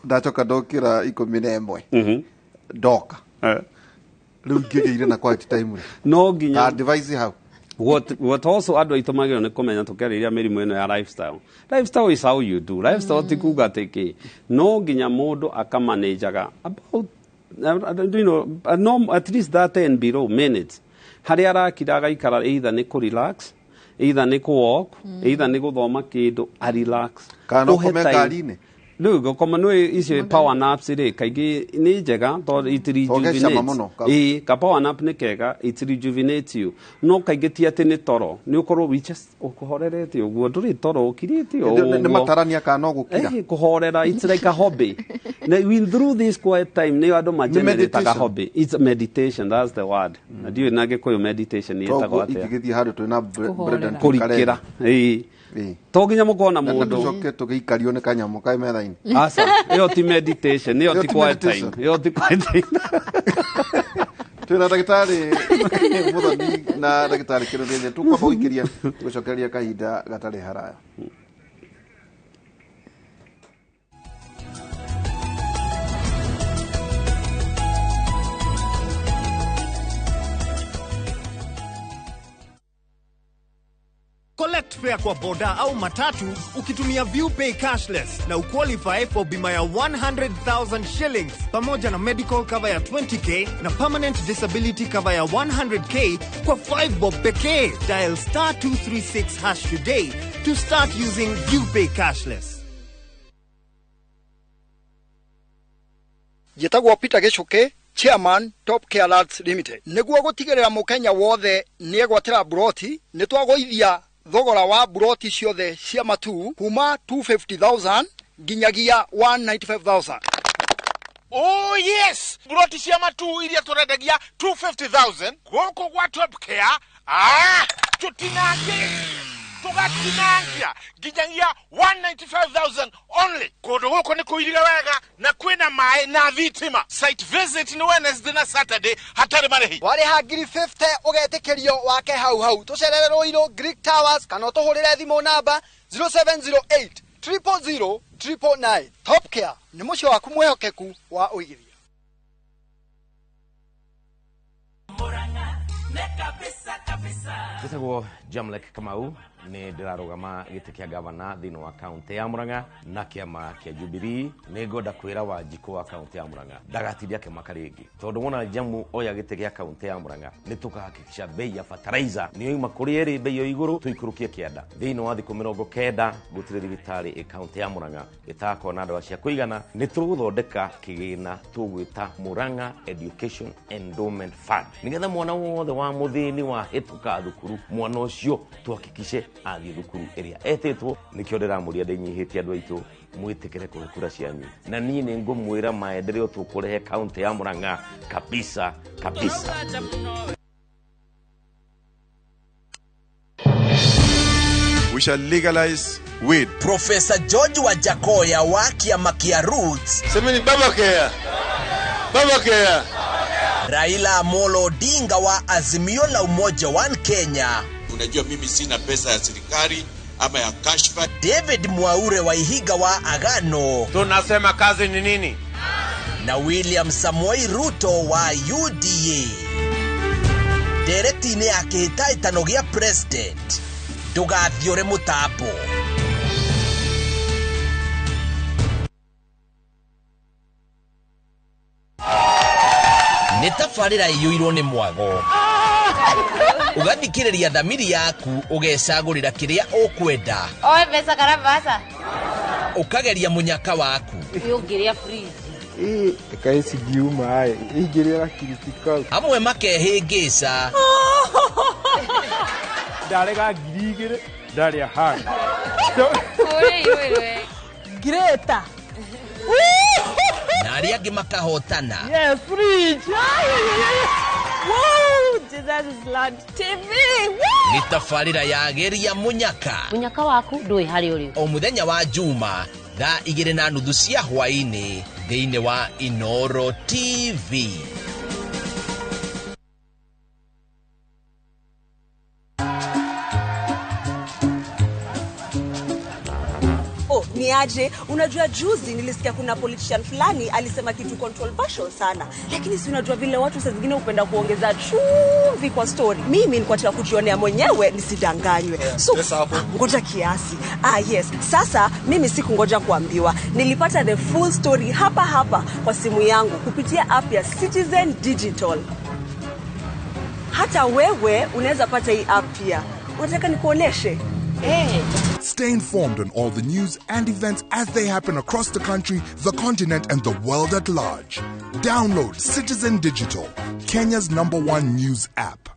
Ndacoka ndokĩra 11 ndoka. Rĩu ingĩgĩire na quiet time rĩ. No nginya Ta device hau. What also andũ aitũ magĩrĩirwo nĩ kũmenya tũkĩarĩrĩria mĩrimũ ĩno ya lifestyle. Lifestyle is how you do. Lifestyle ti kuga atĩ kĩ. No nginya mũndũ akamanajaga about no, at least that 10 below minutes harĩa arakira agaikara, either nĩ kũ relax, either nĩ kũ walk, either nĩ gũthoma kĩndũ a relax. Kana no Ũhe ũkome time. ngari-inĩ. Rĩu gũkoma nĩ icio power naps rĩ, kaingĩ nĩ njega tondũ it Tondũ cama rejuvenates. mũno, Ĩĩ, ka power nap nĩ kega, it rejuvenates you, no kaingĩ ti atĩ nĩ toro, nĩ ũkorwo we just ũkũhorerete ũguo, ndũrĩ toro, ũkirĩte o Nĩ ũguo. matarania kana no gũkira. Eh, kũhorera, it's like a hobby. Na we through this quiet time nĩ andũ magenerataga meditation. hobby. It's meditation, that's the word. Na ndiũĩ na Gĩkũyũ meditation ĩtagwo Toguo atĩa. ingĩgĩthiĩ handũ twĩ na Brendan. Kũrikĩra, ĩĩ, to nginya mũkona Na mũndũ. tũcoke tũgĩikario nĩ kanyamũ kaĩ metha-inĩ. Aca, ĩyo ti meditation, ĩyo Ĩyo ti ti quiet time, meditation. ĩyo ti quiet time. Twĩna ndagĩtarĩ Mũthoni na ndagĩtarĩ Kĩrũthĩthĩ. Tũkwamba gũikĩria tũgũcokereria kahinda gatarĩ haraya. Collect fare kwa boda au matatu ukitumia ViewPay cashless na uqualify for bima ya 100,000 shillings pamoja na medical cover ya 20K na permanent disability cover ya 100K kwa 5 bob pekee. Dial star 236 hash today to start using ViewPay cashless. Njĩtagwo Peter Gĩcũkĩ, chairman, Top Care Lands Limited. Nĩguo gũtigĩrĩra mũkenya wothe nĩegwatĩra buroti, nĩ twagũithia thogora wa buroti ciothe cia Matuu kuma 250,000 nginyagia 195,000. Oh yes, buroti cia Matuu iria tũrendagia 250,000 gũkũ gwa Top Care, tũtinangie tũgatinangia nginyagia 195,000 only. Kũndũ gũkũ nĩ kũirige wega na kwĩna maĩ na thitima. Site visit nĩ Wednesday na Saturday hatarĩ marĩhi. Warĩha ngiri 50 ũgetĩkĩrio wake hau hau. Tũcerere Ruiru Greek Towers kana ũtũhũrĩre thimũ namba 0708 000 999. Top Care nĩ mũciĩ waku mwĩhokeku wa ũigithia. Njĩtagwo Jamlek Kamau, nĩ ndĩrarũgama gĩtĩ kĩa gavana thĩinĩ wa kaunti ya Murang'a na kĩama kĩa Jubilee. Nĩ ngwenda kwĩra Wanjikũ wa kaunti ya Murang'a ndagatinde akĩmaka rĩngĩ, tondũ wona Jamu oya gĩtĩ gĩa kaunti ya Murang'a nĩ tũkahakikisha bei ya fertilizer nĩ yoima kũrĩa ĩrĩ bei ya igũrũ tũikũrũkie kĩanda. Thĩinĩ wa thikũ 90 gũtirĩ thibitarĩ ĩ kaunti ya Murang'a ĩtakorwo na ndawa cia kũigana. Nĩ tũgũthondeka kĩgĩna tũgwĩta Murang'a Education Endowment Fund, nĩgetha mwana wothe wa mũthĩni wahĩtũka thukuru, mwana ũcio tuhakikishe athiĩ thukuru ĩrĩa etĩtwo. Nĩkĩo ndĩramũria ndĩnyihĩtie andũ aitũ mwĩtĩkĩre kũhe kura cianyu, na niĩ nĩ ngũmwĩra maendeleo tũkũrehe kaunti ya Murang'a kabisa kabisa. We shall legalize weed. Profesa George Wajackoyah wa kĩama kĩa Roots. Semeni baba care. Baba care. Raila Amolo Odinga wa Azimio la Umoja One Kenya. Unajua mimi sina pesa ya serikali ama ya kashfa. David Mwaure wa Ihiga wa Agano. Tunasema kazi ni nini? Na William Samoei Ruto wa UDA. Ndereti-inĩ ya kĩhĩtahĩtano gĩa president, ndũgathiũre mũtambo. Nĩ tabarĩra ĩiyũirwo nĩ mwago. Ũgathikĩrĩria thamiri yaku, ũgecagũrĩra kĩrĩa ũkwenda. Oe mbeca kana mbaca. Ũkageria mũnyaka waku. Ũngĩrĩa fridge. Kaĩ cingiuma ĩ ingĩrĩa gakiriti kau. Amwe makehĩngĩca. Ndarega 2,000 ndarĩa hanga. Greta. Na arĩa angĩ makahotana. Yes, fridge. Woo, Jesus is Lord TV. Nĩ tabarĩra ya geria mũnyaka. Mũnyaka waku ndũĩ harĩa ũrĩ. O mũthenya wa Juma thaa 2:30 cia hwaĩ-inĩ thĩinĩ wa Inoro TV. Oh, ni Niaje, unajua juzi nilisikia kuna politician fulani alisema kitu controversial sana, lakini si unajua vile watu saa zingine hupenda kuongeza chumvi kwa story. Mimi nilikuwa nataka kujionea mwenyewe nisidanganywe. So ngoja kiasi. Ah yes, sasa mimi sikungoja kuambiwa. Nilipata the full story hapa hapa kwa simu yangu kupitia app ya Citizen Digital. Hata wewe unaweza pata hii app pia. Unataka nikuoneshe? Hey. Stay informed on all the news and events as they happen across the country, the continent, and the world at large. Download Citizen Digital, Kenya's #1 news app.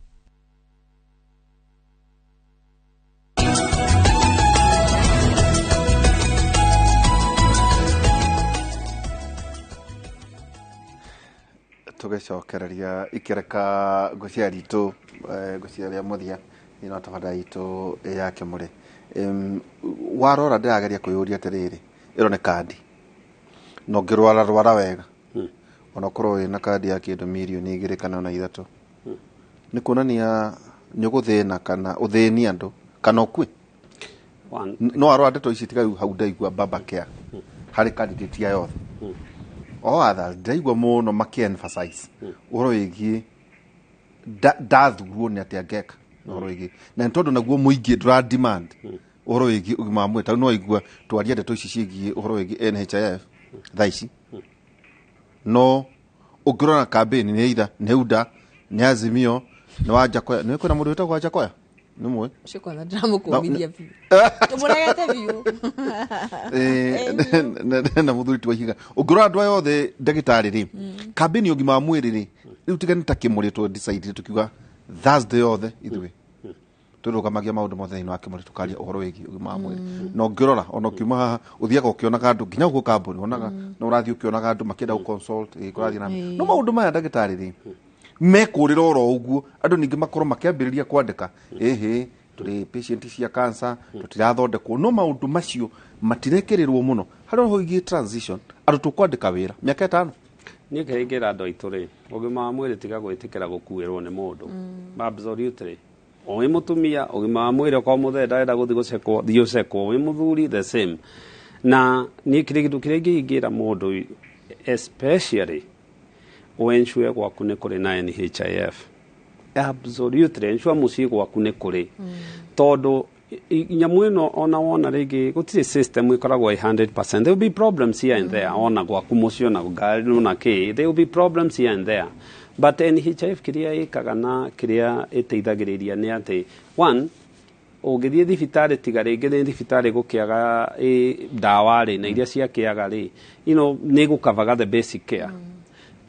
Tugicokereria ikireka ngucia ritu ngucia ria muthia ino tabada itu ya Kimuri. Warora ndirageria kwiyuria atiriri, iro ni kandi no ngirwara rwara wega ona korwo wina kandi ya kindu mirioni 2 kana ona 3 ni kuonania ni uguthina kana uthini andu kana ukue. No arora ndeto ici tiga hau ndaigua baba care hari candidate ya yothe o others ndaigua muno maki emphasize uhoro wigie ndathurwo ni atia ngeka uhoro wigie na tondu naguo muingi ndura demand uhoro wigie ugima wa mwiri tau no igua twaria ndeto ici cigie uhoro wigie NHIF thaa ici no ungirora campaign ni either ni UDA ni Azimio ni Wajakoya ni kwina mundu witagwo Wajakoya ni mwe ucio kwanza ndiramukumithia biũ tũmũregete biũ. Na muthuri ti Waihiga ungirora andu aya othe ndagitari ri campaign ugima wa mwiri ri riu tiga ni ta Kimuri tu decide tukiuga Thursday yothe ithuĩ turugamagia maundu mothe thiini wa Kimuri tukaria uhoro wigi ugima wa mwiri na ungirora ona ukiuma haha uthiaga ukionaga andu nginya guku kambuni wonaga no urathii ukionaga andu makienda gu consult kurathii na no maundu maya ndagitari ri mekurira oro uguo andu ningi makorwo makiambiriria kwandika ehe turi patient cia cancer tutirathondekwo no maundu macio matirekererwo muno hari ho igie transition andu tukwandika wira miaka 5 niä kĩingĩra andũ aitũ rĩ ũgima wa mwĩrĩ tiga gwĩtĩkĩra gũkuĩrwo nĩ mũndũ. Absolutely. Wĩ mũtumia ũgima wa mwĩrĩ okorwo mũthee ndarenda gũthiĩ gũcekwo thiĩ ũcekwo, wĩ mũthuri the same. Na niĩ kĩndũ kĩrĩa ingĩingĩra mũndũ especially ensure gwaku nĩ kũrĩ na NHIF. Absolutely ensure mũciĩ gwaku nĩ kũrĩ tondũ nyamũ ĩno ona wona rĩngĩ gũtirĩ system ĩkoragwo ĩ 100%. There will be problems here and there ona gwaku mũciĩ ona ngari ona kĩ, there will be problems here and there, but NHIF kĩrĩa ĩkaga na kĩrĩa ĩteithagĩrĩria nĩ atĩ one, ũngĩthiĩ thibitarĩ tiga rĩngĩ nĩ thibitarĩ gũkĩaga ndawa rĩ na iria ciakĩaga rĩ, you know, nĩ gũkavaga the basic care.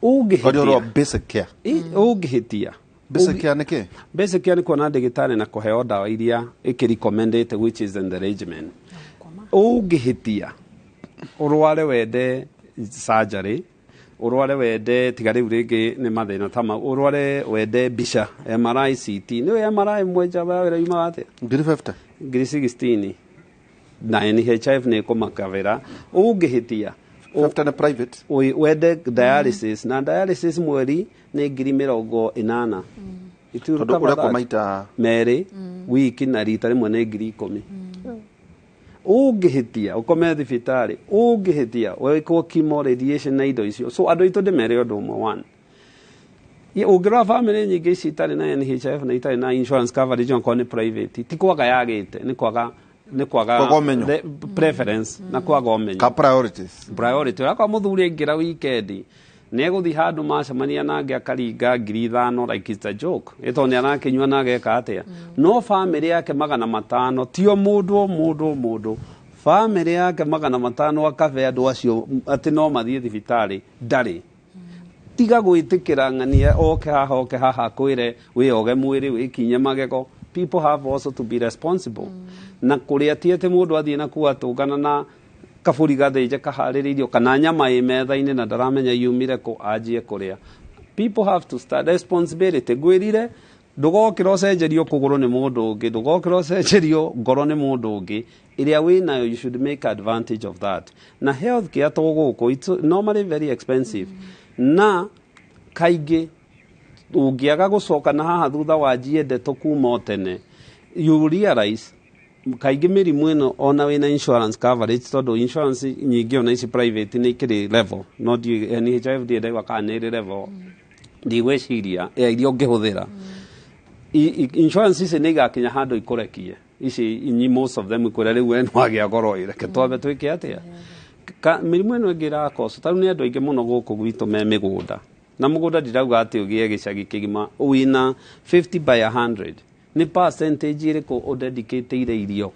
Ũngĩhĩtia basic care, ũngĩhĩtia basic care nĩ kĩ? Basic care nĩ kuona ndagĩtarĩ na kũheo ndawa iria ĩkĩrecommendete which is in the regimen. Ũngĩhĩtia ũrware wende surgery, ũrware wende tiga rĩu rĩngĩ nĩ mathĩna ta mau, ũrware wende mbica MRI CT, nĩ MRI mwenja wĩra yumaga atĩa? 50,000 16,000 na NHIF nĩ ĩkũmakavĩra. Ũngĩhĩtia 50 na private wende dialysis na dialysis mweri nĩ 80,000 tondu urekwo maita merĩ wiki na rita rĩmwe nĩ 10,000. Ũngĩhĩtia ũkome thibitarĩ, ũngĩhĩtia wĩkwo chemo radiation na indo icio. So andũ aitũ ndĩmere ũndũ ũmwe one, ũngĩrora family nyingĩ ici itarĩ na NHIF na itarĩ na insurance coverage onakorwo nĩ private, ti kwaga yagĩte, nĩ kwaga preference na kwaga ũmenyo ka priorities. Priority ũrakwa mũthuri aingĩra weekend nĩ egũthiĩ handũ macemania nangĩ akaringa 5,000 like it's a joke, ĩtondũ nĩ arakĩnyua na ageka atĩa. No family yake 500 tio mũndũ mũndũ mũndũ, family yake 500 akabe andũ acio atĩ no mathiĩ thibitarĩ ndarĩ. Tiga gwĩtĩkĩra ng'ania oke haha oke haha kwĩre wĩoge mwĩrĩ wĩkinye magego. People have also to be responsible. Na kũrĩa ti atĩ mũndũ athiĩ na kuu atũngana na kaburi gathĩnje kaharĩrĩirio kana nyama ĩ metha-inĩ na ndaramenya yumire kũ anjie kũrĩa. People have to start responsibility. Ngwĩrire ndũgokĩra ũcenjerio kũgũrũ nĩ mũndũ ũngĩ, ndũgokĩra ũcenjerio ngoro nĩ mũndũ ũngĩ, ĩrĩa wĩnayo you should make advantage of that. Na health care to gũkũ it's normally very expensive. Na kaingĩ ũngĩaga gũcoka na haha thutha wanjie ndeto kuma o tene, you realize Kaingĩ mĩrimũ ĩno ona wĩna insurance coverage, tondũ insurance nyingĩ ona ici private nĩ ikĩrĩ level, no ndiũĩ NHIF ndirĩ ndaigua kana nĩ ĩrĩ level, ndigwĩciria ya iria ũngĩhũthĩra. Insurance ici nĩ igakinya handũ ikũrekie ici inyi, most of them ikwĩra rĩu we nĩwagĩa goro ĩ, reke twambe twĩke atĩa. Mĩrimũ ĩno ĩngĩ ĩrakoco tarĩu nĩ andũ aingĩ mũno gũkũ gwitũ me mĩgũnda, na mũgũnda ndirauga atĩ ũgĩe gĩcagi kĩgima, wĩna 50 by 100, nĩ percentage ĩrĩkũ ũdedicate irio,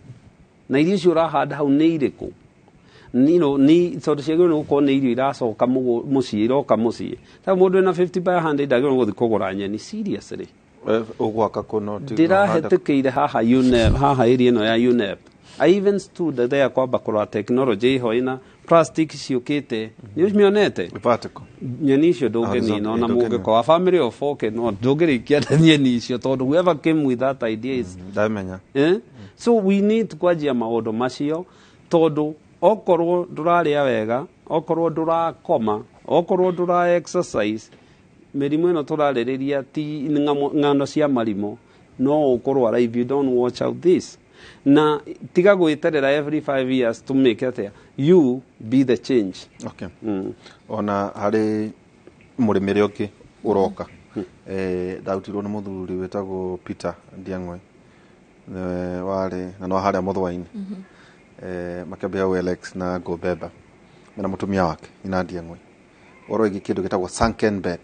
na irio icio ũrahanda hau nĩ irĩkũ? Ni tondũ ciagĩrĩirwo nĩ gũkorwo nĩ irio iracoka mũciĩ, iroka mũciĩ. Ta mũndũ wĩna 50 by 100 ndagĩrĩirwo nĩ gũthiĩ kũgũra nyeni, seriously. Ũgwaka kũno? Ndĩrahetũkĩire haha UNEP, haha area ĩno ya UNEP. I even stood there kwamba kũrora technology ĩho ĩna plastic ciũkĩte, nĩ ũmĩonete? Vertical. Nyeni icio ndũngĩnina ona mũngĩkorwo family of four, no ndũngĩrĩkia nyeni icio, tondũ whoever came with that idea is Ndamenya. Eh? So we need kwanjia maũndũ macio, tondũ okorwo ndũrarĩa wega, okorwo ndũrakoma, okorwo ndũra exercise, mĩrimũ ĩno tũrarĩrĩria ti ng'ano cia marimũ, no ũkũrwara if you don't watch out this. Na tiga gwĩterera every 5 years to make atĩa, you be the change. Okay. Ona harĩ mũrĩmĩre ũngĩ ũroka, ndarutirwo nĩ mũthuri wĩtagwo Peter Ndiang'oi, nĩwe warĩ na no harĩa Mũthũa-inĩ, makĩambia OLX na Gobeba mena mũtumia wake Ina Ndiang'oi, ũhoro wĩgiĩ kĩndũ gĩtagwo sunken bed.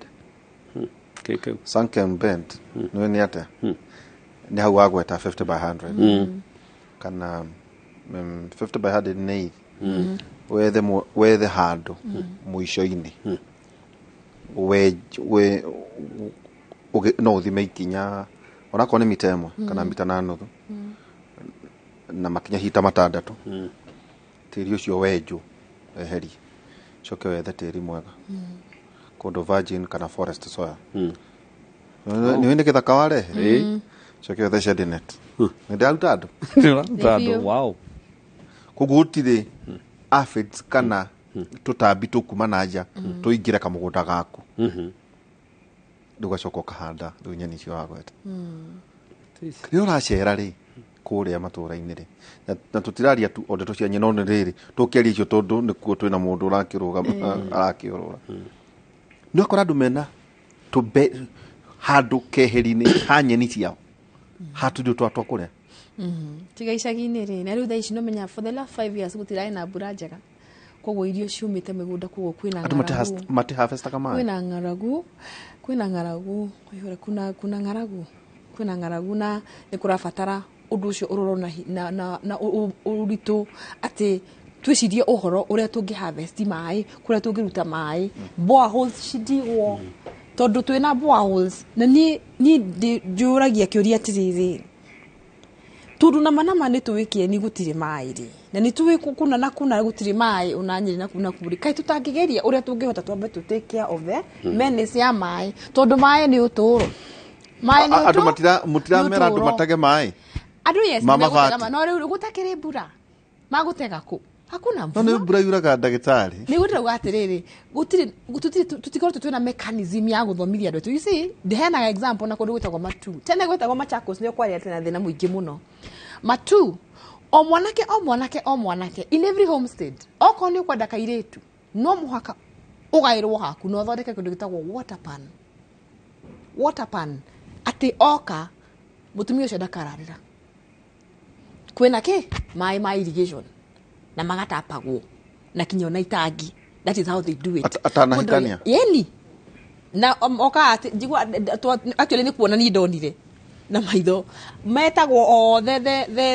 Kĩkĩu. Sunken bed nĩwe nĩ atĩa? Nĩ hau wagweta 50 by 100 kana 50 by 100 nĩ wethe wethe handũ mũico-inĩ, we no ũthime ikinya onakorwo nĩ mita 1 kana mita na nuthu, na makinya hita 6, tĩri ũcio wenjwo weherie, coke wethe tĩri mwega kũndũ virgin kana forest soil, nĩ nĩ gĩthaka warehe, coke wethe shade net. Nĩ ndaruta andũ. Ndĩraruta andũ, wow. Koguo gũtirĩ aphids kana tũtambi tũkuma na nja tũingĩre kamũgũnda gaku, rĩu ũgacoka ũkahanda rĩu nyeni icio wagweta. Rĩrĩa ũracera rĩ kũrĩa matũra-inĩ rĩ, na tũtiraria tu o ndeto cia nyeni, no nĩ rĩrĩ tũkĩaria icio tondũ nĩkuo twĩna mũndũ ũrakĩrũgama arakĩũrũra, nĩ ũkora andũ mena tũbe handũ keheri-inĩ ha nyeni ciao hatũrio twa twa kũrĩa. Tiga icagi-inĩ rĩ, na rĩu thaa ici nomenya for the last 5 years gũtirarĩ na mbura njega, koguo irio ciumĩte mĩgũnda, koguo kwĩna andũ ng'aragu, matiharvestaga maĩ, kwĩna ng'aragu, ũihũre, kuna ng'aragu, kwĩna ng'aragu, na nĩ kũrabatara ũndũ ũcio ũrorwo na, na, na, na ũritũ, atĩ twĩcirie ũhoro ũrĩa tũngĩ harvest maĩ, kũrĩa tũngĩruta maĩ, boreholes citigwo, tondũ twĩna boreholes. Na niĩ njũragia kĩũria atĩrĩrĩ, tondũ nama nama nĩ tũĩ kĩeni gũtirĩ maĩ rĩ, na nĩ tũĩ kũna na kũna gũtirĩ maĩ, ona Nyĩrĩ na kuna kũrĩ, kaĩ tũtangĩgeria ũrĩa tũngĩhota twambe tũ take care of the menace ya maĩ, tondũ maĩ nĩ ũtũũro, maĩ nĩ andũ mũtiramera andũ ũtũũro. Matege maĩ. Andũ, yes, Ma nĩmegũtega mabati. no rĩu gũtakĩrĩ mbura magũtega kũ? Hakuna No mvua. nĩ mbura yuraga, ndagĩtarĩ. Nĩguo ndĩrauga atĩrĩrĩ, gũtirĩ tũtikorwo twĩna mechanism ya gũthomithia andũ aitũ. You see, ndĩheanaga example na kũndũ gwĩtagwo Matu, tene gwĩtagwo Machakos, nĩo kwarĩ atĩ na thĩna mũingĩ mũno. Matu, o mwanake, o mwanake, o mwanake in every homestead, okorwo nĩ ũkwenda kairĩtu, no mũhaka ũgaĩrwo haku na ũthondeke kĩndũ gĩtagwo water pan, water pan, atĩ oka mũtumia ũcio ndakararĩra, kwĩna kĩ maĩ ma irrigation na magatapagwo na kinya ona itangi. That is how they do it. Atanahikania? Yeni na oka atĩ njigua actually nĩ kuona niĩ ndonire na maitho, metagwo othe,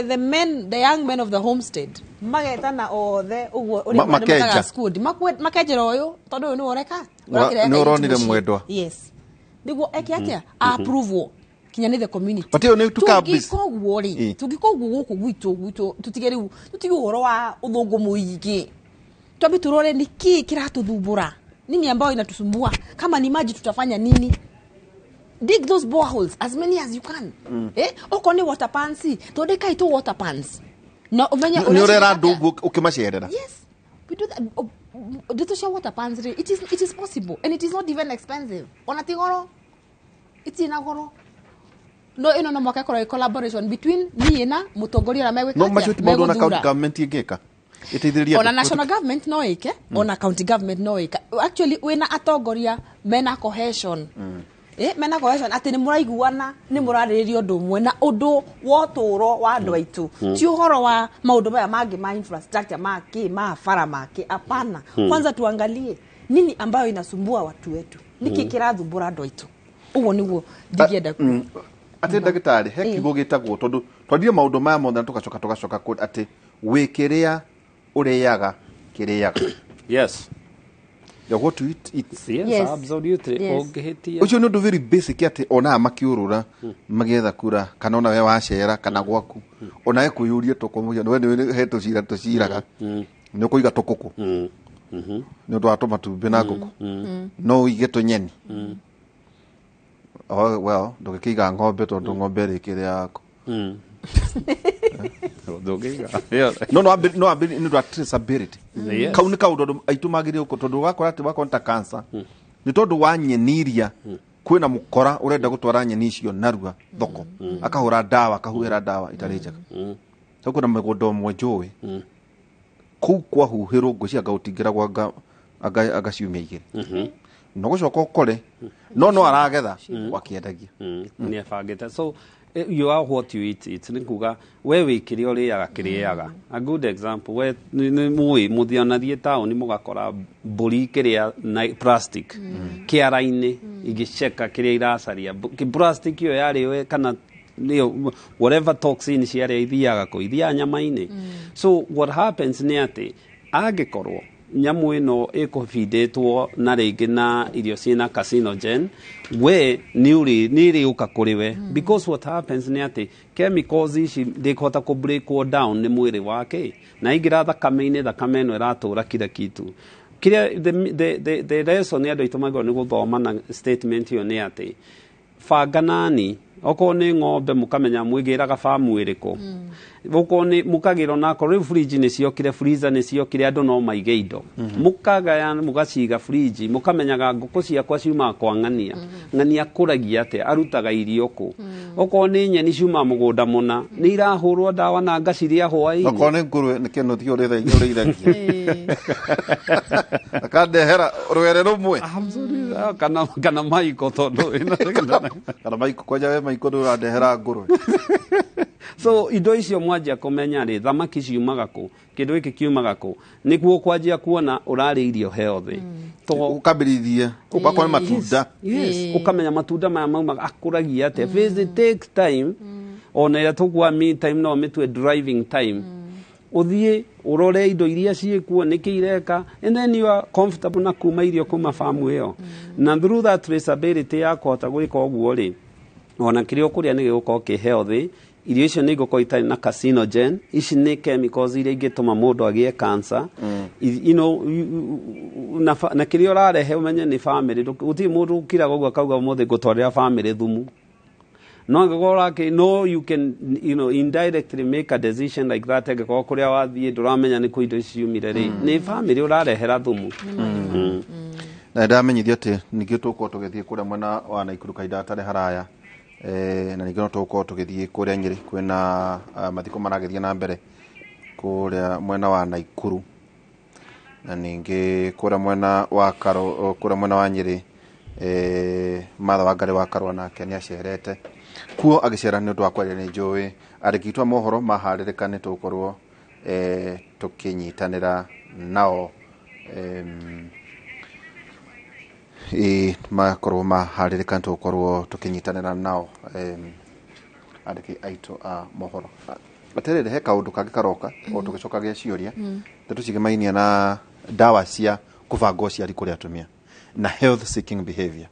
the men, the young men of the homestead, magetana othe ũguo ũrĩa Makenja. metaga squad. Makenjera ũyũ, tondũ ũyũ nĩwe ũreka ũrakĩrehe Nĩ kairĩtu ũronire mũciĩ. mwendwa. Yes, nĩguo eke atĩa, approve kinya nĩ the community. But ĩyo nĩ tukambis. Tũngĩka ũguo rĩ, tũngĩka ũguo gũkũ gwitũ tũtige rĩu, tũtige ũhoro wa ũthũngũ mũingĩ, twambe tũrore nĩ kĩĩ kĩratũthumbũra, nini ambayo inatusumbua. Kama ni maji, tutafanya nini? Dig those boreholes, as many as you can. Eh, okorwo nĩ water pans, thondekai tu water pans na ũmenye Nĩ ũrera ũreciria andũ atĩa. ũguo ũkĩmacerera? Yes, we do that. Oh, ndeto cia water pans rĩ, it is possible and it is not even expensive, ona ti goro, itirĩ na goro. No ĩno no mwaka ĩkorwo ĩ collaboration between niĩ na mũtongoria ũrĩa megwĩka No atĩa? macio ti maũndũ ona county Megũthura. government ĩngĩka ĩteithĩrĩrie Ona andũ. national government no ĩke, ona county government no ĩka. Actually, wĩna atongoria mena cohesion, mena cohesion atĩ nĩ mũraiguana, nĩ mũrarĩrĩria ũndũ ũmwe na ũndũ wa ũtũũro wa andũ aitũ, ti ũhoro wa maũndũ maya mangĩ ma infrastructure, ma kĩ, ma bara, ma kĩ, hapana. Kwanza tuangalie nini ambayo inasumbua watu wetu, nĩkĩ kĩrathumbũra andũ aitũ. Ũguo nĩguo ndingĩenda. Atĩ ndagĩtarĩ, he kiugo gĩtagwo, tondũ twarire maũndũ maya mothe na tũgacoka atĩ wĩ kĩrĩa ũrĩaga kĩrĩaga. The what to eat, eat. Yes, absolutely. Ũngĩhĩtia. Ũcio nĩ ũndũ very basic, atĩ onaga makĩũrũra magĩetha kura, kana ona we wacera kana gwaku, onawe kwĩyũria tũkũ we nĩ he tũcira tũciraga nĩ ũkũiga tũkũkũ nĩ ũndũ wa tũmatumbĩ na ngũkũ, no ũige tũnyeni. Oh, well, ndũgĩkĩiga ng'ombe tondũ ng'ombe ĩrĩkĩrĩa yaku. Ndũngĩiga. No ambĩrĩrie nĩ ũndũ wa traceability. Kau nĩ kaũndũ andũ aitũ magĩrĩirwo tondũ ũgakora atĩ wakora ta cancer nĩ tondũ wa nyeni iria kwĩna mũkora ũrenda gũtwara nyeni icio narua thoko, akahũra ndawa, akahuhĩra ndawa itarĩ njega. Tondũ kwĩna mũgũnda ũmwe njũĩ kũu kwahuhĩrwo ngũci anga gũtingĩragwo anga ciumia 2, no gũcoka ũkore no aragetha wakĩendagia. Nĩ ebangĩte. So you are what you eat. It nĩ kuga we wĩ kĩrĩa ũrĩaga kĩrĩaga. A good example, we nĩ mũĩ mũthianathiĩ taũni mũgakora mbũri kĩrĩa na plastic kĩara-inĩ igĩceka kĩrĩa iracaria. Plastic ĩyo yarĩwe kana nĩyo whatever toxin ciarĩa ithiaga kũ ithiaga nyama-inĩ. So what happens nĩ atĩ angĩkorwo nyamũ ĩno ĩkũbindĩtwo na rĩngĩ na irio ciĩna carcinogen, we nĩ ũrĩ nĩ ĩrĩũka kũrĩ we, because what happens nĩ atĩ chemicals ici ndĩkũhota kũ breakwo down nĩ mwĩrĩ wake na ingĩra thakame-inĩ, thakame ĩno ĩratũra kila kitu kĩrĩa. The lesson andũ aitũ magĩrĩirwo nĩ gũthoma na statement ĩyo nĩ atĩ banganani, okorwo nĩ ng'ombe mũkamenya mwĩgĩraga bamu ĩrĩkũ, okorwo nĩ mũkagĩra, onakorwo rĩu fridge nĩ ciokire, freezer nĩ ciokire, andũ no maige indo, mũkagaya, mũgaciga fridge, mũkamenyaga ngũkũ ciakwa ciumaga kwa ng'ania, ng'ania akũragia atĩa, arutaga irio kũ, okorwo nĩ nyeni ciumaga mũgũnda mũna, nĩ irahũrwo ndawa na ngacirĩa hwaĩ-inĩ. Okorwo nĩ ngũrwe nĩ kĩndũ ti ũrĩithagia akandehera rwere rũmwe. Kana maiko tondũ kana maiko kwanja, we maiko nĩ ũrandehera ngũrwe. So indo icio mwanjia kũmenya rĩ, thamaki ciumaga kũ, kĩndũ gĩkĩ kiumaga kũ, nĩguo kwanjia kuona ũrarĩa irio healthy. Ũkambĩrĩria ũgakorwo nĩ matunda. Yes, ũkamenya matunda maya maumaga, akũragia atĩa. First, it takes time, ona ĩrĩa tũkuga me time, no mĩtue driving time, ũthiĩ ũrore indo iria ciĩkuo, nĩkĩ ireka, and then you are comfortable na kuma irio kuma famu ĩyo, na through that traceability ya kũhota gwĩka ũguo rĩ, ona kĩrĩa ũkũrĩa nĩ gĩgũkorwo kĩ healthy. Irio icio nĩ igũkorwo itarĩ na carcinogen, ici nĩ chemicals iria ingĩtũma mũndũ agĩe cancer. Na kĩrĩa ũrarehe ũmenye nĩ family. Gũtirĩ mũndũ ũkiraga ũguo akauga ũmũthĩ ngũtwarĩra family thumu. No angĩkorwo ũrakĩ no, you can indirectly make a decision like that. Angĩkorwo kũrĩa wathiĩ ndũramenya nĩ kũ indo ici ciumire rĩ, nĩ family ũrarehera thumu. Na ndamenyithio atĩ ningĩ tũgũkorwo tũgĩthiĩ kũrĩa mwena wa Naikuru kahinda gatarĩ haraya, na ningĩ no tũgũkorwo tũgĩthiĩ kũrĩa Nyĩrĩ kwĩna mathiko maragĩthiĩ na mbere kũrĩa mwena wa Naikuru, na ningĩ kũrĩa mwena wa Karo, kũrĩa mwena wa Nyĩrĩ, Martha Wangari wa Karũa nake nĩ acerete kuo, agĩcera nĩ ũndũ wa kwaria. Nĩ njũĩ andĩki aitũ a mohoro maharĩrĩka nĩ tũgũkorwo tũkĩnyitanĩra nao, ĩ makorwo maharĩrĩka nĩ tũgũkorwo tũkĩnyitanĩra nao, andĩki aitũ a mohoro. Atĩrĩrĩ, he kaũndũ kangĩ karoka o tũgĩcokagia ciũria, tũcigĩmainia na ndawa cia kũbanga ũciari kũrĩ atumia na health seeking behavior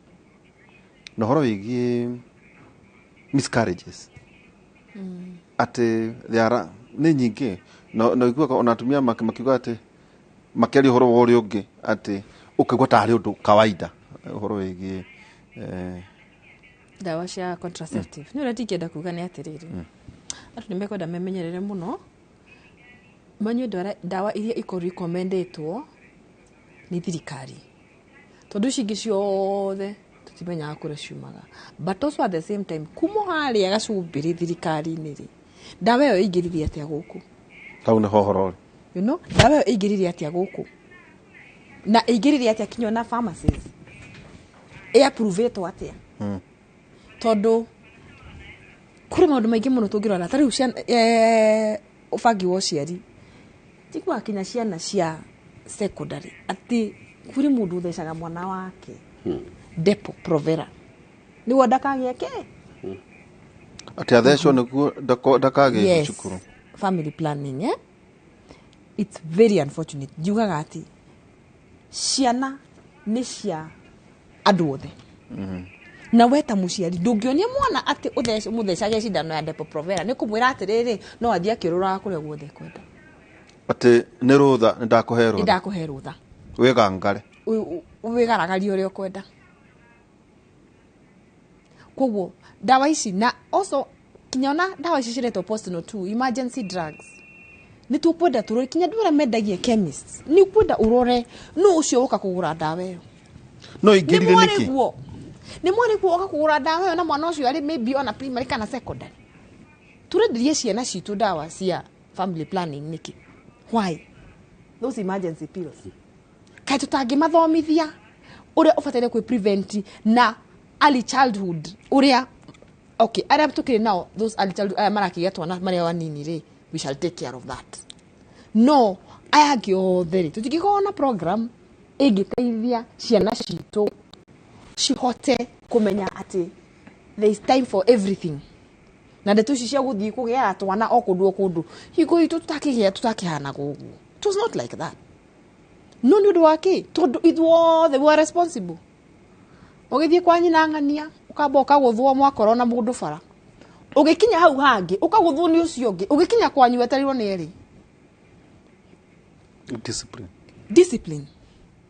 na ũhoro wĩgiĩ miscarriages, atĩ there are nĩ nyingĩ no iguaga ona atumia makiuga atĩ makĩaria ũhoro wa ũrĩa ũngĩ, atĩ ũkaigua tarĩ ũndũ kawaida, ũhoro wĩgiĩ ndawa cia contraceptive. Nĩ ũrĩa ndingĩenda kuga nĩ atĩrĩrĩ, andũ nĩ mekwenda memenyerere mũno, manyue ndawa iria ikorwo recommendĩtwo nĩ thirikari, tondũ ici ingĩ ciothe Tũtimenyaga kũrĩa ciumaga. But also at the same time, kuma harĩa gacumbĩrĩ thirikari-inĩ rĩ, ndawa ĩyo ĩingĩrire atĩa gũkũ? Hau nĩho ũhoro ũrĩ. You know, ndawa ĩyo ĩingĩrire atĩa gũkũ? Na ĩingĩrire atĩa kinya ona pharmacies? Ĩ-approve-ĩtwo atĩa? Tondũ kũrĩ maũndũ maingĩ mũno tũngĩrora ta rĩu ũbangi wa ũciari tiguaga kinya ciana cia secondary atĩ kũrĩ mũndũ ũthecaga mwana wake Depo Provera nĩguo ndakagĩe kĩ. Atĩ athecwo nĩguo ndakagĩe Yes, cukuru. Family planning, eh? It's very unfortunate. Njugaga atĩ ciana nĩ cia andũ othe. Na we ta mũciari ndũngĩonia mwana atĩ mũthecage cindano ya Depo Provera nĩ kũmwĩra atĩrĩrĩ no athiĩ akĩũrũraga kũrĩa guothe ekwenda. Atĩ nĩ rũtha, nĩ ndakũhe rũtha. Nĩndakũhe rũtha. Wĩgangare. Wĩgaragarie ũrĩa ũkwenda. Koguo ndawa ici na also kinya ona ndawa ici ciretwo Postinor 2 emergency drugs nĩ tũkwenda tũrore kinya andũ arĩa mendagia chemists nĩ ũkwenda ũrore nũ ũcio woka kũgũra ndawa ĩyo. No ingĩrire nĩkĩ? Mwarĩguo nĩ mwarĩguo oka kũgũra ndawa ĩyo na mwana ũcio arĩ maybe ona primary kana secondary. Tũrenderie ciana citũ ndawa cia family planning nĩkĩ? Why those emergency pills? Kaĩ tũtangĩmathomithia ũrĩa ũbataire kwĩ prevent na early childhood ũrĩa okay arĩa tũkĩrĩ nao those early childhood aya marakĩgĩa twana marĩ o anini rĩ, we shall take care of that. No aya angĩ othe rĩ, tũtingĩkorwo na program ĩngĩteithia ciana citũ cihote kũmenya atĩ there is time for everything na ndeto ici cia gũthiĩ kũgĩaga twana o kũndũ o kũndũ hingo itũ tũtakĩgĩa tũtakĩhanaga ũguo. It was not like that. No nĩ ũndũ wa kĩ? Tondũ ithuothe we are responsible. Ũgĩthiĩ kwa nyina ng'ania ũkamba ũkagũthwo mwakorwo na mũndũ bara, ũgĩkinya hau hangĩ ũkagũthwo nĩ ũcio ũngĩ, ũgĩkinya kwanyu wetereirwo nĩ erĩ. Discipline. Discipline.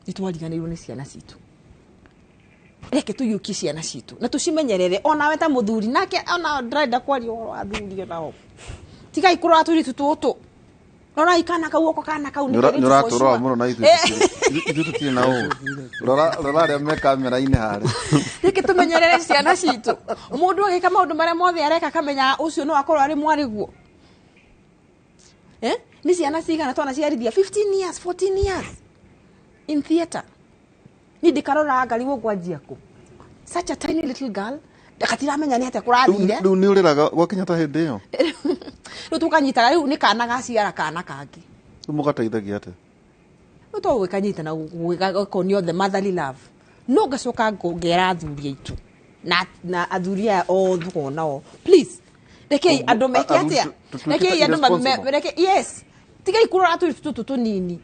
Nĩ twariganĩirwo nĩ ciana citũ. Reke tũiyũkie ciana citũ na tũcimenyerere onawe ta mũthuri nake ona ndĩrenda kwaria ũhoro wa athuri onao. Tigai kũrora tũirĩtu tũtũ. Rorai kana kau oko kana kau nĩ Nĩ kairĩtu for ũratũrora sure. mũno na ithuĩ ithuĩ tũtirĩ na ũũ. Rora arĩa me kamera-inĩ harĩa. Reke tũmenyerere ciana citũ. Mũndũ agĩka maũndũ marĩa mothe areka akamenya ũcio no akorwo arĩ mwarĩguo. Nĩ ciana cigana twanaciarithia 15 years, 14 years in theatre. Niĩ ndĩkarora ngarigwo ngwanjia kũ. Such a tiny little girl gatiramenya nĩ atĩa kũrathire. Rĩu nĩ ũrĩraga gwakinya ta hĩndĩ ĩyo? Rĩu tũkanyitaga rĩu nĩ kana gaciara kana kangĩ. Rĩu mũgateithagia atĩa? Rĩu to gwĩkanyita na gũkonio the motherly love. No ngacoka ngera athuri aitũ na athuri aya othe onao please rekei andũ meke atĩa? Rekei andũ reke yes tigai kũrora tũirĩtu tũtũ tũnini.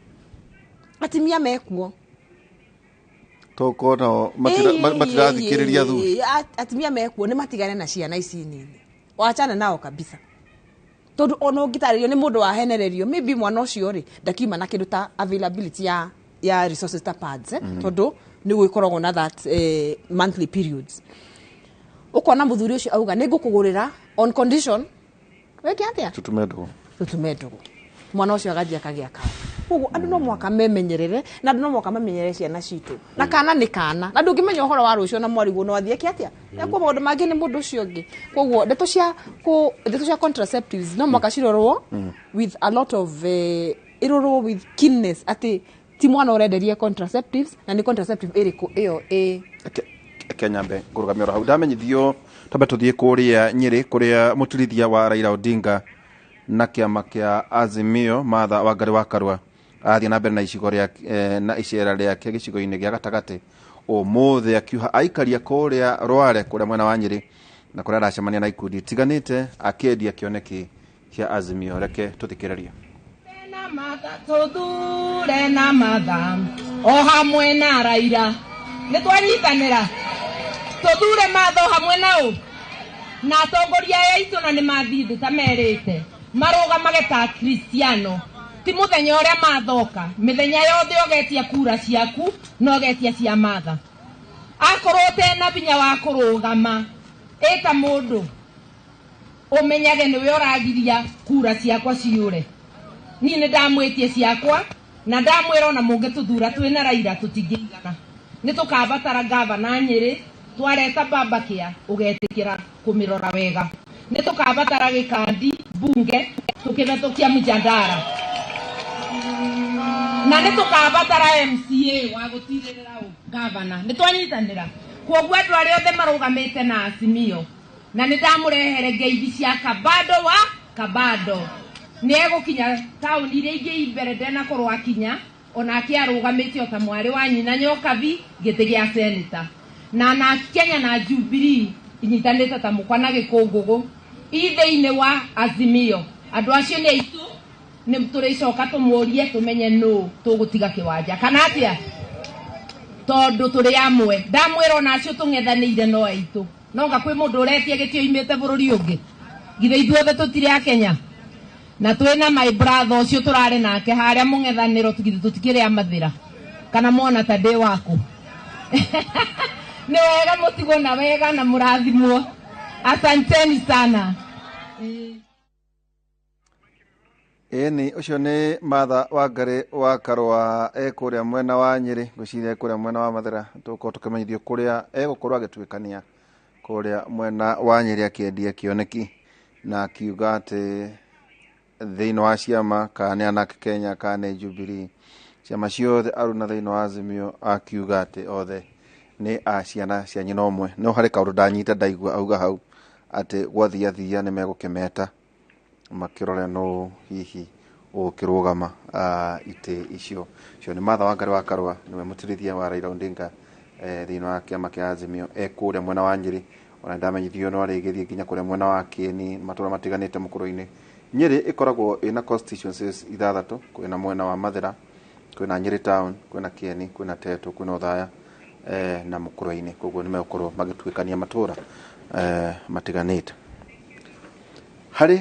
Atumia mekuo. Tũkona matirathikĩrĩria athuri. Atumia mekuo nĩ matigane na ciana ici nini. Wachana nao kabisa. Tondũ ona ũngĩtarĩrio nĩ mũndũ wahenererio maybe mwana ũcio rĩ ndakiuma na kĩndũ ta availability ya resources ta pads tondũ nĩ gwĩkoragwo na that monthly periods. Ũkona mũthuri ũcio auga nĩ ngũkũgũrĩra on condition weke atĩa? Tũtume ndũgũ. Tũtume ndũgũ. Mwana ũcio agathiĩ akagĩa kana. Koguo andũ no mũhaka memenyerere na andũ no mũhaka mamenyerere ciana citũ. Na kana nĩ kana. Na ndũngĩmenya ũhoro wa rũciũ na mwariguo no athiĩ eke atĩa? Ekwo maũndũ mangĩ nĩ mũndũ ũcio ũngĩ. Koguo ndeto cia contraceptives no mũhaka cirorwo with a lot of irorwo with keenness atĩ ti mwana ũrenderia contraceptives na nĩ contraceptive ĩrĩkũ ĩyo ĩ Kenya mbe ngũrũgamia oro hau ndamenyithio twambe tũthiĩ kũrĩa Nyĩrĩ kũrĩa mũturithia wa Raila Odinga na kĩama kĩa Azimio Martha Wangari wa Karua athiĩ na mbere na icigo rĩa na icera rĩake gĩcigo-inĩ gĩa gatagatĩ ũmũthĩ akiuha aikaria kũrĩa Rware kũrĩa mwena wa Nyĩrĩ na kũrĩa aracemania na ikundi itiganĩte akĩendia kĩoneki kĩa Azimio. Reke tũthikĩrĩrie. Tũthure na Martha o hamwe na Raila nĩ twanyitanĩra tũthure Martha o hamwe na ũ na atongoria aya aitũ na nĩ mathiĩ thĩ ta merĩte marũgamage ta Kristiano ti mũthenya ũrĩa mathoka mĩthenya yothe ũgetia kura ciaku na ũgetia cia Martha. Akorwo ũtena binya wa kũrũgama ĩta mũndũ ũmenyage nĩwe ũragiria kura ciakwa ciũre. Niĩ nĩ ndamwĩtie ciakwa na ndamwĩra ona mũngĩtũthura twĩna Raila tũtingĩigana. Nĩ tũkabatara gavana Nyĩrĩ, Twareta baba kia ugetikira kumirora wega. Nĩ tũkabatara gĩkandi bunge tũkĩhetũkia mjadara. Na nĩ tũkabatara MCA wa gũtirĩrĩra gavana. Nĩ twanyitanĩra. Kwoguo andũ arĩa othe marũgamĩte na Azimio na nĩ ndamũrehere ngeithi cia Kabado wa Kabado. Nĩ egũkinya taũni iria ingĩ mbere ndenakorwo akinya, onake arũgamĩte o ta mwarĩ wa nyina Nyokabi gĩtĩ gĩa seneta. Na Kenya na Jubilee inyitanĩte ta mũkwa na gĩkũngũgũ i thĩinĩ wa Azimio. Andũ acio nĩ aitũ, nĩ tũrĩcoka tũmũrie tũmenye nũ tũgũtiga kĩwanja kana atĩa, tondũ tũrĩ amwe. Ndamwĩra ona acio tũng'ethanĩire no aitũ, no nga kwĩ mũndũ ũretia gĩtĩ oimĩte bũrũri ũngĩ. Githĩ ithuothe tũtirĩ a Kenya? Na twĩna my brother ũcio tũrarĩ nake harĩa mũng'ethanĩro, githĩ tũtikĩrĩ a Mathĩra? Kana mwona ta ndĩ waku? Nĩ wega mũtigwo na wega na mũrathimwo. Asanteni sana. Ĩni ũcio nĩ Martha Wangari wa Karũa e kũrĩa mwena wa Nyĩrĩ, ngwĩciria e kũrĩa mwena wa Mathĩra. Tũgũkorwo tũkĩmenyithio kũrĩa egũkorwo agĩtuĩkania kũrĩa mwena wa Nyĩrĩ akĩendia kĩoneki, na akiuga atĩ thĩinĩ wa ciama kana nĩ Anake Kenya kana nĩ Jubilee, ciama ciothe aruna thĩinĩ wa Azimio, akiuga atĩ othe nĩ a ciana cia nyina ũmwe. No harĩ kaũndũ ndanyita ndaigua auga hau atĩ gwathiathia nĩ megũkĩmeta makĩrore no hihi ũgũkĩrũgama itĩ icio. Ũcio nĩ Martha Wangari wa Karũa, nĩwe mũtirithia wa Raila Odinga thĩinĩ wa kĩama kĩa Azimio e kũrĩa mwena wa Nyĩrĩ. Ona ndamenyithio no arĩgĩthiĩ nginya kũrĩa mwena wa Kieni, matũra matiganĩte mũkũrũ-inĩ. Nyĩrĩ ĩkoragwo ĩna constituencies ithathatũ, kwĩna mwena wa Mathĩra, kwĩna Nyĩrĩ town, kwĩna Kieni, kwĩna Tetu, kwĩna Othaya na mũkũrũ-inĩ. Koguo nĩ megũkorwo magĩtuĩkania matũra matiganĩte. Harĩ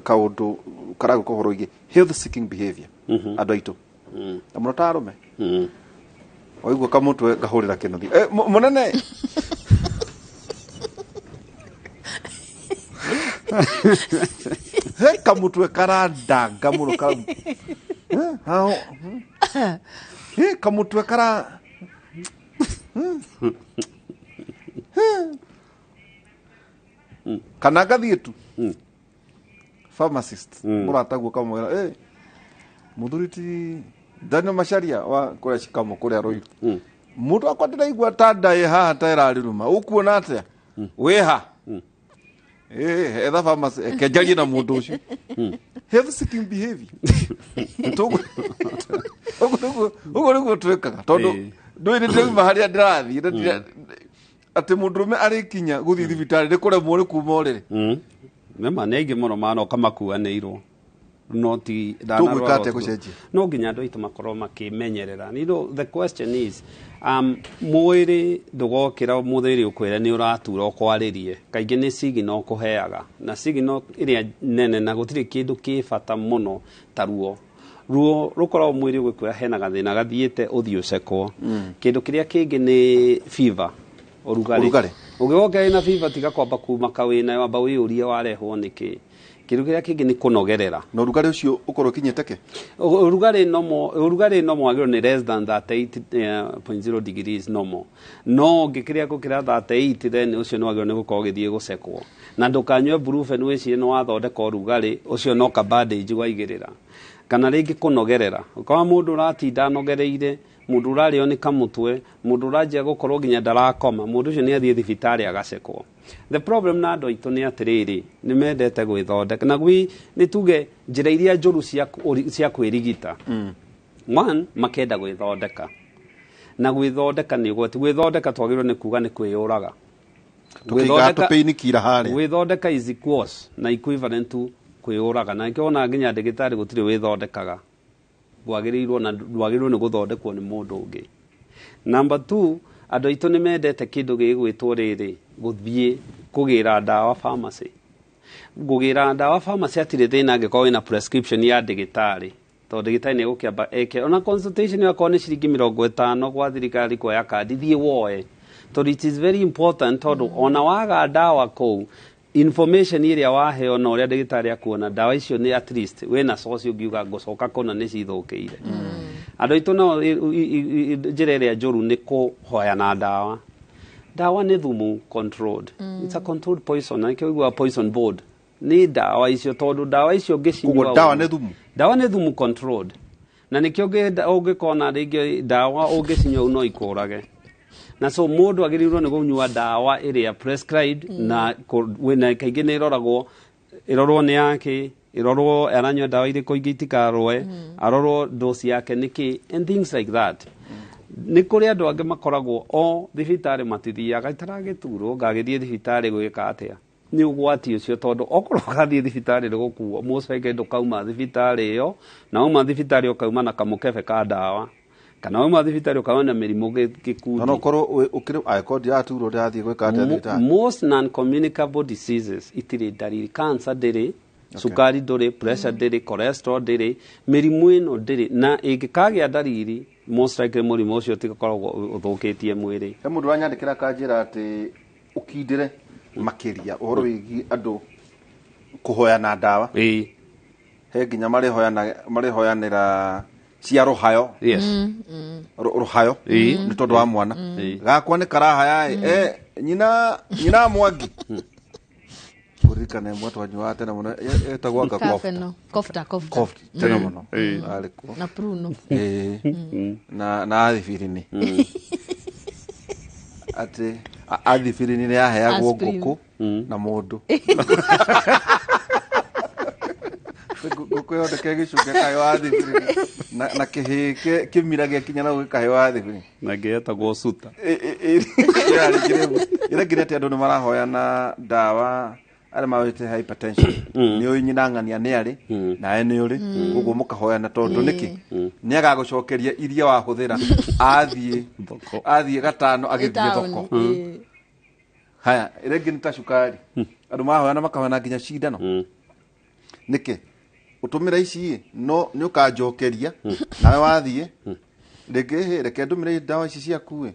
kaũndũ karagũka ũhoro wĩgiĩ health seeking behavior, andũ aitũ na mũno ta arũme, waigua kamũtwe ngahũrĩra kĩnuthi mũnene. He kamũtwe karandanga mũno he kamũtwe kara kana ngathiĩ tu pharmacist mũrataguo kamwĩra mũthuri ti Daniel Macharia wa kũrĩa Shikamo kũrĩa Ruiru, mũndũ wakwa ndĩraigua ta ndaĩ haha ta ĩrarĩrũma, ũkuona atĩa wĩha? Etha pharmacy ekenjarie na mũndũ ũcio. Health seeking behavior ũguo nĩguo twĩkaga, tondũ ndũĩ nĩ ndĩrauma harĩa ndĩrathiĩ atĩ mũndũrũme arĩkinya gũthiĩ thibitarĩ nĩ kũremwo nĩ kuma ũrĩrĩ. Nĩma nĩ aingĩ mũno manoka makuanĩirwo. No ti tũgwĩka atĩa gũcenjia? No nginya andũ aitũ makorwo makĩmenyerera. You know, the question is mwĩrĩ ndũgokĩra mũthĩrĩ ũkwĩre nĩ ũratura ũkwarĩrie. Kaingĩ nĩ signal ũkũheaga, na signal ĩrĩa nene, na gũtirĩ kĩndũ kĩ bata mũno ta ruo. Ruo rũkoragwo mwĩrĩ ũgĩkwĩra hena gathĩna gathiĩte ũthiĩ ũcekwo. Kĩndũ kĩrĩa kĩngĩ nĩ fever, ũrugarĩ. Ũngĩgoka wĩna fever tiga kwamba kuma kawĩna, wamba wĩyũrie warehwo nĩkĩ. Kĩndũ kĩrĩa kĩngĩ nĩ kũnogerera. Na ũrugarĩ ũcio ũkorwo ũkinyĩte kĩ? Ũrugarĩ normal wagĩrĩirwo nĩ less than 38.0 degrees normal. No ũngĩkĩria gũkĩra 38 then ũcio nĩ wagĩrĩirwo nĩ gũkorwo ũgĩthiĩ gũcekwo. Na ndũkanyue Brufen wĩcirie nĩ wathondeka ũrugarĩ, ũcio no ka bandage waigĩrĩra. Kana rĩngĩ kũnogerera. Ũkora mũndũ ũratinda anogereire, mũndũ ũrarĩo nĩ kamũtwe, mũndũ ũranjia gũkorwo nginya ndarakoma, mũndũ ũcio nĩ athiĩ thibitarĩ agacekwo. The problem na andũ aitũ nĩ atĩrĩrĩ, nĩ mendete gwĩthondeka na nĩ tuge njĩra iria njũru cia kwĩrigita. One, makenda gwĩthondeka. Na gwĩthondeka nĩ ũgwati. Gwĩthondeka twagĩrĩirwo nĩ kuga nĩ kwĩyũraga. Gwĩthondeka is equals na equivalent to kwĩyũraga. Na nĩkĩo wonaga nginya ndagĩtarĩ gũtirĩ wĩthondekaga. Ndwagĩrĩirwo na ndwagĩrĩirwo nĩ gũthondekwo nĩ mũndũ ũngĩ. Number 2, andũ aitũ nĩ mendete kĩndũ gĩgwĩtwo rĩrĩ, gũthiĩ kũgĩra ndawa pharmacy. Kũgĩra ndawa pharmacy hatirĩ thĩna angĩkorwo wĩna prescription ya ndagĩtarĩ, tondũ ndagĩtarĩ nĩ egũkĩamba eke ona consultation yakorwo nĩ ciringi 50 gwa thirikari kuoya kandi, thiĩ woe, tondũ it is very important, tondũ ona waga ndawa kũu, information ĩrĩa waheo na ũrĩa ndagĩtarĩ akuona ndawa icio nĩ at least wĩna source ũngiuga ngũcoka kũna nĩ cithũkĩire. Andũ aitũ no njĩra ĩrĩa njũru nĩ kũhoya na ndawa. Ndawa nĩ thumu controlled. It's a controlled poison. Na nĩkĩo ũiguaga poison board. Nĩ ndawa icio, tondũ ndawa icio ũngĩcinyua Koguo ndawa nĩ thumu? Ndawa nĩ thumu controlled. Na nĩkĩo ũngĩkona rĩngĩ ndawa ũngĩcinyua no ikũrage. Na so mũndũ agĩrĩirwo nĩ kũnyua ndawa ĩrĩa prescribed, na kaingĩ nĩ ĩroragwo, ĩrorwo nĩ yake, ĩrorwo aranyua ndawa irĩkũ ingĩ itikarũe, arorwo dose yake nĩkĩ, and things like that. Nĩ kũrĩ andũ angĩ makoragwo o thibitarĩ matithiaga, itaragĩturwo ngagĩthiĩ thibitarĩ gwĩka atĩa? Nĩ ũgwati ũcio, tondũ okorwo ũgathiĩ thibitarĩ nĩ gũkuo, most likely ndũkauma thibitarĩ ĩyo, na wauma thibitarĩ ũkauma na kamũkebe ka ndawa, kana wauma thibitarĩ ũkauma na mĩrimũ gĩkundi. No ũkorwo ũkĩrĩ angĩkorwo ndiraturwo ndĩrathiĩ gwĩka atĩa thibitarĩ? Most non-communicable diseases itirĩ ndariri. Cancer ndĩrĩ, cukari ndũrĩ, pressure ndĩrĩ, cholesterol ndĩrĩ, mĩrimũ ĩno ndĩrĩ, na ĩngĩkagĩa ndariri most likely mũrimũ ũcio ũtigakoragwo ũthũkĩtie mwĩrĩ. He mũndũ ũranyandĩkĩra akanjĩra atĩ ũkindĩre makĩria ũhoro wĩgiĩ andũ kũhoya na ndawa. He nginya marĩhoyanĩra cia rũhayo. Rũhayo nĩ tondũ wa mwana. Gakwa nĩ karahaya ĩ, nyina Mwangi. Kũririkana ĩmwe twanyuaga tene mũno ĩtagwo anga Kofta. Kofta tene mũno. Arĩ kuo. Na pruno. Na athibirini. Atĩ athibirini nĩ yaheagwo ngũkũ na mũndũ. Ngũkũ yothe gĩcunge kaheo athibirini na kĩhĩĩ kĩmira gĩakinya na gĩkaheo athibirini. Na ĩngĩ yetagwo suta. Ĩrĩa ngĩrĩ atĩ andũ nĩ marahoyana ndawa arĩa mawĩte hypertension. Nĩ ũĩ nyina ng'ania nĩ arĩ nawe nĩ ũrĩ, koguo mũkahoyana tondũ nĩkĩ nĩ agagũcokeria iria wahũthĩra athiĩ gatano agĩthiĩ thoko. Haya, ĩrĩa ĩngĩ nĩ ta cukari. Andũ marahoyana makahoyana nginya cindano. Nĩkĩ ũtũmĩra ici no nĩ ũkanjokeria nawe wathiĩ rĩngĩ reke ndũmĩre ndawa ici ciaku ĩ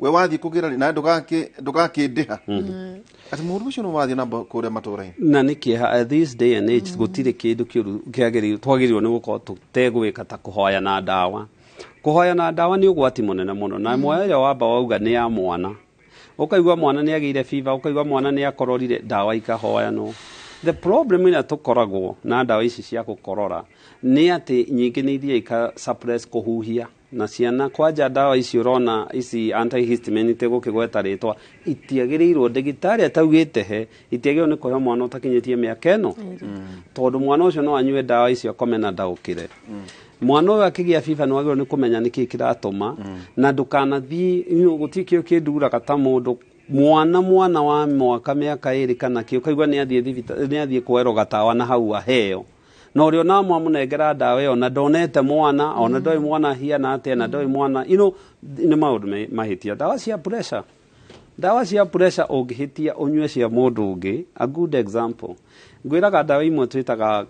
we wathiĩ kũgĩra nawe ndũgakĩndĩha. Atĩ mũndũ ũcio no wathiĩ na kũrĩa matũũra-inĩ. Na nĩ kĩeha at this day and age gũtirĩ kĩndũ kĩũru kĩagĩrĩirwo twagĩrĩirwo nĩ gũkorwo tũtegwĩka ta kũhoya na ndawa. Kũhoya na ndawa nĩ ũgwati mũnene mũno, na ĩmwe ĩrĩa wamba wauga nĩ ya mwana. Ũkaigua mwana nĩ agĩire fever, ũkaigua mwana nĩ akororire, ndawa ikahoyanwo. The problem ĩrĩa tũkoragwo na ndawa ici cia gũkorora nĩ atĩ nyingĩ nĩ ithiaga ika suppress kũhuhia na ciana. Kwanja ndawa ici ũrona ici antihistamine itegũkĩgweta rĩtwa itiagĩrĩirwo, ndagĩtarĩ ataugĩte he itiagĩrĩirwo nĩ kũheo mwana ũtakinyĩtie mĩaka ĩno, tondũ mwana ũcio no anyue ndawa icio akome na ndaũkĩre. Mwana ũyũ akĩgĩa fever nĩ wagĩrĩirwo nĩ kũmenya nĩkĩĩ kĩratũma, na ndũkanathiĩ gũtirĩ kĩo kĩnduraga ta mũndũ mwana wa mwaka mĩaka 2 kana kĩ ũkaigua nĩ athiĩ thibitarĩ, nĩ athiĩ kwerwo gatawa na hau aheo, na ũrĩa ona mwamũnengera ndawa ĩyo na ndonete mwana, ona ndoĩ mwana hiana atĩa, na ndoĩ mwana nĩ maũndũ mahĩtia. Ndawa cia pressure, ndawa cia pressure ũngĩhĩtia ũnyue cia mũndũ ũngĩ, a good example ngwĩraga ndawa imwe twĩtaga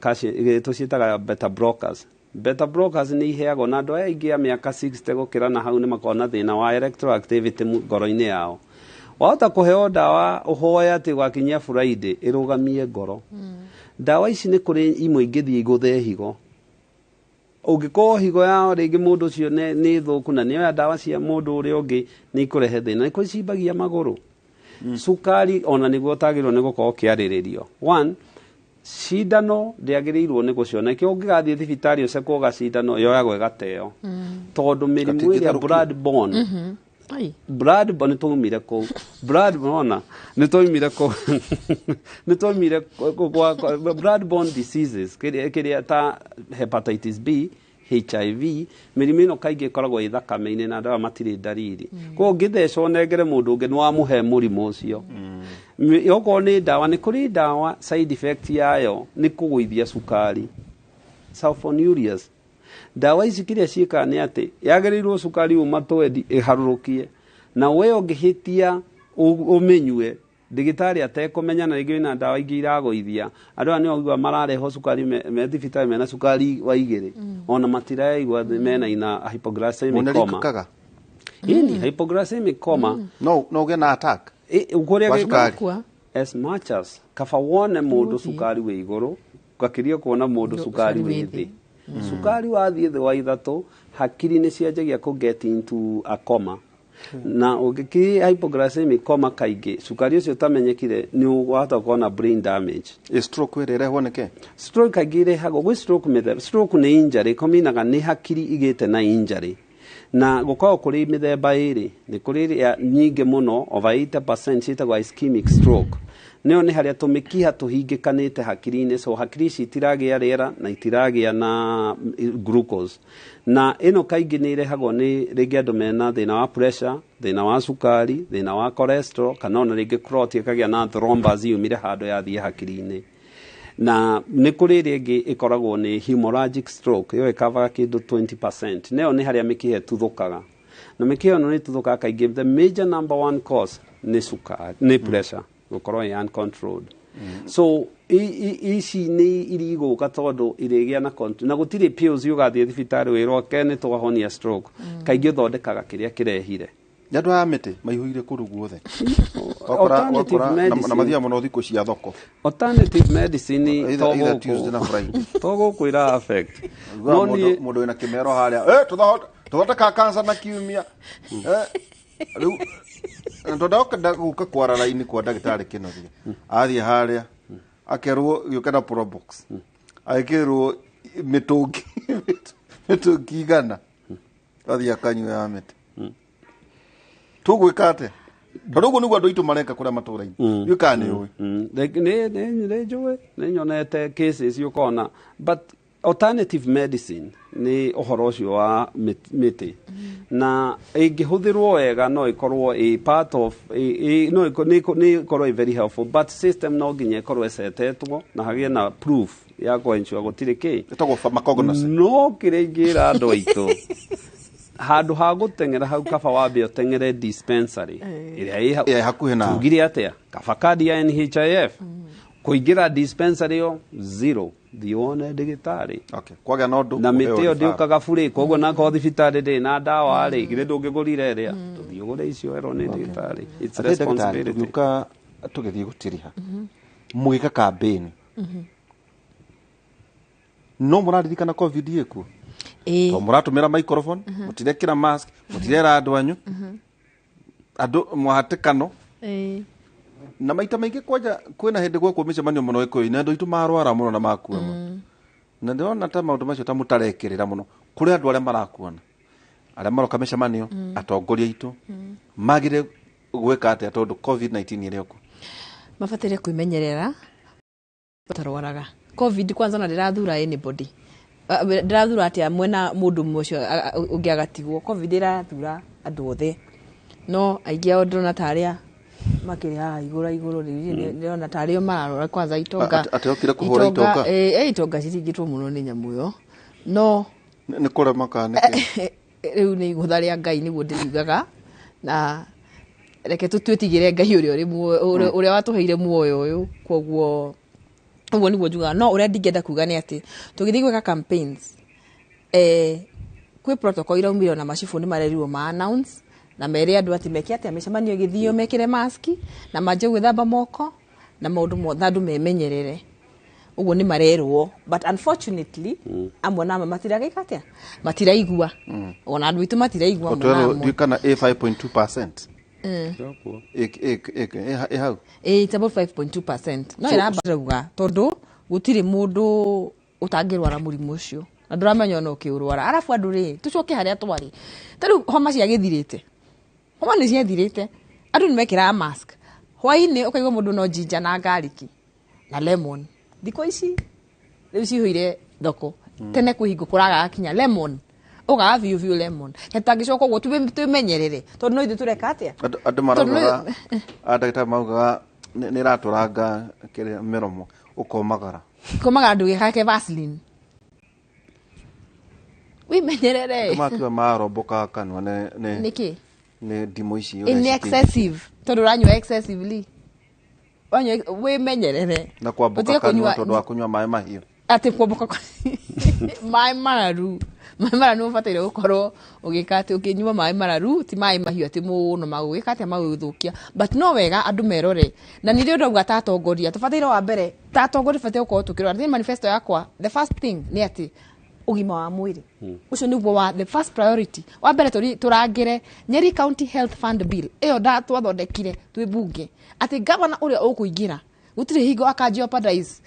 tũciĩtaga beta blockers. Beta blockers nĩ iheagwo na andũ aya aingĩ a mĩaka 60 gũkĩra na hau nĩ makoragwo na thĩna wa electroactivity ngoro-inĩ yao. Wahota kũheo ndawa ũhoe atĩ gwakinyia Friday ĩrũgamie ngoro. Ndawa ici nĩ kũrĩ imwe ingĩthiĩ igũthe higo. Ũngĩkorwo higo yao rĩngĩ mũndũ ũcio nĩ thũku na nĩoya ndawa cia mũndũ ũrĩa ũngĩ nĩ ikũrehe thĩna. Nĩ kũrĩ cimbagia magũrũ. Cukari ona nĩguo ũtagĩrĩirwo nĩ gũkorwo ũkĩarĩrĩrio. One, cindano ndĩagĩrĩirwo nĩ gũciona. Nĩkĩo ũngĩgathiĩ thibitarĩ ũcekwo gacindano yoyagwo ĩgateo. Tondũ mĩrimũ ĩrĩa blood borne, blood borne nĩtwaumire kũu. Blood ona nĩtwaumire kũu. Nĩtwaumire kwa blood borne diseases kĩrĩa ta hepatitis B, HIV, mĩrimũ ĩno kaingĩ ĩkoragwo ĩ thakame-inĩ na andũ aya matirĩ ndariri. Koguo ũngĩthecwo ũnengere mũndũ ũngĩ nĩ wamũhe mũrimũ ũcio. Okorwo nĩ ndawa, nĩ kũrĩ ndawa side effect yayo nĩ kũgũithia cukari, sulfonylureas. Ndawa ici kĩrĩa ciĩkaga nĩ atĩ yagĩrĩirwo cukari uma twendi ĩharũrũkie, na we ũngĩhĩtia ũmĩnyue ndagĩtarĩ atekũmenya, na rĩngĩ wĩna ndawa ingĩ iragũithia, andũ aya nĩ ũiguaga mararehwo cukari me thibitarĩ mena cukari wa 2, ona matiraigua mena ina hypoglycemic coma. Ĩni hypoglycemic coma no ũgĩe na attack kũrĩa gĩkwa as much as kaba wone mũndũ cukari wĩ igũrũ gakĩria kuona mũndũ cukari wĩ thĩ. Cukari wathiĩ thĩ wa 3 Hakiri nĩ cianjagia kũ get into a coma, na ũngĩkĩ hypoglycemic coma, kaingĩ cukari ũcio ũtamenyekire nĩ wahota gũkorwo na brain damage. Ĩ stroke ĩrĩa ĩrehwo nĩkĩ? Stroke kaingĩ ĩrehagwo gwĩ stroke mĩthemba. Stroke nĩ injury kominaga nĩ hakiri igĩte na injury, na gũkoragwo kũrĩ mĩthemba ĩrĩ. Nĩ kũrĩ ĩrĩa nyingĩ mũno, over 80%, ciĩtagwo ischemic stroke. Nĩyo nĩ harĩa tũmĩkiha tũhingĩkanĩte hakiri-inĩ, so hakiri ici itiragĩa rĩera na itiragĩa na glucose. Na ĩno kaingĩ nĩ ĩrehagwo nĩ rĩngĩ andũ mena thĩna wa pressure, thĩna wa cukari, thĩna wa cholesterol, kana ona rĩngĩ clot ĩkagĩa na thrombus yumire handũ yathiĩ hakiri-inĩ. Na nĩ kũrĩ ĩrĩa ĩngĩ ĩkoragwo nĩ hemorrhagic stroke. Ĩyo ĩkavaga kĩndũ 20%. Nayo nĩ harĩa mĩkiha ĩtuthũkaga, na mĩkiha ĩno nĩ ĩtuthũkaga kaingĩ. The major number one cause nĩ cukari, nĩ pressure gũkorwo ĩ uncontrolled. So ici nĩ irigũka tondũ irĩgĩa na na gũtirĩ pills ũgathiĩ thibitarĩ wĩrwo ke nĩ twahonia stroke. Kaingĩ ũthondekaga kĩrĩa kĩrehire. Nĩ andũ aya mĩtĩ maihũire kũndũ guothe. Alternative na mathiaga mũno thikũ cia thoko. Alternative medicine to Either Tuesday na gũkũ Friday. To gũkũ ĩra affect. Ugaga No mũndũ niĩ mũndũ wĩna kĩmero harĩa, tũthondekaga cancer na kiumia. Rĩu tondũ gũka kwara raini kwa ndagĩtarĩ Kĩnoria, athiĩ harĩa akerwo gĩũke na probox, agĩkĩrwo mĩtũngi 100, athiĩ akanyua ya mĩtĩ. Tũgwĩka atĩa? Tondũ ũguo nĩguo andũ aitũ mareka kũrĩa matũra-inĩ. Ndiũĩ kana nĩ ũĩ. Nĩ njũĩ, nĩ nyonete cases ũkona, but alternative medicine nĩ ũhoro ũcio wa mĩtĩ, na ĩngĩhũthĩrwo wega no ĩkorwo ĩ part of no nĩ ĩkorwo ĩ very helpful, but system no nginya ĩkorwo ĩcetetwo na hagĩe na proof ya kũ-ensure gũtirĩ kĩ. Ĩtagwo pharmacognosy. No kĩrĩa ingĩra andũ aitũ, handũ ha gũteng'era hau, kaba wambe ũteng'ere dispensary ĩrĩa ĩ Ĩ hakuhĩ nawe. Tugire atĩa? Kaba kandi ya NHIF kũingĩra dispensary ĩyo zero, thiĩ wone ndagĩtarĩ. Okay. Kwagĩa na ũndũ Na mĩtĩ ũheo ĩyo referral. ndĩũkaga burĩ. Koguo nakorwo thibitarĩ ndĩrĩ na ndawa rĩ, githĩ ndũngĩgũrire ĩrĩa tũthiĩ ũgũre icio werwo nĩ ndagĩtarĩ? It's Atĩ ndagĩtarĩ, responsibility. tũgĩũka tũgĩthiĩ gũtiriha mũgĩka campaign, no mũraririkana COVID ĩkuo? Ĩĩ. To mũratũmĩra microphone, mũtirekĩra mask, mũtirera andũ anyu, andũ mwahatĩkano. Na maita maingĩ kwanja kwĩna hĩndĩ gwekwo mĩcemanio mũno Gĩkũyũ-inĩ, andũ aitũ marwara mũno na makua mũno, na ndĩrona ta maũndũ macio ta mũtarekĩrĩra mũno kũrĩ andũ arĩa marakuona, arĩa maroka mĩcemanio. Atongoria aitũ magire gwĩka atĩa tondũ COVID-19 ĩrĩ okuo? Mabataire kwĩmenyerera ũtarwaraga COVID. Kwanza na ndĩrathura anybody. Ndĩrathura atĩa mwena mũndũ ũmwe ũcio ũngĩ agatigwo. COVID ĩrathura andũ othe, no aingĩ ao ndĩrona ta arĩa makĩrĩ haha igũrũ igũrũ rĩu, ndĩrona ta arĩo mararora kwanza itonga. Atĩ okire kũhũra itonga? Itonga ciringĩtwo mũno nĩ nyamũ ĩyo, no Nĩ kũrema kana nĩkĩ? Rĩu nĩ igũtha rĩa Ngai nĩguo ndĩriugaga, na reke tũtwĩtigĩre Ngai ũrĩa ũrĩ muoyo, ũrĩa watũheire muoyo ũyũ. Koguo ũguo nĩguo njugaga. No ũrĩa ndingĩenda kuga nĩ atĩ tũgĩthiĩ gwĩka campaigns, kwĩ protocol iraumire, ona macibũ nĩ marerirwo ma announce na mere andũ atĩ meke atĩa mĩcemanio ĩgĩthio, mekĩre maski na manjie gwĩthamba moko na maũndũ mothe, andũ memenyerere. Ũguo nĩ marerwo, but unfortunately amwe na amwe matiragĩka atĩa, matiraigua. Ona andũ aitũ matiraigua amwe na Twĩrwo amwe. ndiũĩ kana ĩ 5.2%. Ĩ hau. It's about 5.2%, no ĩramba tondũ gũtirĩ mũndũ ũtangĩrwara mũrimũ ũcio na ndũramenya ona ũkĩũrwara. Arabu andũ rĩ, tũcoke harĩa twarĩ. Ta rĩu homa ciagĩthirĩte, homa nĩ ciathirĩte, andũ nĩ mekĩraga mask, hwainĩ ũkaigua mũndũ no jinja na garlic na lemon. Thikũ ici rĩu cihũire thoko. Tene kwĩ hingo kũragaga kinya lemon, ũgaga biũ biũ lemon. Na tũtangĩcoka ũguo, twĩmenyerere tondũ no ithuĩ tũreka atĩa? Andũ maraugaga, ndagĩtarĩ maugaga nĩ ĩratũranga kĩrĩa mĩromo, ũkomagara. Komagara, ndũgĩhake Vaseline, wĩmenyerere. Andũ makiuga marombokaga kanua nĩ Nĩkĩ? Nĩ ndimũ ici Ĩ, ũrĩa nĩ excessive, tondũ ũranyua excessively. Wanyua, wĩmenyerere. Na kwamboka Ũtige kanua kũnyua- tondũ wa kũnyua maĩ mahiũ. Atĩ kwamboka maĩ mararu, maĩ mararu ũbataire gũkorwo ũgĩka atĩ ũkĩnyua maĩ mararu, ti maĩ mahiũ atĩ mũno magũgĩka atĩa, magũgĩthũkia. But no wega andũ merore, na nĩrĩo ndauga ta atongoria tũbataire, wa mbere ta atongoria tũbataire gũkorwo tũkĩrora. Thĩinĩ manifesto yakwa, the first thing nĩ atĩ Ũgima wa mwĩrĩ ũcio nĩguo wa the first priority. Wa mbere tũrangĩre Nyeri County Health Fund Bill ĩyo nda twathondekire twĩ bunge, atĩ gavana ũrĩa ũkũingĩra gũtirĩ hingo aka jeopardize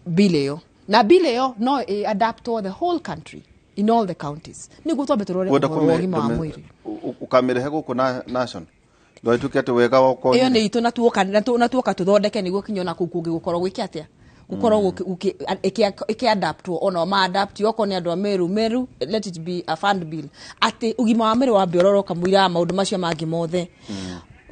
bill ĩyo, na bill ĩyo no ĩ adaptwo the whole country, in all the counties, nĩguo twambe tũrore Wenda ũhoro wa ũgima wa mwĩrĩ. Ũkamĩrehe gũkũ na national ndwagĩtuĩke atĩ wega wakwa Ĩyo nĩ itũ na tuoka tũthondeke nĩguo kinya ona kũu kũngĩ gũkorwo gwĩke atĩa, gũkorwo ĩkĩadaptwo, ona ma adapt okorwo nĩ andũ a Meru. Meru, let it be a fund bill atĩ ũgima wa mwĩrĩ wambe ũrorwo kamũira maũndũ macio mangĩ mothe.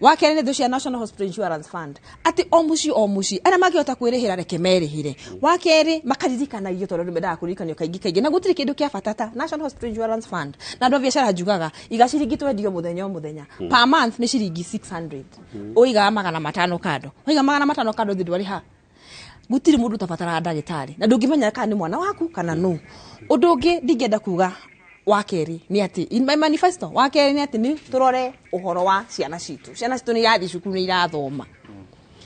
Wa kerĩ nĩ thũ cia National Hospital Insurance Fund, atĩ o mũciĩ o mũciĩ arĩa mangĩhota kwĩrĩhĩra reke merĩhĩre. Wa kerĩ, makaririkanagio tondũ andũ mendaga kũririkanio kaingĩ kaingĩ, na gũtirĩ kĩndũ kĩa bata ta National Hospital Insurance Fund. Na andũ a biacara njugaga iga ciringi twendio mũthenya o mũthenya, per month nĩ ciringi 600, ũigaga 500 kando, waiga 500 kando thĩ ndwarĩha. Gũtirĩ mũndũ ũtabataraga ndagĩtarĩ na ndũngĩmenya kana nĩ mwana waku kana no. Ũndũ ũngĩ ndingĩenda kuga wa kerĩ nĩ atĩ in my manifesto, wa kerĩ nĩ atĩ nĩ tũrore ũhoro wa ciana citũ. Ciana citũ nĩ irathiĩ cukuru, nĩ irathoma,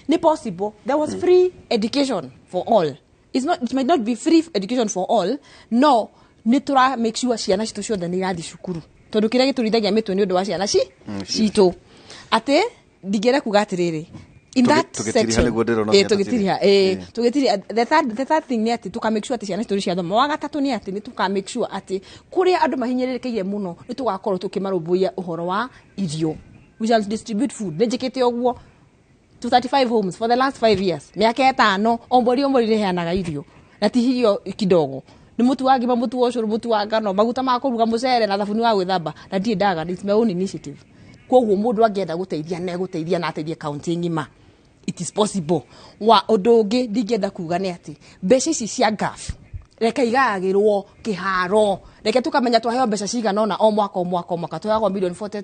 nĩ possible there was free education for all. It's not, it might not be free education for all, no nĩ tũra make sure ciana citũ ciothe nĩ irathiĩ cukuru, tondũ kĩrĩa gĩtũrithagia mĩtwe nĩ ũndũ wa ciana citũ, atĩ ndingĩenda kuga atĩrĩrĩ in that Tũgĩtiriha section nĩguo ndĩrona eh, ũkĩenda. Tũgĩtiriha, eh, tũgĩtiriha. The third thing nĩ atĩ tũka make sure atĩ ciana citũ nĩ ciathoma. Wa gatatũ nĩ atĩ nĩ tũka make sure atĩ kũrĩa andũ mahinyĩrĩrĩkĩire mũno nĩ tũgakorwo tũkĩmarũmbũiya ũhoro wa irio. We shall distribute food. Nĩ njĩkĩte ũguo to 35 homes for the last 5 years, mĩaka 5, o mweri o mweri nĩheanaga irio, na ti irio kidogo, nĩ mũtu wa ngima, mũtu wa ũcũrũ, mũtu wa ngano, maguta ma kũruga, mũcere na thabuni wa gwĩthamba, na ndirĩ ndaga. It's my own initiative. Koguo mũndũ angĩenda gũteithia na egũteithia na ateithie kaunti ng'ima, it is possible. Wa ũndũ ũngĩ ndingĩenda kuga nĩ atĩ mbeca ici cia GAF reke igayagĩrwo kĩharo, reke tũkamenya twaheo mbeca cigana ũna o mwaka o mwaka o mwaka. Tũheagwo milioni 42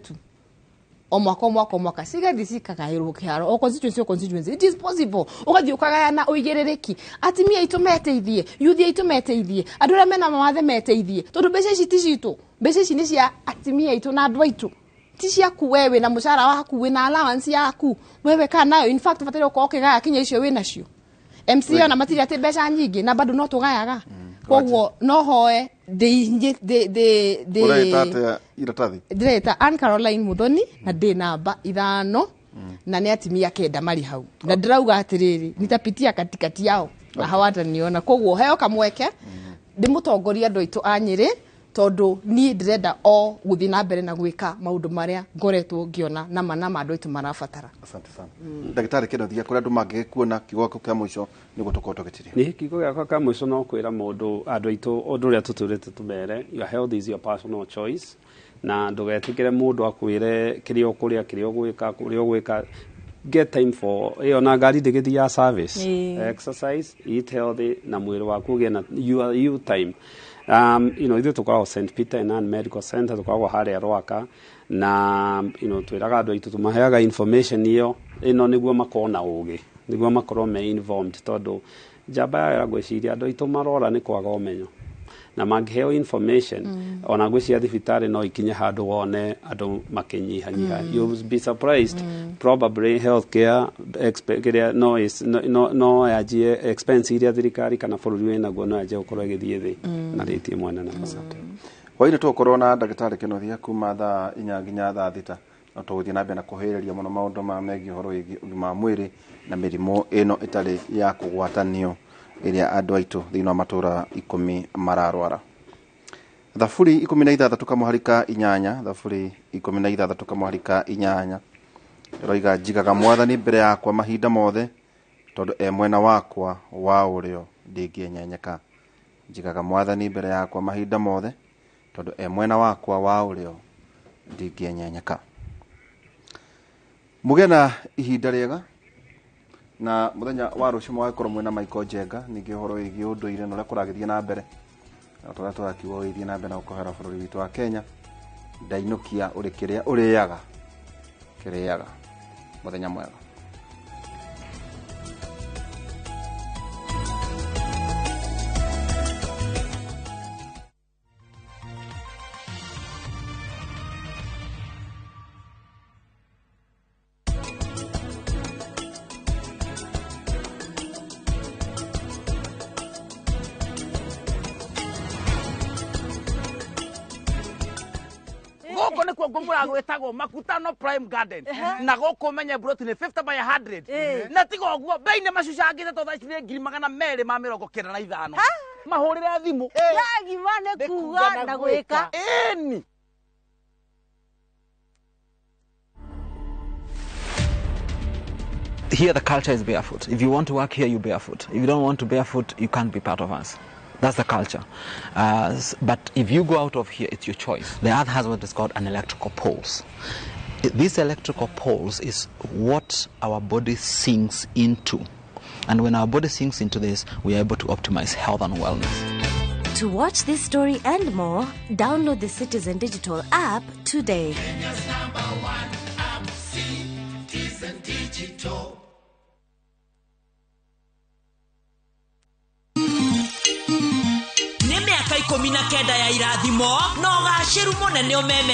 o mwaka o mwaka o mwaka, cigathiĩ cikagaĩrwo kĩharo, o constituency o constituency. It is possible ũgathiĩ ũkagayana ũigĩrĩrĩki, atimia aitũ meteithie, yuthi aitũ meteithie, andũ arĩa mena mawathe meteithie, tondũ mbeca ici ti citũ. Mbeca ici nĩ cia atimia aitũ na andũ aitũ, ti ciaku wewe wĩna mũcara waku, wĩna allowance yaku wewe kana nayo. In fact, bataire ũkorwo ũkĩgaya kinya icio wĩnacio. MCA ona matirĩ atĩ mbeca nyingĩ na bado no tũgayaga. Koguo no hoe ndĩ ndĩ ndĩ ndĩ Ũreĩta atĩa iratathi? Ndĩreta Ann Caroline Muthoni na ndĩ namba 5, na nĩ atimia 9 marĩ hau, na ndĩrauga atĩrĩrĩ, nitapitia katikati yao na hawataniona. Koguo heo kamweke ndĩmũtongoria andũ aitũ a Nyĩrĩ, tondũ niĩ ndĩrenda o gũthiĩ na mbere na gwĩka maũndũ marĩa ngoretwo ngĩona nama nama andũ aitũ marabatara. Asante sana, ndagĩtarĩ Kĩnothia. Kũrĩa andũ mangĩgĩkuona, kiugo gĩaku kĩa mũico nĩguo tũkorwo tũgĩtiria. Nĩ kiugo gĩakwa kĩa mũico no kwĩra mũndũ, andũ aitũ, ũndũ ũrĩa tũtũrĩte tũmere: your health is your personal choice, na ndũgetĩkĩre mũndũ akwĩre kĩrĩa ũkũrĩa, kĩrĩa ũgwĩka, kũrĩa ũgwĩka. Get time for ĩyo na ngari ndĩgĩthiaga service. Exercise, eat healthy, na mwĩrĩ waku ũgĩe na your you time. Ithuĩ tũkoragwo St Peter and Ann Medical Center, tũkoragwo harĩa Rwaka, na twĩraga andũ aitũ, tũmaheaga information ĩyo ĩno nĩguo makorwo na ũgĩ, nĩguo makorwo me informed, tondũ njamba ya ngwĩciria andũ aitũ marora nĩ kwaga ũmenyo, na mangĩheo information ona ngwĩciria thibitarĩ no ikinye handũ wone andũ makĩnyihanyiha. You'll be surprised, probably healthcare kĩrĩa no, no yanjie expense iria thirikari kana bũrũri wĩnaguo no yanjie gũkorwo ĩgĩthiĩ thĩ na rĩti ĩmwe nene. Hwainĩ tũgũkorwo na ndagĩtarĩ Kĩnothia kuma thaa 4 nginya thaa 6, no tũgũthiĩ na mbere na kũhĩrĩria mũno maũndũ ma megiĩ ũhoro wĩgiĩ ũgima wa mwĩrĩ na mĩrimũ ĩno ĩtarĩ ya kũgwatanio ĩrĩa andũ aitũ thĩinĩ wa matũra 10 mararwara. Thaburi 16 kamũhari ka 8, Thaburi 16 kamũhari ka 8 ĩroiga, "Njigaga Mwathani mbere yakwa mahinda mothe, tondũ e mwena wakwa wa ũrĩo ndingĩenyenyeka." Njigaga Mwathani mbere yakwa mahinda mothe, tondũ e mwena wakwa wa ũrĩo ndingĩenyenyeka. Mũgĩe na ihinda rĩega, na mũthenya wa rũciũ mũgagĩkorwo mwĩna Michael Njenga, ningĩ ũhoro wĩgiĩ ũndũire na ũrĩa kũragĩthiĩ na mbere, na tũrĩa tũrakiuga ũgĩthiĩ na mbere na gũkohera bũrũri witũ wa Kenya. Ndainũkia ũrĩ kĩrĩa ũrĩaga kĩrĩaga. Mũthenya mwega. Gũkũ ngũmũra gwĩtagwo Makutano Prime Garden. Na gũkũ menye broti nĩ 50 by 100. Na tiga ũguo bei nĩ macucangĩte to thaa ici nĩ 295,000. Mahũrĩre thimũ. Yagima nĩ kuga na gwĩka. Ĩni. Here the culture is barefoot. If you want to work here, you barefoot. If you don't want to barefoot, you can't be part of us. That's the culture. But if you go out of here, it's your choice. The earth has what is called an electrical pulse. This electrical pulse is what our body sinks into. And when our body sinks into this, we are able to optimize health and wellness. To watch this story and more, download the Citizen Digital app today. Kenya's number one app, Citizen Digital. 19 ya irathimo na ũgacĩru mũnene ũmeme.